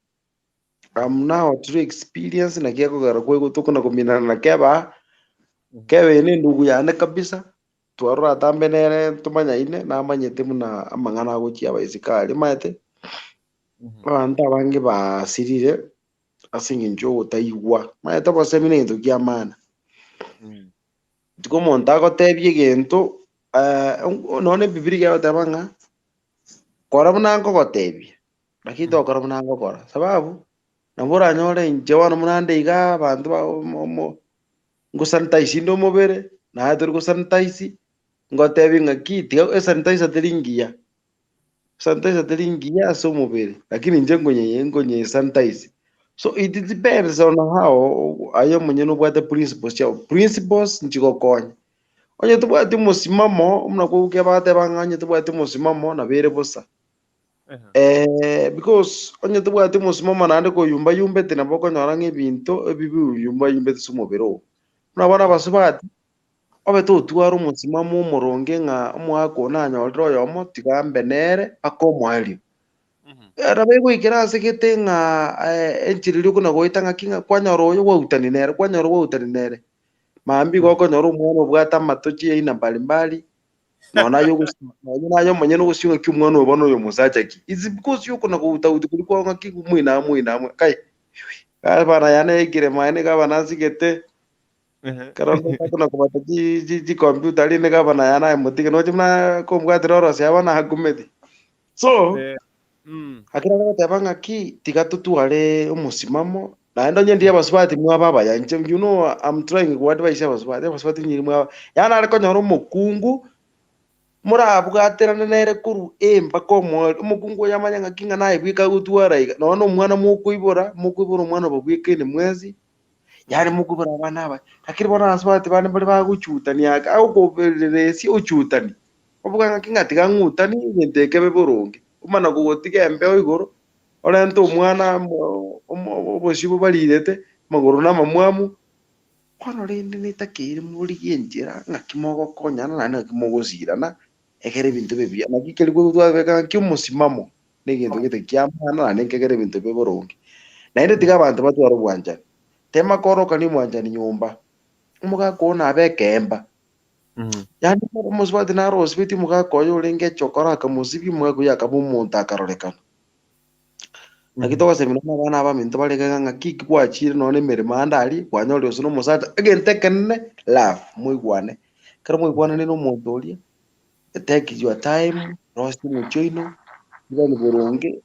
I'm now through experience naki ekogera kwaigwa tokona kominana na keba, keba eye na endugu yane kabisa, twarora atambe nere tomanyaine, namanyete buna amang'ana agochia aba isiko aria, omanyete, abanto abange basirire ase eng'encho yogotaigwa, omanyete obosemi na egento kia maana. Rituko omonto agotebia egento nonya na ebibiria egoteba ng'a kora buna nkogotebia, lakini tokora buna nkokora, sababu nabo oranyore inche bono buna nde igaa abanto ba omo omo ngosanitize inde omobere, naye tori gosanitize, ngotebie ng'aki tiga esanitizer teri ngiya, sanitizer teri ngiya ase omobere, lakini inche nkonye nkonyesanitize. So it depends on how aye omonyene obwate principles chiago, principles nchigokonya. Onye tobwati omosimamo, buna kogokia bagateba ng'a onye tobwati omosimamo nabo ere bosa. Because onye tobwati omosimamo naende koyumbayumbete nabo okonyora ng'a ebinto ebi biyumbayumbete ase omobere oo. Buna bono abasubati, obe totwara omosimamo omoronge ng'a omwaka oyo nanyorire oyomo tiga mbe nere mpaka omoerio. Nabo egoikera ase gete ng'a enchera eria okona goeta ng'aki ng'a kwanyora oyo gwautani nere, kwanyora gwautani nere. Mambia igo okonyora omwana obwate amatochi aina mbalimbali, nonya naye ogosi nonya naye omonyene ogosiwa ng'aki omwana oyo bono oyo omosacha ki. It's because yokona goutauti koria kwao ng'aki moino amo moino amo kai, gavana yane yaikire maene gavana asigete, ekero akona kobata chi chi chicomputer rinde gavana yane ayemotige noche buna kombwatera orosia bono akumeti. So, ekero agoteba ng'aki tiga totware omosimamo, naende onye ndiria abasubati mwaba abaya inche you know I'm trying ko advise abasubati, abasubati nyiri mwaba yaani nare konyora omokungu, morabwaterane nere korwa A mpaka omoerio, omokungu oyo amanye ng'aki ng'a naye bweka agotwara iga, nonya na omwana mokoibora, mokoibora omwana obo bwekaine mwensi, yaani mokoibora abana aba, lakini bono abasubati bande mbare bagochutania aka agokobereresia ochutani, oboka ng'aki ng'a tiga ng'utani egento ekebe boronge, omana kogotiga embeo igoro, orente omwana mo omo obosio bobarirete, amagoro na amamwamu, bono rende netakeire morigie enchera ng'aki mogokonyana naende ng'aki mogosirana, ekero ebinto bibe buya. Naki keri twabeka ng'aki omosimamo, na egento gete kia maana naende nkegere ebinto bibe boronge. Naende tiga abanto batware obwanchani, tema korokania omwanchani nyomba, omogaka oyo nabe ekeemba, yaani omosubati naro osibetie omogaka oyo orenge echokora akamosibia, omogaka oyio akaba omonto akarorekana. Naki togosemia nonye abana abaminto bare iga ng'aki ki gwachire nonye na emeremo ande aria, kwanyorire gose na omosacha, egento ekenene love, moigwane. Ekero mwaigwananire na omonto oria, take your time, rosia omochie oino, igani boronge,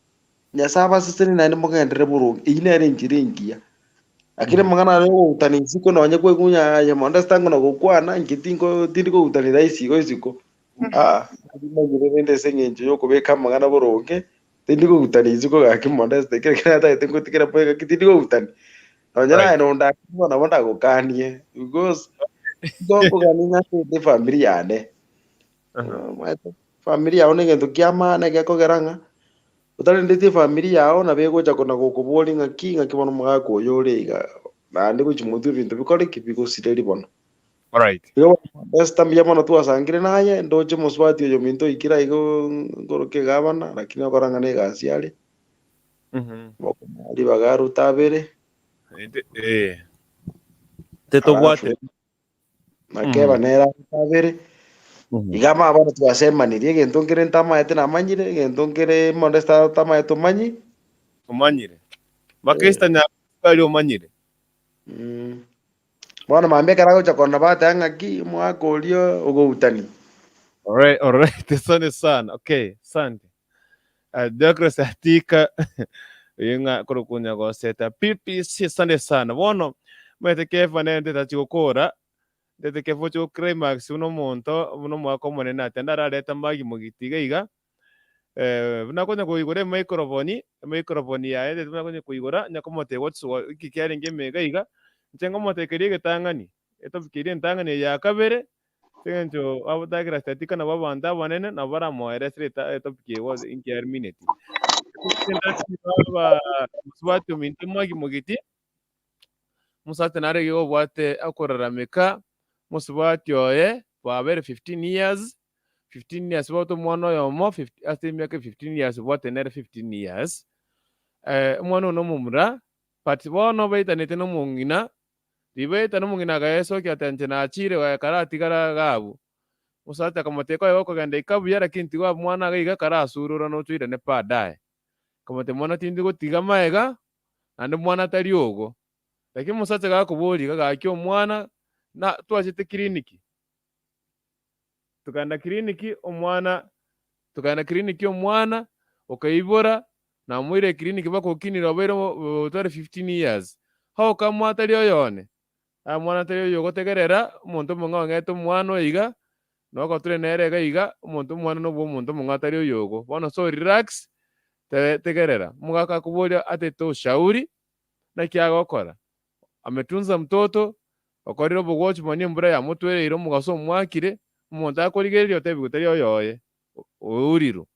Nyasaye abasesenie naende mogenderere boronge, eyio nere enchera engiya. Lakini amang'ana aria ogoutana isiko nonye kwaigwa onye aye mondo ase tang'ana gokwana, inche tinko tindi koutana rahisi igo isiko, aa, nimanyire rende ase eng'encho ya okobeka amang'ana boronge, tindi koutana isiko gaki mondo ase ekero ekero natagete ngotigera mbobe gaki tindi koutani. Nonye naye nondakigwa nabo ndagokanie, because ngokogania ng'a ase efamiri yane. Omanyete efamiri yao na egento kia maana gekogera ng'a, otarendeti efamiri yao nabo egocha kona gokoboria ng'aki ng'aki bono omogaka oyo ore iga, naende gochia motwe ebinto bikore ki? Bigosireri bono. Igo bono Esther mbuya mono twasangire naye, ndoche omosubati oyo ominto oikire aiga nkoroka egavana, lakini okora ng'a na egasi are. Bokomoa ribaga arute abere. Tetobwate. Alafu nakeba nere arute abere. Iga ama bono twasemanirie egento nkere ntamaete namanyire, egento nkere mondo tamaete omanyi. Omanyire. Mpaka Esther Nyakari omanyire. Bono mambia ekero agocha korora bateba ng'aki omwaka oria ogoutani. Alright, asante sana. Okay, asante. Douglas Atika ing'a korokunya goseta PPC, asante sana. Bono mwete kefa nende tachigokora ndete kefa oche climax buna omonto buna omwaka omonene ati ndarareta magi mogitiga iga buna konya koigora emicrophone yaye ndete buna konya koigora nyakomotebia what's iki kiarenge emega iga inche ngomotekeria egetang'ani etopic eria entang'ani eye ya kabere eng'encho abo Douglas Atika nabo abanto abanene nabo baramoeresere etopic eye was inki yarumineti. Aba mosubati ominto mwagi mogiti omosacha nare iga obwate akorarameka mosubati oye babere 15 years 15 years bwate omwana oyomo ase emiaka 15 years bwate nere 15 years omwana oyo nomomura but bono baitanete na omong'ina ribaeta na omong'ina agaesokia ati inche nachire goika karatigara iga abwo. Omosacha akamotebia koe gokogenda ika buya lakini tiga omwana iga iga karasurura nochoirane baadaye. Akamotebia mwana tindi gotiga maega naende mwana tari ogo. Lakini omosacha gakoboria iga gaki omwana na twachete kiriniki tokagenda kiriniki omwana tokagenda kiriniki omwana okaibora namoire kiriniki bakokinire obeire otware 15 years. How come mwatari oyone? Aya mwana tari oyo ogotegerera omonto omong'ao ong'ete omwana oyo iga nogotore nere iga iga omonto omwana nobwo omonto omong'ao atari oyo ogo. Bono so relax tegerera. Omogaka akoboria atete ushauri naki agokora. Ametunza mtoto okorire obogochi mani embura yamotwereire omogaso omwakire omonto akorigereria otebiwe tari oyoye ourirwe.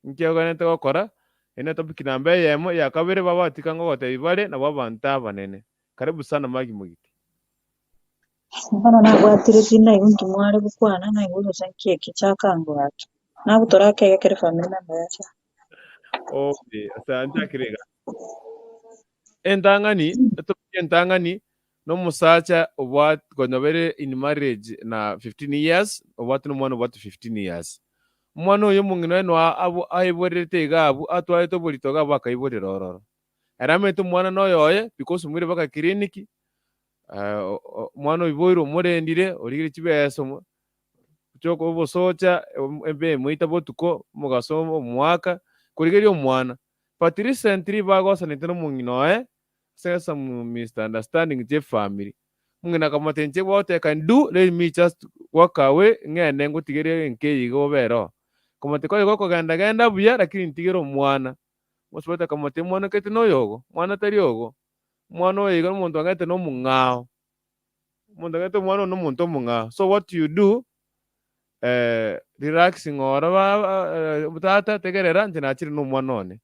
Nki oganete gokora ene topic namba eyemo ya kabere babatika ngogotebia bare nabo abanto abanene. Karibu sana Maggie Mogiti. Bono nabwatire tindaigu nki mware gokwana naigure gose nki eki chakango gaki. Nagotora akege kere family member yacha. Okay, asante akirega. Entang'ani, etopic entang'ani nomosacha obwate konyobere in marriage na 15 years obwate nomwana obwate 15 years. Omwana oyo omong'ina oye noa aiborerete iga abwo atwarete oborito iga abwo akaiborera ororo. Ere amaete omwana noyoye because omoire mpaka kiriniki omwana oiboirwe omorendire origire chibesa choko obosocha embe emoita botuko omogaso omoaka korigeria omwana. But recently bagosanete na omong'ina oye ase some misunderstanding chia efamily. Omong'ina akamotebia inche what I can do let me just walk away ng'ende ngotigerie enka eye iga obere oo. Akamotebia koye gokogenda genda buya lakini ntigere omwana. Omosubati akamotebia omwana okete noyogo, mwana tari ogo. Omwana oyo iga nomonto ang'ete nomong'ao. Omonto ang'ete omwana oyo nomonto omong'ao. So what you do relax ng'ora tata tegerera inche nachire na omwana one.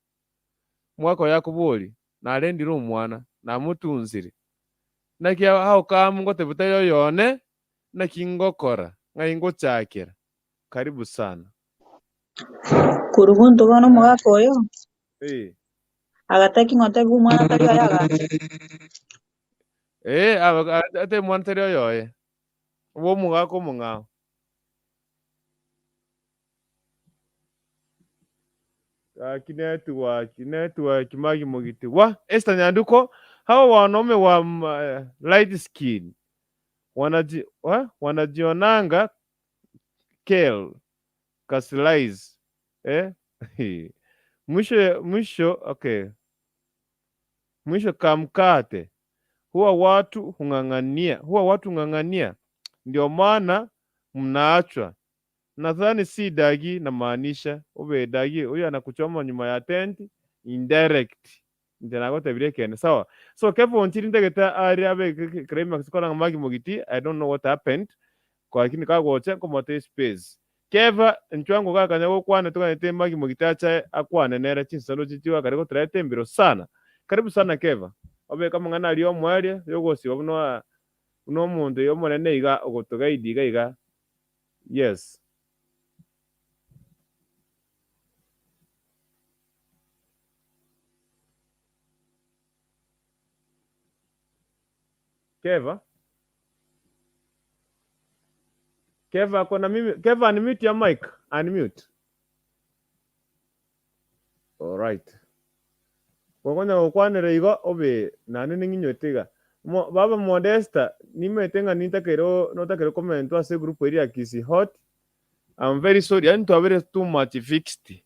Omwaka oyo akoboria narendire omwana namotunzire naki how come ngotebia tari oyone naki ngokora ng'ai ngochakera. Karibu sana. Korwa gonto bono omogaka oyo agataki ng'otebi omwana tari oyo agacha. Ate omwana tari oyoye obo omogaka omong'ao. Gaki network network Maggie Mogiti wa Esther Nyanduko hawa wanaume wa light skin wanajionanga kel kaslice mwisho mwisho okay mwisho kamkate huwa watu hung'ang'ania huwa watu hung'ang'ania ndio maana mnaachwa. Nadhani si dagi namaanisha ube dagi huyu anakuchoma nyuma ya tent indirect nje nagotebirie kene sawa. So Kevo nchiri ndegete ari abe climax kora Maggie Mogiti I don't know what happened kwa lakini kagocha komote space Keva nchwango gakanya gokwana tuganete Maggie Mogiti acha akwane nere chinsano chichiwa kare gotrete mbiro sana. Karibu sana Keva obe kama ng'ana ari omwaria yogosiba buno buno omonto yomonene iga ogotogaidi iga iga yes. Keva Keva kona mimi Keva unmute your mic unmute. All right. Gokonya gokwanera igo obe nane ning'inywete iga. Baba Modesta Nimete ng'a nintakero notakero comment ase group eri ya Kisii Hot. I'm very sorry, yani twabere too much fixed.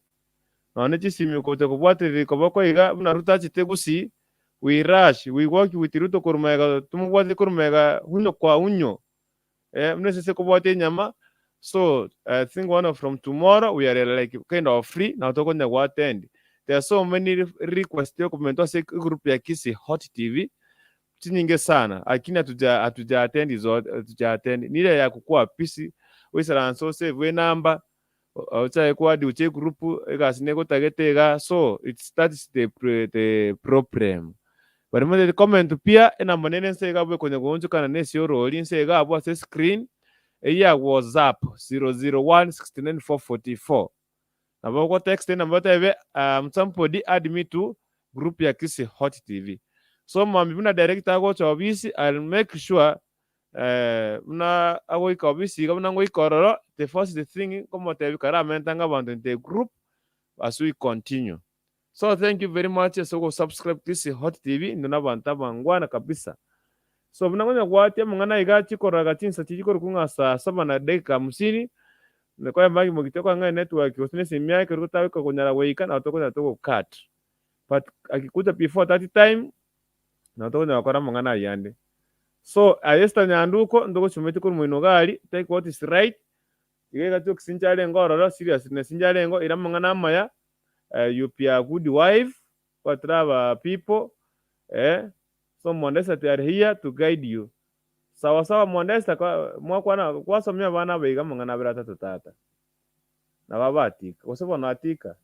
Nonye chisimi gocha kobwaterera koboko iga buna Ruto achete gusii, we rush, we work with Ruto korwa magega tomobwate korwa magega hunyo kwa hunyo. Eh, buna esese kobwatia enyama. So I think one of from tomorrow we are like kind of free na tokonya go attend. There are so many requests yokomentwa ase group ya Kisii Hot TV chinyinge sana lakini hatuja attend zote, hatuja attend nile ya kukua pisi wisaransa osave enamba ochae kwadi uche group egasi negotagete iga, so it's that is the problem. Bari motete comment pia enamba nere nse iga abwo ekonya goonchokana na esiorori nse iga abwo ase screen eyia ya WhatsApp 00169444. Nabo ogo text enamba otebe somebody add me to group ya Kisii Hot TV. So mambia buna director agocha obisi, I'll make sure buna agoika obisi iga buna ngoika ororo, the first thing nkomotebia karamenta ng'a abanto into a group as we continue. So thank you very much ase ogosubscribe Kisii Hot TV, intwe na abanto abangwana kabisa. So buna nkonya gwatia amang'ana iga chikoraga chinsa chiria chikorokwa ng'a saa saba na dakika hamsini, nkoyamba mogite okong'a enetwork gose na esimi yake ekero totagoika konyara goika nabo tokonyara togo cut. But akikuja before that time nabo tokonyara gokora amang'ana ayio ande. So aye Esther Nyanduko ntogochumeti korwa moino iga aria, take what is right, iga iga jokes ncharenge ororo seriousness ncharenge ira amang'ana amaya, you be a good wife, kwatera aba people, eh, so Mondesta they are here to guide you. Sawa sawa Mondesta mwakwana kwasomia abana aba iga amang'ana abere atato tata. Nabo abatika gose bono atika.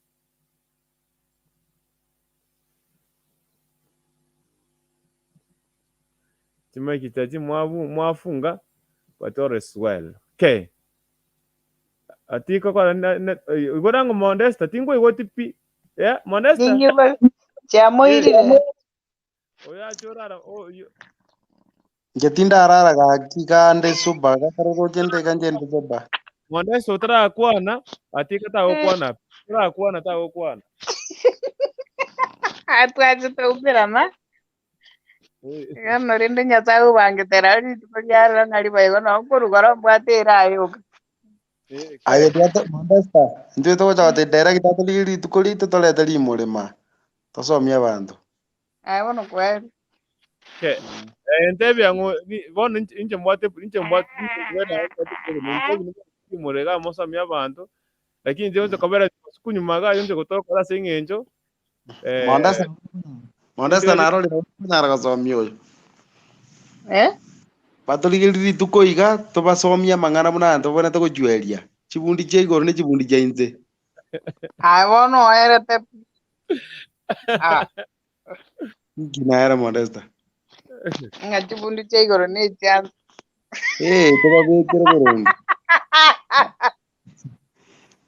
Chimaiki chachi mwabu mwafunga but all is well. Okay. Atiko kwa igora ngo Mondesta tingoigoti pi. Yeah, Mondesta. Ninyi chiamoirire. Oyo achorara oyo. Inche tindarara gaki kande sober, gakare gocha ndeka nchende sober. Mondesta otarakwana, atika tagokwana. Otarakwana tagokwana. Atwachete umerana. Iga rende Nyasaye obangete rituko riarero ng'a ribaigwa nabo nkorugora mbwate erayoka. Aye twate Mondesta, intwe togocha gotebia director atorigie rituko rito torete rimorema. Tosomie abanto. Aye bono kweri. Okay. Ntebia ng'o bono inche mbwate inche mbwate inche murega mosomie abanto lakini inche nche kobera siku nyuma iga inche gotokora ase eng'encho Mondesta Mondesta narorire okonyara gosomia oyo. Eh? Batorigererie rituko iga tobasomie amang'ana buna abanto babwenerete gochweria. Chibundi chia igoro ne chibundi chia inse. Aye bono oerete. Ah. Inki naere Modesta? Ng'a chibundi chia igoro ne chia Eh, tobabekere boronge.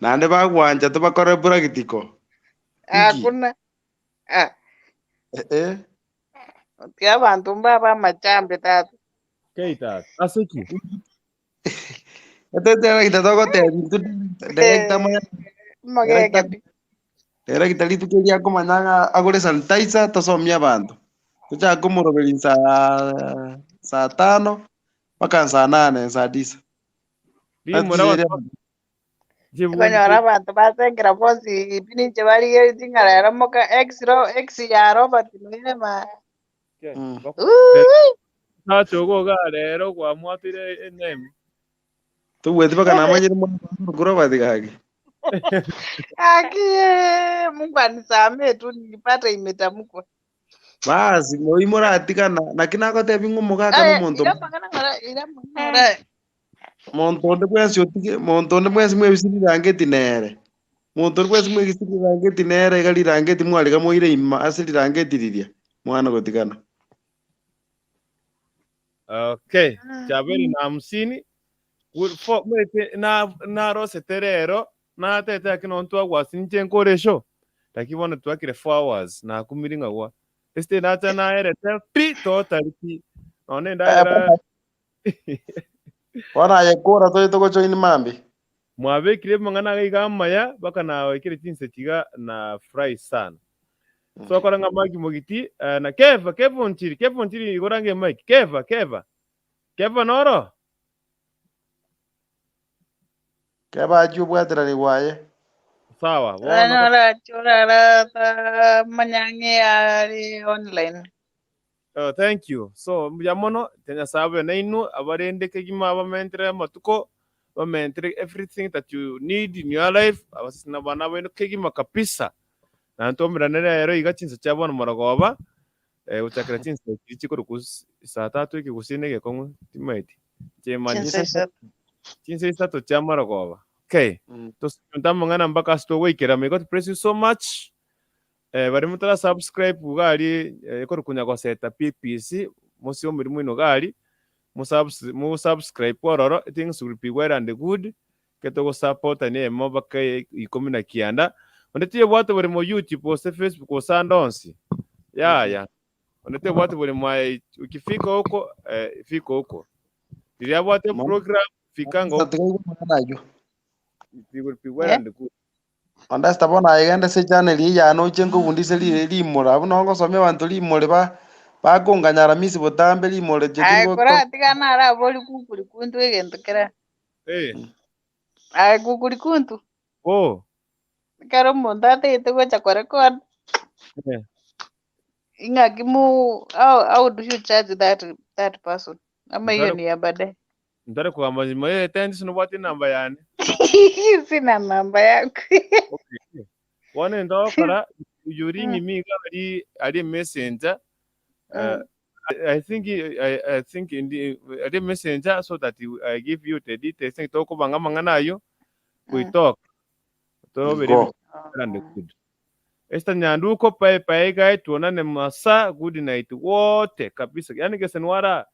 Naende bagwancha tobakore practical. Inki? Hakuna. Ah. Eh, eh. Tia abanto mbaba amachambe tata. Okay, tata. Ase ki? Ete director togotebia intwe director moya Mogeke director pi. director rituko eria akomanya ng'a agore sanitizer tosomie abanto. Tochake komoroberia saa tano mpaka saa nane saa tisa. Rimura Atiseria abanto chibundi Okonyora abanto basengera bonsi pi ninche barigeretie ng'a rero moka ex ro ex ya Robert noirema. Uuii. Sacha ogoga rero kwamwatire ename. Tobweti mpaka namanyire mwana Robert gaki. Aki Mungu anisamee tu nilipata imetamkwa. Basi moi moratigana naki nagotebia ng'a omogaka na Aya, omonto ira mang'ana ng'ora ira mang'ana ng'ora. Monto onde bwensi otige monto onde bwensi mwebisi rirangeti nere. Monto onde bwensi mwebisi rirangeti nere iga rirangeti mwariga moire ima ase rirangeti riria mwana gotigana. Okay, chabere na hamsini mwete na narosete rero natete akino ntwagwasi ninche nkoresho lakini bono twakire 4 hours na kumiri ng'agwa este nacha naerete pi totally pi none ndagera Bono aye kora toye togojoin mambi. Mwabekire mang'ana iga amaya baka nawekire chinse chiga na fry sana. So kora ng'a Mike Mogiti na Keva Keva Onchiri Keva Onchiri igorange Mike Keva Keva. Keva noro? Keba achie obwaterani bwaye. Sawa, bono Ranyora churara ta manyangi ari online. Oh, thank you. So mbuya mono tenyasabe nainu abarende kegima abamentere amatuko bamentere everything that you need in your life abasisi bana benu kegima kabisa. Na ntomirane rero iga chinsa chia bono morogoba gochakera chinsa echi chikoruku saa tatu ekegusii egekong'u timaeti chemani Chinsa isato. Chinsa isato chia morogoba. Okay. Tosunta mang'ana mpaka ase togoikera. May God bless you so much. Bari mutara subscribe gari ekoruku Nyagoseta PPC mosi omorimo ino gari mu subscribe ororo things will be well and good ketogo support ane emo baka 19. Onde tiyebwate buri mu YouTube ose Facebook ose ande onsi yaya onde tiyebwate buri mwa ukifika huko fika huko liriabwate program fikanga huko it will be well and good. Ondasta bono aye se channel eye yane oche nkobundise rimore abwo nabo ngosomia abanto rimore ba bakonganyara misi botambe rimore Aye chetiri kora tiga narabori kukuri kuntu egento kera. Aye kukuri kuntu. Oh. Kero omonto atagete gocha korecord. Ing'aki mu how do you charge that person? Ama hiyo ni ya baadaye. Ntare kugamba nyuma ye tendi sinobwate enamba yane. Sina namba yako. Okay. Bono ndokora you ring me ari ari messenger. I think in the ari messenger so that I give you the details tokobanga amang'ana ayo we talk. Tobere Go. and good. Esther Nyanduko pae pae guy tuonane masaa good night wote kabisa. Yani gesenwara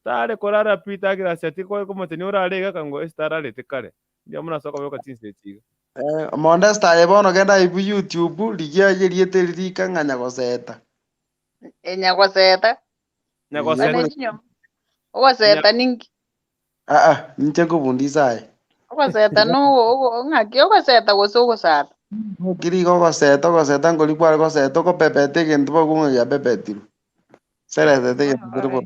tare korara pita gira ati ko ko moteni orarega kango Esther ararete kare. Ndio muna soka boka chinse chiga. Mondesta aye bono genda ibu YouTube rigia yeriete ririka ng'a Nyagoseta. Nyagoseta. Nyagoseta. Bane chinyo. Ogoseta ninki? Ah ah, ninche nkobundisa aye. Ogoseta no ng'aki ogoseta gose ogosata. Kiriga ogoseta ogoseta nkori kware goseta okopepeta egento bakong'a giapepetirwe. Seresete egento keri bo.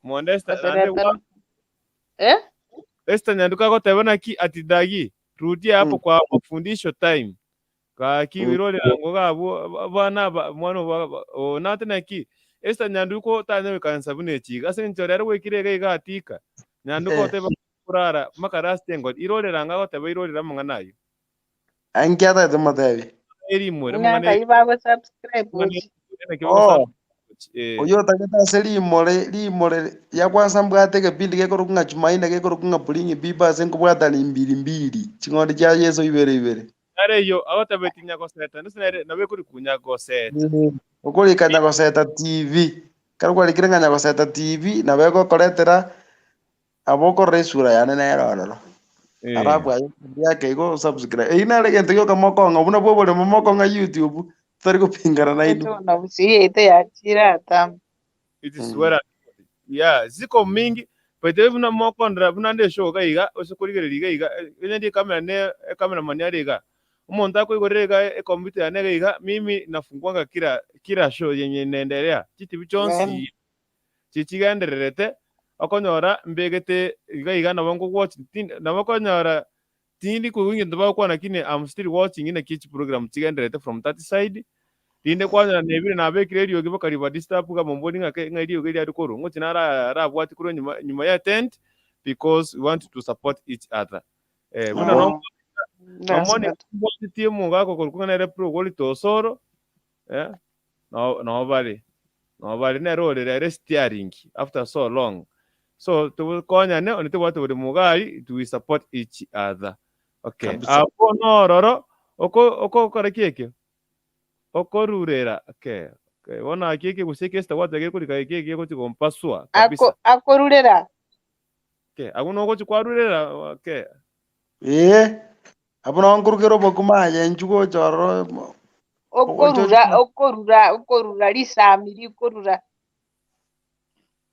Mondesta ande Gosereta. wa Eh? Esther Nyanduko agoteba naki ati dagi rudia hapo kwa mafundisho time. Kaki wirore ngo gabo bana mwana onate naki Esther Nyanduko tanya kansa bune chiga ase nchore ari wekire ga igatika Nyanduko oteba kurara makaraste ngo irorera nga goteba irorera mang'ana ayo Anki atagete motebi. erimore Ng'a mang'ana kai bago subscribe gochi. Oh. Oyo otagete ase rimore rimore ya kwanza mbwate egepindi gekorokwa ng'a Jumanne gekorokwa ng'a Bring Biba ase nkobwatani mbiri mbiri ching'ondi chia Yeso ibere ibere. Are yo agotabeti Nyagoseta nese nabe kuri kunyagoseta. Okorika Nyagoseta TV kero kwarikire ng'a Nyagoseta TV nabo egokoretera abo okorora esura yane nere ororo. Alafu aye yake igo subscribe. Eyio nere egento gioka mokong'a buna bwa oboremo mokong'a YouTube tutari gopingana nainwe. Eto busiete yachira tam. It is well and yeah ziko mingi but buna mokondera buna nde show ga iga ose kurigerera iga iga ene ndi camera ne cameraman yari iga omonto akoigorera iga e computer yane iga mimi nafunguanga kila kila show yenye inaendelea chitibi chonsi chichigendererete okonyora mbegete iga iga nabo nkogwatch nabo konyora tindi kuwingi bakwana lakini I'm still watching ina kichi program chigendererete from that side rinde kwanyora nebire nabekire eriogi bakariba disturb ga momboni ng'ake ng'a eriogi riari korwa ng'ochi nara arabwati korwa nyuma nyuma ya tent because we want to support each other buna Oh, that's nomoni good. mbwati timu ngako korwa nere pro goli tosoro no no bari no bari nere orere ere steering after so long so tukonyane onete bwate buri mugari we support each other, okay. Kabisa. Apo nororo oko oko kora kiekio okorurera, okay bona kiki guseke esta wata ge kuri kiki kiki kuti kompaswa kabisa. Ako akorurera. Okay, aguno gochi kwarurera, okay. Ee, abo nabo nkorugera obokima aye inchuo gocha ororo Okorura okorura okorura risami rikorura.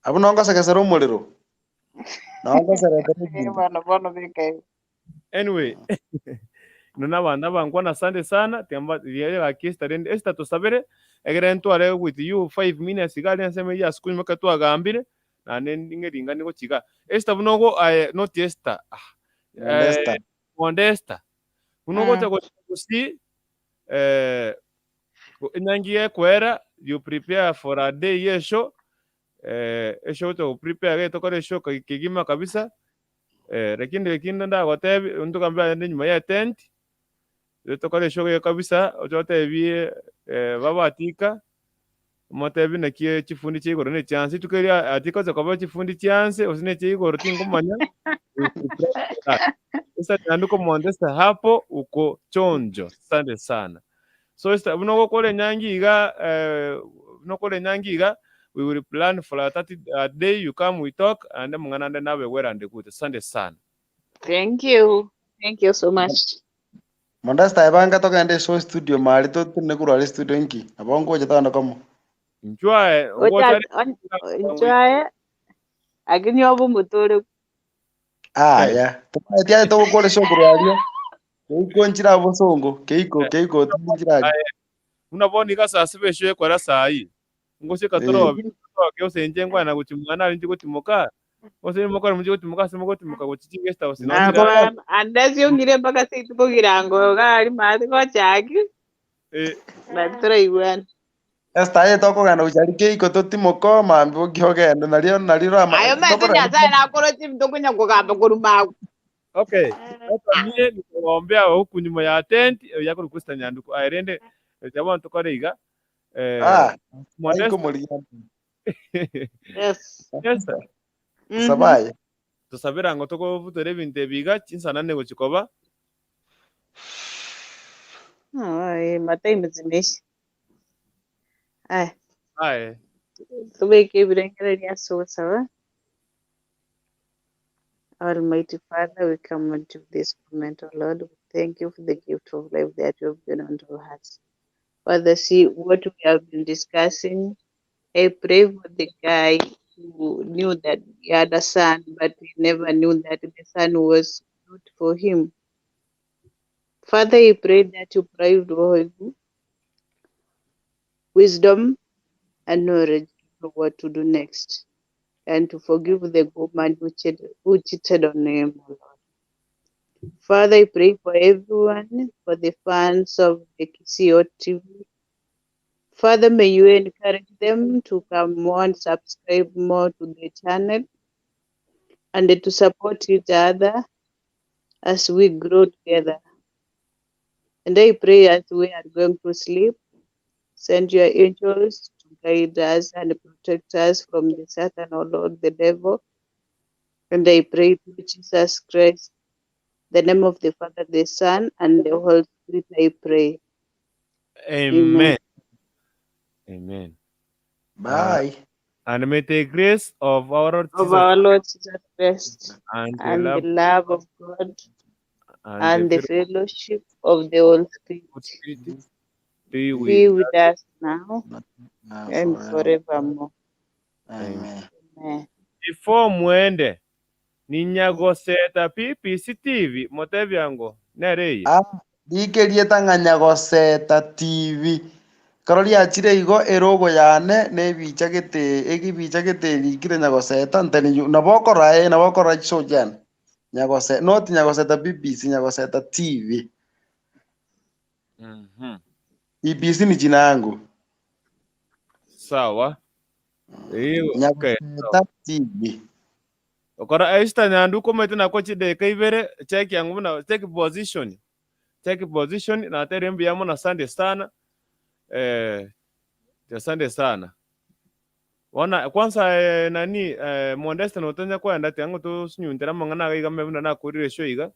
Abo nabo ngosegesera omorero nabo ngoseretera ebinto. Bono bono beka. Anyway, nona bana bangwana asante sana tiamba riere bakista rende Esther tusabere egere ntware with you 5 minutes igari nseme ya school maka twagambire. Naende ning'eringanie gochia igaa. Esther buna ogo aye not Esther, ah, Modesta. Modesta. Buna ogocha gochia Gusii, enyangi gekoera, you prepare for a day y'eshow, eshow ogocha go prepare iga tokore eshow kegima kabisa, lakini ekinde ndagotebi, ntogambe naende nyuma ya etent, tokore eshow iga kabisa, oche otebie baba Atika, omotebi naki chifundi chia igoro na echia nse, rituko erio Atika oche koba chifundi chia nse gose na echia igoro tinkomanya, Esther Nyanduko Mondesta hapo uko chonjo, asante sana. So Esther, buna ogokora enyangi iga, buna okore enyangi iga, we will plan for a 30 a day you come we talk, naende amang'ana ande nabe werande good. Asante sana. Thank you. Thank you so much. Modesta ebanga togende ase studio mari totenene korwa are studio inki? Nabo ngocha togende komo. Inchwae, Ocha inchwae lakini obo motore. Aya, tomaeti aye togokora ase okorwa aria. Keiko nchire abosongo, keiko keiko nchire aria. Buna bono iga saa saba esio ekora saa hii. Ngoseka torobe, toroke ose inche nkwana gochia mwana aria inche gotimoka. Gose mokore mochie gotimoka ase mogotimoka gochia chiguest house noo chire Nabo ande siongire mpaka seito kogirango gari maate gochaki nari toraigwana. Esther aye tokogenda gochia aria keiko totimoka mambia okia ogende nario nario rama Aye omanyete tokore Nyasaye nakoroche ebinto okonya kogamba korwa magwe. Okay, sasa mie nikawaombea huku nyuma ya tent ya Krista Nyanduku. Aye rende bono tokore iga. Ah, Modesta. aikomorigia. Yes. Esther. Sabaye. Tosabera ngo tokobutora ebinto ebi iga chinsanane gochia koba. Ay, matime zimeisha. Ay, Aye. tubeke ebirengererio ase ogosaba. Almighty Father, we come unto this moment, O Lord. We thank you for the gift of life that you have given unto us. Father, see what we have been discussing. I pray for the guy who knew that he had a son, but he never knew that the son was not for him. Father, I pray that you provide for him wisdom and knowledge to know what to do next, and to forgive the good man who cheated on him, O Lord. Father, I pray for everyone, for the fans of the Kisii TV. Father, may you encourage them to come more and subscribe more to the channel and to support each other as we grow together. And I pray as we are going to sleep, send your angels to guide us and protect us from the Satan, O Lord, the devil. And I pray to Jesus Christ, the name of the Father, the Son, and the Holy Spirit, I pray. Amen. Amen. Bye. And may the grace of our Lord Of Jesus our Lord Jesus Christ and the and love the love of God and and the the fellowship of the Holy Spirit Spirit be be with with us now Now and forever. forevermore. Amen. Amen. Before mwende ninyagoseta PPC TV motebia nereye. Ah, rike ng'a Nyagoseta TV. Karo riachire igo erogo yane nebicha gete egibicha gete rikire Nyagoseta nteni nabo okora nabo okora chisochane. Nyagose not Nyagoseta BBC Nyagoseta TV. BBC ni jina yangu. Sawa. Hiyo okay. Nyagoseta TV. Okora Esther Nyanduko maite nako chideka ibere check yangu na take position. Take position na tere mbiamo na asante sana. Asante sana. Wana kwanza nani Modesta notanya kwenda tiango to sinyuntera mang'ana iga mebuna nakurire show iga.